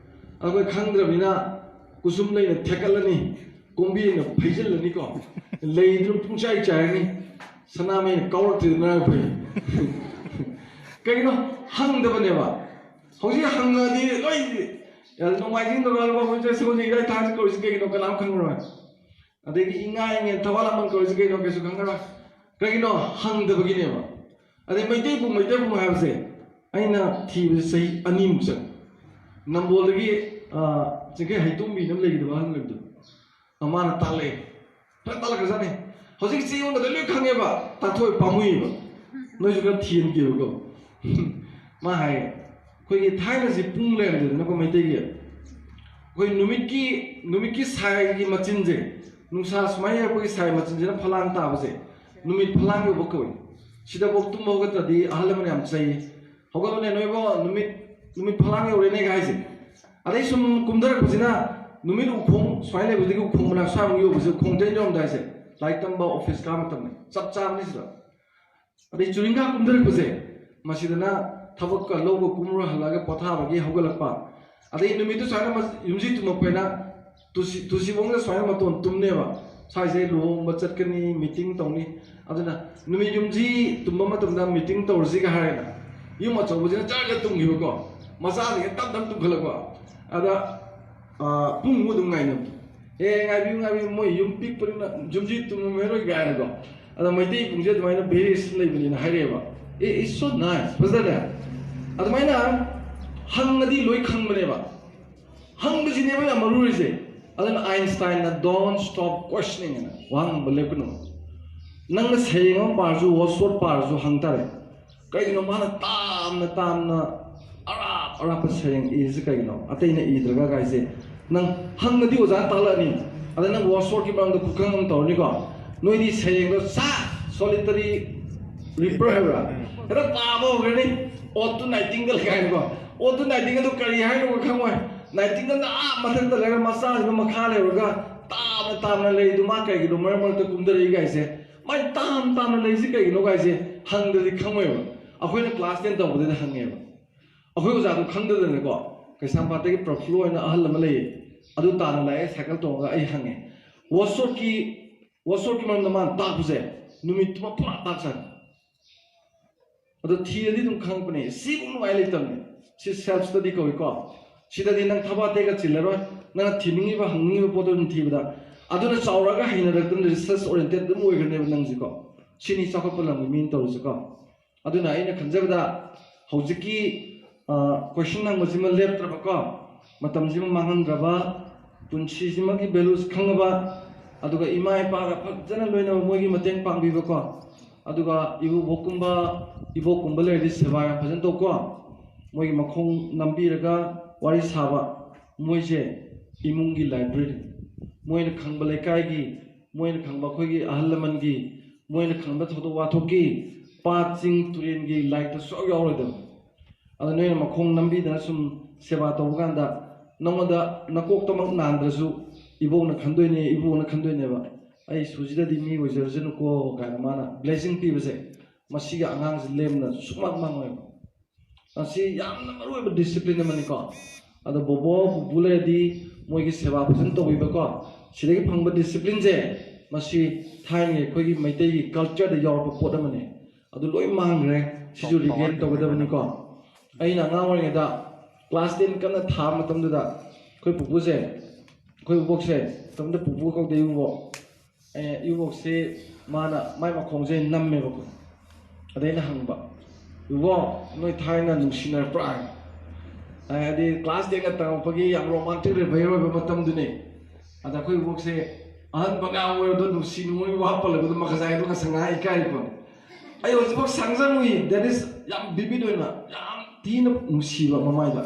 ꯑꯩꯈꯣꯏ ꯈꯪꯗ꯭ꯔꯕꯅꯤꯅ ꯀꯨꯁꯨꯝ ꯂꯩꯅ ꯊꯦꯛꯀꯠꯂꯅꯤ, ꯀꯣꯝꯕꯤꯅ ꯐꯩꯖꯤꯜꯂꯅꯤꯀꯣ, ꯂꯩꯗꯨꯅ ꯄꯨꯡꯆꯥꯏ ꯆꯥꯏꯔꯅꯤ, ꯁꯅꯥꯃꯍꯤꯅ ꯀꯥꯎꯔꯛꯇ꯭ꯔꯤꯗꯨꯅ ꯐꯩ꯫ ꯀꯩꯒꯤꯅꯣ ꯍꯪꯗꯕꯅꯦꯕ꯫ ꯍꯧꯖꯤꯛ ꯍꯪꯉꯗꯤ ꯂꯣꯏ, ꯅꯣꯡꯃꯥꯏꯖꯤꯡ ꯅꯣꯡꯉꯥꯜꯂꯕ ꯍꯧꯖꯤꯛ ꯁꯒꯣꯜꯁꯦ ꯏꯔꯥꯏ ꯊꯥꯡꯖ ꯀꯧꯔꯤꯁꯤ ꯀꯩꯒꯤꯅꯣ ꯀꯅꯥꯝ ꯈꯪꯉꯔꯣꯏ꯫ ꯑꯗꯒꯤ ꯏꯉꯥ ꯏꯉꯦꯟ ꯊꯋꯥꯟ ꯂꯥꯡꯕꯟ ꯀꯧꯔꯤꯁꯤ ꯀꯩꯅꯣ ꯀꯩꯁꯨ ꯈꯪꯉꯔꯣꯏ꯫ ꯀꯩꯒꯤꯅꯣ ꯍꯪꯗꯕꯒꯤꯅꯦꯕ꯫ ꯑꯗꯩ ꯃꯩꯇꯩ ꯄꯨꯡ, ꯃꯩꯇꯩ ꯄꯨꯡ ꯍꯥꯏꯕꯁꯦ ꯑꯩꯅ ꯊꯤꯕꯁꯦ ꯆꯍꯤ ꯑꯅꯤꯃꯨꯛ ꯆꯪꯉꯦ꯫ ꯅꯝꯕꯣꯜꯗꯒꯤ, ꯑ, ꯆꯤꯡꯈꯩ ꯍꯩꯇꯣꯝꯕꯤꯅ ꯑꯃ ꯂꯩꯈꯤꯗꯕ ꯑꯍꯜ ꯑꯣꯏꯕꯗꯣ, ꯑ, ꯃꯥꯅ ꯇꯥꯛꯂꯛꯑꯦ꯫ ꯐꯖꯅ ꯇꯥꯛꯂꯛꯈ꯭ꯔꯖꯥꯠꯅꯤ꯫ ꯍꯧꯖꯤꯛ ꯆꯦ ꯑꯣꯟꯕꯗ ꯂꯣꯏ ꯈꯪꯉꯦꯕ, ꯇꯥꯛꯊꯣꯛꯑꯦ, ꯄꯥꯝꯃꯨꯏꯌꯦꯕ꯫ ꯅꯣꯏꯁꯨ ꯈꯔ ꯊꯤꯍꯟꯒꯦꯕꯀꯣ꯫ ꯃꯥ ꯍꯥꯏꯌꯦ, ꯑꯩꯈꯣꯏꯒꯤ ꯊꯥꯏꯅꯁꯤ ꯄꯨꯡ ꯂꯩꯔꯝꯗꯦꯗꯅꯀꯣ ꯃꯩꯇꯩꯒꯤ꯫ ꯑꯩꯈꯣꯏ ꯅꯨꯃꯤꯠꯀꯤ, ꯅꯨꯃꯤꯠꯀꯤ ꯁꯥꯏꯒꯤ ꯃꯆꯤꯟꯁꯦ, ꯅꯨꯡꯁꯥ ꯁꯨꯃꯥꯏꯅ ꯌꯩꯔꯛꯄꯒꯤ ꯁꯥꯏ ꯃꯆꯤꯟꯁꯤꯅ ꯐꯂꯥꯡ ꯇꯥꯕꯁꯦ ꯅꯨꯃꯤꯠ ꯐꯂꯥꯡ ꯌꯧꯕ ꯀꯧꯏ꯫ ꯁꯤꯗꯐꯥꯎ ꯇꯨꯝꯕ ꯍꯧꯒꯠꯇ꯭ꯔꯗꯤ ꯑꯍꯜ ꯂꯃꯟ ꯌꯥꯝ ꯆꯩ꯫ "ꯍꯧꯒꯠꯂꯨꯅꯦ ꯅꯣꯏꯕꯣ, ꯅꯨꯃꯤꯠ, ꯅꯨꯃꯤꯠ ꯐꯂꯥꯡ ꯌꯧꯔꯦꯅꯦ" ꯍꯥꯏꯁꯦ꯫ ꯑꯗꯩ ꯁꯨꯝ ꯀꯨꯝꯊꯔꯛꯄꯁꯤꯅ ꯅꯨꯃꯤꯠ ꯎꯈꯣꯡ ꯁꯨꯃꯥꯏꯅ ꯂꯩꯕꯗꯒꯤ ꯎꯈꯣꯡ ꯃꯅꯥꯛ ꯁ꯭ꯋꯥꯏꯃꯨꯛ ꯌꯧꯕꯁꯦ, ꯎꯈꯣꯡ ꯆꯩꯅ ꯌꯧꯔꯝꯗꯥꯏꯁꯦ, ꯂꯥꯏꯔꯤꯛ ꯇꯝꯕ, ꯑꯣꯐꯤꯁ ꯀꯥ ꯃꯇꯝꯅꯤ, ꯆꯞ ꯆꯥꯕꯅꯤ ꯁꯤꯗ꯫ ꯑꯗꯩ ꯆꯨꯔꯤꯡꯈꯥ ꯀꯨꯝꯊꯔꯛꯄꯁꯦ, ꯃꯁꯤꯗꯅ ꯊꯕꯛꯀ ꯂꯧꯕ ꯀꯨꯝꯃꯨꯔ ꯍꯜꯂꯛꯑꯒ ꯄꯣꯊꯥꯕꯒꯤ ꯍꯧꯒꯠꯂꯛꯄ꯫ ꯑꯗꯩ ꯅꯨꯃꯤꯠꯇꯨ ꯁꯨꯃꯥꯏꯅ ꯃꯁ-, ꯌꯨꯝꯁꯤ ꯇꯨꯝꯃꯛꯄꯅ ꯇꯨꯁꯤ-, ꯇꯨꯁꯤꯕꯣꯡꯗ ꯁꯨꯃꯥꯏꯅ ꯃꯇꯣꯟ ꯇꯨꯝꯅꯦꯕ꯫ ꯁ꯭ꯋꯥꯏꯁꯦ ꯂꯨꯍꯣꯡꯕ ꯆꯠꯀꯅꯤ, ꯃꯤꯇꯤꯡ ꯇꯧꯅꯤ, ꯑꯗꯨꯅ ꯅꯨꯃꯤꯠ ꯌꯨꯝꯁꯤ ꯇꯨꯝꯕ ꯃꯇꯝꯗ ꯃꯤꯇꯤꯡ ꯇꯧꯔꯁꯤꯒ ꯍꯥꯏꯔꯒ ꯌꯨꯝ ꯑꯆꯧꯕꯁꯤꯅ ꯆꯔꯒ ꯇꯨꯝꯈꯤꯕꯀꯣ, ꯃꯆꯥꯁꯤꯡꯁꯦ ꯇꯞ ꯇꯞ ꯇꯨꯝꯈꯠꯂꯛꯄ꯫ ꯑꯗ ꯄꯨꯡꯃꯨꯛ ꯑꯗꯨꯝ ꯉꯥꯏꯅꯕꯗꯣ, ꯑꯦ, ꯉꯥꯏꯕꯤꯌꯨ, ꯉꯥꯏꯕꯤꯌꯨ, ꯃꯣꯏ ꯌꯨꯝ ꯄꯤꯛꯄꯅꯤꯅ ꯌꯨꯝꯁꯤ ꯇꯨꯝꯃꯔꯣꯏ ꯀꯥꯏꯅꯀꯣ꯫ ꯑꯗ ꯃꯩꯇꯩ ꯏꯕꯨꯡꯁꯦ ꯑꯗꯨꯃꯥꯏꯅ ꯚꯦꯔꯤꯌꯦꯁꯟ ꯂꯩꯕꯅꯤꯅ ꯍꯥꯏꯔꯛꯑꯦꯕ꯫ ꯑꯦ, it's so nice, ꯐꯖꯗ꯭ꯔꯅꯦ? ꯑꯗꯨꯃꯥꯏꯅ ꯍꯪꯉꯗꯤ ꯂꯣꯏ ꯈꯪꯕꯅꯦꯕ꯫ ꯍꯪꯕꯁꯤꯅꯦꯕ ꯌꯥꯝ ꯃꯔꯨ ꯑꯣꯏꯔꯤꯁꯦ꯫ ꯑꯗꯨꯅ ꯑꯥꯏꯟꯁꯇꯥꯏꯟꯅ "Don't stop questioning" ꯍꯥꯏꯅ, "ꯋꯥ ꯍꯪꯕ ꯂꯦꯞꯀꯅꯨ"꯫ ꯅꯪꯅ ꯁꯩꯔꯦꯡ ꯑꯃ ꯄꯥꯔꯁꯨ, ꯋꯥꯔꯗꯁꯋꯣꯔꯠ ꯄꯥꯔꯁꯨ ꯍꯪꯇꯥꯔꯦ꯫ ꯀꯩꯒꯤꯅꯣ ꯃꯥꯅ ꯇꯥꯝꯅ ꯇꯥꯝꯅ ꯑꯔꯥꯞ ꯑꯔꯥꯞꯄ ꯁꯩꯔꯦꯡ ꯏꯔꯤꯁꯦ ꯀꯩꯒꯤꯅꯣ? ꯑꯇꯩꯅ ꯏꯗ꯭ꯔꯒ ꯀꯥꯏꯁꯦ ꯅꯪ ꯍꯪꯉꯗꯤ ꯑꯣꯖꯥꯅ ꯇꯥꯛꯂꯛꯑꯅꯤ꯫ ꯑꯗ ꯅꯪ ꯋꯥꯔꯗꯁꯋꯣꯔꯠꯀꯤ ꯃꯔꯝꯗ ꯈꯨꯈꯪ ꯑꯃ ꯇꯧꯔꯅꯤꯀꯣ꯫ ꯅꯣꯏꯗꯤ ꯁꯩꯔꯦꯡꯗꯣ ꯁꯥ ꯁꯣꯂꯤꯇꯔꯤ ꯔꯤꯄꯔ ꯍꯥꯏꯕ꯭ꯔꯥ? ꯍꯦꯛꯇ ꯄꯥꯕ ꯍꯧꯈ꯭ꯔꯅꯤ꯫ "Ode to Nightingale" ꯀꯥꯏꯅꯀꯣ꯫ "Ode to Nightingale" ꯗꯣ ꯀꯔꯤ ꯍꯥꯏꯅꯣ ꯈꯪꯉꯣꯏ꯫ ꯅꯥꯏꯇꯤꯡꯒꯜꯅ ꯑꯥ ꯃꯊꯛꯇ ꯂꯩꯔꯒ ꯃꯆꯥꯁꯤꯡꯗꯣ ꯃꯈꯥ ꯂꯩꯔꯒ ꯇꯥꯝꯅ ꯇꯥꯝꯅ ꯂꯩꯗꯣ ꯃꯥ ꯀꯩꯒꯤꯅꯣ ꯃꯔꯛ ꯃꯔꯛꯇ ꯀꯨꯝꯊꯔꯛꯏ ꯀꯥꯏꯁꯦ? ꯃꯥꯏ ꯇꯥꯝ ꯇꯥꯝꯅ ꯂꯩꯁꯤ ꯀꯩꯒꯤꯅꯣ ꯀꯥꯏꯁꯦ ꯍꯪꯗ꯭ꯔꯗꯤ ꯈꯪꯉꯣꯏꯕ꯫ ꯑꯩꯈꯣꯏꯅ ꯀ꯭ꯂꯥꯁ ꯇꯦꯟ ꯇꯧꯕꯗꯨꯗ ꯍꯪꯉꯦꯕ꯫ ꯑꯩꯈꯣꯏ ꯑꯣꯖꯥꯗꯣ ꯈꯪꯗꯗꯅꯀꯣ, ꯀꯩꯁꯥꯝꯄꯥꯠꯇꯒꯤ ꯄ꯭ꯔꯐꯨꯜꯂꯣ ꯍꯥꯏꯅ ꯑꯍꯜ ꯑꯃ ꯂꯩꯌꯦ, ꯑꯗꯨ ꯇꯥꯟꯅ ꯂꯥꯛꯑꯦ ꯁꯥꯏꯀꯜ ꯇꯣꯡꯉꯒ꯫ ꯑꯩ ꯍꯪꯉꯦ, ꯋꯥꯔꯗꯁꯋꯣꯔꯠꯀꯤ, ꯋꯥꯔꯗꯁꯋꯣꯔꯠꯀꯤ ꯃꯔꯝꯗ ꯃꯥꯅ ꯇꯥꯛꯄꯁꯦ ꯅꯨꯃꯤꯠꯇꯨꯃ ꯄꯨꯔꯥ ꯇꯥꯛꯆꯥꯅꯤ꯫ ꯑꯗꯣ ꯊꯤꯔꯗꯤ ꯑꯗꯨꯝ ꯈꯪꯉꯛꯄꯅꯦ꯫ ꯁꯤꯕꯨ ꯅꯨꯡꯉꯥꯏ ꯂꯩꯇꯕꯅꯦ꯫ ꯁꯤ ꯁꯦꯜꯐ ꯁ꯭ꯇꯗꯤ ꯀꯧꯏꯀꯣ꯫ ꯁꯤꯗꯗꯤ ꯅꯪ ꯊꯕꯛ ꯑꯇꯩꯒ ꯆꯤꯜꯂꯔꯣꯏ꯫ ꯅꯪꯅ ꯊꯤꯅꯤꯡꯉꯤꯕ, ꯍꯪꯅꯤꯡꯉꯤꯕ ꯄꯣꯠꯇꯣ ꯑꯗꯨꯝ ꯊꯤꯕꯗ꯫ ꯑꯗꯨꯅ ꯆꯥꯎꯔꯒ ꯍꯩꯅꯔꯛꯇꯅ ꯔꯤꯁꯔꯁ ꯑꯣꯔꯤꯌꯦꯟꯇꯦꯠ ꯑꯗꯨꯝ ꯑꯣꯏꯈ꯭ꯔꯅꯦꯕ ꯅꯪꯁꯤꯀꯣ꯫ ꯁꯤꯅꯤ ꯆꯥꯎꯈꯠꯄ ꯂꯝꯒꯤ ꯃꯤꯅ ꯇꯧꯔꯤꯁꯤꯀꯣ꯫ ꯑꯗꯨꯅ ꯑꯩꯅ ꯈꯟꯖꯕꯗ ꯍꯧꯖꯤꯛꯀꯤ, ꯑ, ꯀꯣꯏꯁꯟ ꯍꯪꯕꯁꯤꯃ ꯂꯦꯞꯇ꯭ꯔꯕꯀꯣ, ꯃꯇꯝꯁꯤꯃ ꯃꯥꯡꯍꯟꯗ꯭ꯔꯕ, ꯄꯨꯟꯁꯤꯁꯤꯃꯒꯤ ꯚꯦꯂꯨꯁ ꯈꯪꯉꯕ, ꯑꯗꯨꯒ ꯏꯃꯥ ꯏꯄꯥꯒ ꯐꯖꯅ ꯂꯣꯏꯅꯕ, ꯃꯣꯏꯒꯤ ꯃꯇꯦꯡ ꯄꯥꯡꯕꯤꯕꯀꯣ, ꯑꯗꯨꯒ ꯏꯕꯣꯛꯀꯨꯝꯕ, ꯏꯕꯣꯛꯀꯨꯝꯕ ꯂꯩꯔꯗꯤ ꯁꯦꯕꯥ ꯌꯥꯝ ꯐꯖꯅ ꯇꯧꯀꯣ꯫ ꯃꯣꯏꯒꯤ ꯃꯈꯣꯡ ꯅꯝꯕꯤꯔꯒ ꯋꯥꯔꯤ ꯁꯥꯕ, ꯃꯣꯏꯁꯦ ꯏꯃꯨꯡꯒꯤ ꯂꯥꯏꯕ꯭ꯔꯦꯔꯤ, ꯃꯣꯏꯅ ꯈꯪꯕ ꯂꯩꯀꯥꯏꯒꯤ, ꯃꯣꯏꯅ ꯈꯪꯕ ꯑꯩꯈꯣꯏꯒꯤ ꯑꯍꯜ ꯂꯃꯟꯒꯤ, ꯃꯣꯏꯅ ꯈꯪꯕ ꯊꯧꯗꯣꯛ ꯋꯥꯊꯣꯛꯀꯤ, ꯄꯥꯠ ꯆꯤꯡ ꯇꯨꯔꯦꯟꯒꯤ ꯂꯥꯏꯔꯤꯛꯇ ꯁꯨꯡꯌꯥꯎ ꯌꯥꯎꯔꯣꯏꯗꯕ꯫ ꯑꯗꯣ ꯅꯣꯏꯅ ꯃꯈꯣꯡ ꯅꯝꯕꯤꯗꯅ ꯁꯨꯝ ꯁꯦꯕꯥ ꯇꯧꯕ ꯀꯥꯟꯗ ꯅꯉꯣꯟꯗ ꯅꯀꯣꯛꯇꯃꯛ ꯅꯥꯟꯗ꯭ꯔꯁꯨ ꯏꯕꯣꯛꯅ ꯈꯟꯗꯣꯏꯅꯦ, ꯏꯕꯣꯛꯅ ꯈꯟꯗꯣꯏꯅꯦꯕ, "ꯑꯩ ꯁꯨꯁꯤꯗꯗꯤ ꯃꯤ ꯑꯣꯏꯖꯔꯁꯅꯨꯀꯣ" ꯀꯥꯏꯅ ꯃꯥꯅ ꯕ꯭ꯂꯦꯁꯤꯡ ꯄꯤꯕꯁꯦ, ꯃꯁꯤꯒꯤ ꯑꯉꯥꯡꯁꯤ ꯂꯦꯝꯅ ꯁꯨꯡꯃꯥꯡ ꯃꯥꯡꯉꯣꯏꯕ꯫ ꯃꯁꯤ ꯌꯥꯝꯅ ꯃꯔꯨꯑꯣꯏꯕ ꯗꯤꯁꯤꯄ꯭ꯂꯤꯟ ꯑꯃꯅꯤꯀꯣ꯫ ꯑꯗꯣ ꯕꯣꯕꯣ ꯄꯨꯄꯨ ꯂꯩꯔꯗꯤ ꯃꯣꯏꯒꯤ ꯁꯦꯕꯥ ꯐꯖꯅ ꯇꯧꯕꯤꯕꯀꯣ꯫ ꯁꯤꯗꯒꯤ ꯐꯪꯕ ꯗꯤꯁꯤꯄ꯭ꯂꯤꯟꯁꯦ, ꯃꯁꯤ ꯊꯥꯏꯅꯒꯤ ꯑꯩꯈꯣꯏꯒꯤ ꯃꯩꯇꯩꯒꯤ ꯀꯜꯆꯔꯗ ꯌꯥꯎꯔꯛꯄ ꯄꯣꯠ ꯑꯃꯅꯤ꯫ ꯑꯗꯨ ꯂꯣꯏ ꯃꯥꯡꯈ꯭ꯔꯦ꯫ ꯁꯤꯁꯨ ꯔꯤꯒꯦꯟ ꯇꯧꯒꯗꯕꯅꯤꯀꯣ꯫ ꯑꯩꯅ ꯑꯉꯥꯡ ꯑꯣꯏꯔꯤꯉꯩꯗ ꯀ꯭ꯂꯥꯁ ꯇꯦꯟ ꯀꯟꯅ ꯊꯥꯕ ꯃꯇꯝꯗꯨꯗ ꯑꯩꯈꯣꯏ ꯄꯨꯄꯨꯁꯦ, ꯑꯩꯈꯣꯏ ꯏꯕꯣꯛꯁꯦ, ꯃꯇꯝꯗ ꯄꯨꯄꯨ ꯀꯧꯗꯦ, ꯏꯕꯣꯛ꯫ ꯑꯦ, ꯏꯕꯣꯛꯁꯦ ꯃꯥꯅ ꯃꯥꯏ ꯃꯈꯣꯡꯁꯦ ꯅꯝꯃꯦꯕꯀꯣ꯫ ꯑꯗ ꯑꯩꯅ ꯍꯪꯕ, "ꯏꯕꯣꯛ, ꯅꯣꯏ ꯊꯥꯏꯅ ꯅꯨꯡꯁꯤꯅꯔꯛꯄ꯭ꯔꯥ?" ꯍꯥꯏꯗꯤ ꯀ꯭ꯂꯥꯁ ꯇꯦꯟꯒ ꯇꯝꯃꯛꯄꯒꯤ ꯌꯥꯝ ꯔꯣꯃꯥꯟꯇꯤꯛ ꯔꯤꯚꯥꯏꯔꯦꯜ ꯑꯣꯏꯕ ꯃꯇꯝꯗꯨꯅꯤ꯫ ꯑꯗ ꯑꯩꯈꯣꯏ ꯏꯕꯣꯛꯁꯦ ꯑꯍꯟ ꯃꯉꯥ ꯑꯣꯏꯔꯕꯗꯣ ꯅꯨꯡꯁꯤ ꯅꯨꯡꯉꯣꯟꯒꯤ ꯋꯥ ꯄꯜꯂꯛꯄꯗ ꯃꯈꯖꯥꯏꯗꯣ ꯉꯁꯪ ꯉꯥ ꯏꯀꯥꯏꯔꯤꯀꯣ꯫ ꯑꯩ ꯍꯧꯖꯤꯛꯐꯥꯎ ꯁꯪꯖꯪꯉꯨꯏ꯫ That is ꯌꯥꯝ ꯚꯤꯚꯤꯠ ꯑꯣꯏꯅ ꯌꯥꯝ ꯊꯤꯅ ꯅꯨꯡꯁꯤꯕ ꯃꯃꯥꯏꯗ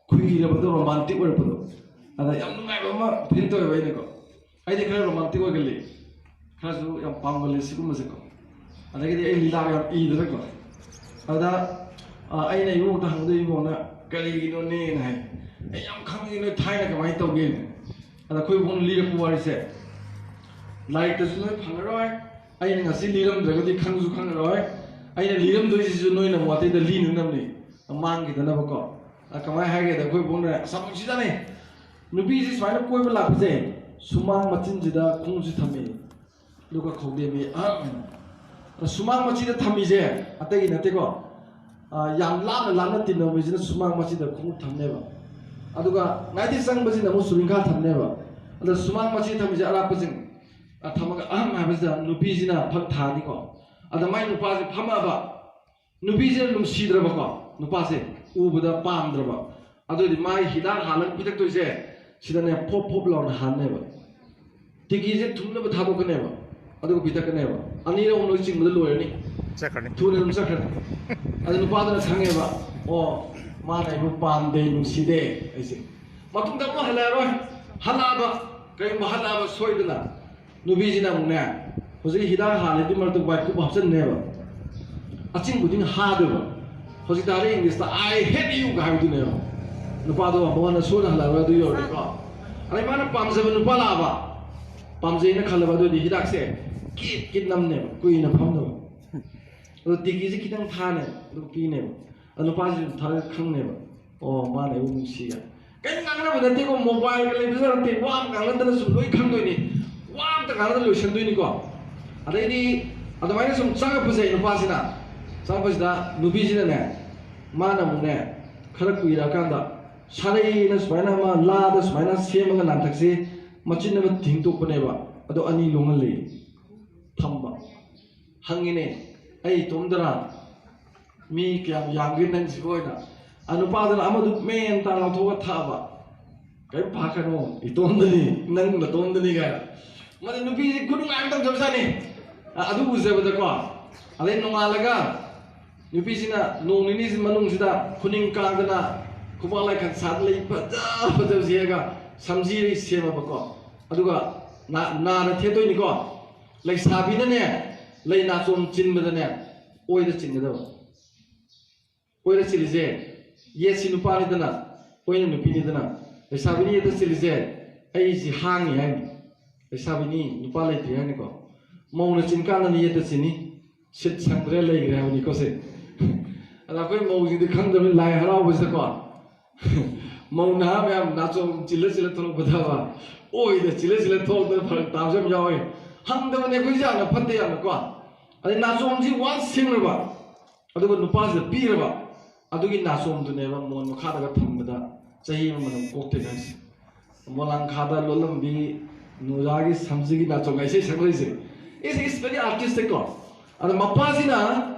ꯈꯨꯏꯔꯕꯗꯣ, ꯔꯣꯃꯥꯟꯇꯤꯛ ꯑꯣꯏꯔꯛꯄꯗꯣ꯫ ꯑꯗ ꯌꯥꯝ ꯅꯨꯡꯉꯥꯏꯕ ꯑꯃ ꯐꯤꯜ ꯇꯧꯋꯦꯕ ꯑꯩꯅꯀꯣ꯫ ꯑꯩꯗꯤ ꯈꯔ ꯔꯣꯃꯥꯟꯇꯤꯛ ꯑꯣꯏꯒꯜꯂꯤ, ꯈꯔꯁꯨ ꯌꯥꯝ ꯄꯥꯝꯒꯜꯂꯤ ꯁꯤꯒꯨꯝꯕꯁꯦꯀꯣ꯫ ꯑꯗꯒꯤꯗꯤ ꯑꯩ ꯂꯤꯂꯥ ꯌꯥꯝ ꯏꯗꯅꯀꯣ꯫ ꯑꯗ ꯑ, ꯑꯩꯅ ꯏꯕꯣꯛꯇ ꯍꯪꯕꯗ ꯏꯕꯣꯛꯅ "ꯀꯔꯤꯒꯤꯅꯣꯅꯦꯅ" ꯍꯥꯏ꯫ "ꯑꯩ ꯌꯥꯝ ꯈꯪꯉꯤ ꯅꯣꯏ ꯊꯥꯏꯅ ꯀꯃꯥꯏꯅ ꯇꯧꯒꯦꯅ"꯫ ꯑꯗ ꯑꯩꯈꯣꯏ ꯏꯕꯣꯛꯅ ꯂꯤꯔꯛꯄ ꯋꯥꯔꯤꯁꯦ ꯂꯥꯏꯔꯤꯛꯇꯁꯨ ꯅꯣꯏ ꯐꯪꯉꯔꯣꯏ꯫ ꯑꯩꯅ ꯉꯁꯤ ꯂꯤꯔꯝꯗ꯭ꯔꯒꯗꯤ ꯈꯪꯁꯨ ꯈꯪꯉꯔꯣꯏ꯫ ꯑꯩꯅ ꯂꯤꯔꯝꯗꯣꯏꯁꯤꯁꯨ ꯅꯣꯏꯅ ꯑꯃꯨꯛ ꯑꯇꯩꯗ ꯂꯤꯅꯅꯕꯅꯤ, ꯃꯥꯡꯈꯤꯗꯅꯕꯀꯣ꯫ ꯑ, ꯀꯃꯥꯏꯅ ꯍꯥꯏꯒꯦꯗ, ꯑꯩꯈꯣꯏ ꯏꯕꯣꯛꯅ ꯁꯥꯃꯨꯁꯤꯗꯅꯦ, ꯅꯨꯄꯤꯁꯤ ꯁꯨꯃꯥꯏꯅ ꯀꯣꯏꯕ ꯂꯥꯛꯄꯁꯦ ꯁꯨꯃꯥꯡ ꯃꯆꯤꯟꯁꯤꯗ ꯈꯣꯡꯎꯞꯁꯤ ꯊꯝꯃꯤ꯫ ꯑꯗꯨꯒ ꯈꯧꯗꯦꯝꯃꯤ ꯑꯍꯛ ꯍꯥꯏꯅ꯫ ꯑꯗ ꯁꯨꯃꯥꯡ ꯃꯆꯤꯗ ꯊꯝꯃꯤꯁꯦ ꯑꯇꯩꯒꯤ ꯅꯠꯇꯦꯀꯣ꯫ ꯑ, ꯌꯥꯝ ꯂꯥꯞꯅ ꯂꯥꯞꯅ ꯇꯤꯟꯅꯕ ꯃꯤꯁꯤꯅ ꯁꯨꯃꯥꯡ ꯃꯆꯤꯗ ꯈꯣꯡꯎꯞ ꯊꯝꯅꯦꯕ꯫ ꯑꯗꯨꯒ ꯉꯥꯏꯗꯤ ꯆꯪꯕꯁꯤꯅ ꯑꯃꯨꯛ ꯁꯨꯔꯤꯡꯈꯥ ꯊꯝꯅꯦꯕ꯫ ꯑꯗ ꯁꯨꯃꯥꯡ ꯃꯆꯤꯗ ꯊꯝꯃꯤꯁꯦ ꯑꯔꯥꯞꯄꯁꯤꯡ, ꯑ, ꯊꯝꯃꯒ ꯑꯍꯛ ꯍꯥꯏꯕꯁꯤꯗ ꯅꯨꯄꯤꯁꯤꯅ ꯐꯛ ꯊꯥꯅꯤꯀꯣ꯫ ꯑꯗ ꯃꯥꯏ ꯅꯨꯄꯥꯁꯦ ꯐꯝꯃꯛꯑꯕ, ꯅꯨꯄꯤꯁꯤꯅ ꯅꯨꯡꯁꯤꯗ꯭ꯔꯕꯀꯣ, ꯅꯨꯄꯥꯁꯦ ꯎꯕꯗ ꯄꯥꯝꯗ꯭ꯔꯕ꯫ ꯑꯗꯨꯗꯤ ꯃꯥꯒꯤ ꯍꯤꯗꯥꯛ ꯍꯥꯜꯂꯒ ꯄꯤꯊꯛꯇꯣꯏꯁꯦ ꯁꯤꯗꯅꯦ ꯐꯣꯞ ꯐꯣꯞ ꯂꯥꯎꯅ ꯍꯥꯟꯅꯦꯕ꯫ ꯇꯤꯀꯤꯁꯦ ꯊꯨꯝꯅꯕ ꯊꯥꯗꯣꯛꯀꯅꯦꯕ, ꯑꯗꯨꯒ ꯄꯤꯊꯛꯀꯅꯦꯕ꯫ ꯑꯅꯤꯔꯛ ꯑꯍꯨꯝꯂꯛ ꯆꯤꯡꯕꯗ ꯂꯣꯏꯔꯅꯤ, ꯆꯠꯈ꯭ꯔꯅꯤ꯫ ꯊꯨꯅ ꯑꯗꯨꯝ ꯆꯠꯈ꯭ꯔꯅꯤ꯫ ꯑꯗꯨ ꯅꯨꯄꯥꯗꯨꯅ ꯈꯪꯉꯦꯕ, "ꯑꯣ, ꯃꯥꯅ ꯑꯩꯕꯨ ꯄꯥꯝꯗꯦ, ꯅꯨꯡꯁꯤꯗꯦ ꯑꯩꯁꯦ"꯫ ꯃꯇꯨꯡꯗ ꯑꯃꯨꯛ ꯍꯜꯂꯛꯑꯔꯣꯏ꯫ ꯍꯜꯂꯛꯑꯕ, ꯀꯔꯤꯒꯨꯝꯕ ꯍꯜꯂꯛꯑꯕ ꯁꯣꯏꯗꯅ, ꯅꯨꯄꯤꯁꯤꯅ ꯑꯃꯨꯛꯅꯦ ꯍꯧꯖꯤꯛ ꯍꯤꯗꯥꯛ ꯍꯥꯜꯂꯤꯗꯨꯒꯤ ꯃꯔꯛꯇ ꯋꯥꯏꯀꯨꯞ ꯍꯥꯞꯆꯤꯟꯅꯦꯕ꯫ ꯑꯆꯤꯡ ꯈꯨꯗꯤꯡ ꯍꯥꯗꯣꯏꯕ꯫ ꯍꯧꯖꯤꯛ ꯇꯥꯔꯦ ꯏꯪꯂꯤꯁꯇ "I hate you" ꯒ ꯍꯥꯏꯕꯗꯨꯅꯦꯕ꯫ ꯅꯨꯄꯥꯗꯣ ꯑꯃꯨꯛ ꯍꯟꯅ ꯁꯣꯏꯗꯅ ꯍꯜꯂꯛꯑꯔꯣꯏ ꯑꯗꯨ ꯌꯧꯔꯗꯤꯀꯣ꯫ ꯑꯗꯩ ꯃꯥꯅ ꯄꯥꯝꯖꯕ ꯅꯨꯄꯥ ꯂꯥꯛꯑꯕ, ꯄꯥꯝꯖꯩꯅ ꯈꯜꯂꯕ, ꯑꯗꯨꯗꯤ ꯍꯤꯗꯥꯛꯁꯦ ꯀꯤꯠ ꯀꯤꯠ ꯅꯝꯅꯦꯕ, ꯀꯨꯏꯅ ꯐꯝꯅꯕ꯫ ꯑꯗꯣ ꯇꯤꯀꯤꯁꯦ ꯈꯤꯇꯪ ꯊꯥꯅꯦꯕ, ꯑꯗꯨꯒ ꯄꯤꯅꯦꯕ꯫ ꯑꯗꯣ ꯅꯨꯄꯥꯁꯤꯁꯨ ꯊꯥꯔꯒ ꯈꯪꯅꯦꯕ, "ꯑꯣ, ꯃꯥꯅ ꯑꯩꯕꯨ ꯅꯨꯡꯁꯤꯒ"꯫ ꯀꯔꯤꯝ ꯉꯥꯡꯅꯕ ꯅꯠꯇꯦꯀꯣ, ꯃꯣꯕꯥꯏꯜꯒ ꯂꯩꯕꯁꯨ ꯅꯠꯇꯦ, ꯋꯥ ꯑꯃ ꯉꯥꯡꯅꯗꯅ ꯁꯨꯝ ꯂꯣꯏ ꯈꯪꯗꯣꯏꯅꯤ, ꯋꯥ ꯑꯝꯇ ꯉꯥꯡꯅꯗꯅ ꯂꯣꯏꯁꯟꯗꯣꯏꯅꯤꯀꯣ꯫ ꯑꯗꯩꯗꯤ ꯑꯗꯨꯃꯥꯏꯅ ꯁꯨꯝ ꯆꯪꯉꯛꯄꯁꯦ ꯅꯨꯄꯥꯁꯤꯅ, ꯆꯪꯉꯛꯄꯁꯤꯗ ꯅꯨꯄꯤꯁꯤꯅꯅꯦ, ꯃꯥꯅ ꯑꯃꯨꯛꯅꯦ, ꯈꯔ ꯀꯨꯏꯔꯛꯑꯀꯥꯟꯗ ꯁꯥꯔꯩꯅ ꯁꯨꯃꯥꯏꯅ ꯑꯃ ꯂꯥꯗ ꯁꯨꯃꯥꯏꯅ ꯁꯦꯝꯃꯒ ꯂꯥꯟꯊꯛꯁꯦ ꯃꯆꯤꯟ ꯑꯃ ꯊꯤꯡꯇꯣꯛꯄꯅꯦꯕ, ꯑꯗꯣ ꯑꯅꯤ ꯂꯣꯡꯍꯜꯂꯦ ꯊꯝꯕ꯫ ꯍꯪꯉꯤꯅꯦ, "ꯑꯩ ꯏꯇꯣꯝꯗꯔꯥ? ꯃꯤ ꯀꯌꯥꯝ ꯌꯥꯝꯒꯦ ꯅꯪꯁꯤꯕꯨ?" ꯑꯣꯏꯅ꯫ ꯑ, ꯅꯨꯄꯥꯗꯨꯅ ꯑꯃꯗꯨ ꯃꯦꯟ ꯇꯥꯅ ꯂꯧꯊꯣꯛꯑꯒ ꯊꯛꯑꯕ꯫ "ꯀꯔꯤꯝ ꯄꯥꯈꯠꯀꯅꯣ, ꯏꯇꯣꯝꯗꯅꯤ, ꯅꯪ ꯅꯇꯣꯝꯗꯅꯤ" ꯀꯥꯏꯅ꯫ ꯃꯗꯨ ꯅꯨꯄꯤꯁꯤ ꯈꯨꯅꯨꯡꯉꯥꯏ ꯑꯃ ꯇꯧꯖꯕꯖꯥꯠꯅꯤ꯫ ꯑ, ꯑꯗꯨ ꯎꯖꯕꯗꯀꯣ꯫ ꯑꯗꯩ ꯅꯣꯡꯉꯥꯜꯂꯒ ꯅꯨꯄꯤꯁꯤꯅ ꯅꯣꯡ ꯅꯤꯅꯤꯁꯤ ꯃꯅꯨꯡꯁꯤꯗ ꯈꯨꯅꯤꯡ ꯀꯥꯡꯗꯅ ꯈꯨꯕꯥꯛ ꯂꯥꯏꯈꯟ ꯁꯥꯠ ꯂꯩ ꯐꯖ ꯐꯖꯕꯁꯤ ꯍꯦꯛꯑꯒ ꯁꯝꯖꯤꯔꯩ ꯁꯦꯝꯃꯕꯀꯣ꯫ ꯑꯗꯨꯒ ꯅꯥ-, ꯅꯥꯗ ꯊꯦꯠꯇꯣꯏꯅꯤꯀꯣ꯫ ꯂꯩꯁꯥꯕꯤꯅꯅꯦ, ꯂꯩ ꯅꯥꯆꯣꯝ ꯆꯤꯟꯕꯗꯅꯦ, ꯑꯣꯏꯗ ꯆꯤꯟꯒꯗꯕ꯫ ꯑꯣꯏꯗ ꯆꯤꯜꯂꯤꯁꯦ, ꯌꯦꯠꯁꯤ ꯅꯨꯄꯥꯅꯤꯗꯅ, ꯑꯣꯏꯅ ꯅꯨꯄꯤꯅꯤꯗꯅ, ꯂꯩꯁꯥꯕꯤꯅ ꯌꯦꯠꯇ ꯆꯤꯜꯂꯤꯁꯦ, ꯑꯩꯁꯤ ꯍꯥꯡꯉꯤ ꯍꯥꯏꯅꯤ꯫ ꯂꯩꯁꯥꯕꯤꯅꯤ, ꯅꯨꯄꯥ ꯂꯩꯇ꯭ꯔꯤ ꯍꯥꯏꯅꯤꯀꯣ꯫ ꯃꯧꯅ ꯆꯤꯟ ꯀꯥꯟꯗꯅ ꯌꯦꯠꯇ ꯆꯤꯟꯅꯤ, ꯁꯤꯠ ꯁꯪꯗ꯭ꯔꯦ, ꯂꯩꯈ꯭ꯔꯦ ꯍꯥꯏꯕꯅꯤꯀꯣ ꯁꯦ꯫ ꯑꯗ ꯑꯩꯈꯣꯏ ꯃꯧꯁꯤꯡꯗꯤ ꯈꯪꯗꯕꯅꯤ, ꯂꯥꯏ ꯍꯔꯥꯎꯕꯁꯤꯗꯀꯣ꯫ ꯃꯧ ꯅꯍꯥ ꯃꯌꯥꯝ ꯅꯥꯆꯣꯝ ꯆꯤꯜꯂ ꯆꯤꯜꯂ ꯊꯣꯛꯂꯛꯄꯗꯕ, ꯑꯣꯏꯗ ꯆꯤꯜꯂ ꯆꯤꯜꯂ ꯊꯣꯛꯂꯛꯇꯅ ꯐꯔꯛ ꯇꯥꯕꯁꯨ ꯌꯥꯝ ꯌꯥꯎꯋꯦ꯫ ꯍꯪꯗꯕꯅꯦ ꯑꯩꯈꯣꯏꯁꯦ ꯌꯥꯝꯅ ꯐꯠꯇꯦ ꯌꯥꯝꯅꯀꯣ꯫ ꯑꯗꯩ ꯅꯥꯆꯣꯝꯁꯤ ꯋꯥꯟꯁ ꯁꯦꯝꯈ꯭ꯔꯕ, ꯑꯗꯨꯒ ꯅꯨꯄꯥꯁꯤꯗ ꯄꯤꯈ꯭ꯔꯕ, ꯑꯗꯨꯒꯤ ꯅꯥꯆꯣꯝꯗꯨꯅꯦꯕ ꯃꯣꯟ ꯃꯈꯥꯗꯒ ꯊꯝꯕꯗ ꯆꯍꯤ ꯑꯃ ꯃꯅꯨꯡ ꯀꯣꯛꯇꯦ ꯍꯥꯏꯁꯦ꯫ ꯃꯣꯂꯥꯡꯈꯥꯗ ꯂꯣꯜꯂꯝꯕꯤ ꯅꯨꯔꯥꯒꯤ ꯁꯝꯖꯤꯒꯤ ꯅꯥꯆꯣꯝꯒ ꯏꯁꯩ ꯁꯛꯂꯛꯏꯁꯦ꯫ It's, it's very artistic ꯀꯣ꯫ ꯑꯗ ꯃꯄꯥꯁꯤꯅ,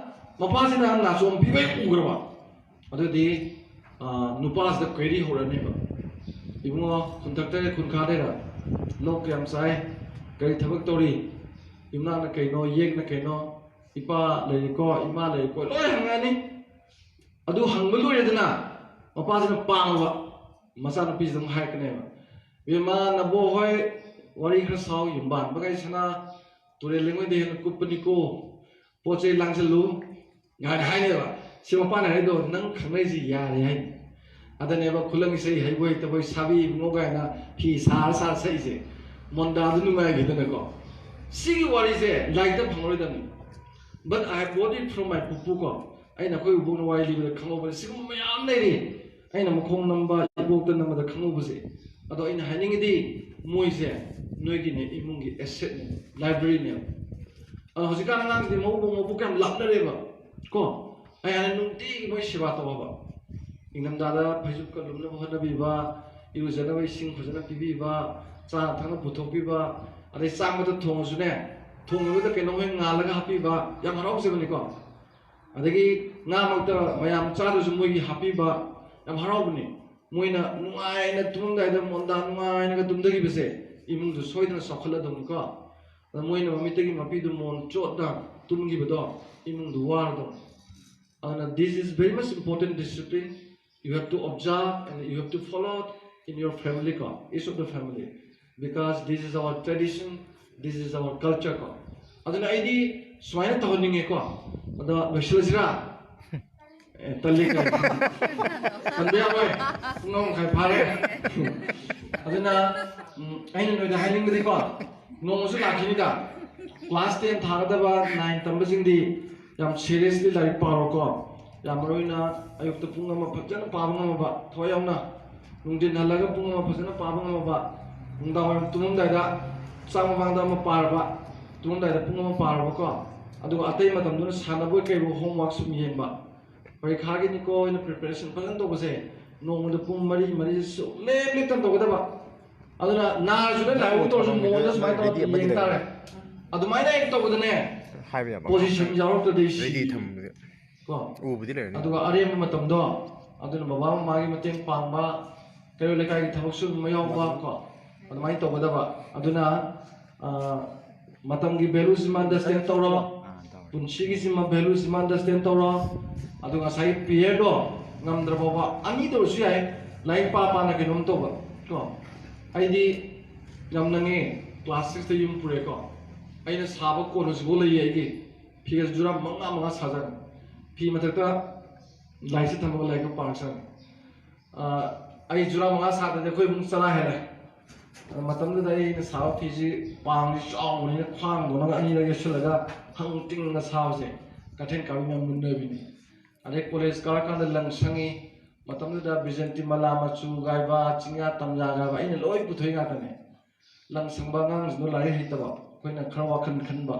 ꯃꯄꯥꯁꯤꯅ ꯅꯥꯆꯣꯝ ꯄꯤꯕꯩ ꯎꯈ꯭ꯔꯕ꯫ ꯑꯗꯨꯗꯤ, ꯑ, ꯅꯨꯄꯥꯁꯤꯗ ꯀ꯭ꯋꯦꯔꯤ ꯍꯧꯔꯅꯦꯕ꯫ "ꯏꯕꯨꯡꯉꯣ, ꯈꯨꯟꯊꯛꯇꯩꯔ ꯈꯨꯟꯈꯥꯗꯩꯔ? ꯂꯧ ꯀꯌꯥꯝ ꯆꯥꯏ? ꯀꯔꯤ ꯊꯕꯛ ꯇꯧꯔꯤ? ꯌꯨꯝꯅꯥꯛꯅ ꯀꯩꯅꯣ, ꯌꯦꯛꯅ ꯀꯩꯅꯣ? ꯏꯄꯥ ꯂꯩꯔꯤꯀꯣ, ꯏꯃꯥ ꯂꯩꯔꯤꯀꯣ?" ꯂꯣꯏ ꯍꯪꯉꯅꯤ꯫ ꯑꯗꯨ ꯍꯪꯕ ꯂꯣꯏꯔꯦꯗꯅ, ꯃꯄꯥꯁꯤꯅ ꯄꯥꯡꯕ, ꯃꯆꯥꯅꯨꯄꯤꯁꯤꯗ ꯑꯃꯨꯛ ꯍꯥꯏꯔꯛꯀꯅꯦꯕ, "ꯏꯕꯦꯝꯃ, ꯅꯕꯣꯛ ꯍꯣꯏ ꯋꯥꯔꯤ ꯈꯔ ꯁꯥꯎ, ꯌꯨꯝꯕꯥꯟꯕꯈꯩ ꯁꯅꯥ ꯇꯨꯔꯦꯜ ꯂꯩꯉꯣꯏꯗ ꯍꯦꯟꯅ ꯀꯨꯞꯄꯅꯤꯀꯣ, ꯄꯣꯠ ꯆꯩ ꯂꯥꯡꯁꯤꯜꯂꯨ" ꯀꯥꯏꯅ ꯍꯥꯏꯅꯦꯕ꯫ ꯁꯤ ꯃꯄꯥꯅ ꯍꯥꯏꯗꯣ, "ꯅꯪ ꯈꯪꯅꯩꯁꯤ ꯌꯥꯔꯦ" ꯍꯥꯏꯅꯤ꯫ ꯑꯗꯅꯦꯕ ꯈꯨꯂꯪ ꯏꯁꯩ ꯍꯩꯕꯣꯏ ꯍꯩꯇꯕꯣꯏ ꯁꯥꯕꯤ ꯏꯕꯨꯡꯉꯣ ꯀꯥꯏꯅ ꯐꯤ ꯁꯥꯔ ꯁꯥꯔ ꯁꯛꯏꯁꯦ꯫ ꯃꯣꯟꯗꯥꯗꯨ ꯅꯨꯡꯉꯥꯏꯈꯤꯗꯅꯀꯣ꯫ ꯁꯤꯒꯤ ꯋꯥꯔꯤꯁꯦ ꯂꯥꯏꯔꯤꯛꯇ ꯐꯪꯉꯔꯣꯏꯗꯕꯅꯤ꯫ But I bought it from my ꯄꯨꯄꯨ ꯀꯣ꯫ ꯑꯩꯅ ꯑꯩꯈꯣꯏ ꯏꯕꯣꯛꯅ ꯋꯥꯔꯤ ꯂꯤꯕꯗ ꯈꯪꯍꯧꯕꯅꯤ꯫ ꯁꯤꯒꯨꯝꯕ ꯃꯌꯥꯝ ꯂꯩꯔꯤ꯫ ꯑꯩꯅ ꯃꯈꯣꯡ ꯅꯝꯕ, ꯏꯕꯣꯛꯇ ꯅꯝꯕꯗ ꯈꯪꯍꯧꯕꯁꯦ꯫ ꯑꯗꯣ ꯑꯩꯅ ꯍꯥꯏꯅꯤꯡꯉꯤꯗꯤ, ꯃꯣꯏꯁꯦ ꯅꯣꯏꯒꯤꯅꯦ, ꯏꯃꯨꯡꯒꯤ ꯑꯦꯁꯦꯠꯅꯦ, ꯂꯥꯏꯕ꯭ꯔꯤꯅꯦꯕ꯫ ꯑꯗꯣ ꯍꯧꯖꯤꯛꯀꯥꯟ ꯑꯉꯥꯡꯁꯤꯗꯤ ꯃꯕꯨꯡ ꯃꯕꯨꯛ ꯌꯥꯝ ꯂꯥꯞꯅꯔꯦꯕ ꯀꯣ꯫ ꯑꯩ ꯍꯥꯏꯅ ꯅꯨꯡꯇꯤꯒꯤ ꯃꯣꯏ ꯁꯦꯕꯥ ꯇꯧ ꯍꯥꯏꯕ꯫ ꯏꯪꯊꯝꯊꯥꯗ ꯐꯩꯖꯨꯞꯀ ꯂꯨꯝꯅꯕ ꯍꯣꯠꯅꯕꯤꯕ, ꯏꯔꯨꯖꯅꯕ ꯏꯁꯤꯡ ꯐꯖꯅ ꯄꯤꯕꯤꯕ, ꯆꯥꯅ ꯊꯛꯅ ꯄꯨꯊꯣꯛꯄꯤꯕ, ꯑꯗꯩ ꯆꯥꯛ ꯃꯊꯛ ꯊꯣꯡꯉꯁꯨꯅꯦ, ꯊꯣꯡꯉꯤꯕꯗ ꯀꯩꯅꯣꯝ ꯍꯦꯛ ꯉꯥꯜꯂꯒ ꯍꯥꯞꯄꯤꯕ, ꯌꯥꯝ ꯍꯔꯥꯎꯖꯕꯅꯤꯀꯣ꯫ ꯑꯗꯒꯤ ꯉꯥꯃꯛꯇ ꯃꯌꯥꯝ ꯆꯥꯗ꯭ꯔꯁꯨ ꯃꯣꯏꯒꯤ ꯍꯥꯞꯄꯤꯕ, ꯌꯥꯝ ꯍꯔꯥꯎꯕꯅꯤ꯫ ꯃꯣꯏꯅ ꯅꯨꯡꯉꯥꯏꯅ ꯇꯨꯝꯃꯝꯗꯥꯏꯗ ꯃꯣꯟꯗꯥ ꯅꯨꯡꯉꯥꯏꯅꯒ ꯇꯨꯝꯊꯈꯤꯕꯁꯦ, ꯏꯃꯨꯡꯗꯨ ꯁꯣꯏꯗꯅ ꯆꯥꯎꯈꯠꯂꯗꯧꯅꯤꯀꯣ꯫ ꯑꯗ ꯃꯣꯏꯅ ꯃꯃꯤꯠꯇꯒꯤ ꯃꯄꯤꯗꯨ ꯃꯣꯟ ꯆꯣꯠꯅ ꯇꯨꯝꯈꯤꯕꯗꯣ, ꯏꯃꯨꯡꯗꯨ ꯋꯥꯔꯗꯧꯅꯤ꯫ ꯑꯗꯨꯅ this is very much important discipline you have to observe and you have to follow in your family ꯀꯣ, each of the family, because this is our tradition, this is our culture ꯀꯣ꯫ ꯑꯗꯨꯅ ꯑꯩꯗꯤ ꯁꯨꯃꯥꯏꯅ ꯇꯧꯍꯟꯅꯤꯡꯉꯦꯀꯣ꯫ ꯑꯗꯣ ꯂꯣꯏꯁꯤꯜꯂꯁꯤꯔꯥ? ꯑꯦ, ꯇꯜꯂꯤ ꯀꯥꯏꯅ꯫ ꯇꯟꯕ ꯌꯥꯔꯣꯏ꯫ ꯄꯨꯡ ꯑꯃ ꯃꯈꯥꯏ ꯐꯥꯔꯦ꯫ ꯑꯗꯨꯅ, ꯎꯝ, ꯑꯩꯅ ꯅꯣꯏꯗ ꯍꯥꯏꯅꯤꯡꯕꯗꯤꯀꯣ, ꯅꯣꯡꯃꯁꯨ ꯂꯥꯛꯈꯤꯅꯤꯗ꯫ ꯀ꯭ꯂꯥꯁ ꯇꯦꯟ ꯊꯥꯒꯗꯕ, ꯅꯥꯏꯟ ꯇꯝꯕꯁꯤꯡꯗꯤ ꯌꯥꯝ seriously ꯂꯥꯏꯔꯤꯛ ꯄꯥꯔꯣꯀꯣ꯫ ꯌꯥꯝ ꯃꯔꯨ ꯑꯣꯏꯅ ꯑꯌꯨꯛꯇ ꯄꯨꯡ ꯑꯃ ꯐꯖꯅ ꯄꯥꯕ ꯉꯝꯃꯕ, ꯊꯋꯥꯏ ꯌꯥꯎꯅ꯫ ꯅꯨꯡꯊꯤꯟ ꯍꯜꯂꯒ ꯄꯨꯡ ꯑꯃ ꯐꯖꯅ ꯄꯥꯕ ꯉꯝꯃꯕ꯫ ꯅꯨꯡꯗꯥꯡꯋꯥꯏꯔꯝ ꯇꯨꯝꯃꯝꯗꯥꯏꯗ ꯆꯥꯛ ꯃꯃꯥꯡꯗ ꯑꯃ ꯄꯥꯔꯕ, ꯇꯨꯝꯃꯝꯗꯥꯏꯗ ꯄꯨꯡ ꯑꯃ ꯄꯥꯔꯕꯀꯣ꯫ ꯑꯗꯨꯒ ꯑꯇꯩ ꯃꯇꯝꯗꯨꯅ ꯁꯥꯟꯅꯕꯣꯏ ꯀꯩꯕꯣꯏ homework ꯁꯨꯝ ꯌꯦꯡꯕ꯫ ꯄꯔꯤꯈꯥꯒꯤꯅꯤꯀꯣ ꯑꯩꯅ preparation ꯐꯖꯅ ꯇꯧꯕꯁꯦ, ꯅꯣꯡꯃꯗ ꯄꯨꯡ ꯃꯔꯤ, ꯃꯔꯤꯁꯦ ꯁꯨꯡꯂꯦꯞ ꯂꯦꯞꯇꯅ ꯇꯧꯒꯗꯕ꯫ ꯑꯗꯨꯅ ꯅꯥꯔꯁꯨꯅꯦ, ꯂꯥꯏꯍꯧ ꯇꯧꯔꯁꯨ ꯃꯉꯣꯟꯗ ꯁꯨꯃꯥꯏꯅ ꯇꯧꯔ ready ꯑꯃꯗꯤ ꯌꯦꯡ ꯇꯥꯔꯦ꯫ ꯂꯩꯔꯦ꯫ ꯑꯗꯨꯃꯥꯏꯅ ꯍꯦꯛ ꯇꯧꯕꯗꯅꯦ, ꯍꯥꯏꯕ ꯌꯥꯕ position ꯌꯥꯎꯔꯛꯇ꯭ꯔꯗꯤ ꯁꯤ ready ꯊꯝꯕꯗ ꯀꯣ꯫ ꯎꯕꯨꯗꯤ ꯂꯩꯔꯅꯤ꯫ ꯑꯗꯨꯒ ꯑꯔꯦꯝꯕ ꯃꯇꯝꯗꯣ, ꯑꯗꯨꯅ ꯕꯕꯥ ꯃꯃꯥꯒꯤ ꯃꯇꯦꯡ ꯄꯥꯡꯕ, ꯀꯩꯔꯣꯜ ꯂꯩꯀꯥꯏꯒꯤ ꯊꯕꯛ ꯁꯨꯕ ꯑꯃ ꯌꯥꯎꯕ ꯀꯣ, ꯑꯗꯨꯃꯥꯏꯅ ꯇꯧꯒꯗꯕ꯫ ꯑꯗꯨꯅ, ꯑ, ꯃꯇꯝꯒꯤ value ꯁꯤꯃ understand ꯇꯧꯔꯣ, ꯑꯥ, ꯇꯧꯔꯦ꯫ ꯄꯨꯟꯁꯤꯒꯤꯁꯤꯃ value ꯁꯤꯃ understand ꯇꯧꯔꯣ꯫ ꯑꯗꯨꯒ ꯉꯁꯥꯏꯒꯤ prayer ꯗꯣ ꯉꯝꯗ꯭ꯔ ꯐꯥꯎꯕ ꯑꯅꯤ ꯇꯧꯔꯁꯨ ꯌꯥꯏ, ꯂꯥꯏꯔꯤꯛ ꯄꯥ ꯄꯥꯅ ꯀꯩꯅꯣꯝ ꯇꯧꯕ ꯀꯣ꯫ ꯑꯩꯗꯤ ꯌꯥꯝ ꯅꯪꯉꯦ, class six ꯇ ꯌꯨꯝ ꯄꯨꯔꯦꯀꯣ꯫ ꯑꯩꯅ ꯁꯥꯕ ꯀꯣꯟ ꯍꯧꯖꯤꯛꯐꯥꯎ ꯂꯩꯌꯦ ꯑꯩꯒꯤ꯫ ꯐꯤꯒꯁꯦ ꯖꯨꯔꯥ ꯃꯉꯥ ꯃꯉꯥ ꯁꯥꯖꯥꯠꯅꯤ꯫ ꯐꯤ ꯃꯊꯛꯇ ꯂꯥꯏꯁꯤ ꯊꯝꯃꯒ ꯂꯥꯏꯔꯤꯛꯀ ꯄꯥꯔꯛꯆꯥꯠꯅꯤ꯫ ꯑ, ꯑꯩ ꯖꯨꯔꯥ ꯃꯉꯥ ꯁꯥꯗ꯭ꯔꯗꯤ ꯑꯩꯈꯣꯏ ꯏꯃꯨꯡ ꯆꯔꯥ ꯍꯦꯜꯂꯦ꯫ ꯑꯗ ꯃꯇꯝꯗꯨꯗ ꯑꯩꯅ ꯁꯥꯕ ꯐꯤꯁꯤ ꯄꯥꯝꯁꯤ ꯆꯥꯎꯕꯅꯤꯅ ꯈ꯭ꯋꯥꯡꯗꯧꯅꯒ ꯑꯅꯤꯔꯛ ꯌꯦꯠꯁꯤꯜꯂꯒ ꯍꯪ ꯇꯤꯡꯅ ꯁꯥꯕꯁꯦ ꯀꯩꯊꯦꯜ ꯀꯥꯕꯤ ꯃꯌꯥꯝ ꯃꯨꯟꯅꯕꯤꯅꯤ꯫ ꯑꯗꯩ college ꯀꯥꯔꯀꯥꯟꯗ ꯂꯪ ꯁꯪꯉꯤ, ꯃꯇꯝꯗꯨꯗ ꯕꯤꯖꯟꯇꯤ ꯃꯂꯥ ꯃꯆꯨ ꯒꯥꯏꯕ, ꯆꯤꯡꯌꯥ ꯇꯝꯌꯥ ꯒꯥꯏꯕ ꯑꯩꯅ ꯂꯣꯏ ꯄꯨꯊꯣꯛꯏ ꯉꯥꯛꯇꯅꯦ꯫ ꯂꯪ ꯁꯪꯕ ꯑꯉꯥꯡꯁꯤꯡꯗꯣ ꯂꯥꯏꯔꯤꯛ ꯍꯩꯇꯕ, ꯑꯩꯈꯣꯏꯅ ꯈꯔ ꯋꯥꯈꯜ ꯈꯟꯕ꯫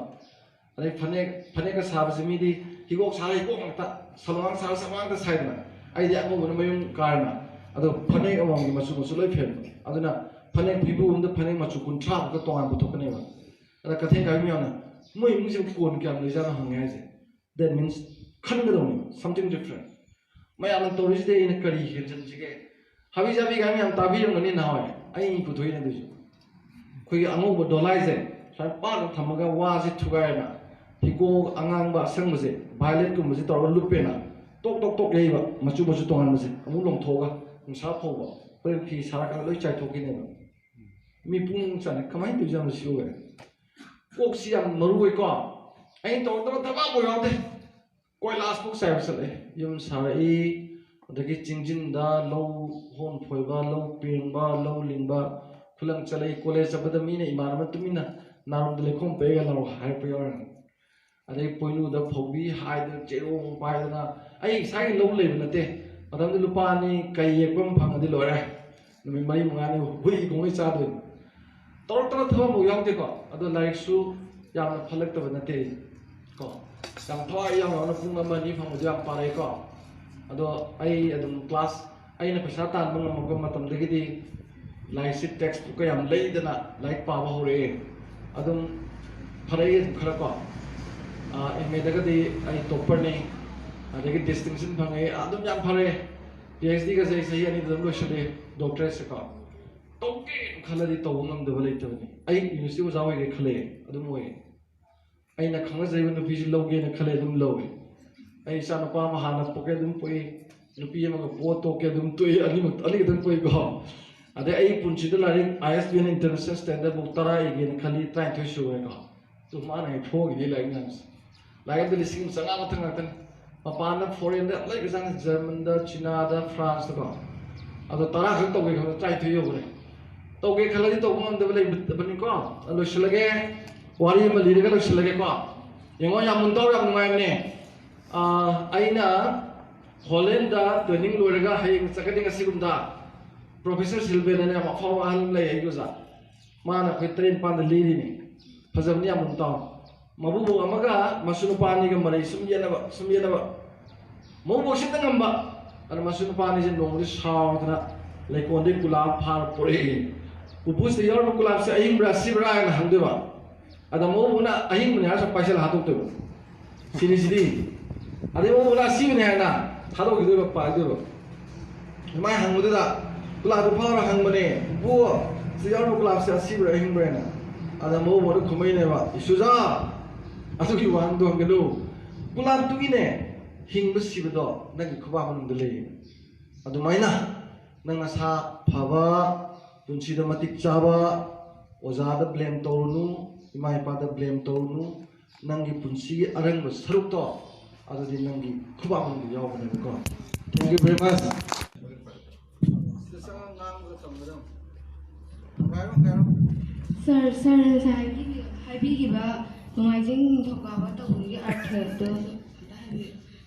ꯑꯗꯩ ꯐꯅꯦꯛ, ꯐꯅꯦꯛꯀ ꯁꯥꯕꯁꯦ ꯃꯤꯗꯤ ꯍꯤꯒꯣꯛ ꯁꯥꯔ ꯍꯤꯒꯣꯛ ꯉꯥꯛꯇ, ꯁꯂꯋꯥꯔ ꯁꯥꯔ ꯁꯂꯋꯥꯔ ꯉꯥꯛꯇ ꯁꯥꯏꯗꯅ, ꯑꯩꯗꯤ ꯑꯉꯧꯕꯅ ꯃꯌꯨꯝ ꯀꯥꯔꯅ꯫ ꯑꯗꯣ ꯐꯅꯦꯛ ꯑꯃꯃꯝꯒꯤ ꯃꯆꯨ ꯃꯆꯨ ꯂꯣꯏ ꯐꯦꯟꯕ꯫ ꯑꯗꯨꯅ ꯐꯅꯦꯛ ꯐꯤꯕꯨ ꯑꯃꯗ ꯐꯅꯦꯛ ꯃꯆꯨ ꯀꯨꯟꯊ꯭ꯔꯥ ꯃꯨꯛꯀ ꯇꯣꯉꯥꯟ ꯄꯨꯊꯣꯛꯀꯅꯦꯕ꯫ ꯑꯗ ꯀꯩꯊꯦꯜ ꯀꯥꯕꯤ ꯃꯌꯥꯝꯅ, "ꯃꯣꯏ ꯏꯃꯨꯡꯁꯤꯕꯨ ꯀꯣꯟ ꯀꯌꯥꯝ ꯂꯩꯖꯥꯠꯅꯣ?" ꯍꯪꯉꯦ ꯍꯥꯏꯁꯦ꯫ That means ꯈꯟꯒꯗꯧꯅꯦꯕ, something different꯫ ꯃꯌꯥꯝꯅ ꯇꯧꯔꯤꯁꯤꯗꯤ ꯑꯩꯅ ꯀꯔꯤ ꯍꯦꯟꯖꯤꯟꯁꯤꯒꯦ? ꯍꯥꯕꯤ ꯖꯥꯕꯤ ꯀꯥꯏꯅ ꯌꯥꯝ ꯇꯥꯕꯤꯔꯝꯒꯅꯤ ꯅꯍꯥꯟꯋꯥꯏ, ꯑꯩ ꯄꯨꯊꯣꯛꯏꯅꯦ ꯑꯗꯨꯏꯁꯨ꯫ ꯑꯩꯈꯣꯏꯒꯤ ꯑꯉꯧꯕ ꯗꯣꯂꯥꯏꯁꯦ ꯁꯨꯃꯥꯏꯅ ꯄꯥꯛꯅ ꯊꯝꯃꯒ ꯋꯥꯁꯦ ꯊꯨꯒꯥꯏꯔꯅ, ꯍꯤꯒꯣꯛ ꯑꯉꯥꯡꯕ ꯑꯁꯪꯕꯁꯦ, ꯚꯥꯏꯂꯦꯠꯀꯨꯝꯕꯁꯦ ꯇꯧꯔꯒ ꯂꯨꯞꯄꯦꯅ, ꯇꯣꯛ ꯇꯣꯛ ꯇꯣꯛ ꯌꯩꯕ, ꯃꯆꯨ ꯃꯆꯨ ꯇꯣꯉꯥꯟꯕꯁꯦ ꯑꯃꯨꯛ ꯂꯣꯡꯊꯣꯛꯑꯒ ꯅꯨꯡꯁꯥ ꯐꯧꯕ, ꯍꯣꯔꯦꯟ ꯐꯤ ꯁꯥꯔꯀꯥꯟꯗ ꯂꯣꯏ ꯆꯥꯏꯊꯣꯛꯈꯤꯅꯦꯕ꯫ ꯃꯤ ꯄꯨꯡ ꯆꯪꯉꯦ꯫ ꯀꯃꯥꯏꯅ ꯇꯧꯔꯤꯖꯥꯠꯅꯣ ꯁꯤ ꯑꯣꯏꯔꯦ? ꯀꯣꯛꯁꯤ ꯌꯥꯝ ꯃꯔꯨ ꯑꯣꯏꯀꯣ꯫ ꯑꯩꯅ ꯇꯧꯔꯛꯇꯕ ꯊꯕꯛ ꯑꯃ ꯌꯥꯎꯗꯦ꯫ ꯀꯣꯏꯂꯥꯁ ꯐꯥꯎ ꯆꯥꯏꯕ ꯆꯠꯂꯦ꯫ ꯌꯨꯝ ꯁꯥꯔꯛꯏ, ꯑꯗꯒꯤ ꯆꯤꯡꯖꯤꯟꯗ ꯂꯧ ꯍꯣꯟ ꯐꯣꯏꯕ, ꯂꯧ ꯄꯦꯡꯕ, ꯂꯧ ꯂꯤꯡꯕ, ꯈꯨꯂꯪ ꯆꯠꯂꯛꯏ꯫ ꯀꯣꯂꯦꯖ ꯆꯠꯄꯗ ꯃꯤꯅ ꯏꯃꯥꯟꯅꯕ ꯇꯨꯃꯤꯟꯅ ꯅꯥꯔꯣꯝꯗ ꯂꯩꯈꯣꯝ ꯄꯩꯒ ꯂꯥꯛꯑꯣ ꯍꯥꯏꯔꯛꯄ ꯌꯥꯎꯔꯤꯅꯤ꯫ ꯑꯗꯩ ꯄꯣꯏꯅꯨꯗ ꯐꯧꯕꯤ ꯍꯥꯏꯗꯅ, ꯆꯦꯔꯣꯡ ꯄꯥꯏꯗꯅ, ꯑꯩ ꯏꯁꯥꯒꯤ ꯂꯧ ꯂꯩꯕ ꯅꯠꯇꯦ꯫ ꯃꯇꯝꯗꯨ ꯂꯨꯄꯥ ꯑꯅꯤ ꯀꯩ ꯌꯦꯛꯄ ꯑꯃ ꯐꯪꯉꯗꯤ ꯂꯣꯏꯔꯦ꯫ ꯅꯨꯃꯤꯠ ꯃꯔꯤ ꯃꯉꯥꯅꯤ ꯍꯨꯏ ꯈꯣꯡꯉꯩ ꯆꯥꯗꯣꯏꯅꯤ꯫ ꯇꯧꯔꯛꯇꯕ ꯊꯕꯛ ꯑꯃꯐꯥꯎ ꯌꯥꯎꯗꯦꯀꯣ꯫ ꯑꯗꯣ ꯂꯥꯏꯔꯤꯛꯁꯨ ꯌꯥꯝꯅ ꯐꯠꯂꯛꯇꯕ ꯅꯠꯇꯦ ꯀꯣ꯫ ꯌꯥꯝ ꯊꯋꯥꯏ ꯌꯥꯎꯅ ꯄꯨꯡ ꯑꯃ ꯑꯅꯤ ꯐꯪꯕꯗꯣ ꯌꯥꯝ ꯄꯥꯔꯛꯑꯦꯀꯣ꯫ ꯑꯗꯣ ꯑꯩ ꯑꯗꯨꯝ ꯀ꯭ꯂꯥꯁ, ꯑꯩꯅ ꯄꯩꯁꯥ ꯇꯥꯟꯕ ꯉꯝꯃꯛꯄ ꯃꯇꯝꯗꯒꯤꯗꯤ ꯂꯥꯏꯔꯤꯛꯁꯤ, ꯇꯦꯛꯁ ꯕꯨꯛꯀ ꯌꯥꯝ ꯂꯩꯗꯅ ꯂꯥꯏꯔꯤꯛ ꯄꯥꯕ ꯍꯧꯔꯛꯑꯦ꯫ ꯑꯗꯨꯝ ꯐꯔꯛꯑꯦ ꯑꯗꯨꯝ ꯈꯔ ꯀꯣ꯫ ꯑꯦꯝ ꯑꯦꯗꯒꯗꯤ ꯑꯩ ꯇꯣꯞꯄꯔꯅꯤ, ꯑꯗꯒꯤ ꯗꯤꯁꯇꯤꯡꯁꯟ ꯐꯪꯉꯦ, ꯑꯗꯨꯝ ꯌꯥꯝ ꯐꯔꯦ꯫ ꯄꯤ ꯑꯩꯆ ꯗꯤꯒꯁꯦ ꯑꯩ ꯆꯍꯤ ꯑꯅꯤꯗ ꯑꯗꯨꯝ ꯂꯣꯏꯁꯤꯜꯂꯦ, ꯗꯣꯛꯇꯔꯦꯠꯁꯦꯀꯣ꯫ ꯇꯧꯒꯦꯅ ꯈꯜꯂꯗꯤ ꯇꯧꯕ ꯉꯝꯗꯕ ꯂꯩꯇꯕꯅꯤ꯫ ꯑꯩ ꯌꯨꯅꯤꯚꯔꯁꯤꯇꯤ ꯑꯣꯖꯥ ꯑꯣꯏꯒꯦ ꯈꯜꯂꯦ, ꯑꯗꯨꯝ ꯑꯣꯏꯌꯦ꯫ ꯑꯩꯅ ꯈꯪꯅꯖꯔꯤꯕ ꯅꯨꯄꯤꯁꯤ ꯂꯧꯒꯦꯅ ꯈꯜꯂꯦ, ꯑꯗꯨꯝ ꯂꯧꯋꯦ꯫ ꯑꯩ ꯏꯆꯥ ꯅꯨꯄꯥ ꯑꯃ ꯍꯥꯟꯅ ꯄꯣꯛꯀꯦ, ꯑꯗꯨꯝ ꯄꯣꯛꯏ꯫ ꯅꯨꯄꯤ ꯑꯃꯒ ꯄꯣꯛꯑ ꯇꯣꯛꯀꯦ, ꯑꯗꯨꯝ ꯇꯣꯛꯏ꯫ ꯑꯅꯤꯃꯛ, ꯑꯅꯤꯈꯛꯇꯪ ꯄꯣꯛꯏꯀꯣ꯫ ꯑꯗꯩ ꯑꯩ ꯄꯨꯟꯁꯤꯗ ꯂꯥꯏꯔꯤꯛ I S B N international standard book ꯇꯔꯥ ꯏꯒꯦꯅ ꯈꯜꯂꯤ, ꯇꯔꯥꯅꯤꯊꯣꯏ ꯁꯨꯔꯦꯀꯣ꯫ ꯑꯗꯨ ꯃꯥꯅ ꯍꯦꯛ ꯐꯣꯡꯈꯤꯗꯤ ꯂꯥꯏꯔꯤꯛ ꯃꯌꯥꯝꯁꯦ꯫ ꯂꯥꯏꯔꯤꯛ ꯑꯝꯗ ꯂꯤꯁꯤꯡ ꯑꯃ ꯆꯥꯝꯃꯉꯥ ꯃꯊꯛ ꯉꯥꯛꯇꯅꯤ꯫ ꯃꯄꯥꯟꯗ ꯐꯣꯔꯦꯟꯗ ꯂꯩꯕ ꯆꯪꯉꯦ, ꯖꯔꯃꯟꯗ, ꯆꯤꯅꯥꯗ, ꯐ꯭ꯔꯥꯟꯁꯇꯀꯣ꯫ ꯑꯗꯣ ꯇꯔꯥ ꯈꯛ ꯇꯧꯒꯦ ꯈꯟꯕ ꯇꯔꯥꯅꯤꯊꯣꯏ ꯌꯧꯈ꯭ꯔꯦ꯫ ꯇꯧꯒꯦ ꯈꯜꯂꯗꯤ ꯇꯧꯕ ꯉꯝꯗꯕ ꯂꯩꯇꯕꯅꯤꯀꯣ꯫ ꯑꯗꯣ ꯂꯣꯏꯁꯤꯜꯂꯒꯦ, ꯋꯥꯔꯤ ꯑꯃ ꯂꯤꯔꯒ ꯂꯣꯏꯁꯤꯜꯂꯒꯦꯀꯣ꯫ ꯌꯦꯡꯉꯣ, ꯌꯥꯝ ꯃꯨꯟꯗꯧ ꯌꯥꯝ ꯅꯨꯡꯉꯥꯏꯕꯅꯦ꯫ ꯑꯥ, ꯑꯩꯅ ꯍꯣꯂꯦꯟꯗ ꯇ꯭ꯔꯦꯅꯤꯡ ꯂꯣꯏꯔꯒ ꯍꯌꯦꯡ ꯆꯠꯀꯅꯤ꯫ ꯉꯁꯤꯒꯨꯝꯗ ꯄ꯭ꯔꯣꯐꯦꯁꯔ ꯁꯤꯜꯕꯦꯟ ꯍꯥꯏꯅ ꯌꯥꯝ ꯑꯐꯥꯎꯕ ꯑꯍꯜ ꯑꯃ ꯂꯩ ꯑꯩꯒꯤ ꯑꯣꯖꯥ꯫ ꯃꯥꯅ ꯑꯩꯈꯣꯏ ꯇꯔꯦꯠ ꯅꯤꯄꯥꯟꯗ ꯂꯤꯔꯤꯅꯤ꯫ ꯐꯖꯕꯅꯤ ꯌꯥꯝ ꯑꯃꯨꯛ ꯇꯥꯎ꯫ ꯃꯕꯨꯕꯣꯛ ꯑꯃꯒ ꯃꯁꯨ ꯅꯨꯄꯥ ꯑꯅꯤꯒ ꯃꯔꯩ ꯁꯨꯝ ꯌꯦꯠꯅꯕ, ꯁꯨꯝ ꯌꯦꯠꯅꯕ꯫ ꯃꯕꯨꯕꯣꯛꯁꯤꯅ ꯉꯝꯕ꯫ ꯑꯗ ꯃꯁꯨ ꯅꯨꯄꯥ ꯑꯅꯤꯁꯦ ꯅꯣꯡꯃꯗꯤ ꯁꯥꯎꯗꯅ ꯂꯩꯀꯣꯜꯗꯒꯤ ꯒꯨꯂꯥꯞ ꯐꯥꯔ ꯄꯨꯔꯛꯑꯦ꯫ "ꯄꯨꯄꯨ, ꯁꯤꯗ ꯌꯥꯎꯔꯤꯕ ꯒꯨꯂꯥꯞꯁꯦ ꯑꯍꯤꯡꯕ꯭ꯔꯥ, ꯑꯁꯤꯕ꯭ꯔꯥ?" ꯍꯥꯏꯅ ꯍꯪꯗꯣꯏꯕ꯫ ꯑꯗ ꯃꯕꯨꯕꯣꯛꯅ ꯑꯍꯤꯡꯕꯅꯤ ꯍꯥꯏꯔꯁꯨ ꯄꯥꯏꯁꯜꯂ ꯍꯥꯠꯇꯣꯛꯇꯣꯏꯕ꯫ "ꯁꯤꯅꯤ, ꯁꯤꯗꯤ"꯫ ꯑꯗꯩ ꯃꯕꯨꯕꯣꯛꯅ "ꯑꯁꯤꯕꯅꯤ" ꯍꯥꯏꯅ ꯊꯥꯗꯣꯛꯈꯤꯗꯣꯏꯕ, ꯄꯥꯏꯗꯣꯏꯕ꯫ ꯑꯗꯨꯃꯥꯏꯅ ꯍꯪꯕꯗꯨꯗ ꯒꯨꯂꯥꯞꯇꯣ ꯐꯥꯎꯔ ꯍꯪꯕꯅꯦ, "ꯄꯨꯄꯨ, ꯁꯤ ꯌꯥꯎꯔꯤꯕ ꯒꯨꯂꯥꯞꯁꯦ ꯑꯁꯤꯕ꯭ꯔꯥ ꯑꯍꯤꯡꯕ꯭ꯔꯥꯅ?" ꯑꯗ ꯃꯕꯨꯕꯣꯛꯅ ꯈꯨꯝꯃꯛꯏꯅꯦꯕ, "ꯏꯁꯨꯖꯥ, ꯑꯗꯨꯒꯤ ꯋꯥꯍꯪꯗꯣ ꯍꯪꯒꯅꯨ꯫ ꯒꯨꯂꯥꯞꯇꯨꯒꯤꯅꯦ, ꯍꯤꯡꯕ ꯁꯤꯕꯗꯣ ꯅꯪꯒꯤ ꯈꯨꯕꯥꯛ ꯃꯅꯨꯡꯗ ꯂꯩꯌꯦ꯫ ꯑꯗꯨꯃꯥꯏꯅ ꯅꯪ ꯅꯁꯥ ꯐꯕ, ꯄꯨꯟꯁꯤꯗ ꯃꯇꯤꯛ ꯆꯥꯕ, ꯑꯣꯖꯥꯗ ꯕ꯭ꯂꯦꯝ ꯇꯧꯔꯨꯅꯨ, ꯏꯃꯥ ꯏꯄꯥꯗ ꯕ꯭ꯂꯦꯝ ꯇꯧꯔꯨꯅꯨ꯫ ꯅꯪꯒꯤ ꯄꯨꯟꯁꯤꯒꯤ ꯑꯔꯪꯕ ꯁꯔꯨꯛꯇꯣ ꯑꯗꯨꯗꯤ ꯅꯪꯒꯤ ꯈꯨꯕꯥꯛ ꯃꯅꯨꯡꯗ ꯌꯥꯎꯕꯅꯦꯕꯀꯣ꯫ Thank you very much꯫ ꯁꯥꯔ, ꯁꯥꯔ ꯉꯁꯥꯏ ꯍꯥꯏꯕꯤꯈꯤ-, ꯍꯥꯏꯕꯤꯈꯤꯕ ꯅꯣꯡꯃꯥꯏꯖꯤꯡ ꯅꯤꯡꯊꯧꯀꯥꯕ ꯇꯧꯕꯒꯤ ꯑꯥꯔꯊꯗꯣ ꯑꯝꯇ ꯍꯥꯏꯕꯤꯌꯨ꯫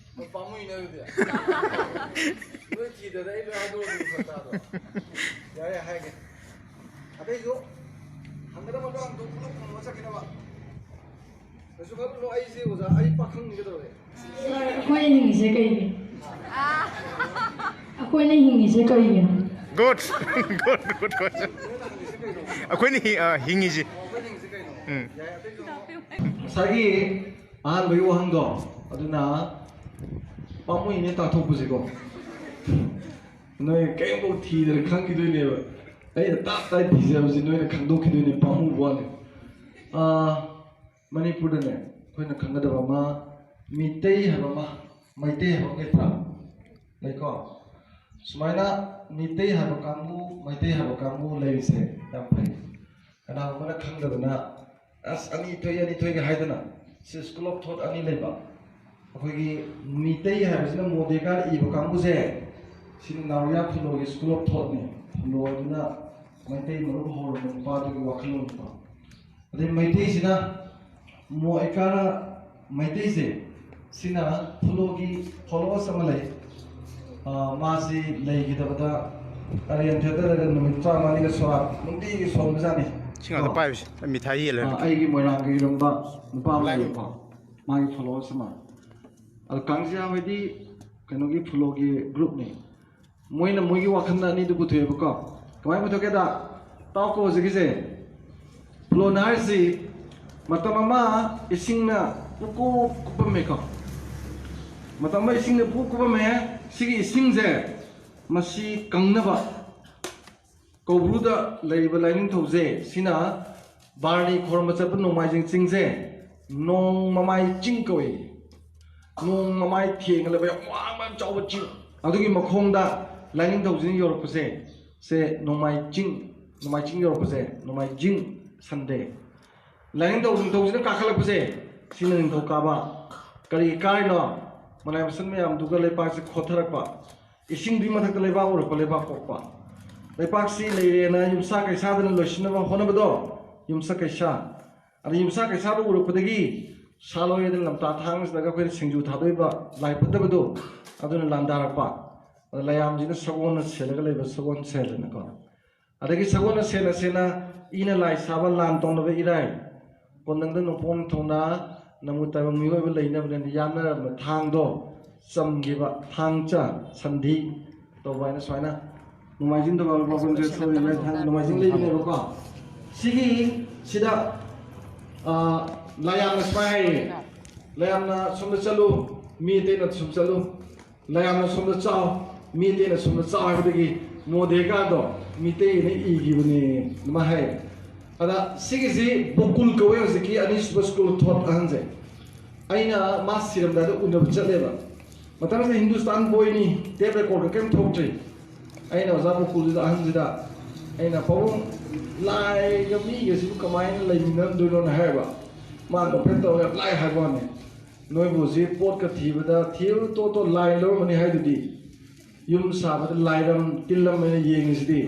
ꯄꯥꯝꯃꯨꯏꯅꯦ ꯑꯗꯨꯗꯤ꯫ ꯅꯣꯏ ꯊꯤꯗꯗ ꯑꯩ ꯂꯣꯏ ꯍꯥꯏꯗꯣꯛꯑꯗꯤ ꯐꯔꯛ ꯇꯥꯗ꯭ꯔꯣ? ꯌꯥꯔꯦ, ꯍꯥꯏꯒꯦ꯫ ꯑꯇꯩꯁꯨ ꯍꯪꯒꯗꯕ ꯂꯣꯏ ꯍꯪꯗꯣꯛ, ꯄꯨꯂꯞ ꯈꯨꯝꯃꯒ ꯆꯠꯈꯤꯅꯕ꯫ ꯀꯩꯁꯨ ꯈꯜꯂꯨꯅꯨ, ꯑꯩꯁꯦ ꯑꯣꯖꯥ, ꯑꯩ ꯄꯥꯈꯪꯅꯤ ꯀꯩꯗꯧꯔꯒꯦ? ꯁꯥꯔ, ꯑꯩꯈꯣꯏꯅ ꯍꯤꯡꯉꯤꯁꯦ ꯀꯩꯒꯤꯅꯣ? ꯑꯩꯈꯣꯏꯅ ꯍꯤꯡꯉꯤꯁꯦ ꯀꯩꯒꯤꯅꯣ? Good. Good, good question. ꯑꯩꯈꯣꯏꯅ ꯍꯤ-, ꯑ, ꯍꯤꯡꯉꯤꯁꯦ꯫ ꯑꯩꯈꯣꯏꯅ ꯍꯤꯡꯉꯤꯁꯦ ꯀꯩꯅꯣ? ꯎꯝ꯫ ꯌꯥꯏ, ꯑꯇꯩꯁꯨ ꯍꯪꯉꯣ꯫ ꯉꯁꯥꯏꯒꯤ ꯑꯍꯥꯟꯕꯒꯤ ꯋꯥꯍꯪꯗꯣ, ꯑꯗꯨꯅ ꯄꯥꯝꯃꯨꯏꯅꯦ ꯇꯥꯊꯣꯛꯄꯁꯦꯀꯣ꯫ ꯅꯣꯏ ꯀꯔꯤꯝꯐꯥꯎ ꯊꯤꯗꯅ ꯈꯪꯈꯤꯗꯣꯏꯅꯦꯕ꯫ ꯑꯩꯅ ꯇꯞ ꯇꯥꯏ ꯊꯤꯖꯕꯁꯦ ꯅꯣꯏꯅ ꯈꯪꯗꯣꯛꯈꯤꯗꯣꯏꯅꯦ, ꯄꯥꯝꯃꯨꯕ ꯋꯥꯅꯤ꯫ ꯑꯥ, ꯃꯅꯤꯄꯨꯔꯗꯅꯦ, ꯑꯩꯈꯣꯏꯅ ꯈꯪꯒꯗꯕ ꯑꯃ, ꯃꯤꯇꯩ ꯍꯥꯏꯕ ꯑꯃ, ꯃꯩꯇꯩ ꯍꯥꯏꯕ ꯑꯃ ꯂꯩꯇ꯭ꯔꯥ? ꯂꯩꯀꯣ? ꯁꯨꯃꯥꯏꯅ ꯃꯤꯇꯩ ꯍꯥꯏꯕ ꯀꯥꯡꯕꯨ, ꯃꯩꯇꯩ ꯍꯥꯏꯕ ꯀꯥꯡꯕꯨ ꯂꯩꯔꯤꯁꯦ ꯌꯥꯝ ꯐꯩ꯫ ꯀꯅꯥꯒꯨꯝꯕꯅ ꯈꯪꯗꯗꯅ, "ꯑꯁ, ꯑꯅꯤ ꯊꯣꯛꯏ, ꯑꯅꯤ ꯊꯣꯛꯏꯒ" ꯍꯥꯏꯗꯅ, ꯁꯤ school of thought ꯑꯅꯤ ꯂꯩꯕ꯫ ꯑꯩꯈꯣꯏꯒꯤ ꯃꯤꯇꯩ ꯍꯥꯏꯕꯁꯤꯅ ꯃꯣꯗꯦꯀꯥꯔ ꯏꯕ ꯀꯥꯡꯕꯨꯁꯦ, ꯁꯤꯅ ꯅꯥꯎꯔꯤꯌꯥ ꯈꯨꯂꯣꯒꯤ school of thoughtꯅꯤ꯫ ꯈꯨꯂꯣ ꯑꯗꯨꯅ ꯃꯩꯇꯩ ꯃꯔꯨꯞ ꯍꯧꯔꯕ ꯅꯨꯄꯥꯗꯨꯒꯤ ꯋꯥꯈꯜꯂꯣꯟꯅꯤꯀꯣ꯫ ꯑꯗꯩ ꯃꯩꯇꯩꯁꯤꯅ ꯃꯣ ꯑꯦꯀꯥꯅ ꯃꯩꯇꯩꯁꯦ ꯁꯤꯅ ꯐꯨꯂꯣꯒꯤ ꯐꯣꯂꯣꯋꯔꯁ ꯑꯃ ꯂꯩ꯫ ꯑ, ꯃꯥꯁꯤ ꯂꯩꯈꯤꯗꯕꯗ ꯀꯔꯦꯟ ꯊꯦꯇꯔꯗ ꯅꯨꯃꯤꯠ ꯇꯔꯥꯃꯉꯥꯅꯤꯒ ꯁꯣꯔꯥ ꯅꯨꯡꯇꯤꯒꯤ ꯁꯣꯟꯕꯖꯥꯠꯅꯤ꯫ ꯁꯤ ꯉꯥꯛꯇ ꯄꯥꯏꯕꯁꯤ ꯃꯤꯊꯥꯏ ꯌꯦꯜꯂꯦ꯫ ꯑ, ꯑꯩꯒꯤ ꯃꯣꯏꯔꯥꯡꯒ ꯏꯔꯝꯕ ꯅꯨꯄꯥ ꯑꯃ ꯂꯩꯌꯦꯀꯣ, ꯃꯥꯒꯤ ꯐꯣꯂꯣꯋꯔꯁ ꯑꯃ꯫ ꯑꯗꯣ ꯀꯥꯡꯖꯤꯌꯥ ꯍꯣꯏꯗꯤ ꯀꯩꯅꯣꯒꯤ ꯐꯨꯂꯣꯒꯤ ꯒ꯭ꯔꯨꯞꯅꯤ꯫ ꯃꯣꯏꯅ ꯃꯣꯏꯒꯤ ꯋꯥꯈꯜꯗ ꯑꯅꯤꯗꯨ ꯄꯨꯊꯣꯛꯑꯦꯕꯀꯣ꯫ ꯀꯃꯥꯏꯅ ꯄꯨꯊꯣꯛꯀꯦꯗ, ꯇꯥꯎꯀꯣ ꯍꯧꯖꯤꯛꯀꯤꯁꯦ꯫ ꯐꯨꯂꯣꯅ ꯍꯥꯏꯔꯤꯁꯤ ꯃꯇꯝ ꯑꯃ ꯏꯁꯤꯡꯅ ꯄꯨꯀꯨꯞ ꯀꯨꯞꯄꯝꯃꯦꯀꯣ꯫ ꯃꯇꯝ ꯑꯃ ꯏꯁꯤꯡꯅ ꯄꯨꯀꯨꯞ ꯀꯨꯞꯄꯝꯃꯦ꯫ ꯁꯤꯒꯤ ꯏꯁꯤꯡꯁꯦ ꯃꯁꯤ ꯀꯪꯅꯕ ꯀꯧꯕ꯭ꯔꯨꯗ ꯂꯩꯔꯤꯕ ꯂꯥꯏꯅꯤꯡꯊꯧꯁꯦ ꯁꯤꯅ ꯕꯥꯔꯨꯅꯤ ꯈꯣꯏꯔꯝꯕ ꯆꯠꯄ ꯅꯣꯡꯃꯥꯏꯖꯤꯡ ꯆꯤꯡꯁꯦ ꯅꯣꯡ ꯃꯃꯥꯏ ꯆꯤꯡ ꯀꯧꯏ꯫ ꯅꯣꯡ ꯃꯃꯥꯏ ꯊꯦꯡꯅ ꯂꯩꯕ ꯌꯥꯝ ꯋꯥꯡꯕ, ꯌꯥꯝ ꯆꯥꯎꯕ ꯆꯤꯡ, ꯑꯗꯨꯒꯤ ꯃꯈꯣꯡꯗ ꯂꯥꯏꯅꯤꯡꯊꯧꯁꯤꯅ ꯌꯧꯔꯛꯄꯁꯦ, ꯁꯦ ꯅꯣꯡꯃꯥꯏ ꯆꯤꯡ, ꯅꯣꯡꯃꯥꯏ ꯆꯤꯡ ꯌꯧꯔꯛꯄꯁꯦ ꯅꯣꯡꯃꯥꯏꯖꯤꯡ, ꯁꯟꯗꯦ꯫ ꯂꯥꯏꯅꯤꯡꯊꯧ, ꯅꯤꯡꯊꯧꯁꯤꯅ ꯀꯥꯈꯠꯂꯛꯄꯁꯦ ꯁꯤꯅ ꯅꯤꯡꯊꯧꯀꯥꯕ꯫ ꯀꯔꯤ ꯀꯥꯔꯤꯅꯣ? ꯃꯅꯥꯏ ꯃꯁꯤꯟ ꯃꯌꯥꯝꯗꯨꯒ ꯂꯩꯄꯥꯛꯁꯦ ꯈꯣꯠꯊꯔꯛꯄ, ꯏꯁꯤꯡꯗꯨꯒꯤ ꯃꯊꯛꯇ ꯂꯩꯕꯥꯛ ꯎꯔꯛꯄ, ꯂꯩꯕꯥꯛ ꯄꯣꯛꯄ꯫ ꯂꯩꯄꯥꯛꯁꯤ ꯂꯩꯔꯦꯅ ꯌꯨꯝꯁꯥ ꯀꯩꯁꯥꯗꯅ ꯂꯣꯏꯁꯤꯟꯅꯕ ꯍꯣꯠꯅꯕꯗꯣ, ꯌꯨꯝꯁꯥ ꯀꯩꯁꯥ꯫ ꯑꯗ ꯌꯨꯝꯁꯥ ꯀꯩꯁꯥꯗꯨ ꯎꯔꯛꯄꯗꯒꯤ ꯁꯥ ꯂꯣꯏꯔꯦꯗꯅ ꯂꯝꯇꯥ ꯊꯥꯡꯁꯤꯗꯒ ꯑꯩꯈꯣꯏꯅ ꯁꯤꯡꯖꯨ ꯊꯥꯗꯣꯛꯏꯕ ꯂꯥꯏ ꯐꯠꯇꯕꯗꯣ, ꯑꯗꯨꯅ ꯂꯥꯟꯗꯥꯔꯛꯄ꯫ ꯑꯗ ꯂꯥꯏꯌꯥꯝꯁꯤꯅ ꯁꯒꯣꯜꯅ ꯁꯦꯜꯂꯒ ꯂꯩꯕ, ꯁꯒꯣꯜ ꯁꯦꯜꯂꯦꯅꯀꯣ꯫ ꯑꯗꯒꯤ ꯁꯒꯣꯜꯅ ꯁꯦꯟꯅ ꯁꯦꯟꯅ ꯏꯅ ꯂꯥꯏ ꯁꯥꯕ ꯂꯥꯟ ꯇꯧꯅꯕ ꯏꯔꯥꯏ, ꯀꯣꯟꯗꯪꯗ ꯅꯣꯡꯄꯣꯛ ꯅꯤꯡꯊꯧꯅ ꯅꯃꯨ ꯇꯥꯏꯕꯪ ꯃꯤꯑꯣꯏꯕ ꯂꯩꯅꯕꯅꯦꯅ ꯌꯥꯟꯅꯔꯝꯕ ꯊꯥꯡꯗꯣ ꯆꯝꯈꯤꯕ, ꯊꯥꯡꯆ, ꯁꯟꯙꯤ ꯇꯧꯕ ꯍꯥꯏꯅ ꯁꯨꯃꯥꯏꯅ ꯅꯣꯡꯃꯥꯏꯖꯤꯡ ꯊꯧꯕꯥꯜ ꯄꯥꯎꯈꯨꯝꯁꯦ ꯁꯣꯏꯔꯤꯉꯩ ꯊꯥꯡ ꯅꯣꯡꯃꯥꯏꯖꯤꯡ ꯂꯩꯕꯅꯦꯕꯀꯣ꯫ ꯁꯤꯒꯤ ꯁꯤꯗ, ꯑ, ꯂꯥꯏꯌꯥꯝꯅ ꯁꯨꯃꯥꯏꯅ ꯍꯥꯏꯌꯦ, "ꯂꯥꯏꯌꯥꯝꯅ ꯁꯣꯝꯗ ꯆꯠꯂꯨ, ꯃꯤ ꯑꯇꯩꯅ ꯁꯨꯝ ꯆꯠꯂꯨ, ꯂꯥꯏꯌꯥꯝꯅ ꯁꯣꯝꯗ ꯆꯥꯎ, ꯃꯤ ꯑꯇꯩꯅ ꯁꯣꯝꯗ ꯆꯥꯎ" ꯍꯥꯏꯕꯗꯒꯤ ꯃꯣꯗꯦꯒꯥꯗꯣ ꯃꯤꯇꯩꯅ ꯏꯈꯤꯕꯅꯦ ꯑꯗꯨꯃꯥꯏꯅ ꯍꯥꯏ꯫ ꯑꯗ ꯁꯤꯒꯤꯁꯤ ꯕꯣꯀꯨꯜ ꯀꯧꯋꯦ, ꯍꯧꯖꯤꯛꯀꯤ ꯑꯅꯤꯁꯨꯕ ꯁ꯭ꯀꯨꯜ ꯊꯣꯠ ꯑꯍꯟꯁꯦ꯫ ꯑꯩꯅ ꯃꯥ ꯁꯤꯔꯝꯗꯥꯏꯗ ꯎꯅꯕ ꯆꯠꯂꯦꯕ꯫ ꯃꯇꯝꯁꯤꯗ ꯍꯤꯟꯗꯨꯁꯇꯥꯟ ꯕꯣꯏꯅꯤ, ꯇꯦꯞ ꯔꯦꯀꯣꯔꯗꯀ ꯀꯔꯤꯝ ꯊꯣꯛꯇ꯭ꯔꯤ꯫ ꯑꯩꯅ ꯑꯣꯖꯥ ꯕꯣꯀꯨꯜꯗꯨꯗ, ꯑꯍꯟꯁꯤꯗ ꯑꯩꯅ, "ꯄꯥꯕꯨꯡ, ꯂꯥꯏꯒ ꯃꯤꯒꯁꯤꯕꯨ ꯀꯃꯥꯏꯅ ꯂꯩꯃꯤꯟꯅꯔꯝꯗꯣꯏꯅꯣꯅ?" ꯍꯥꯏꯕ꯫ ꯃꯥ ꯅꯣꯛꯐꯦꯠ ꯇꯧꯔꯒ ꯌꯥꯝ ꯂꯥꯏ ꯍꯥꯏꯕ ꯋꯥꯅꯤ꯫ "ꯅꯣꯏꯕꯨ ꯍꯧꯖꯤꯛ ꯄꯣꯠꯀ ꯊꯤꯕꯗ ꯊꯤꯕ ꯇꯣꯠꯇꯣ ꯂꯥꯏ ꯂꯧꯔꯝꯃꯅꯤ ꯍꯥꯏꯗꯨꯗꯤ꯫ ꯌꯨꯝ ꯁꯥꯕꯗ ꯂꯥꯏꯔꯝ ꯇꯤꯜꯂꯝ ꯍꯥꯏꯅ ꯌꯦꯡꯉꯤꯁꯤꯗꯤ꯫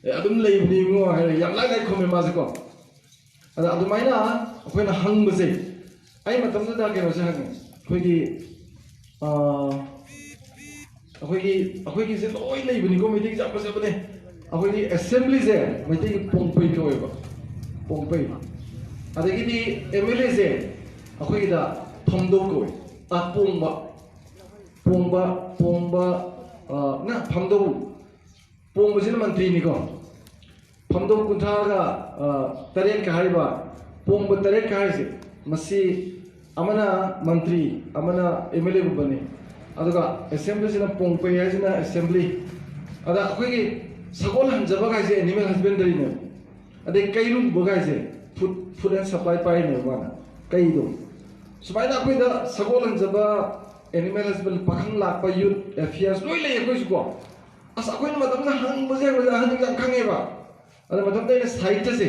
ꯑꯦ, ꯑꯗꯨꯝ ꯂꯩꯕꯅꯤ ꯏꯕꯨꯡꯉꯣ" ꯍꯥꯏꯔ ꯌꯥꯝ ꯂꯥꯏ ꯂꯥꯏ ꯈꯨꯝꯃꯦ ꯃꯥꯁꯦꯀꯣ꯫ ꯑꯗ ꯑꯗꯨꯃꯥꯏꯅ ꯑꯩꯈꯣꯏꯅ ꯍꯪꯕꯁꯦ, ꯑꯩ ꯃꯇꯝꯗꯨꯗ ꯀꯩꯅꯣꯁꯦ ꯍꯪꯉꯦ, ꯑꯩꯈꯣꯏꯒꯤ ꯑꯥ, ꯑꯩꯈꯣꯏꯒꯤ ꯑꯩꯈꯣꯏꯒꯤꯁꯦ ꯂꯣꯏ ꯂꯩꯕꯅꯤꯀꯣ, ꯃꯩꯇꯩꯒꯤꯁꯦ ꯌꯥꯝ ꯐꯖꯕꯅꯦ꯫ ꯑꯩꯈꯣꯏꯒꯤ ꯑꯦꯁꯦꯝꯕ꯭ꯂꯤꯁꯦ ꯃꯩꯇꯩꯒꯤ ꯄꯣꯡꯄꯩ ꯀꯧꯋꯦꯕ, ꯄꯣꯡꯄꯩ꯫ ꯑꯗꯒꯤꯗꯤ ꯑꯦꯝ ꯑꯦꯜ ꯑꯦꯁꯦ ꯑꯩꯈꯣꯏꯒꯤꯗ ꯐꯝꯗꯧ ꯀꯧꯋꯦ꯫ ꯑ, ꯄꯣꯡꯕ, ꯄꯣꯡꯕ, ꯄꯣꯡꯕ, ꯑ, ꯅ ꯐꯝꯗꯧ꯫ ꯄꯣꯡꯕꯁꯤꯅ ꯃꯟꯇ꯭ꯔꯤꯅꯤꯀꯣ꯫ ꯐꯝꯗꯧ ꯀꯨꯟꯊ꯭ꯔꯥꯒ, ꯑ, ꯇꯔꯦꯠꯀ ꯍꯥꯏꯔꯤꯕ, ꯄꯣꯡꯕ ꯇꯔꯦꯠꯀ ꯍꯥꯏꯔꯤꯁꯦ, ꯃꯁꯤ ꯑꯃꯅ ꯃꯟꯇ꯭ꯔꯤ, ꯑꯃꯅ ꯑꯦꯝ ꯑꯦꯜ ꯑꯦꯒꯨꯝꯕꯅꯤ꯫ ꯑꯗꯨꯒ ꯑꯦꯁꯦꯝꯕ꯭ꯂꯤꯁꯤꯅ, ꯄꯣꯡꯄꯩ ꯍꯥꯏꯁꯤꯅ ꯑꯦꯁꯦꯝꯕ꯭ꯂꯤ꯫ ꯑꯗ ꯑꯩꯈꯣꯏꯒꯤ ꯁꯒꯣꯜ ꯍꯟꯖꯕ ꯍꯥꯏꯁꯦ ꯑꯦꯅꯤꯃꯦꯜ ꯍꯁꯕꯦꯟꯗꯔꯤꯅꯦ꯫ ꯑꯗꯩ ꯀꯩꯔꯨꯝꯕ ꯍꯥꯏꯁꯦ ꯐꯨꯗ, ꯐꯨꯗ ꯑꯦꯟ ꯁꯄ꯭ꯂꯥꯏ ꯄꯥꯏꯔꯤꯅꯦꯕ ꯃꯥꯅ, ꯀꯩꯗꯣ꯫ ꯁꯨꯃꯥꯏꯅ ꯑꯩꯈꯣꯏꯗ ꯁꯒꯣꯜ ꯍꯟꯖꯕ, ꯑꯦꯅꯤꯃꯦꯜ ꯍꯁꯕꯦꯟ, ꯄꯥꯈꯪ ꯂꯥꯛꯄ, ꯌꯨꯠ ꯑꯦꯐꯤꯌꯔꯁ ꯂꯣꯏ ꯂꯩ ꯑꯩꯈꯣꯏꯁꯨꯀꯣ꯫ ꯑꯁ, ꯑꯩꯈꯣꯏꯅ ꯃꯇꯝꯗ ꯍꯪꯕꯁꯦ, ꯍꯪꯕꯁꯦ ꯑꯍꯟꯁꯤꯡꯁꯦ ꯌꯥꯝ ꯈꯪꯉꯦꯕ꯫ ꯑꯗ ꯃꯇꯝꯗ ꯑꯩꯅ ꯁꯥꯍꯤꯇ꯭ꯌꯁꯦ,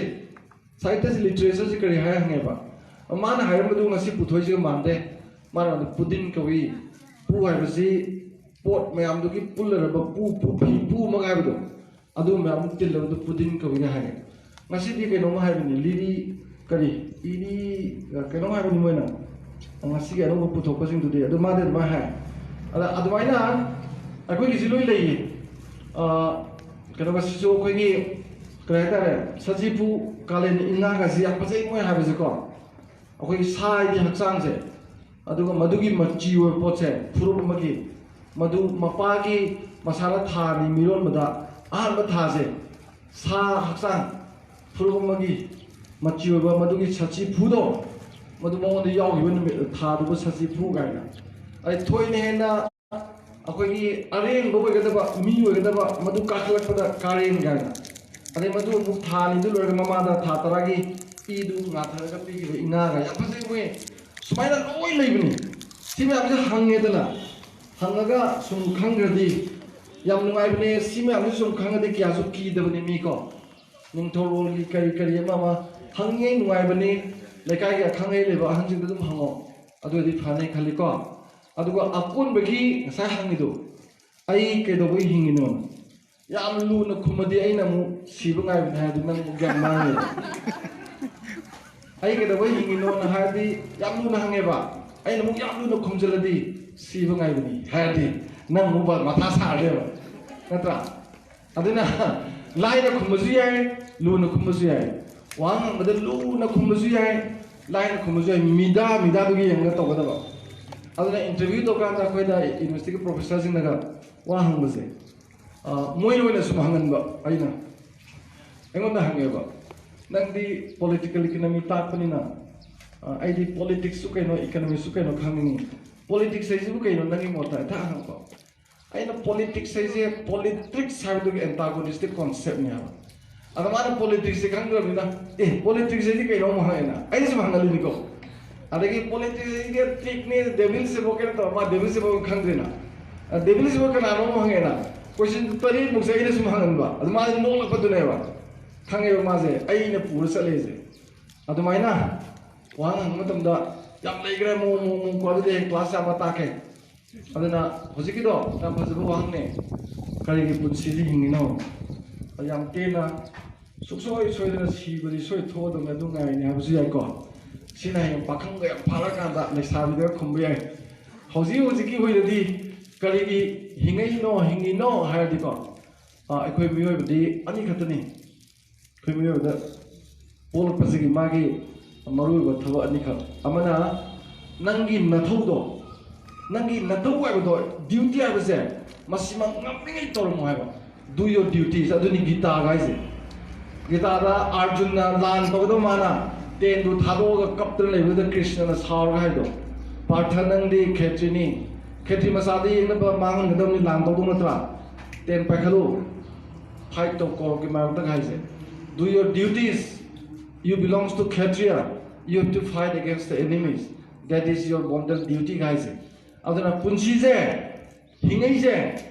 ꯁꯥꯍꯤꯇ꯭ꯌꯁꯦ, ꯂꯤꯇꯔꯦꯆꯔꯁꯦ ꯀꯔꯤ ꯍꯥꯏ ꯍꯪꯉꯦꯕ꯫ ꯃꯥꯅ ꯍꯥꯏꯔꯝꯕꯗꯨ ꯉꯁꯤ ꯄꯨꯊꯣꯛꯏꯁꯤꯒ ꯃꯥꯟꯗꯦ꯫ ꯃꯥꯅ ꯑꯗꯨ ꯄꯨꯗꯤꯟ ꯀꯧꯏ꯫ ꯄꯨ ꯍꯥꯏꯕꯁꯤ ꯄꯣꯠ ꯃꯌꯥꯝꯗꯨꯒꯤ ꯄꯨꯜꯂꯔꯕ ꯄꯨ, ꯄꯨ, ꯐꯤ, ꯄꯨ ꯑꯃꯒ ꯍꯥꯏꯕꯗꯣ, ꯑꯗꯨ ꯃꯌꯥꯝꯗꯨ ꯇꯤꯜꯂꯕꯗꯨ ꯄꯨꯗꯤꯟ ꯀꯧꯏꯅ ꯍꯥꯏ꯫ ꯉꯁꯤꯗꯤ ꯀꯩꯅꯣꯝ ꯍꯥꯏꯕꯅꯤ, ꯂꯤꯔꯤ, ꯀꯔꯤ, ꯏꯔꯤ, ꯀꯩꯅꯣꯝ ꯍꯥꯏꯕꯅꯤ ꯃꯣꯏꯅ꯫ ꯉꯁꯤꯒꯤ ꯑꯅꯧꯕ ꯄꯨꯊꯣꯛꯄꯁꯤꯡꯗꯨꯗꯤ, ꯑꯗꯨ ꯃꯥꯗꯤ ꯑꯗꯨꯃꯥꯏꯅ ꯍꯥꯏ꯫ ꯑꯗ ꯑꯗꯨꯃꯥꯏꯅ ꯑꯩꯈꯣꯏꯒꯤꯁꯤ ꯂꯣꯏ ꯂꯩꯌꯦ꯫ ꯑ, ꯀꯩꯅꯣꯒꯁꯤꯁꯨ ꯑꯩꯈꯣꯏꯒꯤ, ꯀꯔꯤ ꯍꯥꯏꯇꯥꯔꯦ, ꯁꯖꯤꯕꯨ, ꯀꯥꯂꯦꯟ, ꯏꯉꯥꯒꯁꯤ ꯌꯥꯝ ꯐꯖꯩ ꯃꯣꯏ ꯍꯥꯏꯕꯁꯦꯀꯣ꯫ ꯑꯩꯈꯣꯏꯒꯤ ꯁꯥ ꯍꯥꯏꯗꯤ ꯍꯛꯆꯥꯡꯁꯦ, ꯑꯗꯨꯒ ꯃꯗꯨꯒꯤ ꯃꯆꯤ ꯑꯣꯏꯕ ꯄꯣꯠꯁꯦ, ꯐꯨꯔꯨꯞ ꯑꯃꯒꯤ, ꯃꯗꯨ ꯃꯄꯥꯒꯤ ꯃꯁꯥꯗ ꯊꯥ ꯑꯅꯤ ꯃꯤꯔꯣꯟꯕꯗ ꯑꯍꯥꯟꯕ ꯊꯥꯁꯦ, ꯁꯥ ꯍꯛꯆꯥꯡ ꯐꯨꯔꯨꯞ ꯑꯃꯒꯤ ꯃꯆꯤ ꯑꯣꯏꯕ ꯃꯗꯨꯒꯤ ꯁꯖꯤꯐꯨꯗꯣ, ꯃꯗꯨ ꯃꯉꯣꯟꯗ ꯌꯥꯎꯈꯤꯕ ꯅꯨꯃꯤꯠ, ꯊꯥꯗꯨꯕꯨ ꯁꯖꯤꯐꯨ ꯀꯥꯏꯅ꯫ ꯑꯩ ꯊꯣꯏꯅ ꯍꯦꯟꯅ ꯑꯩꯈꯣꯏꯒꯤ ꯑꯔꯦꯡꯕ ꯑꯣꯏꯒꯗꯕ, ꯃꯤ ꯑꯣꯏꯒꯗꯕ, ꯃꯗꯨ ꯀꯥꯈꯠꯂꯛꯄꯗ ꯀꯥꯔꯦꯟ ꯀꯥꯏꯅ꯫ ꯑꯗꯩ ꯃꯗꯨ ꯑꯃꯨꯛ ꯊꯥ ꯑꯅꯤꯗꯨ ꯂꯣꯏꯔꯒ ꯃꯃꯥꯗ ꯊꯥ ꯇꯔꯥꯒꯤ ꯏꯗꯨ ꯉꯥꯊꯔꯒ ꯄꯤꯈꯤꯕ ꯏꯉꯥꯒ ꯌꯥꯝ ꯐꯖꯩ ꯃꯣꯏ꯫ ꯁꯨꯃꯥꯏꯅ ꯂꯣꯏ ꯂꯩꯕꯅꯤ꯫ ꯁꯤ ꯃꯌꯥꯝꯁꯦ ꯍꯪꯉꯦꯗꯅ, ꯍꯪꯉꯒ ꯁꯨꯝ ꯈꯪꯈ꯭ꯔꯗꯤ ꯌꯥꯝ ꯅꯨꯡꯉꯥꯏꯕꯅꯦ꯫ ꯁꯤ ꯃꯌꯥꯝꯁꯦ ꯁꯨꯝ ꯈꯪꯉꯗꯤ ꯀꯌꯥꯁꯨ ꯀꯤꯗꯕꯅꯦ ꯃꯤꯀꯣ꯫ ꯅꯤꯡꯊꯧꯔꯣꯜꯒꯤ ꯀꯔꯤ ꯀꯔꯤ ꯑꯃ ꯑꯃ ꯍꯪꯉꯦ, ꯅꯨꯡꯉꯥꯏꯕꯅꯤ꯫ ꯂꯩꯀꯥꯏꯒꯤ ꯑꯈꯪ ꯑꯍꯩ ꯂꯩꯕ ꯑꯍꯟꯁꯤꯡꯗ ꯑꯗꯨꯝ ꯍꯪꯉꯣ, ꯑꯗꯨ ꯑꯣꯏꯔꯗꯤ ꯐꯅꯤ ꯈꯜꯂꯤꯀꯣ꯫ ꯑꯗꯨꯒ ꯑꯀꯣꯟꯕꯒꯤ ꯉꯁꯥꯏ ꯍꯪꯉꯤꯗꯣ, "ꯑꯩ ꯀꯩꯗꯧꯕꯩ ꯍꯤꯡꯉꯤꯅꯣ?" ꯌꯥꯝ ꯂꯨꯅ ꯈꯨꯝꯃꯗꯤ ꯑꯩꯅ ꯑꯃꯨꯛ ꯁꯤꯕ ꯉꯥꯏꯕꯅꯤ ꯍꯥꯏꯔꯗꯤ ꯅꯪ ꯑꯃꯨꯛ ꯒ꯭ꯌꯥꯟ ꯃꯥꯡꯉꯦꯕ꯫ "ꯑꯩ ꯀꯩꯗꯧꯕꯩ ꯍꯤꯡꯉꯤꯅꯣꯅ" ꯍꯥꯏꯔꯗꯤ ꯌꯥꯝ ꯂꯨꯅ ꯍꯪꯉꯦꯕ꯫ ꯑꯩꯅ ꯑꯃꯨꯛ ꯌꯥꯝ ꯂꯨꯅ ꯈꯨꯝꯖꯤꯜꯂꯗꯤ ꯁꯤꯕ ꯉꯥꯏꯕꯅꯤ ꯍꯥꯏꯔꯗꯤ ꯅꯪ ꯑꯃꯨꯛ ꯃꯊꯥ ꯁꯥꯔꯅꯦꯕ, ꯅꯠꯇ꯭ꯔꯥ? ꯑꯗꯨꯅ ꯂꯥꯏꯅ ꯈꯨꯝꯕꯁꯨ ꯌꯥꯏ, ꯂꯨꯅ ꯈꯨꯝꯕꯁꯨ ꯌꯥꯏ꯫ ꯋꯥꯍꯪ ꯍꯪꯕꯗ ꯂꯨꯅ ꯈꯨꯝꯕꯁꯨ ꯌꯥꯏ, ꯂꯥꯏꯅ ꯈꯨꯝꯕꯁꯨ ꯌꯥꯏ꯫ ꯃꯤꯗꯥ ꯃꯤꯗꯥꯗꯨꯒꯤ ꯌꯦꯡꯉꯒ ꯇꯧꯒꯗꯕ꯫ ꯑꯗꯨꯅ ꯏꯟꯇꯔꯚ꯭ꯌꯨ ꯇꯧꯀꯥꯟꯗ ꯑꯩꯈꯣꯏꯗ ꯌꯨꯅꯤꯚꯔꯁꯤꯇꯤꯒꯤ ꯄ꯭ꯔꯣꯐꯦꯁꯔꯁꯤꯡꯅꯒ ꯋꯥ ꯍꯪꯕꯁꯦ, ꯑ, ꯃꯣꯏꯅ ꯑꯣꯏꯅ ꯁꯨꯝ ꯍꯪꯍꯟꯕ ꯑꯩꯅ꯫ ꯑꯩꯉꯣꯟꯗ ꯍꯪꯉꯦꯕ, "ꯅꯪꯗꯤ ꯄꯣꯂꯤꯇꯤꯀꯦꯜ ꯏꯀꯣꯅꯣꯃꯤ ꯇꯥꯛꯄꯅꯤꯅ, ꯑ, ꯑꯩꯗꯤ ꯄꯣꯂꯤꯇꯤꯛꯁꯁꯨ ꯀꯩꯅꯣ, ꯏꯀꯣꯅꯣꯃꯤꯛꯁꯁꯨ ꯀꯩꯅꯣ ꯈꯪꯅꯤꯡꯉꯤ꯫ ꯄꯣꯂꯤꯇꯤꯛꯁ ꯍꯥꯏꯁꯤꯕꯨ ꯀꯩꯅꯣ?" ꯅꯪꯒꯤ ꯃꯣꯠꯇ ꯍꯦꯛꯇ ꯍꯪꯉꯛꯄ꯫ ꯑꯩꯅ, "ꯄꯣꯂꯤꯇꯤꯛꯁ ꯍꯥꯏꯁꯦ ꯄꯣꯂꯤꯇꯤꯛꯁ ꯍꯥꯏꯕꯗꯨꯒꯤ ꯑꯦꯟꯇꯥꯒꯣꯅꯤꯁꯇꯤꯛ ꯀꯣꯟꯁꯦꯞꯅꯦ" ꯍꯥꯏꯕ꯫ ꯑꯗ ꯃꯥꯅ ꯄꯣꯂꯤꯇꯤꯛꯁꯁꯦ ꯈꯪꯗ꯭ꯔꯕꯅꯤꯅ, "ꯑꯦ, ꯄꯣꯂꯤꯇꯤꯛꯁ ꯍꯥꯏꯗꯤ ꯀꯩꯅꯣ?" ꯑꯃꯨꯛ ꯍꯪꯉꯛꯑꯦꯅ꯫ ꯑꯩꯅ ꯁꯨꯝ ꯍꯪꯒꯜꯂꯤꯅꯤꯀꯣ꯫ ꯑꯗꯒꯤ ꯄꯣꯂꯤꯇꯤꯛꯁ ꯍꯥꯏꯗꯤ ꯇ꯭ꯔꯤꯛꯅꯦ, ꯗꯦꯚꯤꯜꯁ ꯏꯟꯚꯣꯀꯦꯠ ꯇꯧꯔ, ꯃꯥ ꯗꯦꯚꯤꯜꯁ ꯏꯟꯚꯣꯀꯦꯠ ꯈꯪꯗ꯭ꯔꯦꯅ꯫ ꯑ, ꯗꯦꯚꯤꯜꯁ ꯏꯟꯚꯣꯀꯦꯠ ꯀꯅꯥꯅꯣ ꯑꯃꯨꯛ ꯍꯪꯉꯛꯑꯦꯅ꯫ ꯀꯣꯏꯁꯟ ꯇꯔꯦꯠꯃꯨꯛꯁꯦ ꯑꯩꯅ ꯁꯨꯝ ꯍꯪꯍꯟꯕ꯫ ꯑꯗꯨ ꯃꯥꯁꯦ ꯅꯣꯛꯂꯛꯄꯗꯨꯅꯦꯕ꯫ ꯈꯪꯉꯦꯕ ꯃꯥꯁꯦ ꯑꯩꯅ ꯄꯨꯔ ꯆꯠꯂꯦꯁꯦ꯫ ꯑꯗꯨꯃꯥꯏꯅ ꯋꯥꯍꯪ ꯍꯪꯕ ꯃꯇꯝꯗ ꯌꯥꯝ ꯂꯩꯈ꯭ꯔꯦ, ꯃꯑꯣꯡ ꯃꯑꯣꯡ ꯃꯑꯣꯡ ꯀꯣ꯫ ꯑꯗꯨꯗꯤ ꯍꯌꯦꯡ ꯀ꯭ꯂꯥꯁ ꯌꯥꯝꯕ ꯇꯥꯛꯀꯦ꯫ ꯑꯗꯨꯅ ꯍꯧꯖꯤꯛꯀꯤꯗꯣ ꯌꯥꯝ ꯐꯖꯕ ꯋꯥꯍꯪꯅꯦ, "ꯀꯔꯤꯒꯤ ꯄꯨꯟꯁꯤꯗ ꯍꯤꯡꯉꯤꯅꯣ?" ꯑꯗꯨ ꯌꯥꯝ ꯇꯦꯟꯅ, "ꯁꯨꯡꯁꯣꯏ ꯁꯣꯏꯗꯅ ꯁꯤꯕꯗꯤ ꯁꯣꯏ ꯊꯣꯛꯑꯗꯕꯅꯤ, ꯑꯗꯨ ꯉꯥꯏꯔꯤꯅꯦ" ꯍꯥꯏꯕꯁꯨ ꯌꯥꯏꯀꯣ꯫ ꯁꯤꯅ ꯍꯌꯦꯡ ꯄꯥꯈꯪꯒ ꯌꯥꯝ ꯐꯥꯔꯀꯥꯟꯗ ꯂꯩꯁꯥꯕꯤꯗꯒ ꯈꯨꯝꯕ ꯌꯥꯏ꯫ ꯍꯧꯖꯤꯛ ꯍꯧꯖꯤꯛꯀꯤ ꯍꯨꯏꯗꯗꯤ "ꯀꯔꯤꯒꯤ ꯍꯤꯡꯉꯛꯏꯅꯣ, ꯍꯤꯡꯉꯤꯅꯣ" ꯍꯥꯏꯔꯗꯤꯀꯣ, ꯑ, ꯑꯩꯈꯣꯏ ꯃꯤꯑꯣꯏꯕꯗꯤ ꯑꯅꯤꯈꯛꯇꯅꯤ꯫ ꯑꯩꯈꯣꯏ ꯃꯤꯑꯣꯏꯕꯗ ꯄꯣꯛꯂꯛꯄꯁꯤꯒꯤ ꯃꯥꯒꯤ ꯃꯔꯨꯑꯣꯏꯕ ꯊꯕꯛ ꯑꯅꯤꯈꯛ, ꯑꯃꯅ ꯅꯪꯒꯤ ꯅꯊꯧꯗꯣ, ꯅꯪꯒꯤ ꯅꯊꯧ ꯍꯥꯏꯕꯗꯣ, ꯗ꯭ꯌꯨꯇꯤ ꯍꯥꯏꯕꯁꯦ, ꯃꯁꯤꯃꯛ ꯉꯝꯃꯤꯉꯩ ꯇꯧꯔꯝꯃꯣ ꯍꯥꯏꯕ꯫ "Do your duties", ꯑꯗꯨꯅꯤ ꯒꯤꯇꯥꯒ ꯍꯥꯏꯁꯦ꯫ ꯒꯤꯇꯥꯗ ꯑꯥꯔꯖꯨꯟꯅ ꯂꯥꯟ ꯇꯧꯒꯗꯕ, ꯃꯥꯅ ꯇꯦꯟꯗꯨ ꯊꯥꯗꯣꯛꯑꯒ ꯀꯞꯇꯅ ꯂꯩꯕꯗꯨꯗ ꯀ꯭ꯔꯤꯁꯅꯅ ꯁꯥꯎꯔꯒ ꯍꯥꯏꯗꯣ, "ꯄꯥꯔꯊ, ꯅꯪꯗꯤ ꯈꯦꯇ꯭ꯔꯤꯅꯤ, ꯈꯦꯇ꯭ꯔꯤ ꯃꯆꯥꯗ ꯌꯦꯡꯅꯕ ꯃꯥꯡꯍꯟꯒꯗꯕꯅꯤ, ꯂꯥꯟ ꯇꯧꯗꯧ ꯅꯠꯇ꯭ꯔꯥ? ꯇꯦꯟ ꯄꯥꯏꯈꯠꯂꯨ, ꯐꯥꯏꯠ ꯇꯧ ꯀꯧꯔꯛꯀꯦ" ꯃꯔꯛꯇꯒ ꯍꯥꯏꯁꯦ꯫ "Do your duties, you belongs to Kshatriya, you have to fight against the enemies, that is your bonded duty" ꯍꯥꯏꯁꯦ꯫ ꯑꯗꯨꯅ ꯄꯨꯟꯁꯤꯁꯦ, ꯍꯤꯡꯉꯩꯁꯦ,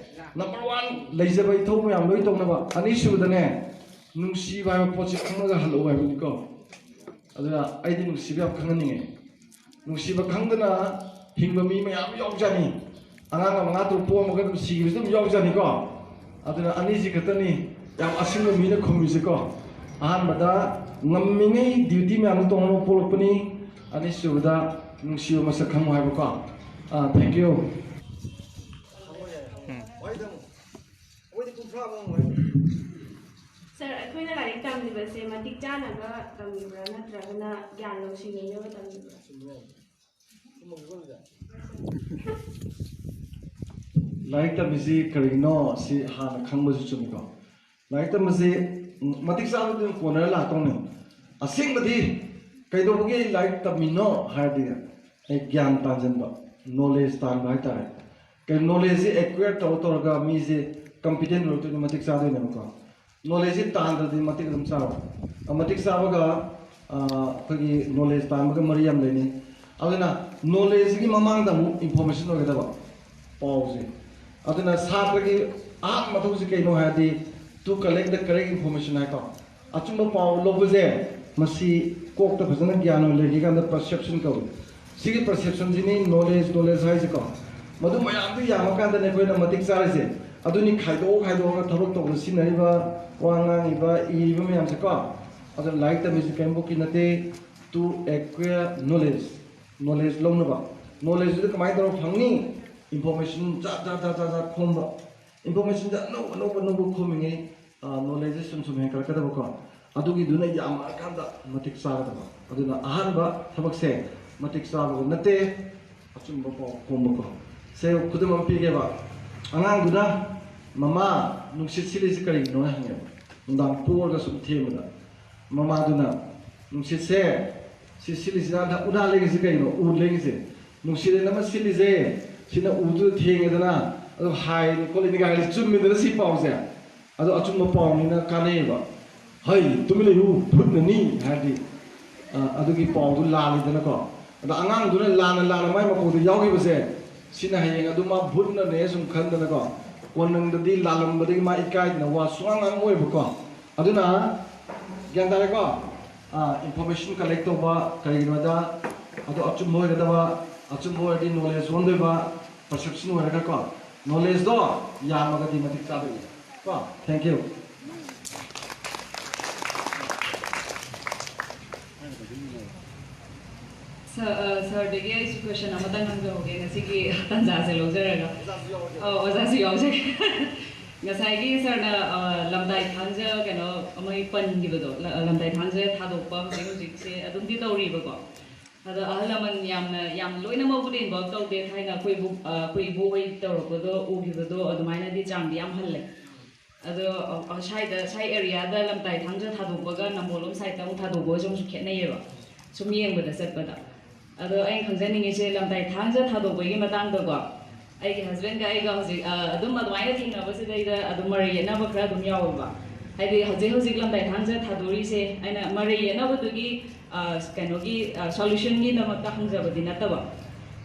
ꯅꯝꯕꯔ ꯋꯥꯟ, ꯂꯩꯖꯕ ꯏꯊꯧ ꯃꯌꯥꯝ ꯂꯣꯏ ꯇꯧꯅꯕ, ꯑꯅꯤꯁꯨꯕꯗꯅꯦ, ꯅꯨꯡꯁꯤꯕ ꯍꯥꯏꯕ ꯄꯣꯠꯁꯦ ꯈꯪꯉꯒ ꯍꯜꯂꯛꯎ ꯍꯥꯏꯕꯅꯤꯀꯣ꯫ ꯑꯗꯨꯅ ꯑꯩꯗꯤ ꯅꯨꯡꯁꯤꯕ ꯌꯥꯝ ꯈꯪꯍꯟꯅꯤꯡꯉꯦ꯫ ꯅꯨꯡꯁꯤꯕ ꯈꯪꯗꯅ ꯍꯤꯡꯕ ꯃꯤ ꯃꯌꯥꯝ ꯌꯥꯎꯖꯥꯅꯤ꯫ ꯑꯉꯥꯡ ꯃꯉꯥ ꯇꯔꯨꯛ ꯄꯣꯛꯑꯝꯃꯒ ꯑꯗꯨꯝ ꯁꯤꯈꯤꯕꯁꯨ ꯑꯗꯨꯝ ꯌꯥꯎꯖꯥꯅꯤꯀꯣ꯫ ꯑꯗꯨꯅ ꯑꯅꯤꯁꯤ ꯈꯛꯇꯅꯤ ꯌꯥꯝ ꯑꯁꯤꯡꯕ ꯃꯤꯅ ꯈꯨꯝꯃꯤꯁꯦꯀꯣ꯫ ꯑꯍꯥꯟꯕꯗ, ꯉꯝꯃꯤꯉꯩ ꯗ꯭ꯌꯨꯇꯤ ꯃꯌꯥꯝꯗꯣ ꯇꯧꯅꯕ ꯄꯣꯛꯂꯛꯄꯅꯤ꯫ ꯑꯅꯤꯁꯨꯕꯗ, ꯅꯨꯡꯁꯤꯕ ꯃꯁꯛ ꯈꯪꯉꯨ ꯍꯥꯏꯕꯀꯣ꯫ ꯑꯥ, thank you꯫ ꯁꯥꯔ, ꯑꯩꯈꯣꯏꯅ ꯂꯥꯏꯔꯤꯛ ꯇꯝꯂꯤꯕꯁꯦ ꯃꯇꯤꯛ ꯆꯥꯅꯕ ꯇꯝꯂꯤꯕ꯭ꯔꯥ, ꯅꯠꯇ꯭ꯔꯒꯅ ꯒ꯭ꯌꯥꯟ ꯂꯧꯁꯤꯡ ꯂꯩꯅꯕ ꯇꯝꯂꯤꯕ꯭ꯔꯥ? ꯂꯥꯏꯔꯤꯛ ꯇꯝꯃꯤꯁꯤ ꯀꯔꯤꯒꯤꯅꯣ ꯁꯤ ꯍꯥꯟꯅ ꯈꯪꯕꯁꯨ ꯆꯨꯝꯃꯤꯀꯣ꯫ ꯂꯥꯏꯔꯤꯛ ꯇꯝꯕꯁꯤ, ꯎꯝ, ꯃꯇꯤꯛ ꯆꯥꯕꯗꯨꯅ ꯀꯣꯟꯅꯔ ꯂꯥꯛꯇꯧꯅꯤ꯫ ꯑꯁꯦꯡꯕꯗꯤ ꯀꯩꯗꯧꯕꯒꯤ ꯂꯥꯏꯔꯤꯛ ꯇꯝꯃꯤꯅꯣ ꯍꯥꯏꯔꯗꯤ, ꯑꯩ ꯒ꯭ꯌꯥꯟ ꯇꯥꯟꯁꯤꯟꯕ, ꯅꯣꯂꯦꯖ ꯇꯥꯟꯕ ꯍꯥꯏꯇꯥꯔꯦ꯫ ꯀꯩ ꯅꯣꯂꯦꯖꯁꯤ ꯑꯦꯀ꯭ꯋꯦꯌꯔ ꯇꯧꯔ ꯇꯧꯔꯒ ꯃꯤꯁꯦ ꯀꯝꯄꯤꯇꯦꯟ ꯑꯣꯏꯔꯛꯇꯣꯏꯅꯤ, ꯃꯇꯤꯛ ꯆꯥꯗꯣꯏꯅꯦꯕꯀꯣ꯫ ꯅꯣꯂꯦꯖꯁꯤ ꯇꯥꯟꯗ꯭ꯔꯗꯤ ꯃꯇꯤꯛ ꯑꯗꯨꯝ ꯆꯥꯔꯣꯏ꯫ ꯑ, ꯃꯇꯤꯛ ꯆꯥꯕꯒ, ꯑ, ꯑꯩꯈꯣꯏꯒꯤ ꯅꯣꯂꯦꯖ ꯇꯥꯟꯕꯒ ꯃꯔꯤ ꯌꯥꯝ ꯂꯩꯅꯩ꯫ ꯑꯗꯨꯅ ꯅꯣꯂꯦꯖꯁꯤꯒꯤ ꯃꯃꯥꯡꯗ ꯑꯃꯨꯛ ꯏꯟꯐꯣꯔꯃꯦꯁꯟ ꯑꯣꯏꯒꯗꯕ ꯄꯥꯎꯁꯦ꯫ ꯑꯗꯨꯅ ꯁꯥꯇ꯭ꯔꯒꯤ ꯑꯍꯥꯟꯕ ꯃꯊꯧꯁꯤ ꯀꯩꯅꯣ ꯍꯥꯏꯔꯗꯤ, to collect the correct information ꯍꯥꯏꯀꯣ꯫ ꯑꯆꯨꯝꯕ ꯄꯥꯎ ꯂꯧꯕꯁꯦ, ꯃꯁꯤ ꯀꯣꯛꯇ ꯐꯖꯅ ꯒ꯭ꯌꯥꯟ ꯑꯣꯏꯅ ꯂꯩꯈꯤ ꯀꯥꯟꯗ ꯄꯔꯁꯦꯞꯁꯟ ꯀꯧꯏ꯫ ꯁꯤꯒꯤ ꯄꯔꯁꯦꯞꯁꯟꯁꯤꯅꯤ ꯅꯣꯂꯦꯖ, ꯅꯣꯂꯦꯖ ꯍꯥꯏꯁꯦꯀꯣ꯫ ꯃꯗꯨ ꯃꯌꯥꯝꯗꯨ ꯌꯥꯝꯃꯀꯥꯟꯗꯅꯦ ꯑꯩꯈꯣꯏꯅ ꯃꯇꯤꯛ ꯆꯥꯔꯤꯁꯦ꯫ ꯑꯗꯨꯅꯤ ꯈꯥꯏꯗꯣꯛ ꯈꯥꯏꯗꯣꯛꯑꯒ ꯊꯕꯛ ꯇꯧꯕꯗ ꯁꯤꯖꯤꯟꯅꯔꯤꯕ, ꯋꯥ ꯉꯥꯡꯉꯤꯕ, ꯏꯔꯤꯕ ꯃꯌꯥꯝꯁꯦꯀꯣ꯫ ꯑꯗꯨꯅ ꯂꯥꯏꯔꯤꯛ ꯇꯝꯃꯤꯁꯤ ꯀꯔꯤꯝꯐꯥꯎꯀꯤ ꯅꯠꯇꯦ, to acquire knowledge, ꯅꯣꯂꯦꯖ ꯂꯧꯅꯕ꯫ ꯅꯣꯂꯦꯖꯇꯨꯗꯤ ꯀꯃꯥꯏꯅ ꯇꯧꯔꯒ ꯐꯪꯅꯤ? ꯏꯟꯐꯣꯔꯃꯦꯁꯟ ꯖꯥꯠ ꯖꯥꯠ ꯖꯥꯠ ꯖꯥꯠ ꯖꯥꯠ ꯈꯣꯝꯕ꯫ ꯏꯟꯐꯣꯔꯃꯦꯁꯟꯁꯦ ꯑꯅꯧ ꯑꯅꯧꯕ ꯑꯅꯧꯕ ꯈꯣꯝꯃꯤꯉꯩ, ꯑ, ꯅꯣꯂꯦꯖꯁꯦ ꯁꯨꯝ ꯁꯨꯝ ꯍꯦꯟꯒꯠꯂꯛꯀꯗꯕꯀꯣ꯫ ꯑꯗꯨꯒꯤꯗꯨꯅ ꯌꯥꯝꯃꯛꯑꯀꯥꯟꯗ ꯃꯇꯤꯛ ꯆꯥꯒꯗꯕ꯫ ꯑꯗꯨꯅ ꯑꯍꯥꯟꯕ ꯊꯕꯛꯁꯦ ꯃꯇꯤꯛ ꯆꯥꯕꯒ ꯅꯠꯇꯦ, ꯑꯆꯨꯝꯕ ꯄꯥꯎ ꯈꯣꯝꯕꯀꯣ꯫ ꯁꯦ, ꯈꯨꯗꯝ ꯑꯃ ꯄꯤꯒꯦꯕ꯫ ꯑꯉꯥꯡꯗꯨꯅ, "ꯃꯃꯥ, ꯅꯨꯡꯁꯤꯠ ꯁꯤꯠꯂꯤꯁꯤ ꯀꯔꯤꯒꯤꯅꯣ?" ꯍꯪꯉꯦꯕ꯫ ꯅꯨꯡꯗꯥꯡ ꯄꯣꯔꯒ ꯁꯨꯝ ꯊꯦꯝꯕꯗ꯫ ꯃꯃꯥꯗꯨꯅ, "ꯅꯨꯡꯁꯤꯠꯁꯦ, ꯁꯤ ꯁꯤꯠꯂꯤꯁꯤꯅ ꯎꯅꯥ ꯂꯩꯉꯩꯁꯤ ꯀꯩꯅꯣ? ꯎ ꯂꯩꯉꯩꯁꯦ꯫ ꯅꯨꯡꯁꯤꯠ ꯑꯅ ꯑꯃ ꯁꯤꯠꯂꯤꯁꯦ, ꯁꯤꯅ ꯎꯗꯨꯗ ꯊꯦꯡꯉꯦꯗꯅ, ꯑꯗꯨ ꯍꯥꯏꯅꯤ ꯈꯣꯠꯂꯤꯅꯤ" ꯀꯥꯏꯅ ꯆꯨꯝꯃꯤꯗꯅ ꯁꯤ ꯄꯥꯎꯁꯦ꯫ ꯑꯗꯣ ꯑꯆꯨꯝꯕ ꯄꯥꯎꯅꯤꯅ ꯀꯥꯟꯅꯩꯌꯦꯕ꯫ "ꯍꯩ, ꯇꯨꯃꯤꯟ ꯂꯩꯌꯨ, ꯚꯨꯠꯅꯅꯤ" ꯍꯥꯏꯔꯗꯤ, ꯑ, ꯑꯗꯨꯒꯤ ꯄꯥꯎꯗꯨ ꯂꯥꯜꯂꯤꯗꯅꯀꯣ꯫ ꯑꯗꯣ ꯑꯉꯥꯡꯗꯨꯅ ꯂꯥꯟꯅ ꯂꯥꯟꯅ ꯃꯥꯏ ꯃꯀꯣꯛꯇ ꯌꯥꯎꯈꯤꯕꯁꯦ, ꯁꯤꯅ ꯍꯌꯦꯡ ꯑꯗꯨ ꯃꯥ ꯚꯨꯠꯅꯅꯦ ꯁꯨꯝ ꯈꯟꯗꯅꯀꯣ, ꯀꯣꯟꯅꯪꯗꯗꯤ ꯂꯥꯜꯂꯝꯕꯗꯒꯤ ꯃꯥ ꯏꯀꯥꯏꯗꯅ ꯋꯥ ꯁꯨꯉꯥꯡ ꯉꯥꯡꯉꯣꯏꯕꯀꯣ꯫ ꯑꯗꯨꯅ, ꯒ꯭ꯌꯥꯟ ꯇꯥꯔꯦꯀꯣ? ꯑꯥ, ꯏꯟꯐꯣꯔꯃꯦꯁꯟ ꯀꯂꯦꯛ ꯇꯧꯕ, ꯀꯔꯤꯒꯤꯅꯣꯗ, ꯑꯗꯣ ꯑꯆꯨꯝꯕ ꯑꯣꯏꯒꯗꯕ, ꯑꯆꯨꯝꯕ ꯑꯣꯏꯔꯗꯤ ꯅꯣꯂꯦꯖ ꯑꯣꯟꯗꯣꯏꯕ, ꯄꯔꯁꯦꯞꯁꯟ ꯑꯣꯏꯔꯒꯀꯣ, ꯅꯣꯂꯦꯖꯇꯣ ꯌꯥꯝꯃꯒꯗꯤ ꯃꯇꯤꯛ ꯆꯥꯗꯣꯏꯅꯤ ꯀꯣ꯫ Thank you. ꯁꯔꯗꯒꯤ ꯑꯩꯁꯨ ꯀꯣꯏꯁꯟ ꯑꯃꯇꯪ ꯍꯪꯖꯍꯧꯒꯦ ꯉꯁꯤꯒꯤ ꯇꯥꯟꯖꯥꯁꯦ ꯂꯧꯖꯔꯒ꯫ ꯑꯣꯖꯥꯁꯨ ꯌꯥꯎꯖꯒꯦ꯫ ꯉꯁꯥꯏꯒꯤ ꯁꯔꯅ ꯂꯝꯗꯥꯏ ꯊꯥꯡꯖ ꯀꯩꯅꯣ ꯑꯃꯒꯤ ꯄꯟꯈꯤꯕꯗꯣ, ꯂꯝꯗꯥꯏ ꯊꯥꯡꯖ ꯊꯥꯗꯣꯛꯄ ꯍꯧꯖꯤꯛ ꯍꯧꯖꯤꯛꯁꯦ ꯑꯗꯨꯝꯗꯤ ꯇꯧꯔꯤꯕꯀꯣ꯫ ꯑꯗꯣ ꯑꯍꯜ ꯂꯃꯟ ꯌꯥꯝꯅ, ꯌꯥꯝ ꯂꯣꯏꯅꯃꯛꯄꯨꯗꯤ ꯏꯟꯚꯣꯜꯕ ꯇꯧꯗꯦ꯫ ꯊꯥꯏꯅ ꯑꯩꯈꯣꯏ ꯏꯕꯣꯛ, ꯑꯩꯈꯣꯏ ꯏꯕꯣꯍꯣꯏ ꯇꯧꯔꯛꯄꯗꯣ ꯎꯈꯤꯕꯗꯣ ꯑꯗꯨꯃꯥꯏꯅꯗꯤ ꯆꯥꯡꯗꯤ ꯌꯥꯝ ꯍꯜꯂꯦ꯫ ꯑꯗꯣ ꯁ꯭ꯋꯥꯏꯗ, ꯁ꯭ꯋꯥꯏ ꯑꯦꯔꯤꯌꯥꯗ ꯂꯝꯇꯥꯏ ꯊꯥꯡꯖ ꯊꯥꯗꯣꯛꯄꯒ ꯅꯝꯕꯣꯜꯂꯣꯝ ꯁꯥꯏꯠꯇ ꯑꯃꯨꯛ ꯊꯥꯗꯣꯛꯄꯒꯁꯨ ꯑꯃꯨꯛꯁꯨ ꯈꯦꯠꯅꯩꯌꯦꯕ, ꯁꯨꯝ ꯌꯦꯡꯕꯗ ꯆꯠꯄꯗ꯫ ꯑꯗꯣ ꯑꯩꯅ ꯈꯪꯖꯅꯤꯡꯉꯤꯁꯦ, ꯂꯝꯇꯥꯏ ꯊꯥꯡꯖ ꯊꯥꯗꯣꯛꯄꯒꯤ ꯃꯇꯥꯡꯗꯀꯣ, ꯑꯩꯒꯤ ꯍꯁꯕꯦꯟꯒ ꯑꯩꯒ ꯍꯧꯖꯤꯛ ꯑꯗꯨꯝ ꯑꯗꯨꯃꯥꯏꯅ ꯊꯦꯡꯅꯕꯁꯤꯗꯩꯗ ꯑꯗꯨꯝ ꯃꯔꯩ ꯌꯦꯠꯅꯕ ꯈꯔ ꯑꯗꯨꯝ ꯌꯥꯎꯋꯦꯕ꯫ ꯍꯥꯏꯗꯤ ꯍꯧꯖꯤꯛ ꯍꯧꯖꯤꯛ ꯂꯝꯇꯥꯏ ꯊꯥꯡꯖ ꯊꯥꯗꯣꯔꯤꯁꯦ ꯑꯩꯅ ꯃꯔꯩ ꯌꯦꯠꯅꯕꯗꯨꯒꯤ ꯀꯩꯅꯣꯒꯤ ꯁꯣꯂꯨꯁꯟꯒꯤꯗꯃꯛꯇ ꯍꯪꯖꯕꯗꯤ ꯅꯠꯇꯕ,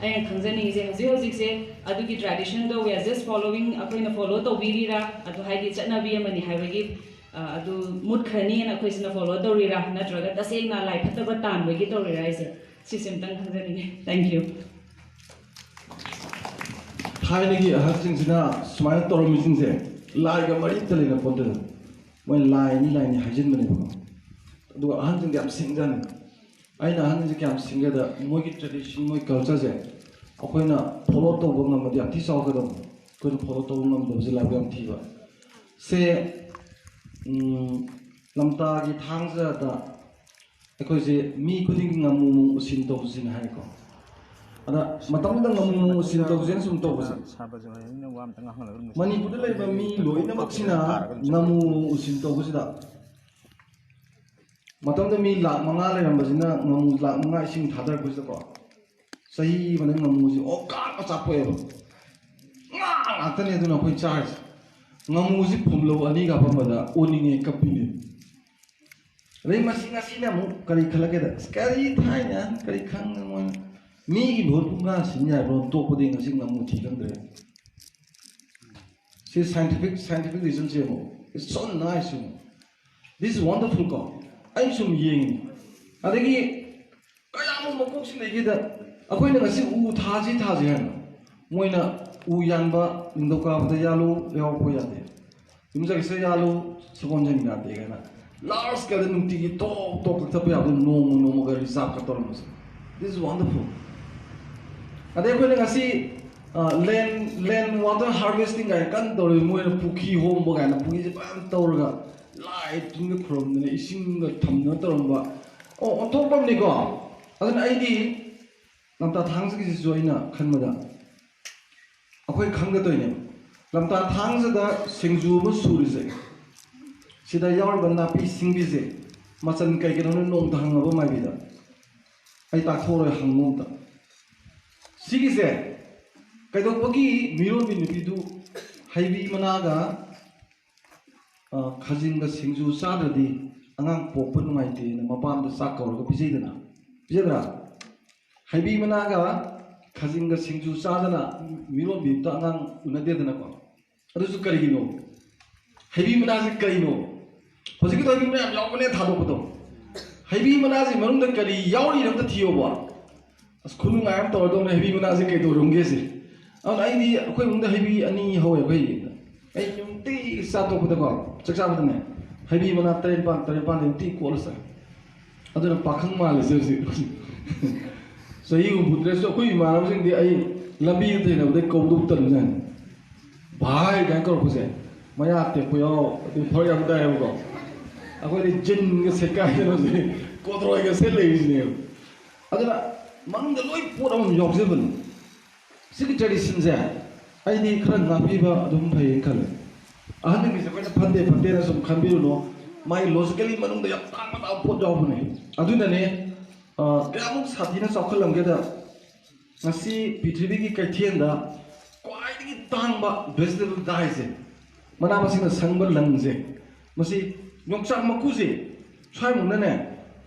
ꯑꯩꯅ ꯈꯪꯖꯅꯤꯡꯉꯤꯁꯦ, ꯍꯧꯖꯤꯛ ꯍꯧꯖꯤꯛꯁꯦ ꯑꯗꯨꯒꯤ ꯇ꯭ꯔꯦꯗꯤꯁꯟꯗꯣ we are just following, ꯑꯩꯈꯣꯏꯅ ꯐꯣꯂꯣ ꯇꯧꯕꯤꯔꯤꯔꯥ, ꯑꯗꯨ ꯍꯥꯏꯗꯤ ꯆꯠꯅꯕꯤ ꯑꯃꯅꯤ ꯍꯥꯏꯕꯒꯤ ꯑꯗꯨ ꯃꯨꯠꯈ꯭ꯔꯅꯤꯅ ꯑꯩꯈꯣꯏꯁꯤꯅ ꯐꯣꯂꯣ ꯇꯧꯔꯤꯔꯥ, ꯅꯠꯇ꯭ꯔꯒ ꯇꯁꯦꯡꯅ ꯂꯥꯏ ꯐꯠꯇꯕ ꯇꯥꯟꯕꯒꯤ ꯇꯧꯔꯤꯔꯥ ꯍꯥꯏꯁꯦ, ꯁꯤꯁꯦ ꯑꯝꯇꯪ ꯈꯪꯖꯅꯤꯡꯉꯤ꯫ Thank you꯫ ꯊꯥꯏꯅꯒꯤ ꯑꯍꯜꯁꯤꯡꯁꯤꯅ ꯁꯨꯃꯥꯏꯅ ꯇꯧꯔꯝꯃꯤꯁꯤꯡꯁꯦ ꯂꯥꯏꯒ ꯃꯔꯤ ꯑꯝꯇ ꯂꯩꯅ ꯄꯣꯠꯇꯦꯗ꯫ ꯃꯣꯏ ꯂꯥꯏꯅꯤ ꯂꯥꯏꯅꯤ ꯍꯥꯏꯖꯤꯟꯕꯅꯦꯕꯀꯣ꯫ ꯑꯗꯨꯒ ꯑꯍꯟꯁꯤꯡꯗꯤ ꯌꯥꯝ ꯁꯤꯡꯖꯥꯅꯤ꯫ ꯑꯩꯅ ꯑꯍꯟꯁꯤꯡꯁꯦ ꯀꯌꯥꯝ ꯁꯤꯡꯒꯦꯗ, ꯃꯣꯏꯒꯤ ꯇ꯭ꯔꯦꯗꯤꯁꯟ, ꯃꯣꯏ ꯀꯜꯆꯔꯁꯦ ꯑꯩꯈꯣꯏꯅ ꯐꯣꯂꯣ ꯇꯧꯕ ꯉꯝꯃꯗꯤ ꯌꯥꯝ ꯊꯤ ꯆꯥꯎꯔꯛꯀꯗꯕꯅꯤ꯫ ꯑꯩꯈꯣꯏꯅ ꯐꯣꯂꯣ ꯇꯧꯕ ꯉꯝꯗꯕꯁꯦ ꯂꯥꯏꯕꯛ ꯌꯥꯝ ꯊꯤꯕ꯫ ꯁꯦ ꯂꯝꯇꯥꯒꯤ ꯊꯥꯡꯖꯗ ꯑꯩꯈꯣꯏꯁꯦ ꯃꯤ ꯈꯨꯗꯤꯡꯒꯤ ꯉꯥꯃꯨ ꯉꯥꯃꯨ ꯎꯁꯤꯟ ꯇꯧꯕꯁꯤꯅ ꯍꯥꯏꯀꯣ꯫ ꯑꯗ ꯃꯇꯝꯗꯨꯗ ꯉꯥꯃꯨ ꯉꯥꯃꯨ ꯎꯁꯤꯟ ꯇꯧꯁꯦꯅ ꯁꯨꯝ ꯇꯧꯕꯁꯦ, ꯃꯅꯤꯄꯨꯔꯗ ꯂꯩꯕ ꯃꯤ ꯂꯣꯏꯅꯃꯛꯁꯤꯅ ꯉꯥꯃꯨ ꯉꯥꯃꯨ ꯎꯁꯤꯟ ꯇꯧꯕꯁꯤꯗ ꯃꯇꯝꯗ ꯃꯤ ꯂꯥꯛ ꯃꯉꯥ ꯂꯩꯔꯝꯕꯁꯤꯅ ꯉꯥꯃꯨ ꯂꯥꯛ ꯃꯉꯥ ꯏꯁꯤꯡ ꯊꯥꯗꯔꯛꯄꯁꯤꯗꯀꯣ, ꯆꯍꯤ ꯑꯃꯗ ꯉꯥꯃꯨꯁꯤ ꯑꯣꯀꯥꯟ ꯃꯆꯥ ꯄꯣꯛꯑꯦꯕ꯫ ꯉꯥ ꯉꯥꯛꯇꯅꯦ ꯑꯗꯨꯅ ꯑꯩꯈꯣꯏ ꯆꯥꯔꯤꯁꯦ꯫ ꯉꯥꯃꯨꯁꯤ ꯐꯨꯝꯂꯧ ꯑꯅꯤꯒ ꯍꯥꯞꯄꯝꯕꯗ ꯑꯣꯅꯤꯡꯉꯦ, ꯀꯞꯄꯤꯅꯦ꯫ ꯑꯗꯩ ꯃꯁꯤ ꯉꯁꯤꯅ ꯑꯃꯨꯛ ꯀꯔꯤ ꯈꯜꯂꯛꯀꯦꯗ, "ꯑꯁ, ꯀꯔꯤ ꯊꯥꯏꯅ ꯀꯔꯤ ꯈꯪꯗꯅ ꯃꯣꯏꯅ ꯃꯤꯒꯤ ꯚꯣꯠ ꯄꯨꯡꯉꯥ ꯁꯤꯟ ꯌꯥꯏꯕ꯭ꯔꯣ?" ꯇꯣꯛꯄꯗꯤ ꯉꯁꯤ ꯉꯥꯃꯨ ꯊꯤ ꯈꯪꯗ꯭ꯔꯦ꯫ ꯁꯤ ꯁꯥꯏꯟꯇꯤꯐꯤꯛ, ꯁꯥꯏꯟꯇꯤꯐꯤꯛ ꯔꯤꯖꯟꯁꯦ ꯑꯃꯨꯛ, it's so nice, you know, this is wonderful ꯀꯣ꯫ ꯑꯩ ꯁꯨꯝ ꯌꯦꯡꯉꯤ꯫ ꯑꯗꯒꯤ ꯀꯌꯥꯃꯨꯛ ꯃꯀꯣꯛꯁꯤ ꯂꯩꯒꯦꯗ, ꯑꯩꯈꯣꯏꯅ ꯉꯁꯤ ꯎ ꯊꯥꯁꯤ ꯊꯥꯁꯤ ꯍꯥꯏꯅ, ꯃꯣꯏꯅ ꯎ ꯌꯥꯟꯕ ꯅꯤꯡꯊꯧꯀꯥꯕꯗ ꯌꯥꯜꯂꯨ, ꯂꯩꯍꯥꯎ ꯐꯕ ꯌꯥꯗꯦ꯫ ꯌꯨꯝꯁꯀꯩꯁꯗ ꯌꯥꯜꯂꯨ, ꯁꯒꯣꯜꯁꯦꯟ ꯌꯥꯗꯦ ꯀꯥꯏꯅ ꯂꯥꯔꯖ ꯁ꯭ꯀꯦꯜꯗ ꯅꯨꯡꯇꯤꯒꯤ ꯇꯣꯛ ꯇꯣꯛ ꯀꯛꯊꯠꯄ ꯌꯥꯕꯗꯣ, ꯅꯣꯡꯃ ꯅꯣꯡꯃꯒ ꯔꯤꯖꯥꯕꯀ ꯇꯧꯔꯝꯕꯁꯦ꯫ This is wonderful. ꯑꯗꯩ ꯑꯩꯈꯣꯏꯅ ꯉꯁꯤ ꯂꯦꯟ ꯂꯦꯟ ꯋꯥꯇꯔ ꯍꯥꯔꯚꯦꯁꯇꯤꯡ ꯀꯥꯏꯅ ꯀꯟꯅ ꯇꯧꯔꯤ, ꯃꯣꯏꯅ ꯄꯨꯈ꯭ꯔꯤ ꯍꯣꯝꯕ ꯀꯥꯏꯅ ꯄꯨꯈ꯭ꯔꯤꯁꯦ ꯃꯌꯥꯝ ꯇꯧꯔꯒ ꯂꯥꯏ ꯇꯤꯟꯒ ꯈꯨꯔꯨꯝꯗꯅ ꯏꯁꯤꯡꯒ ꯊꯝꯗꯅ ꯇꯧꯔꯝꯕ꯫ ꯑꯣ, ꯑꯣꯟꯊꯣꯛꯄ ꯑꯃꯅꯤꯀꯣ꯫ ꯑꯗꯨꯅ ꯑꯩꯗꯤ ꯂꯝꯇꯥ ꯊꯥꯡꯖꯒꯤꯁꯤꯁꯨ ꯑꯩꯅ ꯈꯟꯕꯗ ꯑꯩꯈꯣꯏ ꯈꯪꯒꯗꯣꯏꯅꯦꯕ꯫ ꯂꯝꯇꯥ ꯊꯥꯡꯖꯗ ꯁꯤꯡꯖꯨ ꯑꯃ ꯁꯨꯔꯤꯁꯦ, ꯁꯤꯗ ꯌꯥꯎꯔꯤꯕ ꯅꯥꯄꯤ ꯁꯤꯡꯕꯤꯁꯦ ꯃꯆꯜ ꯀꯩ ꯀꯩꯅꯣꯅ ꯅꯣꯡꯇ ꯍꯪꯉꯕ ꯃꯥꯏꯕꯤꯗ ꯑꯩ ꯇꯥꯛꯊꯣꯛꯑꯔꯣꯏ, ꯍꯪꯉꯨ ꯑꯝꯇ꯫ ꯁꯤꯒꯤꯁꯦ ꯀꯩꯗꯧꯕꯒꯤ ꯃꯤꯔꯣꯟꯕꯤ ꯅꯨꯄꯤꯗꯨ ꯍꯩꯕꯤ ꯃꯅꯥꯒ, ꯑ, ꯈꯥꯖꯤꯡꯒ ꯁꯤꯡꯖꯨ ꯆꯥꯗ꯭ꯔꯗꯤ ꯑꯉꯥꯡ ꯄꯣꯛꯄ ꯅꯨꯡꯉꯥꯏꯇꯦꯅ ꯃꯄꯥꯝꯗ ꯆꯥꯛ ꯀꯧꯔꯒ ꯄꯤꯖꯩꯗꯅ? ꯄꯤꯖꯗ꯭ꯔꯥ? ꯍꯩꯕꯤ ꯃꯅꯥꯒ ꯈꯥꯖꯤꯡꯒ ꯁꯤꯡꯖꯨ ꯆꯥꯗꯅ ꯃꯤꯔꯣꯟꯕꯤ ꯑꯝꯇ ꯑꯉꯥꯡ ꯎꯅꯗꯦꯗꯅꯀꯣ꯫ ꯑꯗꯨꯁꯨ ꯀꯔꯤꯒꯤꯅꯣ? ꯍꯩꯕꯤ ꯃꯅꯥꯁꯦ ꯀꯔꯤꯅꯣ? ꯍꯧꯖꯤꯛꯀꯤꯗꯣ ꯍꯩꯕꯤ ꯃꯅꯥ ꯌꯥꯝ ꯌꯥꯎꯕꯅꯦ ꯊꯥꯗꯣꯛꯄꯗꯣ꯫ ꯍꯩꯕꯤ ꯃꯅꯥꯁꯦ ꯃꯅꯨꯡꯗ ꯀꯔꯤ ꯌꯥꯎꯔꯤꯅꯣ ꯑꯝꯇ ꯊꯤꯌꯣꯕ꯫ ꯑꯁ, ꯈꯨꯅꯨꯡꯉꯥꯏ ꯑꯃ ꯇꯧꯔꯗꯧꯅꯦ ꯍꯩꯕꯤ ꯃꯅꯥꯁꯦ ꯀꯩꯗꯧꯔꯝꯒꯦꯁꯦ꯫ ꯑꯗꯨꯅ ꯑꯩꯗꯤ ꯑꯩꯈꯣꯏ ꯏꯃꯨꯡꯗ ꯍꯩꯕꯤ ꯑꯅꯤ ꯍꯧꯋꯦ ꯑꯩꯈꯣꯏ꯫ ꯑꯩ ꯅꯨꯡꯇꯤꯒꯤ ꯆꯥꯛ ꯇꯣꯛꯄꯗꯀꯣ, ꯆꯥꯛ ꯆꯥꯕꯗꯅꯦ, ꯍꯩꯕꯤ ꯃꯅꯥ ꯇꯔꯦꯠ ꯅꯤꯄꯥꯟ, ꯇꯔꯦꯠ ꯅꯤꯄꯥꯟꯗꯤ ꯅꯨꯡꯇꯤꯒꯤ ꯀꯣꯠꯂ ꯆꯥꯏ꯫ ꯑꯗꯨꯅ ꯄꯥꯈꯪ ꯃꯥꯜꯂꯤꯁꯦ ꯍꯧꯖꯤꯛ꯫ ꯆꯍꯤ ꯍꯨꯝꯐꯨ ꯇꯔꯦꯠꯁꯨ ꯑꯩꯈꯣꯏ ꯏꯃꯥꯟꯅꯕꯁꯤꯡꯗꯤ ꯑꯩ ꯂꯝꯕꯤꯗ ꯊꯦꯡꯅꯕꯗꯩ ꯀꯧꯗꯧ ꯇꯟꯖꯥꯠꯅꯤ꯫ "ꯚꯥꯏ" ꯀꯥꯏꯅ ꯀꯧꯔꯛꯄꯁꯦ, ꯃꯌꯥ ꯇꯦꯛꯄ ꯌꯥꯎ, ꯑꯗꯨ ꯐꯔꯛ ꯌꯥꯝ ꯇꯥꯏꯌꯦꯕꯀꯣ꯫ ꯑꯩꯈꯣꯏꯗꯤ ꯖꯤꯟꯒ ꯁꯦꯠꯀꯥꯏꯗꯅ ꯍꯧꯖꯤꯛ ꯀꯣꯠꯔꯣꯏꯒ ꯁꯦꯠ ꯂꯩꯔꯤꯁꯤꯅꯦꯕ꯫ ꯑꯗꯨꯅ ꯃꯅꯨꯡꯗ ꯂꯣꯏ ꯄꯣꯠ ꯑꯃꯃꯝ ꯌꯥꯎꯖꯕꯅꯤ꯫ ꯁꯤꯒꯤ ꯇ꯭ꯔꯦꯗꯤꯁꯟꯁꯦ ꯑꯩꯗꯤ ꯈꯔ ꯉꯥꯛꯄꯤꯕ ꯑꯗꯨꯝ ꯐꯩꯌꯦꯅ ꯈꯜꯂꯦ꯫ ꯑꯍꯟꯁꯤꯡꯒꯤꯁꯦ ꯑꯩꯈꯣꯏꯅ ꯐꯠꯇꯦ ꯐꯠꯇꯦꯅ ꯁꯨꯝ ꯈꯟꯕꯤꯔꯨꯅꯨ꯫ ꯃꯥꯒꯤ ꯂꯣꯖꯤꯀꯦꯂꯤ ꯃꯅꯨꯡꯗ ꯌꯥꯝ ꯇꯥꯡꯕ ꯇꯥꯕ ꯄꯣꯠ ꯌꯥꯎꯕꯅꯦ꯫ ꯑꯗꯨꯅꯅꯦ, ꯑ, ꯀꯌꯥꯃꯨꯛ ꯁꯥꯊꯤꯅ ꯆꯥꯎꯈꯠꯂꯝꯒꯦꯗ, ꯉꯁꯤ ꯄ꯭ꯔꯤꯊꯤꯕꯤꯒꯤ ꯀꯩꯊꯦꯜꯗ ꯈ꯭ꯋꯥꯏꯗꯒꯤ ꯇꯥꯡꯕ ꯚꯦꯖꯤꯇꯦꯕꯜ ꯗꯥꯏꯁꯦ, ꯃꯅꯥ ꯃꯁꯤꯡꯅ ꯁꯪꯕ ꯂꯪꯁꯦ, ꯃꯁꯤ ꯌꯣꯡꯆꯥꯛ ꯃꯀꯨꯁꯦ, ꯁ꯭ꯋꯥꯏꯃꯨꯛꯅꯅꯦ,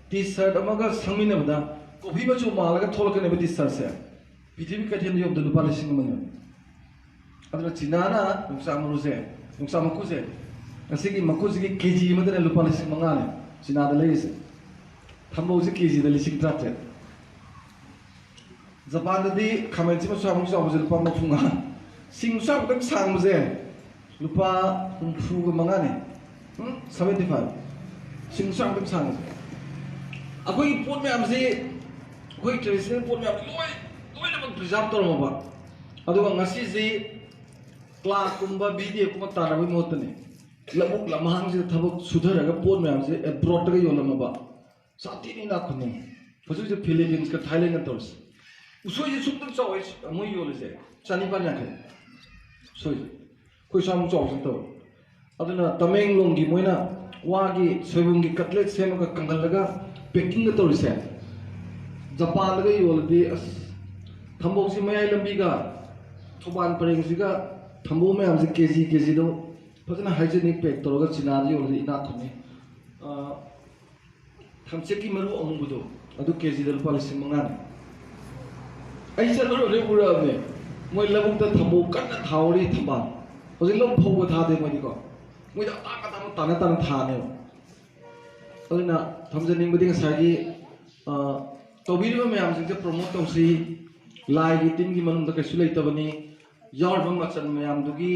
ꯇꯤ ꯁꯔꯠ ꯑꯃꯒ ꯁꯪꯃꯤꯟꯅꯕꯗ ꯀꯣꯐꯤ ꯃꯆꯨ ꯃꯥꯜꯂꯒ ꯊꯣꯛꯂꯛꯀꯅꯦꯕ ꯇꯤ ꯁꯔꯠꯁꯦ꯫ ꯄ꯭ꯔꯤꯊꯤꯕꯤ ꯀꯩꯊꯦꯜꯗ ꯌꯣꯟꯕꯗ ꯂꯨꯄꯥ ꯂꯤꯁꯤꯡ ꯑꯃꯅꯦꯕ꯫ ꯑꯗꯨꯅ ꯆꯤꯅꯥꯅ ꯌꯣꯡꯆꯥꯛ ꯃꯔꯨꯁꯦ, ꯌꯣꯡꯆꯥꯛ ꯃꯀꯨꯁꯦ, ꯉꯁꯤꯒꯤ ꯃꯀꯨꯁꯤꯒꯤ ꯀꯦ ꯖꯤ ꯑꯃꯗꯅꯦ ꯂꯨꯄꯥ ꯂꯤꯁꯤꯡ ꯃꯉꯥꯅꯦ ꯆꯤꯅꯥꯗ ꯂꯩꯔꯤꯁꯦ꯫ ꯊꯝꯕꯧꯁꯦ ꯀꯦ ꯖꯤꯗ ꯂꯤꯁꯤꯡ ꯇꯔꯥꯇꯔꯦꯠ꯫ ꯖꯄꯥꯟꯗꯗꯤ ꯈꯥꯃꯦꯟ ꯑꯁꯤꯟꯕ ꯁ꯭ꯋꯥꯏꯃꯨꯛ ꯆꯥꯎꯕꯁꯦ ꯂꯨꯄꯥ ꯃꯔꯤꯐꯨ ꯃꯉꯥ꯫ ꯁꯤꯡ ꯁ꯭ꯋꯥꯏꯃꯨꯛꯇꯪ ꯁꯥꯡꯕꯁꯦ ꯂꯨꯄꯥ ꯍꯨꯝꯐꯨꯒ ꯃꯉꯥꯅꯦ꯫ ꯎꯝ? Seventy five. ꯁꯤꯡ ꯁ꯭ꯋꯥꯏꯃꯨꯛꯇꯪ ꯁꯥꯡꯕꯁꯦ꯫ ꯑꯩꯈꯣꯏꯒꯤ ꯄꯣꯠ ꯃꯌꯥꯝꯁꯤ ꯑꯩꯈꯣꯏ ꯇ꯭ꯔꯦꯗꯤꯁꯅꯦꯜ ꯄꯣꯠ ꯃꯌꯥꯝꯁꯦ ꯂꯣꯏ ꯂꯣꯏꯅꯃꯛ ꯄ꯭ꯔꯤꯖꯥꯕ ꯇꯧꯔꯝꯃꯕ꯫ ꯑꯗꯨꯒ ꯉꯁꯤꯁꯤ ꯀ꯭ꯂꯥꯁꯀꯨꯝꯕ ꯕꯤ ꯗꯤ ꯑꯦꯐꯀꯨꯝꯕ ꯇꯥꯟꯅꯕꯒꯤ ꯃꯍꯨꯠꯇꯅꯦ, ꯂꯧꯕꯨꯛ ꯂꯝꯍꯥꯡꯁꯤꯗ ꯊꯕꯛ ꯁꯨꯊꯔꯒ ꯄꯣꯠ ꯃꯌꯥꯝꯁꯦ ꯑꯦꯕ꯭ꯔꯣꯗꯇꯒ ꯌꯣꯜꯂꯝꯃꯕ꯫ ꯁꯥꯊꯤꯅ ꯏꯅꯥꯛ ꯈꯨꯟꯅꯤ꯫ ꯍꯧꯖꯤꯛ ꯍꯧꯖꯤꯛ ꯐꯤꯂꯤꯄꯤꯟꯁꯀ ꯊꯥꯏꯂꯦꯟꯒ ꯇꯧꯔꯤꯁꯦ꯫ ꯎꯁꯣꯏꯁꯦ ꯁꯨꯛꯇ ꯆꯥꯎꯋꯦ ꯃꯣꯏ ꯌꯣꯜꯂꯤꯁꯦ, ꯆꯅꯤꯄꯥꯟ ꯌꯥꯡꯈꯩ꯫ ꯎꯁꯣꯏꯁꯦ ꯑꯩꯈꯣꯏ ꯁ꯭ꯋꯥꯏꯃꯨꯛ ꯆꯥꯎꯕꯁꯨ ꯇꯧꯋꯦ꯫ ꯑꯗꯨꯅ ꯇꯃꯦꯡꯂꯣꯡꯒꯤ ꯃꯣꯏꯅ ꯋꯥꯒꯤ ꯁꯣꯏꯕꯨꯝꯒꯤ ꯀꯠꯂꯦꯠ ꯁꯦꯝꯃꯒ ꯀꯪꯍꯜꯂꯒ ꯄꯦꯛꯀꯤꯡꯒ ꯇꯧꯔꯤꯁꯦ, ꯖꯄꯥꯟꯗꯒ ꯌꯣꯜꯂꯗꯤ ꯑꯁ, ꯊꯝꯕꯧꯁꯤ ꯃꯌꯥꯏ ꯂꯝꯕꯤꯒ ꯊꯧꯕꯥꯜ ꯄꯔꯦꯡꯁꯤꯒ ꯊꯝꯕꯧ ꯃꯌꯥꯝꯁꯦ ꯀꯦ ꯖꯤ ꯀꯦ ꯖꯤꯗꯣ ꯐꯖꯅ ꯍꯥꯏꯖꯤꯅꯤꯛ ꯄꯦꯛ ꯇꯧꯔꯒ ꯆꯤꯅꯥꯗ ꯌꯣꯜꯂꯗꯤ ꯏꯅꯥꯛ ꯈꯨꯟꯅꯤ꯫ ꯑꯥ, ꯊꯝꯆꯦꯠꯀꯤ ꯃꯔꯨ ꯑꯃꯨꯕꯗꯣ, ꯑꯗꯨ ꯀꯦ ꯖꯤꯗ ꯂꯨꯄꯥ ꯂꯤꯁꯤꯡ ꯃꯉꯥꯅꯤ꯫ ꯑꯩ ꯆꯠꯂꯨꯔꯕꯅꯦ, ꯎꯔꯛꯑꯕꯅꯦ꯫ ꯃꯣꯏ ꯂꯧꯕꯨꯛꯇ ꯊꯝꯕꯧ ꯀꯟꯅ ꯊꯥꯍꯧꯔꯤ ꯊꯝꯕꯥꯜ꯫ ꯍꯧꯖꯤꯛ ꯂꯧ ꯐꯧꯕ ꯊꯥꯗꯦ ꯃꯣꯏꯗꯤꯀꯣ꯫ ꯃꯣꯏꯗꯤ ꯑꯇꯥꯡ ꯑꯇꯥꯡꯕ ꯇꯥꯅ ꯇꯥꯅ ꯊꯥꯅꯦꯕ꯫ ꯑꯗꯨꯅ ꯊꯝꯖꯅꯤꯡꯕꯗꯤ ꯉꯁꯥꯏꯒꯤ, ꯑ, ꯇꯧꯕꯤꯔꯤꯕ ꯃꯌꯥꯝꯁꯤꯡꯁꯦ ꯄ꯭ꯔꯣꯃꯣꯠ ꯇꯧꯁꯤ꯫ ꯂꯥꯏꯒꯤ ꯇꯤꯟꯒꯤ ꯃꯅꯨꯡꯗ ꯀꯩꯁꯨ ꯂꯩꯇꯕꯅꯤ꯫ ꯌꯥꯎꯔꯤꯕ ꯃꯆꯜ ꯃꯌꯥꯝꯗꯨꯒꯤ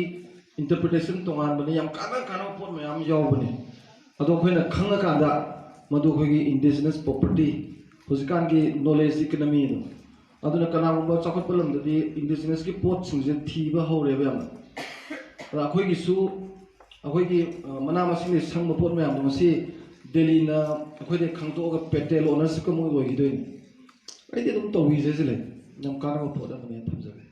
ꯏꯟꯇꯔꯄ꯭ꯔꯤꯇꯦꯁꯟ ꯇꯣꯉꯥꯟꯕꯅꯤ, ꯌꯥꯝ ꯀꯥꯟꯅ ꯀꯥꯟꯅꯕ ꯄꯣꯠ ꯃꯌꯥꯝ ꯌꯥꯎꯕꯅꯤ꯫ ꯑꯗꯣ ꯑꯩꯈꯣꯏꯅ ꯈꯪꯉꯀꯥꯟꯗ ꯃꯗꯨ ꯑꯩꯈꯣꯏꯒꯤ ꯏꯟꯗꯤꯖꯤꯅꯁ ꯄ꯭ꯔꯣꯄꯔꯇꯤ, ꯍꯧꯖꯤꯛꯀꯥꯟꯒꯤ ꯅꯣꯂꯦꯖ ꯏꯀꯅꯃꯤꯗꯣ, ꯑꯗꯨꯅ ꯀꯅꯥꯒꯨꯝꯕ ꯆꯥꯎꯈꯠꯄ ꯂꯝꯗꯗꯤ ꯏꯟꯗꯤꯖꯤꯅꯁꯀꯤ ꯄꯣꯠꯁꯤꯡꯁꯦ ꯊꯤꯕ ꯍꯧꯔꯦꯕ ꯌꯥꯝꯅ꯫ ꯑꯗ ꯑꯩꯈꯣꯏꯒꯤꯁꯨ ꯑꯩꯈꯣꯏꯒꯤ, ꯑ, ꯃꯅꯥ ꯃꯁꯤꯡꯗꯒꯤ ꯁꯪꯕ ꯄꯣꯠ ꯃꯌꯥꯝꯗꯣ ꯉꯁꯤ ꯗꯦꯜꯂꯤꯅ ꯑꯩꯈꯣꯏꯗ ꯈꯪꯗꯣꯛꯑꯒ ꯄꯦꯇꯦꯜ ꯑꯣꯅꯔꯁꯤꯞ ꯑꯃ ꯑꯣꯏꯈꯤꯗꯣꯏꯅꯤ꯫ ꯑꯩꯗꯤ ꯑꯗꯨꯝ ꯇꯧꯕꯤꯁꯦ ꯁꯤ ꯂꯩ꯫ ꯌꯥꯝ ꯀꯥꯟꯅꯕ ꯄꯣꯠ ꯑꯃꯅꯦꯅ ꯊꯝꯖꯒꯦ꯫